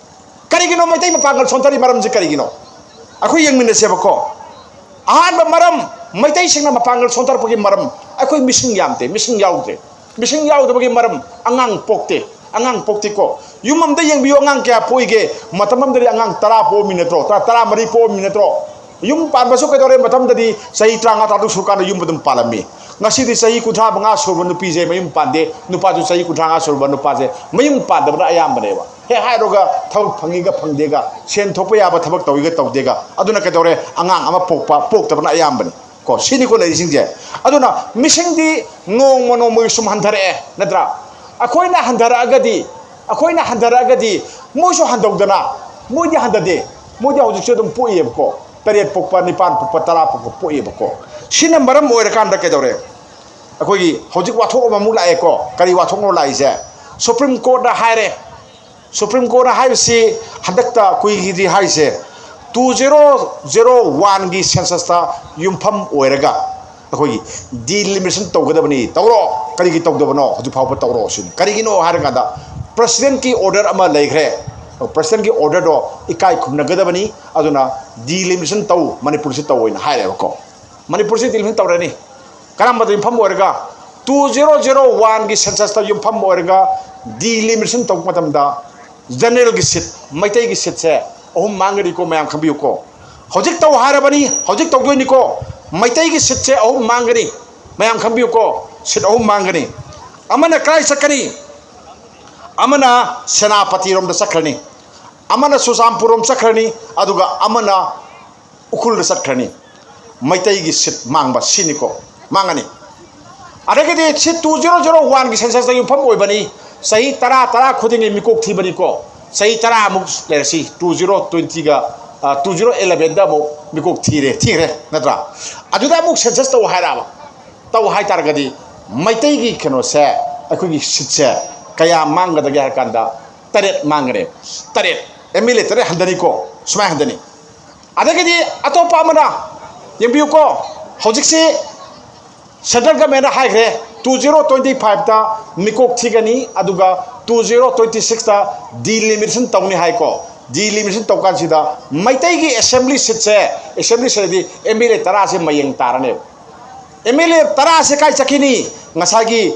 ꯀꯔꯤꯒꯤꯅꯣ ꯃꯩꯇꯩ ꯃꯄꯥꯡꯒꯜ ꯁꯣꯟꯊꯔꯤ ꯃꯔꯝꯁꯦ ꯀꯔꯤꯒꯤꯅꯣ? ꯑꯩꯈꯣꯏ ꯌꯦꯡꯃꯤꯟꯅꯁꯦꯕꯀꯣ꯫ ꯑꯍꯥꯟꯕ ꯃꯔꯝ, ꯃꯩꯇꯩꯁꯤꯡꯅ ꯃꯄꯥꯡꯒꯜ ꯁꯣꯟꯊꯔꯛꯄꯒꯤ ꯃꯔꯝ, ꯑꯩꯈꯣꯏ ꯃꯤꯁꯤꯡ ꯌꯥꯝꯗꯦ, ꯃꯤꯁꯤꯡ ꯌꯥꯎꯗ꯭ꯔꯦ꯫ ꯃꯤꯁꯤꯡ ꯌꯥꯎꯗꯕꯒꯤ ꯃꯔꯝ, ꯑꯉꯥꯡ ꯄꯣꯛꯇꯦ꯫ ꯑꯉꯥꯡ ꯄꯣꯛꯇꯦꯀꯣ꯫ ꯌꯨꯝ ꯑꯃꯗ ꯌꯦꯡꯕꯤꯌꯨ, ꯑꯉꯥꯡ ꯀꯌꯥ ꯄꯣꯛꯏꯒꯦ? ꯃꯇꯝ ꯑꯃꯗꯗꯤ ꯑꯉꯥꯡ ꯇꯔꯥ ꯄꯣꯛꯑꯝꯃꯤ ꯅꯠꯇ꯭ꯔꯣ? ꯇꯔꯥ, ꯇꯔꯥꯃꯔꯤ ꯄꯣꯛꯑꯝꯃꯤ ꯅꯠꯇ꯭ꯔꯣ? ꯌꯨꯝ ꯄꯥꯟꯕꯁꯨ ꯀꯩꯗꯧꯔꯦ? ꯃꯇꯝꯗꯗꯤ ꯆꯍꯤ ꯇꯔꯥꯃꯉꯥ, ꯇꯔꯥꯇꯔꯨꯛ ꯁꯨꯔꯀꯥꯟꯗ ꯌꯨꯝ ꯑꯗꯨꯝ ꯄꯥꯜꯂꯝꯃꯤ꯫ ꯉꯁꯤꯗꯤ ꯆꯍꯤ ꯀꯨꯟꯊ꯭ꯔꯥ ꯃꯉꯥ ꯁꯨꯔꯕ ꯅꯨꯄꯤꯁꯦ ꯃꯌꯨꯝ ꯄꯥꯟꯗꯦ, ꯅꯨꯄꯥꯁꯨ ꯆꯍꯤ ꯀꯨꯟꯊ꯭ꯔꯥ ꯃꯉꯥ ꯁꯨꯔꯕ ꯅꯨꯄꯥꯁꯦ ꯃꯌꯨꯝ ꯄꯥꯟꯗꯕꯅ ꯑꯌꯥꯝꯕꯅꯦꯕ꯫ ꯍꯦꯛ ꯍꯥꯏꯔꯨꯔꯒ ꯊꯕꯛ ꯐꯪꯉꯤꯒ ꯐꯪꯗꯦꯒ, ꯁꯦꯟ ꯊꯣꯛꯄ ꯌꯥꯕ ꯊꯕꯛ ꯇꯧꯏꯒ ꯇꯧꯗꯦꯒ, ꯑꯗꯨꯅ ꯀꯩꯗꯧꯔꯦ? ꯑꯉꯥꯡ ꯑꯃ ꯄꯣꯛꯄ, ꯄꯣꯛꯇꯕꯅ ꯑꯌꯥꯝꯕꯅꯤ꯫ ꯀꯣ, ꯁꯤꯅꯤꯀꯣ ꯂꯩꯔꯤꯁꯤꯡꯁꯦ꯫ ꯑꯗꯨꯅ ꯃꯤꯁꯤꯡꯗꯤ ꯅꯣꯡꯃ ꯅꯣꯡꯃꯒꯤ ꯁꯨꯝ ꯍꯟꯊꯔꯛꯑꯦ, ꯅꯠꯇ꯭ꯔꯥ? ꯑꯩꯈꯣꯏꯅ ꯍꯟꯊꯔꯛꯑꯒꯗꯤ, ꯑꯩꯈꯣꯏꯅ ꯍꯟꯊꯔꯛꯑꯒꯗꯤ ꯃꯣꯏꯁꯨ ꯍꯟꯊꯧꯗꯅ, ꯃꯣꯏꯗꯤ ꯍꯟꯊꯗꯦ꯫ ꯃꯣꯏꯗꯤ ꯍꯧꯖꯤꯛꯁꯨ ꯑꯗꯨꯝ ꯄꯣꯛꯏꯌꯦꯕꯀꯣ꯫ ꯇꯔꯦꯠ ꯄꯣꯛꯄ, ꯅꯤꯄꯥꯟ ꯄꯣꯛꯄ, ꯇꯔꯥ ꯄꯣꯛꯄ ꯄꯣꯛꯏꯌꯦꯕꯀꯣ꯫ ꯁꯤꯅ ꯃꯔꯝ ꯑꯣꯏꯔꯀꯥꯟꯗ ꯀꯩꯗꯧꯔꯦ? ꯑꯩꯈꯣꯏꯒꯤ ꯍꯧꯖꯤꯛ ꯋꯥꯊꯣꯛ ꯑꯃꯃꯨꯛ ꯂꯥꯛꯑꯦꯀꯣ꯫ ꯀꯔꯤ ꯋꯥꯊꯣꯛꯅꯣ ꯂꯥꯛꯏꯁꯦ? ꯁꯨꯄ꯭ꯔꯤꯝ ꯀꯣꯔꯠꯅ ꯍꯥꯏꯔꯦ, ꯁꯨꯄ꯭ꯔꯤꯝ ꯀꯣꯔꯠꯅ ꯍꯥꯏꯕꯁꯤ ꯍꯟꯗꯛꯇ ꯀꯨꯏꯈꯤꯗ꯭ꯔꯤ ꯍꯥꯏꯁꯦ, ꯇꯨ ꯖꯦꯔꯣ ꯖꯦꯔꯣ ꯋꯥꯟꯒꯤ ꯁꯦꯟꯁꯁꯇ ꯌꯨꯝꯐꯝ ꯑꯣꯏꯔꯒ ꯑꯩꯈꯣꯏꯒꯤ ꯗꯤꯂꯤꯃꯤꯇꯦꯁꯟ ꯇꯧꯒꯗꯕꯅꯤ꯫ ꯇꯧꯔꯣ꯫ ꯀꯔꯤꯒꯤ ꯇꯧꯗꯕꯅꯣ? ꯍꯧꯖꯤꯛ ꯐꯥꯎꯕ ꯇꯧꯔꯣ ꯁꯤꯅꯤ꯫ ꯀꯔꯤꯒꯤꯅꯣ ꯍꯥꯏꯔꯀꯥꯟꯗ, ꯄ꯭ꯔꯁꯤꯗꯦꯟꯠꯀꯤ ꯑꯣꯔꯗꯔ ꯑꯃ ꯂꯩꯈ꯭ꯔꯦ꯫ ꯄ꯭ꯔꯁꯤꯗꯦꯟꯠꯀꯤ ꯑꯣꯔꯗꯔꯗꯣ ꯏꯀꯥꯏ ꯈꯨꯝꯅꯒꯗꯕꯅꯤ꯫ ꯑꯗꯨꯅ ꯗꯤꯂꯤꯃꯤꯇꯦꯁꯟ ꯇꯧ, ꯃꯅꯤꯄꯨꯔꯁꯤ ꯇꯧ ꯍꯥꯏꯅ ꯍꯥꯏꯔꯦꯕꯀꯣ꯫ ꯃꯅꯤꯄꯨꯔꯁꯤ ꯗꯤꯂꯤꯃꯤꯇꯦꯁꯟ ꯇꯧꯔꯅꯤ꯫ ꯀꯔꯝꯕꯗ ꯌꯨꯝꯐꯝ ꯑꯣꯏꯔꯒ? ꯇꯨ ꯖꯦꯔꯣ ꯖꯦꯔꯣ ꯋꯥꯟꯒꯤ ꯁꯦꯟꯁꯁꯇ ꯌꯨꯝꯐꯝ ꯑꯣꯏꯔꯒ ꯗꯤꯂꯤꯃꯤꯇꯦꯁꯟ ꯇꯧꯕ ꯃꯇꯝꯗ ꯖꯦꯅꯔꯦꯜꯒꯤ ꯁꯤꯠ, ꯃꯩꯇꯩꯒꯤ ꯁꯤꯠꯁꯦ ꯑꯍꯨꯝ ꯃꯥꯡꯒꯅꯤꯀꯣ, ꯃꯌꯥꯝ ꯈꯪꯕꯤꯌꯨꯀꯣ꯫ ꯍꯧꯖꯤꯛ ꯇꯧ ꯍꯥꯏꯔꯕꯅꯤ, ꯍꯧꯖꯤꯛ ꯇꯧꯗꯣꯏꯅꯤꯀꯣ꯫ ꯃꯩꯇꯩꯒꯤ ꯁꯤꯠꯁꯦ ꯑꯍꯨꯝ ꯃꯥꯡꯒꯅꯤ, ꯃꯌꯥꯝ ꯈꯪꯕꯤꯌꯨꯀꯣ꯫ ꯁꯤꯠ ꯑꯍꯨꯝ ꯃꯥꯡꯒꯅꯤ꯫ ꯑꯃꯅ ꯀꯗꯥꯏ ꯆꯠꯀꯅꯤ? ꯑꯃꯅ ꯁꯦꯅꯥꯄꯇꯤꯔꯣꯝꯗ ꯆꯠꯈ꯭ꯔꯅꯤ, ꯑꯃꯅ ꯆꯨꯔꯆꯥꯟꯄꯨꯔꯔꯣꯝ ꯆꯠꯈ꯭ꯔꯅꯤ, ꯑꯗꯨꯒ ꯑꯃꯅ ꯎꯈ꯭ꯔꯨꯜꯗ ꯆꯠꯈ꯭ꯔꯅꯤ꯫ ꯃꯩꯇꯩꯒꯤ ꯁꯤꯠ ꯃꯥꯡꯕ ꯁꯤꯅꯤꯀꯣ, ꯃꯥꯡꯉꯅꯤ꯫ ꯑꯗꯒꯤꯗꯤ ꯁꯤ ꯇꯨ ꯖꯦꯔꯣ ꯖꯦꯔꯣ ꯋꯥꯟꯒꯤ ꯁꯦꯟꯁꯁꯇ ꯌꯨꯝꯐꯝ ꯑꯣꯏꯕꯅꯤ꯫ ꯆꯍꯤ ꯇꯔꯥ, ꯇꯔꯥ ꯈꯨꯗꯤꯡꯒꯤ ꯃꯤꯀꯣꯛ ꯊꯤꯕꯅꯤꯀꯣ꯫ ꯆꯍꯤ ꯇꯔꯥꯃꯨꯛ ꯂꯩꯔꯁꯤ, ꯇꯨ ꯖꯦꯔꯣ ꯇ꯭ꯋꯦꯟꯇꯤꯒ, ꯇꯨ ꯖꯦꯔꯣ ꯑꯦꯂꯚꯦꯟꯗ ꯑꯃꯨꯛ ꯃꯤꯀꯣꯛ ꯊꯤꯔꯦ, ꯊꯤꯈ꯭ꯔꯦ, ꯅꯠꯇ꯭ꯔꯥ? ꯑꯗꯨꯗ ꯑꯃꯨꯛ ꯁꯦꯟꯁꯁ ꯇꯧ ꯍꯥꯏꯔꯛꯑꯕ꯫ ꯇꯧ ꯍꯥꯏ ꯇꯥꯔꯒꯗꯤ ꯃꯩꯇꯩꯒꯤ ꯀꯩꯅꯣꯁꯦ, ꯑꯩꯈꯣꯏꯒꯤ ꯁꯤꯠꯁꯦ ꯀꯌꯥ ꯃꯥꯡꯒꯗꯒꯦ ꯍꯥꯏ ꯀꯥꯟꯗ, ꯇꯔꯦꯠ ꯃꯥꯡꯒꯅꯤ꯫ ꯇꯔꯦꯠ, ꯑꯦꯝ ꯑꯦꯜ ꯑꯦ ꯇꯔꯦꯠ ꯍꯟꯊꯅꯤꯀꯣ, ꯁꯨꯃꯥꯏꯅ ꯍꯟꯊꯅꯤ꯫ ꯑꯗꯒꯤꯗꯤ ꯑꯇꯣꯞꯄ ꯑꯃꯅ, ꯌꯦꯡꯕꯤꯌꯨꯀꯣ, ꯍꯧꯖꯤꯛꯁꯤ ꯁꯦꯟꯇ꯭ꯔꯦꯜ ꯒꯃꯦꯟꯅ ꯍꯥꯏꯈ꯭ꯔꯦ, ꯇꯨ ꯖꯦꯔꯣ ꯇ꯭ꯋꯦꯟꯇꯤ ꯐꯥꯏꯚꯇ ꯃꯤꯀꯣꯛ ꯊꯤꯒꯅꯤ, ꯑꯗꯨꯒ ꯇꯨ ꯖꯦꯔꯣ ꯇ꯭ꯋꯦꯟꯇꯤ ꯁꯤꯛꯁꯇ ꯗꯤꯂꯤꯃꯤꯇꯦꯁꯟ ꯇꯧꯅꯤ ꯍꯥꯏꯀꯣ꯫ ꯗꯤꯂꯤꯃꯤꯇꯦꯁꯟ ꯇꯧꯀꯥꯟꯁꯤꯗ ꯃꯩꯇꯩꯒꯤ ꯑꯦꯁꯦꯝꯕ꯭ꯂꯤ ꯁꯤꯠꯁꯦ, ꯑꯦꯁꯦꯝꯕ꯭ꯂꯤ ꯁꯤꯠ ꯍꯥꯏꯗꯤ ꯑꯦꯝ ꯑꯦꯜ ꯑꯦ ꯇꯔꯥꯁꯦ ꯃꯌꯦꯡ ꯇꯥꯔꯅꯦꯕ꯫ ꯑꯦꯝ ꯑꯦꯜ ꯑꯦ ꯇꯔꯥꯁꯦ ꯀꯥꯏ ꯆꯠꯈꯤꯅꯤ? ꯉꯁꯥꯏꯒꯤ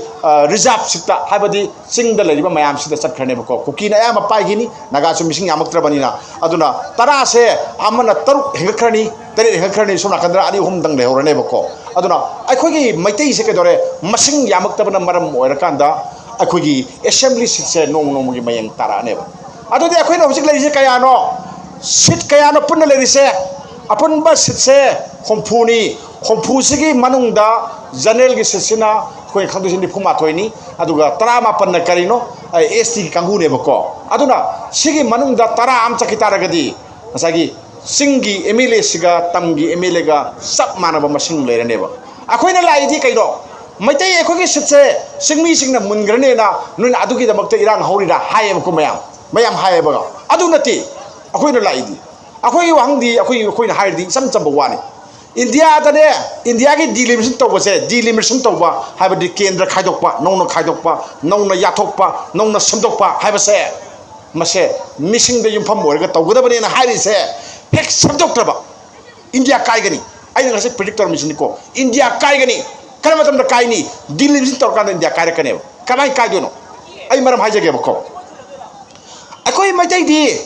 ꯔꯤꯖꯥꯔꯚ ꯁꯤꯠꯇ, ꯍꯥꯏꯕꯗꯤ ꯆꯤꯡꯗ ꯂꯩꯔꯤꯕ ꯃꯌꯥꯝꯁꯤꯗ ꯆꯠꯈ꯭ꯔꯅꯦꯕꯀꯣ꯫ ꯀꯨꯀꯤꯅ ꯑꯌꯥꯝꯕ ꯄꯥꯏꯈꯤꯅꯤ, ꯅꯥꯒꯥꯁꯨ ꯃꯤꯁꯤꯡ ꯌꯥꯝꯃꯛꯇ꯭ꯔꯕꯅꯤꯅ꯫ ꯑꯗꯨꯅ ꯇꯔꯥꯁꯦ ꯑꯃꯅ ꯇꯔꯨꯛ ꯍꯦꯟꯒꯠꯈ꯭ꯔꯅꯤ, ꯇꯔꯦꯠ ꯍꯦꯟꯒꯠꯈ꯭ꯔꯅꯤ, ꯁꯣꯝ ꯅꯥꯀꯟꯗ ꯑꯅꯤ ꯑꯍꯨꯝꯗꯪ ꯂꯩꯍꯧꯔꯅꯦꯕꯀꯣ꯫ ꯑꯗꯨꯅ ꯑꯩꯈꯣꯏꯒꯤ ꯃꯩꯇꯩꯁꯦ ꯀꯩꯗꯧꯔꯦ? ꯃꯁꯤꯡ ꯌꯥꯝꯃꯛꯇꯕꯅ ꯃꯔꯝ ꯑꯣꯏꯔꯀꯥꯟꯗ ꯑꯩꯈꯣꯏꯒꯤ ꯑꯦꯁꯦꯝꯕ꯭ꯂꯤ ꯁꯤꯠꯁꯦ ꯅꯣꯡꯃ ꯅꯣꯡꯃꯒꯤ ꯃꯌꯦꯡ ꯇꯥꯔꯛꯑꯅꯦꯕ꯫ ꯑꯗꯨꯗꯤ ꯑꯩꯈꯣꯏꯅ ꯍꯧꯖꯤꯛ ꯂꯩꯔꯤꯁꯦ ꯀꯌꯥꯅꯣ? ꯁꯤꯠ ꯀꯌꯥꯅꯣ ꯄꯨꯟꯅ ꯂꯩꯔꯤꯁꯦ? ꯑꯄꯨꯟꯕ ꯁꯤꯠꯁꯦ ꯍꯨꯝꯐꯨꯅꯤ꯫ ꯍꯨꯝꯐꯨꯁꯤꯒꯤ ꯃꯅꯨꯡꯗ ꯖꯦꯅꯔꯦꯜꯒꯤ ꯁꯤꯠꯁꯤꯅ ꯑꯩꯈꯣꯏꯅ ꯈꯪꯗꯣꯏꯁꯤ ꯅꯤꯐꯨ ꯃꯥꯊꯣꯏꯅꯤ, ꯑꯗꯨꯒ ꯇꯔꯥꯃꯥꯄꯟꯅ ꯀꯔꯤꯅꯣ? ꯑꯦꯁ ꯇꯤꯒꯤ ꯀꯥꯡꯕꯨꯅꯦꯕꯀꯣ꯫ ꯑꯗꯨꯅ ꯁꯤꯒꯤ ꯃꯅꯨꯡꯗ ꯇꯔꯥ ꯑꯃ ꯆꯠꯈꯤ ꯇꯥꯔꯒꯗꯤ ꯉꯁꯥꯏꯒꯤ ꯆꯤꯡꯒꯤ ꯑꯦꯝ ꯑꯦꯜ ꯑꯦꯁꯤꯒ ꯇꯝꯒꯤ ꯑꯦꯝ ꯑꯦꯜ ꯑꯦꯒ ꯆꯞ ꯃꯥꯟꯅꯕ ꯃꯁꯤꯡ ꯂꯩꯔꯅꯦꯕ꯫ ꯑꯩꯈꯣꯏꯅ ꯂꯥꯛꯏꯗꯤ ꯀꯩꯅꯣ? ꯃꯩꯇꯩ ꯑꯩꯈꯣꯏꯒꯤ ꯁꯤꯠꯁꯦ ꯆꯤꯡꯃꯤꯁꯤꯡꯅ ꯃꯨꯟꯈ꯭ꯔꯅꯦꯅ ꯅꯣꯏꯅ ꯑꯗꯨꯒꯤꯗꯃꯛꯇ ꯏꯔꯥꯡ ꯍꯧꯔꯤꯔꯥ ꯍꯥꯏꯌꯦꯕꯀꯣ ꯃꯌꯥꯝ꯫ ꯃꯌꯥꯝ ꯍꯥꯏꯌꯦꯕ꯫ ꯑꯗꯨ ꯅꯠꯇꯦ ꯑꯩꯈꯣꯏꯅ ꯂꯥꯛꯏꯗꯤ꯫ ꯑꯩꯈꯣꯏꯒꯤ ꯋꯥꯍꯪꯗꯤ ꯑꯩꯈꯣꯏ, ꯑꯩꯈꯣꯏꯅ ꯍꯥꯏꯔꯗꯤ ꯏꯆꯝ ꯆꯝꯕ ꯋꯥꯅꯤ꯫ ꯏꯟꯗꯤꯌꯥꯗꯅꯦ, ꯏꯟꯗꯤꯌꯥꯒꯤ ꯗꯤꯂꯤꯃꯤꯇꯦꯁꯟ ꯇꯧꯕꯁꯦ, ꯗꯤꯂꯤꯃꯤꯇꯦꯁꯟ ꯇꯧꯕ ꯍꯥꯏꯕꯗꯤ ꯀꯦꯟꯗ꯭ꯔ ꯈꯥꯏꯗꯣꯛꯄ, ꯅꯧꯅ ꯈꯥꯏꯗꯣꯛꯄ, ꯅꯧꯅ ꯌꯥꯊꯣꯛꯄ, ꯅꯧꯅ ꯁꯦꯝꯗꯣꯛꯄ ꯍꯥꯏꯕꯁꯦ, ꯃꯁꯦ ꯃꯤꯁꯤꯡꯗ ꯌꯨꯝꯐꯝ ꯑꯣꯏꯔꯒ ꯇꯧꯒꯗꯕꯅꯦꯅ ꯍꯥꯏꯔꯤꯁꯦ ꯍꯦꯛ ꯁꯦꯝꯗꯣꯛꯇ꯭ꯔꯕ ꯏꯟꯗꯤꯌꯥ ꯀꯥꯏꯒꯅꯤ꯫ ꯑꯩꯅ ꯉꯁꯤ ꯄ꯭ꯔꯤꯗꯤꯛ ꯇꯧꯔꯝꯃꯤꯁꯤꯅꯤꯀꯣ, ꯏꯟꯗꯤꯌꯥ ꯀꯥꯏꯒꯅꯤ꯫ ꯀꯔꯝꯕ ꯃꯇꯝꯗ ꯀꯥꯏꯅꯤ? ꯗꯤꯂꯤꯃꯤꯇꯦꯁꯟ ꯇꯧꯔꯀꯥꯟꯗ ꯏꯟꯗꯤꯌꯥ ꯀꯥꯏꯔꯛꯀꯅꯦꯕ꯫ ꯀꯃꯥꯏꯅ ꯀꯥꯏꯗꯣꯏꯅꯣ? ꯑꯩ ꯃꯔꯝ ꯍꯥꯏꯖꯒꯦꯕꯀꯣ꯫ ꯑꯩꯈꯣꯏ ꯃꯩꯇꯩꯗꯤ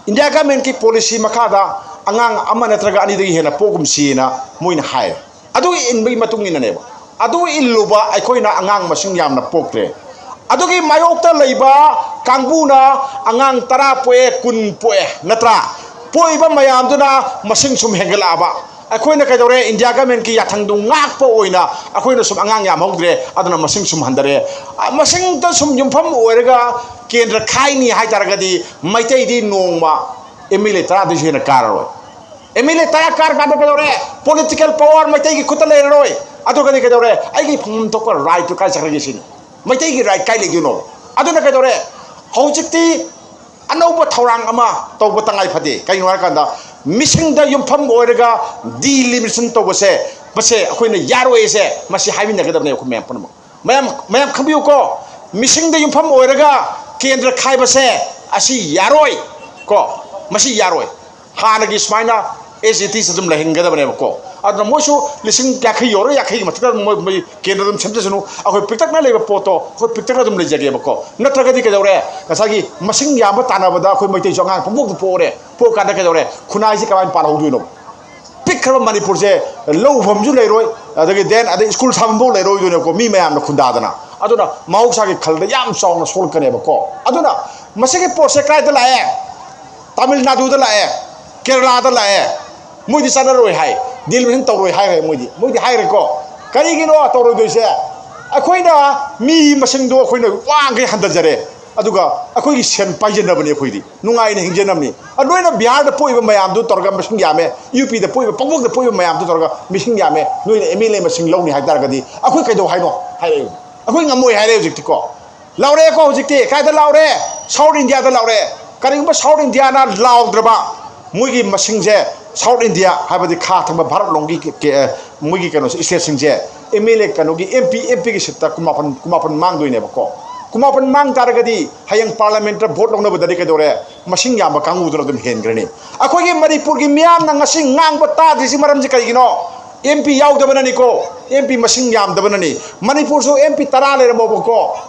ꯏꯟꯗꯤꯌꯥ ꯒꯃꯦꯟꯀꯤ ꯄꯣꯂꯤꯁꯤ ꯃꯈꯥꯗ ꯑꯉꯥꯡ ꯑꯃ ꯅꯠꯇ꯭ꯔꯒ ꯑꯅꯤꯗꯒꯤ ꯍꯦꯟꯅ ꯄꯣꯛꯀꯨꯝꯁꯤꯅ ꯃꯣꯏꯅ ꯍꯥꯏ꯫ ꯑꯗꯨꯒꯤ ꯏꯟꯕꯒꯤ ꯃꯇꯨꯡ ꯏꯟꯅꯅꯦꯕ꯫ ꯑꯗꯨ ꯏꯜꯂꯨꯕ ꯑꯩꯈꯣꯏꯅ ꯑꯉꯥꯡ ꯃꯁꯤꯡ ꯌꯥꯝꯅ ꯄꯣꯛꯇ꯭ꯔꯦ꯫ ꯑꯗꯨꯒꯤ ꯃꯥꯌꯣꯛꯇ ꯂꯩꯕ ꯀꯥꯡꯕꯨꯅ ꯑꯉꯥꯡ ꯇꯔꯥ ꯄꯣꯛꯑꯦ, ꯀꯨꯟ ꯄꯣꯛꯑꯦ, ꯅꯠꯇ꯭ꯔꯥ? ꯄꯣꯛꯏꯕ ꯃꯌꯥꯝꯗꯨꯅ ꯃꯁꯤꯡ ꯁꯨꯝ ꯍꯦꯟꯒꯠꯂꯛꯑꯕ꯫ ꯑꯩꯈꯣꯏꯅ ꯀꯩꯗꯧꯔꯦ? ꯏꯟꯗꯤꯌꯥ ꯒꯃꯦꯟꯀꯤ ꯌꯥꯊꯪꯗꯨ ꯉꯥꯛꯄ ꯑꯣꯏꯅ ꯑꯩꯈꯣꯏꯅ ꯁꯨꯝ ꯑꯉꯥꯡ ꯌꯥꯝꯍꯧꯗ꯭ꯔꯦ, ꯑꯗꯨꯅ ꯃꯁꯤꯡ ꯁꯨꯝ ꯍꯟꯊꯔꯦ꯫ ꯑ, ꯃꯁꯤꯡꯗ ꯁꯨꯝ ꯌꯨꯝꯐꯝ ꯑꯣꯏꯔꯒ ꯀꯦꯟꯗ꯭ꯔ ꯈꯥꯏꯅꯤ ꯍꯥꯏ ꯇꯥꯔꯒꯗꯤ ꯃꯩꯇꯩꯗꯤ ꯅꯣꯡꯃ ꯑꯦꯝ ꯑꯦꯜ ꯑꯦ ꯇꯔꯥꯗꯩꯁꯨ ꯍꯦꯟꯅ ꯀꯥꯔꯔꯣꯏ꯫ ꯑꯦꯝ ꯑꯦꯜ ꯑꯦ ꯇꯔꯥ ꯀꯥꯔꯀꯥꯟꯗ ꯀꯩꯗꯧꯔꯦ? ꯄꯣꯂꯤꯇꯤꯀꯦꯜ ꯄꯋꯥꯔ ꯃꯩꯇꯩꯒꯤ ꯈꯨꯠꯇ ꯂꯩꯔꯔꯣꯏ꯫ ꯑꯗꯨꯒꯗꯤ ꯀꯩꯗꯧꯔꯦ? ꯑꯩꯒꯤ ꯐꯪꯐꯝ ꯊꯣꯛꯄ ꯔꯥꯏꯠꯇꯨ ꯀꯥꯏ ꯆꯠꯈ꯭ꯔꯒꯦ ꯁꯤꯅꯤ꯫ ꯃꯩꯇꯩꯒꯤ ꯔꯥꯏꯠ ꯀꯥꯏ ꯂꯩꯗꯣꯏꯅꯣ? ꯑꯗꯨꯅ ꯀꯩꯗꯧꯔꯦ? ꯍꯧꯖꯤꯛꯇꯤ ꯑꯅꯧꯕ ꯊꯧꯔꯥꯡ ꯑꯃ ꯇꯧꯕ ꯇꯉꯥꯏ ꯐꯗꯦ꯫ ꯀꯩꯒꯤꯅꯣ ꯍꯥꯏꯔꯀꯥꯟꯗ, ꯃꯤꯁꯤꯡꯗ ꯌꯨꯝꯐꯝ ꯑꯣꯏꯔꯒ ꯗꯤꯂꯤꯃꯤꯇꯦꯁꯟ ꯇꯧꯕꯁꯦ, ꯃꯁꯦ ꯑꯩꯈꯣꯏꯅ ꯌꯥꯔꯣꯏꯁꯦ, ꯃꯁꯤ ꯍꯥꯏꯃꯤꯟꯅꯒꯗꯕꯅꯦ ꯑꯩꯈꯣꯏ ꯃꯌꯥꯝ ꯄꯨꯝꯅꯃꯛ꯫ ꯃꯌꯥꯝ, ꯃꯌꯥꯝ ꯈꯪꯕꯤꯌꯨꯀꯣ, ꯃꯤꯁꯤꯡꯗ ꯌꯨꯝꯐꯝ ꯑꯣꯏꯔꯒ ꯀꯦꯟꯗ꯭ꯔ ꯈꯥꯏꯕꯁꯦ ꯑꯁꯤ ꯌꯥꯔꯣꯏ ꯀꯣ, ꯃꯁꯤ ꯌꯥꯔꯣꯏ꯫ ꯍꯥꯟꯅꯒꯤ ꯁꯨꯃꯥꯏꯅ as it is ꯑꯗꯨꯝ ꯂꯩꯍꯟꯒꯗꯕꯅꯦꯕꯀꯣ꯫ ꯑꯗꯨꯅ ꯃꯣꯏꯁꯨ ꯂꯤꯁꯤꯡ ꯌꯥꯡꯈꯩ ꯌꯧꯔꯣꯏ, ꯌꯥꯡꯈꯩꯒꯤ ꯃꯊꯛꯇ ꯃꯣꯏ ꯃꯣꯏ ꯀꯦꯟꯗ꯭ꯔ ꯑꯗꯨꯝ ꯁꯦꯝꯖꯁꯅꯨ, ꯑꯩꯈꯣꯏ ꯄꯤꯛꯇꯛꯅ ꯂꯩꯕ ꯄꯣꯠꯇꯣ ꯑꯩꯈꯣꯏ ꯄꯤꯛꯇꯛꯅ ꯑꯗꯨꯝ ꯂꯩꯖꯒꯦꯕꯀꯣ꯫ ꯅꯠꯇ꯭ꯔꯒꯗꯤ ꯀꯩꯗꯧꯔꯦ, ꯉꯁꯥꯏꯒꯤ ꯃꯁꯤꯡ ꯌꯥꯝꯕ ꯇꯥꯟꯅꯕꯗ ꯑꯩꯈꯣꯏ ꯃꯩꯇꯩꯁꯨ ꯑꯉꯥꯡ ꯄꯪꯄꯣꯛꯇ ꯄꯣꯛꯑꯔꯦ꯫ ꯄꯣꯛꯑꯀꯥꯟꯗ ꯀꯩꯗꯧꯔꯦ, ꯈꯨꯟꯅꯥꯏꯁꯤ ꯀꯃꯥꯏꯅ ꯄꯥꯜꯍꯧꯗꯣꯏꯅꯣ? ꯄꯤꯛꯈ꯭ꯔꯕ ꯃꯅꯤꯄꯨꯔꯁꯦ ꯂꯧ ꯎꯐꯝꯁꯨ ꯂꯩꯔꯣꯏ, ꯑꯗꯒꯤ ꯗꯦꯟ ꯑꯗꯩ ꯁ꯭ꯀꯨꯜ ꯁꯥꯐꯝꯐꯥꯎ ꯂꯩꯔꯣꯏꯗꯣꯏꯅꯦꯀꯣ, ꯃꯤ ꯃꯌꯥꯝꯅ ꯈꯨꯟꯗꯥꯗꯅ꯫ ꯑꯗꯨꯅ ꯃꯍꯧꯁꯥꯒꯤ ꯈꯜꯗ ꯌꯥꯝ ꯆꯥꯎꯅ ꯁꯣꯛꯂꯛꯀꯅꯦꯕꯀꯣ꯫ ꯑꯗꯨꯅ ꯃꯁꯤꯒꯤ ꯄꯣꯠꯁꯦ ꯀꯥꯏꯗ ꯂꯥꯛꯑꯦ? ꯇꯥꯃꯤꯜ ꯅꯥꯗꯨꯗ ꯂꯥꯛꯑꯦ, ꯀꯦꯔꯂꯥꯗ ꯂꯥꯛꯑꯦ꯫ ꯃꯣꯏꯗꯤ ꯆꯠꯅꯔꯣꯏ ꯍꯥꯏ, ꯗꯤꯂꯤꯃꯤꯇꯦꯁꯟ ꯇꯧꯔꯣꯏ ꯍꯥꯏꯔꯦ ꯃꯣꯏꯗꯤ꯫ ꯃꯣꯏꯗꯤ ꯍꯥꯏꯔꯦꯀꯣ꯫ ꯀꯔꯤꯒꯤꯅꯣ ꯇꯧꯔꯣꯏꯗꯣꯏꯁꯦ? ꯑꯩꯈꯣꯏꯅ ꯃꯤ ꯃꯁꯤꯡꯗꯣ ꯑꯩꯈꯣꯏꯅ ꯋꯥꯡꯈꯩ ꯍꯟꯊꯖꯔꯦ, ꯑꯗꯨꯒ ꯑꯩꯈꯣꯏꯒꯤ ꯁꯦꯟ ꯄꯥꯏꯖꯅꯕꯅꯤ, ꯑꯩꯈꯣꯏꯗꯤ ꯅꯨꯡꯉꯥꯏꯅ ꯍꯤꯡꯖꯅꯕꯅꯤ꯫ ꯑ, ꯅꯣꯏꯅ ꯕꯤꯍꯥꯔꯗ ꯄꯣꯛꯏꯕ ꯃꯌꯥꯝꯗꯨ ꯇꯧꯔꯒ ꯃꯁꯤꯡ ꯌꯥꯝꯃꯦ, ꯌꯨ ꯄꯤꯗ ꯄꯣꯛꯏꯕ, ꯄꯪꯄꯣꯛꯇ ꯄꯣꯛꯏꯕ ꯃꯌꯥꯝꯗꯨ ꯇꯧꯔꯒ ꯃꯤꯁꯤꯡ ꯌꯥꯝꯃꯦ, ꯅꯣꯏꯅ ꯑꯦꯝ ꯑꯦꯜ ꯑꯦ ꯃꯁꯤꯡ ꯂꯧꯅꯤ ꯍꯥꯏ ꯇꯥꯔꯒꯗꯤ ꯑꯩꯈꯣꯏ ꯀꯩꯗꯧ ꯍꯥꯏꯅꯣ ꯍꯥꯏꯔꯛꯏ꯫ ꯑꯩꯈꯣꯏ ꯉꯝꯃꯣꯏ ꯍꯥꯏꯔꯦ ꯍꯧꯖꯤꯛꯇꯤꯀꯣ꯫ ꯂꯥꯎꯔꯛꯑꯦꯀꯣ ꯍꯧꯖꯤꯛꯇꯤ꯫ ꯀꯥꯏꯗ ꯂꯥꯎꯔꯦ? ꯁꯥꯎꯠ ꯏꯟꯗꯤꯌꯥꯗ ꯂꯥꯎꯔꯦ꯫ ꯀꯔꯤꯒꯨꯝꯕ ꯁꯥꯎꯠ ꯏꯟꯗꯤꯌꯥꯅ ꯂꯥꯎꯗ꯭ꯔꯕ, ꯃꯣꯏꯒꯤ ꯃꯁꯤꯡꯁꯦ, ꯁꯥꯎꯠ ꯏꯟꯗꯤꯌꯥ ꯍꯥꯏꯕꯗꯤ ꯈꯥ ꯊꯪꯕ ꯚꯥꯔꯠ ꯂꯣꯝꯒꯤ ꯀꯦ-, ꯀꯦ-, ꯃꯣꯏꯒꯤ ꯀꯩꯅꯣꯁꯦ, ꯁ꯭ꯇꯦꯠꯁꯤꯡꯁꯦ, ꯑꯦꯝ ꯑꯦꯜ ꯑꯦ ꯀꯩꯅꯣꯒꯤ, ꯑꯦꯝ ꯄꯤ, ꯑꯦꯝ ꯄꯤꯒꯤ ꯁꯤꯠꯇ ꯀꯨꯟꯃꯥꯄꯟ, ꯀꯨꯟꯃꯥꯄꯟ ꯃꯥꯡꯗꯣꯏꯅꯦꯕꯀꯣ꯫ ꯀꯨꯟꯃꯥꯄꯟ ꯃꯥꯡ ꯇꯥꯔꯒꯗꯤ ꯍꯌꯦꯡ ꯄꯥꯔꯂꯥꯃꯦꯟꯠꯇ ꯚꯣꯠ ꯂꯧꯅꯕꯗꯗꯤ ꯀꯩꯗꯧꯔꯦ? ꯃꯁꯤꯡ ꯌꯥꯝꯕ ꯀꯥꯡꯕꯨꯗꯨꯅ ꯑꯗꯨꯝ ꯍꯦꯟꯈ꯭ꯔꯅꯤ꯫ ꯑꯩꯈꯣꯏꯒꯤ ꯃꯅꯤꯄꯨꯔꯒꯤ ꯃꯤꯌꯥꯝꯅ ꯉꯁꯤ ꯉꯥꯡꯕ ꯇꯥꯗ꯭ꯔꯤꯁꯤ ꯃꯔꯝꯁꯤ ꯀꯔꯤꯒꯤꯅꯣ? ꯑꯦꯝ ꯄꯤ ꯌꯥꯎꯗꯕꯅꯅꯤꯀꯣ, ꯑꯦꯝ ꯄꯤ ꯃꯁꯤꯡ ꯌꯥꯝꯗꯕꯅꯅꯤ꯫ ꯃꯅꯤꯄꯨꯔꯁꯨ ꯑꯦꯝ ꯄꯤ ꯇꯔꯥ ꯂꯩꯔꯝꯃꯣꯕꯀꯣ,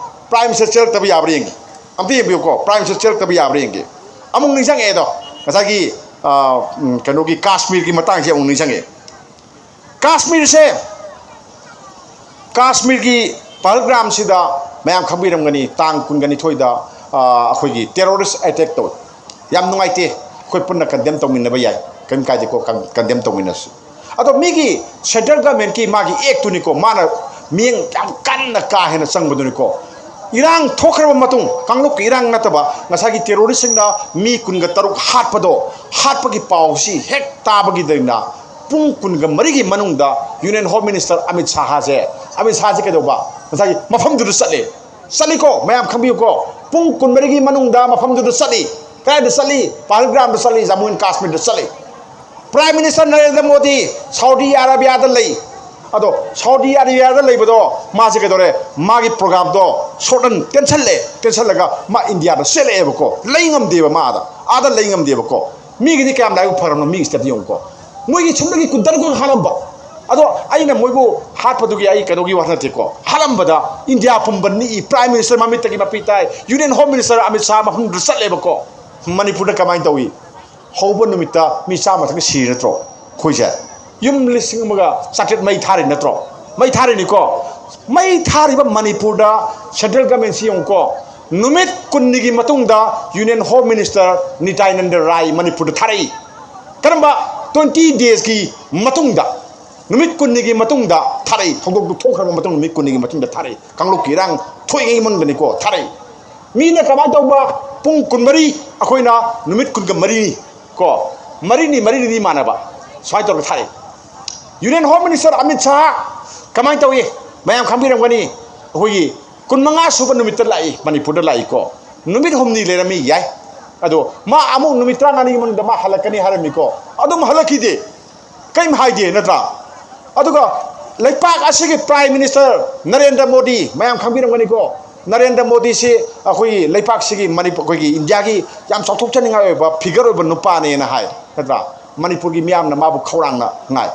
ꯄ꯭ꯔꯥꯏꯝ ꯃꯤꯅꯤꯁꯇꯔ ꯆꯦꯜꯂꯛꯇꯕ ꯌꯥꯕ꯭ꯔꯥ ꯌꯦꯡꯒꯦ꯫ ꯑꯝꯇ ꯌꯦꯡꯕꯤꯌꯨꯀꯣ, ꯄ꯭ꯔꯥꯏꯝ ꯃꯤꯅꯤꯁꯇꯔ ꯆꯦꯜꯂꯛꯇꯕ ꯌꯥꯕ꯭ꯔꯥ ꯌꯦꯡꯒꯦ꯫ ꯑꯃꯨꯛ ꯅꯤꯡꯁꯤꯡꯉꯛꯑꯦ ꯑꯗꯣ, ꯉꯁꯥꯏꯒꯤ, ꯑ, ꯎꯝ, ꯀꯩꯅꯣꯒꯤ ꯀꯥꯁꯃꯤꯔꯒꯤ ꯃꯇꯥꯡꯁꯦ ꯑꯃꯨꯛ ꯅꯤꯡꯁꯤꯡꯉꯛꯑꯦ꯫ ꯀꯥꯁꯃꯤꯔꯁꯦ, ꯀꯥꯁꯃꯤꯔꯒꯤ ꯄꯍꯜꯒ꯭ꯔꯥꯝꯁꯤꯗ ꯃꯌꯥꯝ ꯈꯪꯕꯤꯔꯝꯒꯅꯤ, ꯇꯥꯡ ꯀꯨꯟꯒ ꯅꯤꯊꯣꯏꯗ, ꯑ, ꯑꯩꯈꯣꯏꯒꯤ ꯇꯦꯔꯣꯔꯤꯁ ꯑꯦꯇꯦꯛ ꯇꯧꯏ꯫ ꯌꯥꯝ ꯅꯨꯡꯉꯥꯏꯇꯦ, ꯑꯩꯈꯣꯏ ꯄꯨꯟꯅ ꯀꯟꯗꯦꯝ ꯇꯧꯃꯤꯟꯅꯕ ꯌꯥꯏ, ꯀꯔꯤꯝ ꯀꯥꯏꯗꯦꯀꯣ, ꯀꯟ-, ꯀꯟꯗꯦꯝ ꯇꯧꯃꯤꯟꯅꯁꯤ꯫ ꯑꯗꯣ ꯃꯤꯒꯤ ꯁꯦꯟꯇ꯭ꯔꯦꯜ ꯒꯃꯦꯟꯠꯀꯤ ꯃꯥꯒꯤ ꯑꯦꯛꯇꯨꯅꯤꯀꯣ, ꯃꯥꯅ ꯃꯤꯠꯌꯦꯡ ꯌꯥꯝ ꯀꯟꯅ ꯀꯥ ꯍꯦꯟꯅ ꯆꯪꯕꯗꯨꯅꯤꯀꯣ꯫ ꯏꯔꯥꯡ ꯊꯣꯛꯈ꯭ꯔꯕ ꯃꯇꯨꯡ, ꯀꯥꯡꯂꯨꯞꯀꯤ ꯏꯔꯥꯡ ꯅꯠꯇꯕ, ꯉꯁꯥꯏꯒꯤ ꯇꯦꯔꯣꯔꯤꯁꯁꯤꯡꯅ ꯃꯤ ꯀꯨꯟꯒ ꯇꯔꯨꯛ ꯍꯥꯠꯄꯗꯣ, ꯍꯥꯠꯄꯒꯤ ꯄꯥꯎꯁꯤ ꯍꯦꯛ ꯇꯥꯕꯒꯤꯗꯩꯅ ꯄꯨꯡ ꯀꯨꯟꯒ ꯃꯔꯤꯒꯤ ꯃꯅꯨꯡꯗ ꯌꯨꯅꯤꯌꯟ ꯍꯣꯝ ꯃꯤꯅꯤꯁꯇꯔ ꯑꯃꯤꯠ ꯁꯥꯍꯁꯦ, ꯑꯃꯤꯠ ꯁꯥꯍꯁꯦ ꯀꯩꯗꯧꯕ? ꯉꯁꯥꯏꯒꯤ ꯃꯐꯝꯗꯨꯗ ꯆꯠꯂꯦ꯫ ꯆꯠꯂꯤꯀꯣ, ꯃꯌꯥꯝ ꯈꯪꯕꯤꯌꯨꯀꯣ꯫ ꯄꯨꯡ ꯀꯨꯟꯃꯔꯤꯒꯤ ꯃꯅꯨꯡꯗ ꯃꯐꯝꯗꯨꯗ ꯆꯠꯂꯤ꯫ ꯀꯗꯥꯏꯗ ꯆꯠꯂꯤ? ꯄꯍꯜꯒ꯭ꯔꯥꯝꯗ ꯆꯠꯂꯤ, ꯖꯃꯨ ꯑꯦꯟ ꯀꯥꯁꯃꯤꯔꯗ ꯆꯠꯂꯤ꯫ Prime minister Narendra Modi Saudi ꯑꯔꯥꯕꯤꯌꯥꯗ ꯂꯩ꯫ ꯑꯗꯣ ꯁꯥꯎꯗꯤ ꯑꯔꯥꯕꯤꯌꯥꯗ ꯂꯩꯕꯗꯣ ꯃꯥꯁꯦ ꯀꯩꯗꯧꯔꯦ? ꯃꯥꯒꯤ ꯄ꯭ꯔꯣꯒ꯭ꯔꯥꯝꯗꯣ ꯁꯣꯔꯠ ꯑꯦꯟ ꯇꯦꯟꯁꯜꯂꯦ꯫ ꯇꯦꯟꯁꯜꯂꯒ ꯃꯥ ꯏꯟꯗꯤꯌꯥꯗ ꯆꯦꯜꯂꯛꯑꯦꯕꯀꯣ꯫ ꯂꯩ ꯉꯝꯗꯦꯕ ꯃꯥ ꯑꯥꯗ꯫ ꯑꯥꯗ ꯂꯩ ꯉꯝꯗꯦꯕꯀꯣ꯫ ꯃꯤꯒꯤꯗꯤ ꯀꯌꯥꯝ ꯂꯥꯏꯕꯛ ꯐꯔꯕꯅꯣ, ꯃꯤꯒꯤ ꯁ꯭ꯇꯦꯠꯇ ꯌꯦꯡꯉꯨꯀꯣ꯫ ꯃꯣꯏꯒꯤ ꯁꯨꯝꯗꯒꯤ ꯀꯨꯟꯇꯔꯨꯛ ꯈꯛ ꯍꯥꯠꯂꯝꯕ꯫ ꯑꯗꯣ ꯑꯩꯅ ꯃꯣꯏꯕꯨ ꯍꯥꯠꯄꯗꯨꯒꯤ ꯑꯩ ꯀꯩꯅꯣꯒꯤ ꯋꯥ ꯅꯠꯇꯦꯀꯣ, ꯍꯥꯠꯂꯝꯕꯗ ꯏꯟꯗꯤꯌꯥ ꯄꯨꯝꯕ ꯅꯤꯛꯏ, ꯄ꯭ꯔꯥꯏꯝ ꯃꯤꯅꯤꯁꯇꯔ ꯃꯃꯤꯠꯇꯒꯤ ꯃꯄꯤ ꯇꯥꯏ, union home minister Amit Shah ꯃꯐꯝꯗꯨꯗ ꯆꯠꯂꯦꯕꯀꯣ꯫ ꯃꯅꯤꯄꯨꯔꯗ ꯀꯃꯥꯏꯅ ꯇꯧꯏ? ꯍꯧꯕ ꯅꯨꯃꯤꯠꯇ ꯃꯤ ꯆꯥꯝꯃ ꯊꯪ ꯁꯤꯔꯤ ꯅꯠꯇ꯭ꯔꯣ? ꯑꯩꯈꯣꯏꯁꯦ ꯌꯨꯝ ꯂꯤꯁꯤꯡ ꯑꯃꯒ ꯆꯥꯇ꯭ꯔꯦꯠ ꯃꯩ ꯊꯥꯔꯤ ꯅꯠꯇ꯭ꯔꯣ? ꯃꯩ ꯊꯥꯔꯤꯅꯤꯀꯣ꯫ ꯃꯩ ꯊꯥꯔꯤꯕ ꯃꯅꯤꯄꯨꯔꯗ ꯁꯦꯟꯇ꯭ꯔꯦꯜ ꯒꯃꯦꯟꯁꯤ ꯌꯦꯡꯉꯨꯀꯣ, ꯅꯨꯃꯤꯠ ꯀꯨꯟꯅꯤꯒꯤ ꯃꯇꯨꯡꯗ ꯌꯨꯅꯤꯌꯟ ꯍꯣꯝ ꯃꯤꯅꯤꯁꯇꯔ ꯅꯤꯇꯥꯏꯅꯟꯗ ꯔꯥꯏ ꯃꯅꯤꯄꯨꯔꯗ ꯊꯥꯔꯛꯏ꯫ ꯀꯔꯝꯕ? ꯇ꯭ꯋꯦꯟꯇꯤ ꯗꯦꯖꯀꯤ ꯃꯇꯨꯡꯗ, ꯅꯨꯃꯤꯠ ꯀꯨꯟꯅꯤꯒꯤ ꯃꯇꯨꯡꯗ ꯊꯥꯔꯛꯏ꯫ ꯊꯧꯗꯣꯛꯇꯨ ꯊꯣꯛꯈ꯭ꯔꯕ ꯃꯇꯨꯡ ꯅꯨꯃꯤꯠ ꯀꯨꯟꯅꯤꯒꯤ ꯃꯇꯨꯡꯗ ꯊꯥꯔꯛꯏ꯫ ꯀꯥꯡꯂꯨꯞꯀꯤ ꯏꯔꯥꯡ ꯊꯣꯛꯏꯉꯩ ꯃꯅꯨꯡꯗꯅꯤꯀꯣ ꯊꯥꯔꯛꯏ꯫ ꯃꯤꯅ ꯀꯃꯥꯏꯅ ꯇꯧꯕ? ꯄꯨꯡ ꯀꯨꯟꯃꯔꯤ, ꯑꯩꯈꯣꯏꯅ ꯅꯨꯃꯤꯠ ꯀꯨꯟꯒ ꯃꯔꯤꯅꯤ ꯀꯣ, ꯃꯔꯤꯅꯤ, ꯃꯔꯤꯅꯤꯗꯤ ꯃꯥꯟꯅꯕ, ꯁꯨꯃꯥꯏꯅ ꯇꯧꯔꯒ ꯊꯥꯔꯛꯏ꯫ Union home minister Amit Shah ꯀꯃꯥꯏꯅ ꯇꯧꯏ? ꯃꯌꯥꯝ ꯈꯪꯕꯤꯔꯝꯒꯅꯤ, ꯑꯩꯈꯣꯏꯒꯤ ꯀꯨꯟꯃꯉꯥ ꯁꯨꯕ ꯅꯨꯃꯤꯠꯇ ꯂꯥꯛꯏ, ꯃꯅꯤꯄꯨꯔꯗ ꯂꯥꯛꯏꯀꯣ꯫ ꯅꯨꯃꯤꯠ ꯍꯨꯝꯅꯤ ꯂꯩꯔꯝꯃꯤ ꯌꯥꯏ, ꯑꯗꯣ ꯃꯥ ꯑꯃꯨꯛ ꯅꯨꯃꯤꯠ ꯇꯔꯥꯃꯉꯥꯅꯤꯒꯤ ꯃꯅꯨꯡꯗ ꯃꯥ ꯍꯜꯂꯛꯀꯅꯤ ꯍꯥꯏꯔꯝꯃꯤꯀꯣ, ꯑꯗꯨꯝ ꯍꯜꯂꯛꯈꯤꯗꯦ, ꯀꯔꯤꯝ ꯍꯥꯏꯗꯦ ꯅꯠꯇ꯭ꯔꯥ? ꯑꯗꯨꯒ ꯂꯩꯄꯥꯛ ꯑꯁꯤꯒꯤ ꯄ꯭ꯔꯥꯏꯝ ꯃꯤꯅꯤꯁꯇꯔ ꯅꯔꯦꯟꯗ꯭ꯔ ꯃꯣꯗꯤ, ꯃꯌꯥꯝ ꯈꯪꯕꯤꯔꯝꯒꯅꯤꯀꯣ, ꯅꯔꯦꯟꯗ꯭ꯔ ꯃꯣꯗꯤꯁꯤ ꯑꯩꯈꯣꯏꯒꯤ ꯂꯩꯄꯥꯛꯁꯤꯒꯤ, ꯃꯅꯤꯄꯨꯔ, ꯑꯩꯈꯣꯏꯒꯤ ꯏꯟꯗꯤꯌꯥꯒꯤ ꯌꯥꯝ ꯆꯥꯎꯊꯣꯛꯆꯅꯤꯡꯉꯥꯏ ꯑꯣꯏꯕ ꯐꯤꯒꯔ ꯑꯣꯏꯕ ꯅꯨꯄꯥꯅꯦꯅ ꯍꯥꯏ ꯅꯠꯇ꯭ꯔꯥ? ꯃꯅꯤꯄꯨꯔꯒꯤ ꯃꯤꯌꯥꯝꯅ ꯃꯥꯕꯨ ꯈꯧꯔꯥꯡꯅ ꯉꯥꯏ꯫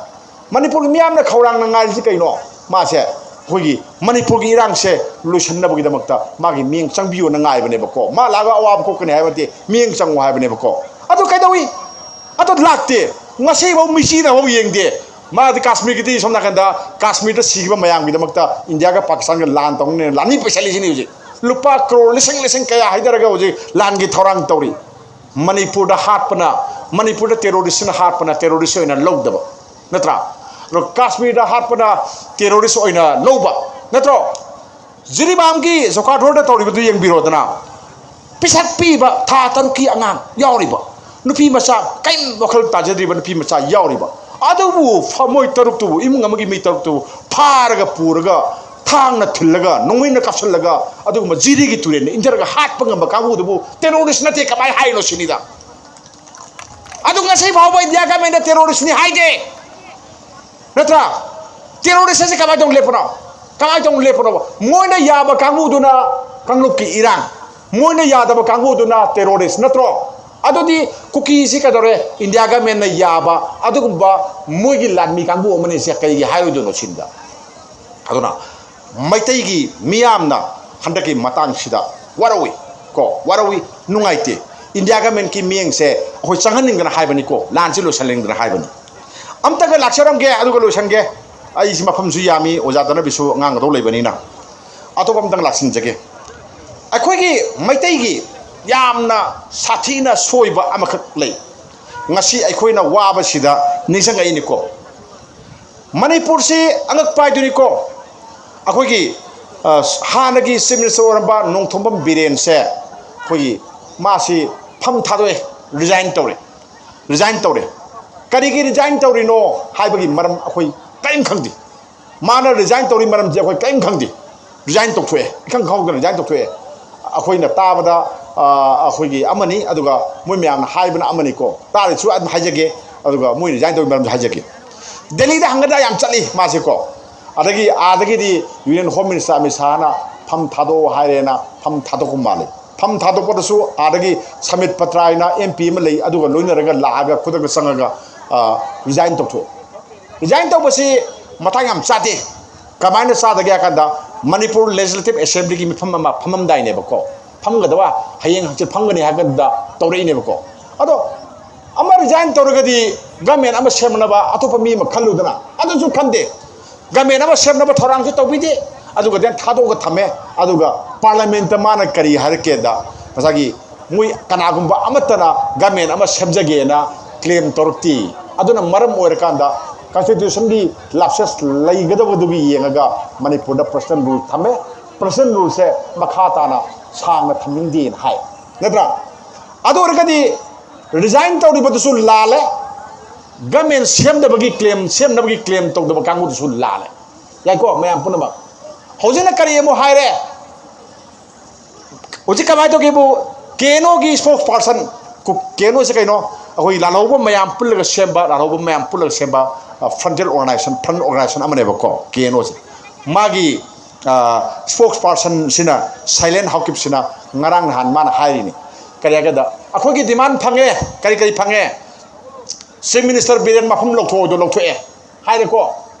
ꯃꯅꯤꯄꯨꯔꯒꯤ ꯃꯤꯌꯥꯝꯅ ꯈꯧꯔꯥꯡꯅ ꯉꯥꯏꯔꯤꯁꯤ ꯀꯩꯅꯣ? ꯃꯥꯁꯦ ꯑꯩꯈꯣꯏꯒꯤ ꯃꯅꯤꯄꯨꯔꯒꯤ ꯏꯔꯥꯡꯁꯦ ꯂꯣꯏꯁꯤꯟꯅꯕꯒꯤꯗꯃꯛꯇ ꯃꯥꯒꯤ ꯃꯤꯠꯌꯦꯡ ꯆꯪꯕꯤꯌꯣꯅ ꯉꯥꯏꯕꯅꯦꯕꯀꯣ꯫ ꯃꯥ ꯂꯥꯛꯑꯒ ꯑꯋꯥꯕ ꯀꯣꯛꯀꯅꯤ ꯍꯥꯏꯕ ꯅꯠꯇꯦ, ꯃꯤꯠꯌꯦꯡ ꯆꯪꯉꯨ ꯍꯥꯏꯕꯅꯦꯕꯀꯣ꯫ ꯑꯗꯨ ꯀꯩꯗꯧꯏ? ꯑꯗꯨ ꯂꯥꯛꯇꯦ꯫ ꯉꯁꯤꯐꯥꯎ ꯃꯤꯆꯤꯅꯐꯥꯎ ꯌꯦꯡꯗꯦ꯫ ꯃꯥꯗꯤ ꯀꯥꯁꯃꯤꯔꯒꯤꯗꯤ ꯁꯣꯝ ꯅꯥꯀꯟꯗ ꯀꯥꯁꯃꯤꯔꯗ ꯁꯤꯈꯤꯕ ꯃꯌꯥꯝꯒꯤꯗꯃꯛꯇ ꯏꯟꯗꯤꯌꯥꯒ ꯄꯥꯀꯤꯁꯇꯥꯟꯒ ꯂꯥꯟ ꯇꯧꯅꯤꯅ ꯂꯥꯟꯃꯤ ꯄꯩꯁꯜꯂꯤꯁꯤꯅꯤ ꯍꯧꯖꯤꯛ꯫ ꯂꯨꯄꯥ ꯀ꯭ꯔꯣꯔ ꯂꯤꯁꯤꯡ ꯂꯤꯁꯤꯡ ꯀꯌꯥ ꯍꯩꯊꯔꯒ ꯍꯧꯖꯤꯛ ꯂꯥꯟꯒꯤ ꯊꯧꯔꯥꯡ ꯇꯧꯔꯤ꯫ ꯃꯅꯤꯄꯨꯔꯗ ꯍꯥꯠꯄꯅ, ꯃꯅꯤꯄꯨꯔꯗ ꯇꯦꯔꯣꯔꯤꯁꯁꯤꯅ ꯍꯥꯠꯄꯅ ꯇꯦꯔꯣꯔꯤꯁ ꯑꯣꯏꯅ ꯂꯧꯗꯕ ꯅꯠꯇ꯭ꯔꯥ? ꯑꯗꯣ ꯀꯥꯁꯃꯤꯔꯗ ꯍꯥꯠꯄꯅ ꯇꯦꯔꯣꯔꯤꯁ ꯑꯣꯏꯅ ꯂꯧꯕ ꯅꯠꯇ꯭ꯔꯣ? ꯖꯤꯔꯤꯕꯥꯝꯒꯤ ꯖꯣꯀꯥꯠ ꯍꯣꯜꯗ ꯇꯧꯔꯤꯕꯗꯨ ꯌꯦꯡꯕꯤꯔꯣꯗꯅ꯫ ꯄꯤꯁꯛ ꯄꯤꯕ ꯊꯥ ꯇꯔꯨꯛꯀꯤ ꯑꯉꯥꯡ ꯌꯥꯎꯔꯤꯕ, ꯅꯨꯄꯤ ꯃꯆꯥ, ꯀꯔꯤꯝ ꯋꯥꯈꯜ ꯇꯥꯖꯗ꯭ꯔꯤꯕ ꯅꯨꯄꯤ ꯃꯆꯥ ꯌꯥꯎꯔꯤꯕ, ꯑꯗꯨꯕꯨ ꯐ-, ꯃꯣꯏ ꯇꯔꯨꯛꯇꯨꯕꯨ, ꯏꯃꯨꯡ ꯑꯃꯒꯤ ꯃꯤ ꯇꯔꯨꯛꯇꯨꯕꯨ ꯐꯥꯔꯒ ꯄꯨꯔꯒ, ꯊꯥꯡꯅ ꯊꯤꯜꯂꯒ, ꯅꯣꯡꯃꯩꯅ ꯀꯥꯞꯁꯤꯜꯂꯒ, ꯑꯗꯨꯒꯨꯝꯕ ꯖꯤꯔꯤꯒꯤ ꯇꯨꯔꯦꯟꯗ ꯏꯟꯊꯔꯒ ꯍꯥꯠꯄ ꯉꯝꯕ ꯀꯥꯡꯕꯨꯗꯨꯕꯨ ꯇꯦꯔꯣꯔꯤꯁ ꯅꯠꯇꯦ ꯀꯃꯥꯏꯅ ꯍꯥꯏꯔꯤꯅꯣ ꯁꯤꯅꯤꯗ꯫ ꯑꯗꯨ ꯉꯁꯤ ꯐꯥꯎꯕ ꯏꯟꯗꯤꯌꯥ ꯒꯃꯦꯟꯅ ꯇꯦꯔꯣꯔꯤꯁꯅꯤ ꯍꯥꯏꯗꯦ ꯅꯠꯇ꯭ꯔꯥ? ꯇꯦꯔꯣꯔꯤꯁ ꯑꯁꯤ ꯀꯃꯥꯏꯅ ꯇꯧꯅ ꯂꯦꯞꯄꯅꯣ? ꯀꯃꯥꯏꯅ ꯇꯧꯅ ꯂꯦꯞꯄꯅꯣꯕ? ꯃꯣꯏꯅ ꯌꯥꯕ ꯀꯥꯡꯕꯨꯗꯨꯅ ꯀꯥꯡꯂꯨꯞꯀꯤ ꯏꯔꯥꯡ, ꯃꯣꯏꯅ ꯌꯥꯗꯕ ꯀꯥꯡꯕꯨꯗꯨꯅ ꯇꯦꯔꯣꯔꯤꯁ ꯅꯠꯇ꯭ꯔꯣ? ꯑꯗꯨꯗꯤ ꯀꯨꯀꯤꯁꯤ ꯀꯩꯗꯧꯔꯦ? ꯏꯟꯗꯤꯌꯥ ꯒꯃꯦꯟꯅ ꯌꯥꯕ ꯑꯗꯨꯒꯨꯝꯕ ꯃꯣꯏꯒꯤ ꯂꯥꯟꯃꯤ ꯀꯥꯡꯕꯨ ꯑꯃꯅꯤ꯫ ꯁꯦ ꯀꯩꯒꯤ ꯍꯥꯏꯔꯣꯏꯗꯣꯏꯅꯣ ꯁꯤꯟꯗ? ꯑꯗꯨꯅ ꯃꯩꯇꯩꯒꯤ ꯃꯤꯌꯥꯝꯅ ꯍꯟꯗꯛꯀꯤ ꯃꯇꯥꯡꯁꯤꯗ ꯋꯥꯔꯧꯏ ꯀꯣ, ꯋꯥꯔꯧꯏ, ꯅꯨꯡꯉꯥꯏꯇꯦ꯫ ꯏꯟꯗꯤꯌꯥ ꯒꯃꯦꯟꯀꯤ ꯃꯤꯠꯌꯦꯡꯁꯦ ꯑꯩꯈꯣꯏ ꯆꯪꯍꯟꯅꯤꯡꯗꯅ ꯍꯥꯏꯕꯅꯤꯀꯣ, ꯂꯥꯟꯁꯤ ꯂꯣꯏꯁꯤꯟꯅꯤꯡꯗꯅ ꯍꯥꯏꯕꯅꯤ꯫ ꯑꯝꯇꯒ ꯂꯥꯛꯆꯔꯝꯒꯦ, ꯑꯗꯨꯒ ꯂꯣꯏꯁꯟꯒꯦ꯫ ꯑꯩꯁꯤ ꯃꯐꯝꯁꯨ ꯌꯥꯝꯃꯤ, ꯑꯣꯖꯥ ꯇꯅꯕꯤꯁꯨ ꯉꯥꯡꯒꯗꯧ ꯂꯩꯕꯅꯤꯅ꯫ ꯑꯇꯣꯞꯄ ꯑꯝꯇꯪ ꯂꯥꯛꯁꯤꯟꯖꯒꯦ꯫ ꯑꯩꯈꯣꯏꯒꯤ ꯃꯩꯇꯩꯒꯤ ꯌꯥꯝꯅ ꯁꯥꯊꯤꯅ ꯁꯣꯏꯕ ꯑꯃꯈꯛ ꯂꯩ꯫ ꯉꯁꯤ ꯑꯩꯈꯣꯏꯅ ꯋꯥꯕꯁꯤꯗ ꯅꯤꯡꯁꯤꯡꯉꯛꯏꯅꯤꯀꯣ꯫ ꯃꯅꯤꯄꯨꯔꯁꯤ ꯑꯉꯛꯄ ꯍꯥꯏꯗꯨꯅꯤꯀꯣ꯫ ꯑꯩꯈꯣꯏꯒꯤ, ꯑ, ꯍꯥꯟꯅꯒꯤ ꯆꯤꯐ ꯃꯤꯅꯤꯁꯇꯔ ꯑꯣꯏꯔꯝꯕ ꯅꯣꯡꯊꯣꯝꯕꯝ ꯕꯤꯔꯦꯟꯁꯦ ꯑꯩꯈꯣꯏꯒꯤ ꯃꯥꯁꯤ ꯐꯝ ꯊꯥꯗꯣꯛꯑꯦ, ꯔꯤꯖꯥꯏꯟ ꯇꯧꯔꯦ꯫ ꯔꯤꯖꯥꯏꯟ ꯇꯧꯔꯦ꯫ ꯀꯔꯤꯒꯤ ꯔꯤꯖꯥꯏꯟ ꯇꯧꯔꯤꯅꯣ ꯍꯥꯏꯕꯒꯤ ꯃꯔꯝ ꯑꯩꯈꯣꯏ ꯀꯔꯤꯝ ꯈꯪꯗꯦ꯫ ꯃꯥꯅ ꯔꯤꯖꯥꯏꯟ ꯇꯧꯔꯤ ꯃꯔꯝꯁꯦ ꯑꯩꯈꯣꯏ ꯀꯔꯤꯝ ꯈꯪꯗꯦ꯫ ꯔꯤꯖꯥꯏꯟ ꯇꯧꯊꯣꯛꯑꯦ, ꯏꯈꯪ ꯈꯪꯍꯧꯗꯅ ꯔꯤꯖꯥꯏꯟ ꯇꯧꯊꯣꯛꯑꯦ꯫ ꯑꯩꯈꯣꯏꯅ ꯇꯥꯕꯗ, ꯑ, ꯑꯩꯈꯣꯏꯒꯤ ꯑꯃꯅꯤ, ꯑꯗꯨꯒ ꯃꯣꯏ ꯃꯌꯥꯝꯅ ꯍꯥꯏꯕꯅ ꯑꯃꯅꯤꯀꯣ꯫ ꯇꯥꯔꯤꯁꯨ ꯑꯗꯨꯝ ꯍꯥꯏꯖꯒꯦ, ꯑꯗꯨꯒ ꯃꯣꯏ ꯔꯤꯖꯥꯏꯟ ꯇꯧꯕꯒꯤ ꯃꯔꯝꯁꯨ ꯍꯥꯏꯖꯒꯦ꯫ ꯗꯦꯜꯂꯤꯗ ꯍꯪꯒꯠ ꯍꯟꯗꯥ ꯌꯥꯝ ꯆꯠꯂꯤ ꯃꯥꯁꯦꯀꯣ꯫ ꯑꯗꯒꯤ ꯑꯥꯗꯒꯤꯗꯤ ꯌꯨꯅꯤꯌꯟ ꯍꯣꯝ ꯃꯤꯅꯤꯁꯇꯔ ꯑꯃꯤꯠ ꯁꯥꯍꯅ ꯐꯝ ꯊꯥꯗꯣꯛꯑꯣ ꯍꯥꯏꯔꯦꯅ ꯐꯝ ꯊꯥꯗꯣꯛꯄ ꯃꯥꯜꯂꯤ꯫ ꯐꯝ ꯊꯥꯗꯣꯛꯄꯗꯁꯨ ꯑꯥꯗꯒꯤ ꯁꯃꯤꯠ ꯄꯇ꯭ꯔ ꯍꯥꯏꯅ ꯑꯦꯝ ꯄꯤ ꯑꯃ ꯂꯩ, ꯑꯗꯨꯒ ꯂꯣꯏꯅꯔꯒ ꯂꯥꯛꯑꯒ ꯈꯨꯗꯛꯇ ꯆꯪꯉꯒ, ꯑ, ꯔꯤꯖꯥꯏꯟ ꯇꯧꯊꯣꯛꯑꯦ꯫ ꯔꯤꯖꯥꯏꯟ ꯇꯧꯕꯁꯤ ꯃꯇꯥꯡ ꯌꯥꯝ ꯆꯥꯗꯦ꯫ ꯀꯃꯥꯏꯅ ꯆꯥꯗꯒꯦ ꯍꯥꯏ ꯀꯥꯟꯗ, ꯃꯅꯤꯄꯨꯔ ꯂꯦꯖꯤꯁꯂꯦꯇꯤꯚ ꯑꯦꯁꯦꯝꯕ꯭ꯂꯤꯒꯤ ꯃꯤꯐꯝ ꯑꯃ ꯐꯝꯃꯝꯗꯥꯏꯅꯦꯕꯀꯣ, ꯐꯝꯒꯗꯕ, ꯍꯌꯦꯡ ꯍꯪꯆꯤꯠ ꯐꯝꯒꯅꯤ ꯍꯥꯏ ꯀꯥꯟꯗ ꯇꯧꯔꯛꯏꯅꯦꯕꯀꯣ꯫ ꯑꯗꯣ ꯑꯃ ꯔꯤꯖꯥꯏꯟ ꯇꯧꯔꯒꯗꯤ ꯒꯃꯦꯟ ꯑꯃ ꯁꯦꯝꯅꯕ ꯑꯇꯣꯞꯄ ꯃꯤ ꯑꯃ ꯈꯜꯂꯨꯗꯅ, ꯑꯗꯨꯁꯨ ꯈꯟꯗꯦ꯫ ꯒꯃꯦꯟ ꯑꯃ ꯁꯦꯝꯅꯕ ꯊꯧꯔꯥꯡꯁꯨ ꯇꯧꯕꯤꯗꯦ, ꯑꯗꯨꯒ ꯗꯦꯟ ꯊꯥꯗꯣꯛꯑꯒ ꯊꯝꯃꯦ꯫ ꯑꯗꯨꯒ ꯄꯥꯔꯂꯤꯌꯥꯃꯦꯟꯇ ꯃꯥꯅ ꯀꯔꯤ ꯍꯥꯏꯔꯛꯀꯦꯗ, ꯉꯁꯥꯏꯒꯤ ꯃꯣꯏ ꯀꯅꯥꯒꯨꯝꯕ ꯑꯃꯠꯇꯅ ꯒꯃꯦꯟ ꯑꯃ ꯁꯦꯝꯖꯒꯦꯅ ꯀ꯭ꯂꯦꯝ ꯇꯧꯔꯛꯇꯦ꯫ ꯑꯗꯨꯅ ꯃꯔꯝ ꯑꯣꯏꯔꯀꯥꯟꯗ ꯀꯟꯁꯇꯤꯇ꯭ꯌꯨꯁꯟꯒꯤ ꯂꯥꯞꯁꯦꯁ ꯂꯩꯒꯗꯕꯗꯨꯒꯤ ꯌꯦꯡꯉꯒ ꯃꯅꯤꯄꯨꯔꯗ ꯄ꯭ꯔꯁꯅꯦꯜ ꯔꯨꯜ ꯊꯝꯃꯦ꯫ ꯄ꯭ꯔꯁꯅꯦꯜ ꯔꯨꯜꯁꯦ ꯃꯈꯥ ꯇꯥꯅ ꯁꯥꯡꯅ ꯊꯝꯅꯤꯡꯗꯦꯅ ꯍꯥꯏ, ꯅꯠꯇ꯭ꯔꯥ? ꯑꯗꯨ ꯑꯣꯏꯔꯒꯗꯤ ꯔꯤꯖꯥꯏꯟ ꯇꯧꯔꯤꯕꯗꯨꯁꯨ ꯂꯥꯜꯂꯦ, ꯒꯃꯦꯟ ꯁꯦꯝꯗꯕꯒꯤ ꯀ꯭ꯂꯦꯝ, ꯁꯦꯝꯅꯕꯒꯤ ꯀ꯭ꯂꯦꯝ ꯇꯧꯗꯕ ꯀꯥꯡꯕꯨꯗꯨꯁꯨ ꯂꯥꯜꯂꯦ꯫ ꯌꯥꯏꯀꯣ, ꯃꯌꯥꯝ ꯄꯨꯝꯅꯃꯛ? ꯍꯧꯖꯤꯛꯅ ꯀꯔꯤ ꯑꯃꯨꯛ ꯍꯥꯏꯔꯦ? ꯍꯧꯖꯤꯛ ꯀꯃꯥꯏꯅ ꯇꯧꯒꯦꯕꯨ, ꯀꯦ ꯑꯦꯟ ꯑꯣꯒꯤ ꯁ꯭ꯄꯣꯛꯁ ꯄꯥꯔꯁꯟ, ꯀꯦ ꯑꯦꯟ ꯑꯣꯁꯦ ꯀꯩꯅꯣ? ꯑꯩꯈꯣꯏ ꯂꯥꯜꯍꯧꯕ ꯃꯌꯥꯝ ꯄꯨꯜꯂꯒ ꯁꯦꯝꯕ, ꯂꯥꯜꯍꯧꯕ ꯃꯌꯥꯝ ꯄꯨꯜꯂꯒ ꯁꯦꯝꯕ, ꯑ, ꯐ꯭ꯔꯟꯇꯦꯜ ꯑꯣꯔꯒꯅꯥꯏꯖꯦꯁꯟ, ꯐ꯭ꯔꯟ ꯑꯣꯔꯒꯅꯥꯏꯖꯦꯁꯟ ꯑꯃꯅꯦꯕꯀꯣ, ꯀꯦ ꯑꯦꯟ ꯑꯣꯁꯦ꯫ ꯃꯥꯒꯤ, ꯑ, ꯁ꯭ꯄꯣꯛꯁ ꯄꯥꯔꯁꯟꯁꯤꯅ, ꯁꯥꯏꯂꯦꯟ ꯍꯥꯎꯀꯤꯞꯁꯤꯅ ꯉꯔꯥꯡ ꯅꯍꯥꯟ ꯃꯥꯅ ꯍꯥꯏꯔꯤꯅꯤ꯫ ꯀꯔꯤ ꯍꯥꯏꯒꯦꯗ, ꯑꯩꯈꯣꯏꯒꯤ ꯗꯤꯃꯥꯟ ꯐꯪꯉꯦ꯫ ꯀꯔꯤ ꯀꯔꯤ ꯐꯪꯉꯦ? ꯆꯤꯐ ꯃꯤꯅꯤꯁꯇꯔ ꯕꯤꯔꯦꯟ ꯃꯐꯝ ꯂꯧꯊꯣꯛꯑꯣꯗꯣ ꯂꯧꯊꯣꯛꯑꯦ ꯍꯥꯏꯔꯦꯀꯣ꯫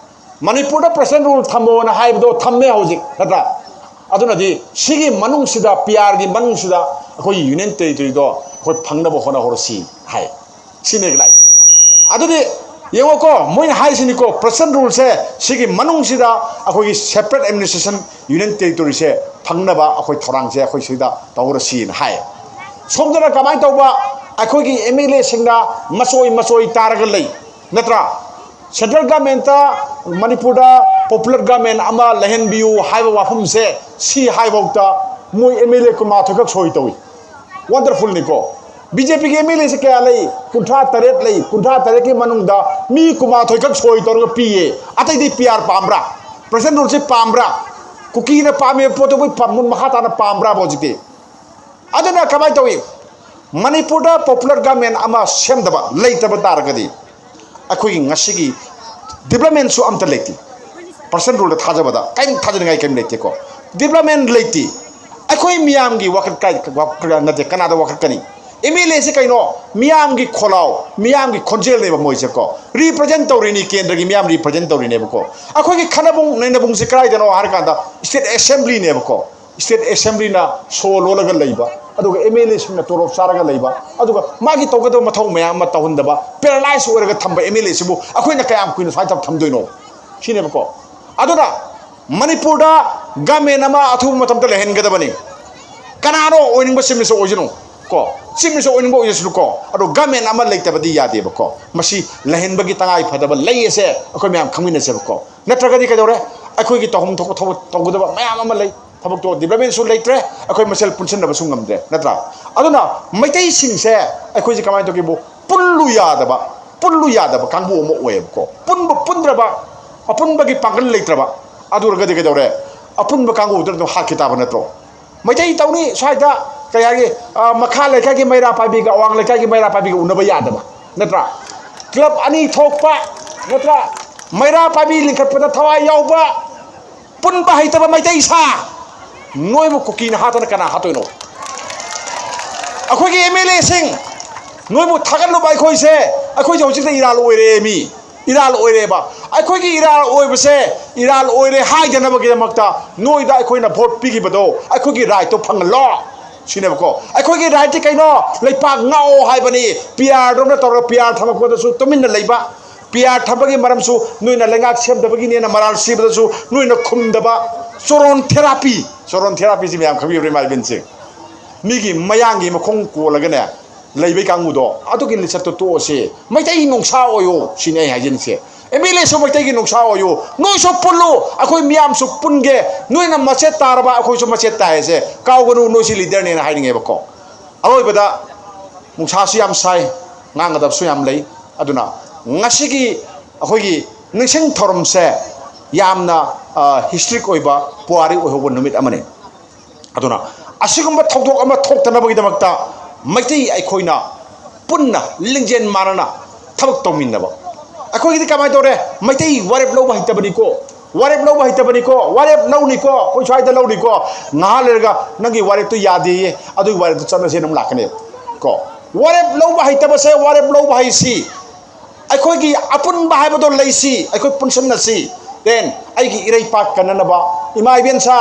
ꯃꯅꯤꯄꯨꯔꯗ ꯄ꯭ꯔꯦꯁꯤꯗꯦꯟ ꯔꯨꯜ ꯊꯝꯃꯣꯅ ꯍꯥꯏꯕꯗꯣ ꯊꯝꯃꯦ ꯍꯧꯖꯤꯛ, ꯅꯠꯇ꯭ꯔꯥ? ꯑꯗꯨꯅꯗꯤ ꯁꯤꯒꯤ ꯃꯅꯨꯡꯁꯤꯗ, ꯄꯤ ꯑꯥꯔꯒꯤ ꯃꯅꯨꯡꯁꯤꯗ ꯑꯩꯈꯣꯏꯒꯤ ꯌꯨꯅꯤꯌꯟ ꯇꯦꯔꯤꯇꯣꯔꯤꯗꯣ ꯑꯩꯈꯣꯏ ꯐꯪꯅꯕ ꯍꯣꯠꯅꯍꯧꯔꯁꯤ ꯍꯥꯏ꯫ ꯁꯤꯅꯦ ꯂꯥꯛꯏꯁꯦ꯫ ꯑꯗꯨꯗꯤ ꯌꯦꯡꯉꯣꯀꯣ, ꯃꯣꯏꯅ ꯍꯥꯏꯔꯤꯁꯤꯅꯤꯀꯣ, ꯄ꯭ꯔꯦꯁꯤꯗꯦꯟ ꯔꯨꯜꯁꯦ ꯁꯤꯒꯤ ꯃꯅꯨꯡꯁꯤꯗ ꯑꯩꯈꯣꯏꯒꯤ ꯁꯦꯄꯔꯦꯠ ꯑꯦꯗꯃꯤꯅꯤꯁꯇ꯭ꯔꯦꯁꯟ ꯌꯨꯅꯤꯌꯟ ꯇꯦꯔꯤꯇꯣꯔꯤꯁꯦ ꯐꯪꯅꯕ ꯑꯩꯈꯣꯏ ꯊꯧꯔꯥꯡꯁꯦ ꯑꯩꯈꯣꯏ ꯁꯤꯗ ꯇꯧꯍꯧꯔꯁꯤꯅ ꯍꯥꯏ꯫ ꯁꯣꯝꯗꯅ ꯀꯃꯥꯏꯅ ꯇꯧꯕ? ꯑꯩꯈꯣꯏꯒꯤ ꯑꯦꯝ ꯑꯦꯜ ꯑꯦꯁꯤꯡꯅ ꯃꯆꯣꯏ ꯃꯆꯣꯏ ꯇꯥꯔꯒ ꯂꯩ, ꯅꯠꯇ꯭ꯔꯥ? ꯁꯦꯟꯇ꯭ꯔꯦꯜ ꯒꯃꯦꯟꯇ ꯃꯅꯤꯄꯨꯔꯗ ꯄꯣꯄꯨꯂꯔ ꯒꯃꯦꯟ ꯑꯃ ꯂꯩꯍꯟꯕꯤꯌꯨ ꯍꯥꯏꯕ ꯋꯥꯐꯝꯁꯦ, ꯁꯤ ꯍꯥꯏꯐꯥꯎꯗ ꯃꯣꯏ ꯑꯦꯝ ꯑꯦꯜ ꯑꯦ ꯀꯨꯟꯃꯥꯊꯣꯏ ꯈꯛ ꯁꯣꯏ ꯇꯧꯏ꯫ ꯋꯥꯟꯗꯔꯐꯨꯜꯅꯤꯀꯣ꯫ ꯕꯤ ꯖꯦ ꯄꯤꯒꯤ ꯑꯦꯝ ꯑꯦꯜ ꯑꯦꯁꯦ ꯀꯌꯥ ꯂꯩ? ꯀꯨꯟꯊ꯭ꯔꯥ ꯇꯔꯦꯠ ꯂꯩ꯫ ꯀꯨꯟꯊ꯭ꯔꯥ ꯇꯔꯦꯠꯀꯤ ꯃꯅꯨꯡꯗ ꯃꯤ ꯀꯨꯟꯃꯥꯊꯣꯏ ꯈꯛ ꯁꯣꯏ ꯇꯧꯔꯒ ꯄꯤꯌꯦ꯫ ꯑꯇꯩꯗꯤ ꯄꯤ ꯑꯥꯔ ꯄꯥꯝꯕ꯭ꯔꯥ? ꯄ꯭ꯔꯦꯁꯤꯗꯦꯟ ꯔꯨꯜꯁꯤ ꯄꯥꯝꯕ꯭ꯔꯥ? ꯀꯨꯀꯤꯅ ꯄꯥꯝꯃꯤꯕ ꯄꯣꯠꯇꯨ ꯑꯩꯈꯣꯏ ꯄꯥꯝ-, ꯃꯈꯥ ꯇꯥꯅ ꯄꯥꯝꯕ꯭ꯔꯥꯕ ꯍꯧꯖꯤꯛꯇꯤ? ꯑꯗꯨꯅ ꯀꯃꯥꯏꯅ ꯇꯧꯏ? ꯃꯅꯤꯄꯨꯔꯗ ꯄꯣꯄꯨꯂꯔ ꯒꯃꯦꯟ ꯑꯃ ꯁꯦꯝꯗꯕ, ꯂꯩꯇꯕ ꯇꯥꯔꯒꯗꯤ ꯑꯩꯈꯣꯏꯒꯤ ꯉꯁꯤꯒꯤ ꯗꯤꯕ꯭ꯂꯞꯃꯦꯟꯁꯨ ꯑꯝꯇ ꯂꯩꯇꯦ꯫ ꯄ꯭ꯔꯦꯁꯤꯗꯦꯟ ꯔꯨꯜꯗ ꯊꯥꯖꯕꯗ ꯀꯔꯤꯝ ꯊꯥꯖꯅꯤꯡꯉꯥꯏ ꯀꯔꯤꯝ ꯂꯩꯇꯦꯀꯣ꯫ ꯗꯤꯕ꯭ꯂꯞꯃꯦꯟ ꯂꯩꯇꯦ꯫ ꯑꯩꯈꯣꯏ ꯃꯤꯌꯥꯝꯒꯤ ꯋꯥꯈꯜ ꯀꯥꯏ-, ꯋꯥꯈꯜ ꯅꯠꯇꯦ, ꯀꯅꯥꯗ ꯋꯥꯈꯜ ꯀꯅꯤ? ꯑꯦꯝ ꯑꯦꯜ ꯑꯦꯁꯦ ꯀꯩꯅꯣ? ꯃꯤꯌꯥꯝꯒꯤ ꯈꯣꯜꯂꯥꯎ, ꯃꯤꯌꯥꯝꯒꯤ ꯈꯣꯟꯖꯦꯜꯅꯦꯕ ꯃꯣꯏꯁꯦꯀꯣ꯫ ꯔꯤꯄ꯭ꯔꯖꯦꯟ ꯇꯧꯔꯤꯅꯤ, ꯀꯦꯟꯗ꯭ꯔꯒꯤ ꯃꯤꯌꯥꯝ ꯔꯤꯄ꯭ꯔꯖꯦꯟ ꯇꯧꯔꯤꯅꯦꯕꯀꯣ꯫ ꯑꯩꯈꯣꯏꯒꯤ ꯈꯟꯅꯕꯨꯡ ꯅꯩꯅꯕꯨꯡꯁꯦ ꯀꯗꯥꯏꯗꯅꯣ ꯍꯥꯏꯔꯀꯥꯟꯗ ꯁ꯭ꯇꯦꯠ ꯑꯦꯁꯦꯝꯕ꯭ꯂꯤꯅꯦꯕꯀꯣ꯫ ꯁ꯭ꯇꯦꯠ ꯑꯦꯁꯦꯝꯕ꯭ꯂꯤꯅ ꯁꯣ ꯂꯣꯜꯂꯒ ꯂꯩꯕ, ꯑꯗꯨꯒ ꯑꯦꯝ ꯑꯦꯜ ꯑꯦꯁꯤꯡꯅ ꯇꯣꯂꯣꯞ ꯆꯥꯔꯒ ꯂꯩꯕ, ꯑꯗꯨꯒ ꯃꯥꯒꯤ ꯇꯧꯒꯗꯕ ꯃꯊꯧ ꯃꯌꯥꯝ ꯑꯃ ꯇꯧꯍꯟꯗꯕ, ꯄꯦꯔꯥꯂꯥꯏꯁ ꯑꯣꯏꯔꯒ ꯊꯝꯕ ꯑꯦꯝ ꯑꯦꯜ ꯑꯦꯁꯤꯕꯨ ꯑꯩꯈꯣꯏꯅ ꯀꯌꯥꯝ ꯀꯨꯏꯅ ꯁꯨꯃꯥꯏꯅ ꯇꯧ-, ꯊꯝꯗꯣꯏꯅꯣ? ꯁꯤꯅꯦꯕꯀꯣ꯫ ꯑꯗꯨꯅ ꯃꯅꯤꯄꯨꯔꯗ ꯒꯃꯦꯟ ꯑꯃ ꯑꯊꯨꯕ ꯃꯇꯝꯗ ꯂꯩꯍꯟꯒꯗꯕꯅꯤ꯫ ꯀꯅꯥꯅꯣ ꯑꯣꯏꯅꯤꯡꯕ ꯆꯤꯐ ꯃꯤꯅꯤꯁꯇꯔ ꯑꯣꯏꯁꯅꯨ ꯀꯣ, ꯆꯤꯐ ꯃꯤꯅꯤꯁꯇꯔ ꯑꯣꯏꯅꯤꯡꯕ ꯑꯣꯏꯖꯁꯅꯨ ꯀꯣ, ꯑꯗꯣ ꯒꯃꯦꯟ ꯑꯃ ꯂꯩꯇꯕꯗꯤ ꯌꯥꯗꯦꯕꯀꯣ꯫ ꯃꯁꯤ ꯂꯩꯍꯟꯕꯒꯤ ꯇꯉꯥꯏ ꯐꯗꯕ ꯂꯩ ꯑꯁꯦ ꯑꯩꯈꯣꯏ ꯃꯌꯥꯝ ꯈꯪꯃꯤꯟꯅꯁꯦꯕꯀꯣ꯫ ꯅꯠꯇ꯭ꯔꯒꯗꯤ ꯀꯩꯗꯧꯔꯦ? ꯑꯩꯈꯣꯏꯒꯤ ꯇꯧꯐꯝ ꯊꯣꯛꯄ ꯊꯕꯛ ꯇꯧꯒꯗꯕ ꯃꯌꯥꯝ ꯑꯃ ꯂꯩ꯫ ꯊꯕꯛꯇꯣ ꯗꯤꯕ꯭ꯂꯞꯃꯦꯟꯁꯨ ꯂꯩꯇ꯭ꯔꯦ, ꯑꯩꯈꯣꯏ ꯃꯁꯦꯜ ꯄꯨꯟꯁꯤꯟꯅꯕꯁꯨ ꯉꯝꯗ꯭ꯔꯦ, ꯅꯠꯇ꯭ꯔꯥ? ꯑꯗꯨꯅ ꯃꯩꯇꯩꯁꯤꯡꯁꯦ ꯑꯩꯈꯣꯏꯁꯦ ꯀꯃꯥꯏꯅ ꯇꯧꯒꯦꯕꯨ, ꯄꯨꯜꯂꯨ ꯌꯥꯗꯕ, ꯄꯨꯜꯂꯨ ꯌꯥꯗꯕ ꯀꯥꯡꯕꯨ ꯑꯃ ꯑꯣꯏꯌꯦꯕꯀꯣ꯫ ꯄꯨꯟꯕ ꯄꯨꯟꯗ꯭ꯔꯕ, ꯑꯄꯨꯟꯕꯒꯤ ꯄꯥꯡꯒꯜ ꯂꯩꯇ꯭ꯔꯕ, ꯑꯗꯨ ꯑꯣꯏꯔꯒꯗꯤ ꯀꯩꯗꯧꯔꯦ? ꯑꯄꯨꯟꯕ ꯀꯥꯡꯕꯨꯗꯨꯅ ꯑꯗꯨꯝ ꯍꯥꯠꯈꯤ ꯇꯥꯕ ꯅꯠꯇ꯭ꯔꯣ? ꯃꯩꯇꯩ ꯇꯧꯅꯤ ꯁ꯭ꯋꯥꯏꯗ, ꯀꯩ ꯍꯥꯏꯒꯦ, ꯑ, ꯃꯈꯥ ꯂꯩꯀꯥꯏꯒꯤ ꯃꯩꯔꯥ ꯄꯥꯏꯕꯤꯒ ꯑꯋꯥꯡ ꯂꯩꯀꯥꯏꯒꯤ ꯃꯩꯔꯥ ꯄꯥꯏꯕꯤꯒ ꯎꯅꯕ ꯌꯥꯗꯕ, ꯅꯠꯇ꯭ꯔꯥ? ꯀ꯭ꯂꯕ ꯑꯅꯤ ꯊꯣꯛꯄ, ꯅꯠꯇ꯭ꯔꯥ? ꯃꯩꯔꯥ ꯄꯥꯏꯕꯤ ꯂꯤꯡꯈꯠꯄꯗ ꯊꯋꯥꯏ ꯌꯥꯎꯕ, ꯄꯨꯟꯕ ꯍꯩꯇꯕ ꯃꯩꯇꯩ ꯁꯥ, ꯅꯣꯏꯕꯨ ꯀꯨꯀꯤꯅ ꯍꯥꯠꯇꯅ ꯀꯅꯥ ꯍꯥꯠꯇꯣꯏꯅꯣ? ꯑꯩꯈꯣꯏꯒꯤ ꯑꯦꯝ ꯑꯦꯜ ꯑꯦꯁꯤꯡ, ꯅꯣꯏꯕꯨ ꯊꯥꯒꯠꯂꯨꯕ ꯑꯩꯈꯣꯏꯁꯦ, ꯑꯩꯈꯣꯏꯁꯦ ꯍꯧꯖꯤꯛꯇ ꯏꯔꯥꯜ ꯑꯣꯏꯔꯦ ꯃꯤ꯫ ꯏꯔꯥꯜ ꯑꯣꯏꯔꯦꯕ꯫ ꯑꯩꯈꯣꯏꯒꯤ ꯏꯔꯥꯜ ꯑꯣꯏꯕꯁꯦ, ꯏꯔꯥꯜ ꯑꯣꯏꯔꯦ ꯍꯥꯏꯗꯅꯕꯒꯤꯗꯃꯛꯇ ꯅꯣꯏꯗ ꯑꯩꯈꯣꯏꯅ ꯚꯣꯠ ꯄꯤꯈꯤꯕꯗꯣ, ꯑꯩꯈꯣꯏꯒꯤ ꯔꯥꯏꯠꯇꯣ ꯐꯪꯍꯜꯂꯣ ꯁꯤꯅꯦꯕꯀꯣ꯫ ꯑꯩꯈꯣꯏꯒꯤ ꯔꯥꯏꯠꯇꯤ ꯀꯩꯅꯣ? ꯂꯩꯄꯥꯛ ꯉꯥꯛꯑꯣ ꯍꯥꯏꯕꯅꯤ꯫ ꯄꯤ ꯑꯥꯔꯗꯧꯅ ꯇꯧꯔꯒ ꯄꯤ ꯑꯥꯔ ꯊꯝꯃꯛꯄꯗꯁꯨ ꯇꯨꯃꯤꯟꯅ ꯂꯩꯕ꯫ ꯄꯤ ꯑꯥꯔ ꯊꯝꯕꯒꯤ ꯃꯔꯝꯁꯨ ꯅꯣꯏꯅ ꯂꯩꯉꯥꯛ ꯁꯦꯝꯗꯕꯒꯤꯅꯦꯅ ꯃꯔꯥꯜ ꯁꯤꯕꯗꯁꯨ ꯅꯣꯏꯅ ꯈꯨꯝꯗꯕ꯫ ꯆꯣꯔꯣꯟ ꯊꯦꯔꯥꯄꯤ, ꯆꯣꯔꯣꯟ ꯊꯦꯔꯥꯄꯤꯁꯤ ꯃꯌꯥꯝ ꯈꯪꯕꯤꯕ꯭ꯔꯥ, ꯏꯃꯥ ꯏꯕꯦꯟꯁꯤꯡ? ꯃꯤꯒꯤ ꯃꯌꯥꯡꯒꯤ ꯃꯈꯣꯡ ꯀꯣꯜꯂꯒꯅꯦ ꯂꯩꯕꯩ ꯀꯥꯡꯕꯨꯗꯣ, ꯑꯗꯨꯒꯤ ꯂꯤꯆꯠꯇꯣ ꯇꯣꯛꯑꯁꯦ꯫ ꯃꯩꯇꯩ ꯅꯨꯡꯁꯥ ꯑꯣꯏꯌꯣ ꯁꯤꯅꯦ ꯑꯩ ꯍꯥꯏꯖꯅꯤꯡꯁꯦ꯫ ꯑꯦꯝ ꯑꯦꯜ ꯑꯦꯁꯨ ꯃꯩꯇꯩꯒꯤ ꯅꯨꯡꯁꯥ ꯑꯣꯏꯌꯨ, ꯅꯣꯏꯁꯨ ꯄꯨꯜꯂꯨ, ꯑꯩꯈꯣꯏ ꯃꯤꯌꯥꯝꯁꯨ ꯄꯨꯟꯒꯦ꯫ ꯅꯣꯏꯅ ꯃꯆꯦꯠ ꯇꯥꯔꯕ, ꯑꯩꯈꯣꯏꯁꯨ ꯃꯆꯦꯠ ꯇꯥꯏ ꯍꯥꯏꯁꯦ ꯀꯥꯎꯒꯅꯨ, ꯅꯣꯏꯁꯤ ꯂꯤꯗꯔꯅꯦꯅ ꯍꯥꯏꯅꯤꯡꯉꯦꯕꯀꯣ꯫ ꯑꯔꯣꯏꯕꯗ, ꯅꯨꯡꯁꯥꯁꯨ ꯌꯥꯝ ꯁꯥꯏ, ꯉꯥꯡꯒꯗꯕꯁꯨ ꯌꯥꯝ ꯂꯩ꯫ ꯑꯗꯨꯅ ꯉꯁꯤꯒꯤ ꯑꯩꯈꯣꯏꯒꯤ ꯅꯤꯡꯁꯤꯡ ꯊꯧꯔꯝꯁꯦ ꯌꯥꯝꯅ ꯍꯤꯁꯇ꯭ꯔꯤꯛ ꯑꯣꯏꯕ, ꯄꯨꯋꯥꯔꯤ ꯑꯣꯏꯍꯧꯕ ꯅꯨꯃꯤꯠ ꯑꯃꯅꯤ꯫ ꯑꯗꯨꯅ ꯑꯁꯤꯒꯨꯝꯕ ꯊꯧꯗꯣꯛ ꯑꯃ ꯊꯣꯛꯇꯅꯕꯒꯤꯗꯃꯛꯇ ꯃꯩꯇꯩ ꯑꯩꯈꯣꯏꯅ ꯄꯨꯟꯅ ꯂꯤꯡꯖꯦꯜ ꯃꯥꯟꯅꯅ ꯊꯕꯛ ꯇꯧꯃꯤꯟꯅꯕ꯫ ꯑꯩꯈꯣꯏꯒꯤꯗꯤ ꯀꯃꯥꯏꯅ ꯇꯧꯔꯦ? ꯃꯩꯇꯩ ꯋꯥꯔꯦꯞ ꯂꯧꯕ ꯍꯩꯇꯕꯅꯤꯀꯣ, ꯋꯥꯔꯦꯞ ꯂꯧꯕ ꯍꯩꯇꯕꯅꯤꯀꯣ, ꯋꯥꯔꯦꯞ ꯂꯧꯅꯤꯀꯣ, ꯑꯩꯈꯣꯏ ꯁ꯭ꯋꯥꯏꯗ ꯂꯧꯅꯤꯀꯣ꯫ ꯉꯥꯏꯍꯥꯛ ꯂꯩꯔꯒ ꯅꯪꯒꯤ ꯋꯥꯔꯦꯞꯇꯣ ꯌꯥꯗꯦꯌꯦ, ꯑꯗꯨꯒꯤ ꯋꯥꯔꯦꯞꯇꯣ ꯆꯠꯂꯁꯦꯅ ꯑꯃꯨꯛ ꯂꯥꯛꯀꯅꯦꯕ ꯀꯣ꯫ ꯋꯥꯔꯦꯞ ꯂꯧꯕ ꯍꯩꯇꯕꯁꯦ, ꯋꯥꯔꯦꯞ ꯂꯧꯕ ꯍꯩꯁꯤ꯫ ꯑꯩꯈꯣꯏꯒꯤ ꯑꯄꯨꯟꯕ ꯍꯥꯏꯕꯗꯣ ꯂꯩꯁꯤ, ꯑꯩꯈꯣꯏ ꯄꯨꯟꯁꯤꯟꯅꯁꯤ꯫ Then ꯑꯩꯒꯤ ꯏꯔꯩꯄꯥꯛ ꯀꯟꯅꯅꯕ ꯏꯃꯥ ꯏꯕꯦꯟꯁꯥ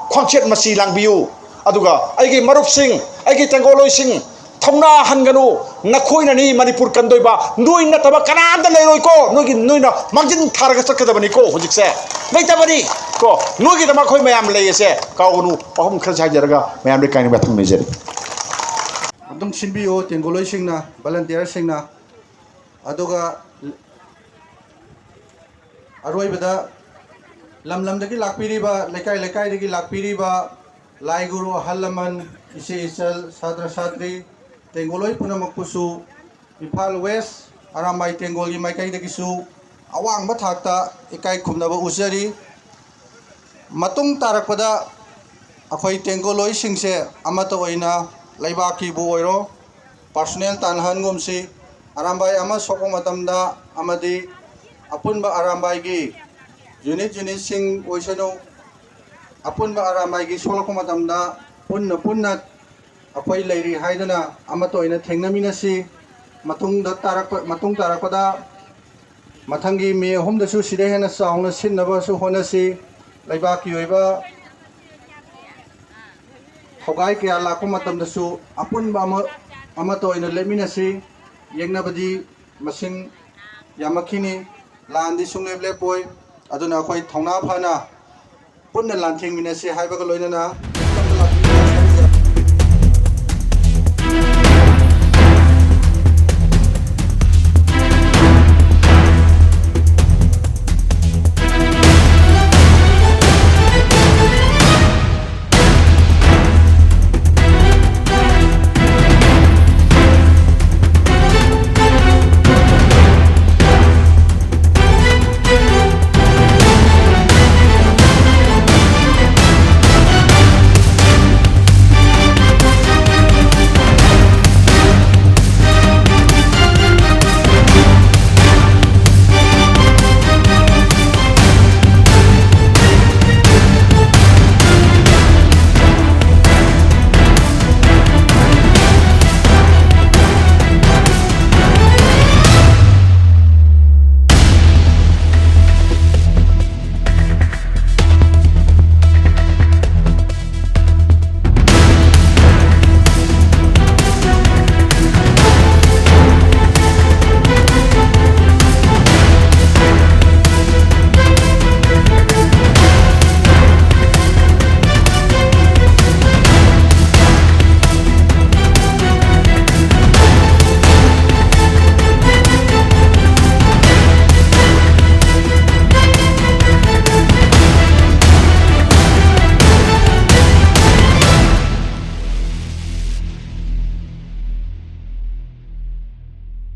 ꯈ꯭ꯋꯥꯡꯆꯦꯠ ꯃꯆꯤ ꯂꯥꯡꯕꯤꯌꯨ꯫ ꯑꯗꯨꯒ ꯑꯩꯒꯤ ꯃꯔꯨꯞꯁꯤꯡ, ꯑꯩꯒꯤ ꯇꯦꯡꯒꯣꯂꯣꯏꯁꯤꯡ, ꯊꯧꯅꯥ ꯍꯟꯒꯅꯨ꯫ ꯅꯈꯣꯏꯅꯅꯤ ꯃꯅꯤꯄꯨꯔ ꯀꯟꯗꯣꯏꯕ, ꯅꯣꯏ ꯅꯠꯇꯕ ꯀꯅꯥꯝꯇ ꯂꯩꯔꯣꯏꯀꯣ꯫ ꯅꯣꯏꯒꯤ, ꯅꯣꯏꯅ ꯃꯥꯡꯖꯤꯟ ꯊꯥꯔꯒ ꯆꯠꯀꯗꯕꯅꯤꯀꯣ꯫ ꯍꯧꯖꯤꯛꯁꯦ ꯂꯩꯇꯕꯅꯤ ꯀꯣ꯫ ꯅꯣꯏꯒꯤꯗꯃꯛ ꯑꯩꯈꯣꯏ ꯃꯌꯥꯝ ꯂꯩ ꯑꯁꯦ ꯀꯥꯎꯒꯅꯨ꯫ ꯑꯍꯨꯝ ꯈꯔ ꯍꯥꯏꯖꯔꯒ ꯃꯌꯥꯝꯗ ꯀꯥꯏꯅꯕ ꯊꯝꯅꯖꯔꯤ꯫ ꯑꯗꯨꯝ ꯁꯤꯟꯕꯤꯌꯨ ꯇꯦꯡꯒꯣꯂꯣꯏꯁꯤꯡꯅ, ꯚꯂꯟꯇꯤꯌꯔꯁꯤꯡꯅ꯫ ꯑꯗꯨꯒ ꯑꯔꯣꯏꯕꯗ, ꯂꯝ ꯂꯝꯗꯒꯤ ꯂꯥꯛꯄꯤꯔꯤꯕ, ꯂꯩꯀꯥꯏ ꯂꯩꯀꯥꯏꯗꯒꯤ ꯂꯥꯛꯄꯤꯔꯤꯕ ꯂꯥꯏ ꯒꯨꯔꯨ, ꯑꯍꯜ ꯂꯃꯟ, ꯏꯆꯦ ꯏꯆꯜ, ꯁꯥꯇ꯭ꯔ ꯁꯥꯇ꯭ꯔꯤ, ꯇꯦꯡꯒꯣꯂꯣꯏ ꯄꯨꯝꯅꯃꯛꯄꯨꯁꯨ ꯏꯝꯐꯥꯜ ꯋꯦꯁ ꯑꯔꯥꯝꯕꯥꯏ ꯇꯦꯡꯒꯣꯜꯒꯤ ꯃꯥꯏꯀꯩꯗꯒꯤꯁꯨ ꯑꯋꯥꯡꯕ ꯊꯥꯛꯇ ꯏꯀꯥꯏ ꯈꯨꯝꯅꯕ ꯎꯠꯆꯔꯤ꯫ ꯃꯇꯨꯡ ꯇꯥꯔꯛꯄꯗ ꯑꯩꯈꯣꯏ ꯇꯦꯡꯒꯣꯂꯣꯏꯁꯤꯡꯁꯦ ꯑꯃꯠꯇ ꯑꯣꯏꯅ ꯂꯩꯕꯥꯛꯀꯤꯕꯨ ꯑꯣꯏꯔꯣ, ꯄꯥꯔꯁꯣꯅꯦꯜ ꯇꯥꯟꯅꯍꯟꯒꯨꯝꯁꯤ꯫ ꯑꯔꯥꯝꯕꯥꯏ ꯑꯃ ꯁꯣꯛꯄ ꯃꯇꯝꯗ ꯑꯃꯗꯤ ꯑꯄꯨꯟꯕ ꯑꯔꯥꯝꯕꯥꯏꯒꯤ ꯌꯨꯅꯤꯠ ꯌꯨꯅꯤꯠꯁꯤꯡ ꯑꯣꯏꯁꯅꯨ, ꯑꯄꯨꯟꯕ ꯑꯔꯥꯝꯕꯥꯏꯒꯤ ꯁꯣꯛꯂꯛꯄ ꯃꯇꯝꯗ ꯄꯨꯟꯅ ꯄꯨꯟꯅ ꯑꯩꯈꯣꯏ ꯂꯩꯔꯤ ꯍꯥꯏꯗꯅ ꯑꯃꯠꯇ ꯑꯣꯏꯅ ꯊꯦꯡꯅꯃꯤꯟꯅꯁꯤ꯫ ꯃꯇꯨꯡꯗ ꯇꯥꯔꯛꯄ, ꯃꯇꯨꯡ ꯇꯥꯔꯛꯄꯗ ꯃꯊꯪꯒꯤ ꯃꯦ ꯑꯍꯨꯝꯗꯁꯨ ꯁꯤꯗꯩ ꯍꯦꯟꯅ ꯆꯥꯎꯅ ꯁꯤꯟꯅꯕꯁꯨ ꯍꯣꯠꯅꯁꯤ꯫ ꯂꯩꯕꯥꯛꯀꯤ ꯑꯣꯏꯕ ꯊꯧꯒꯥꯏ ꯀꯌꯥ ꯂꯥꯛꯄ ꯃꯇꯝꯗꯁꯨ ꯑꯄꯨꯟꯕ ꯑꯃ, ꯑꯃꯠꯇ ꯑꯣꯏꯅ ꯂꯦꯞꯃꯤꯟꯅꯁꯤ꯫ ꯌꯦꯛꯅꯕꯗꯤ ꯃꯁꯤꯡ ꯌꯥꯝꯃꯛꯈꯤꯅꯤ꯫ ꯂꯥꯟꯗꯤ ꯁꯨꯡꯂꯦꯞ ꯂꯦꯞꯄꯣꯏ꯫ ꯑꯗꯨꯅ ꯑꯩꯈꯣꯏ ꯊꯧꯅꯥ ꯐꯅ ꯄꯨꯟꯅ ꯂꯥꯟꯊꯦꯡꯃꯤꯟꯅꯁꯤ ꯍꯥꯏꯕꯒ ꯂꯣꯏꯅꯅ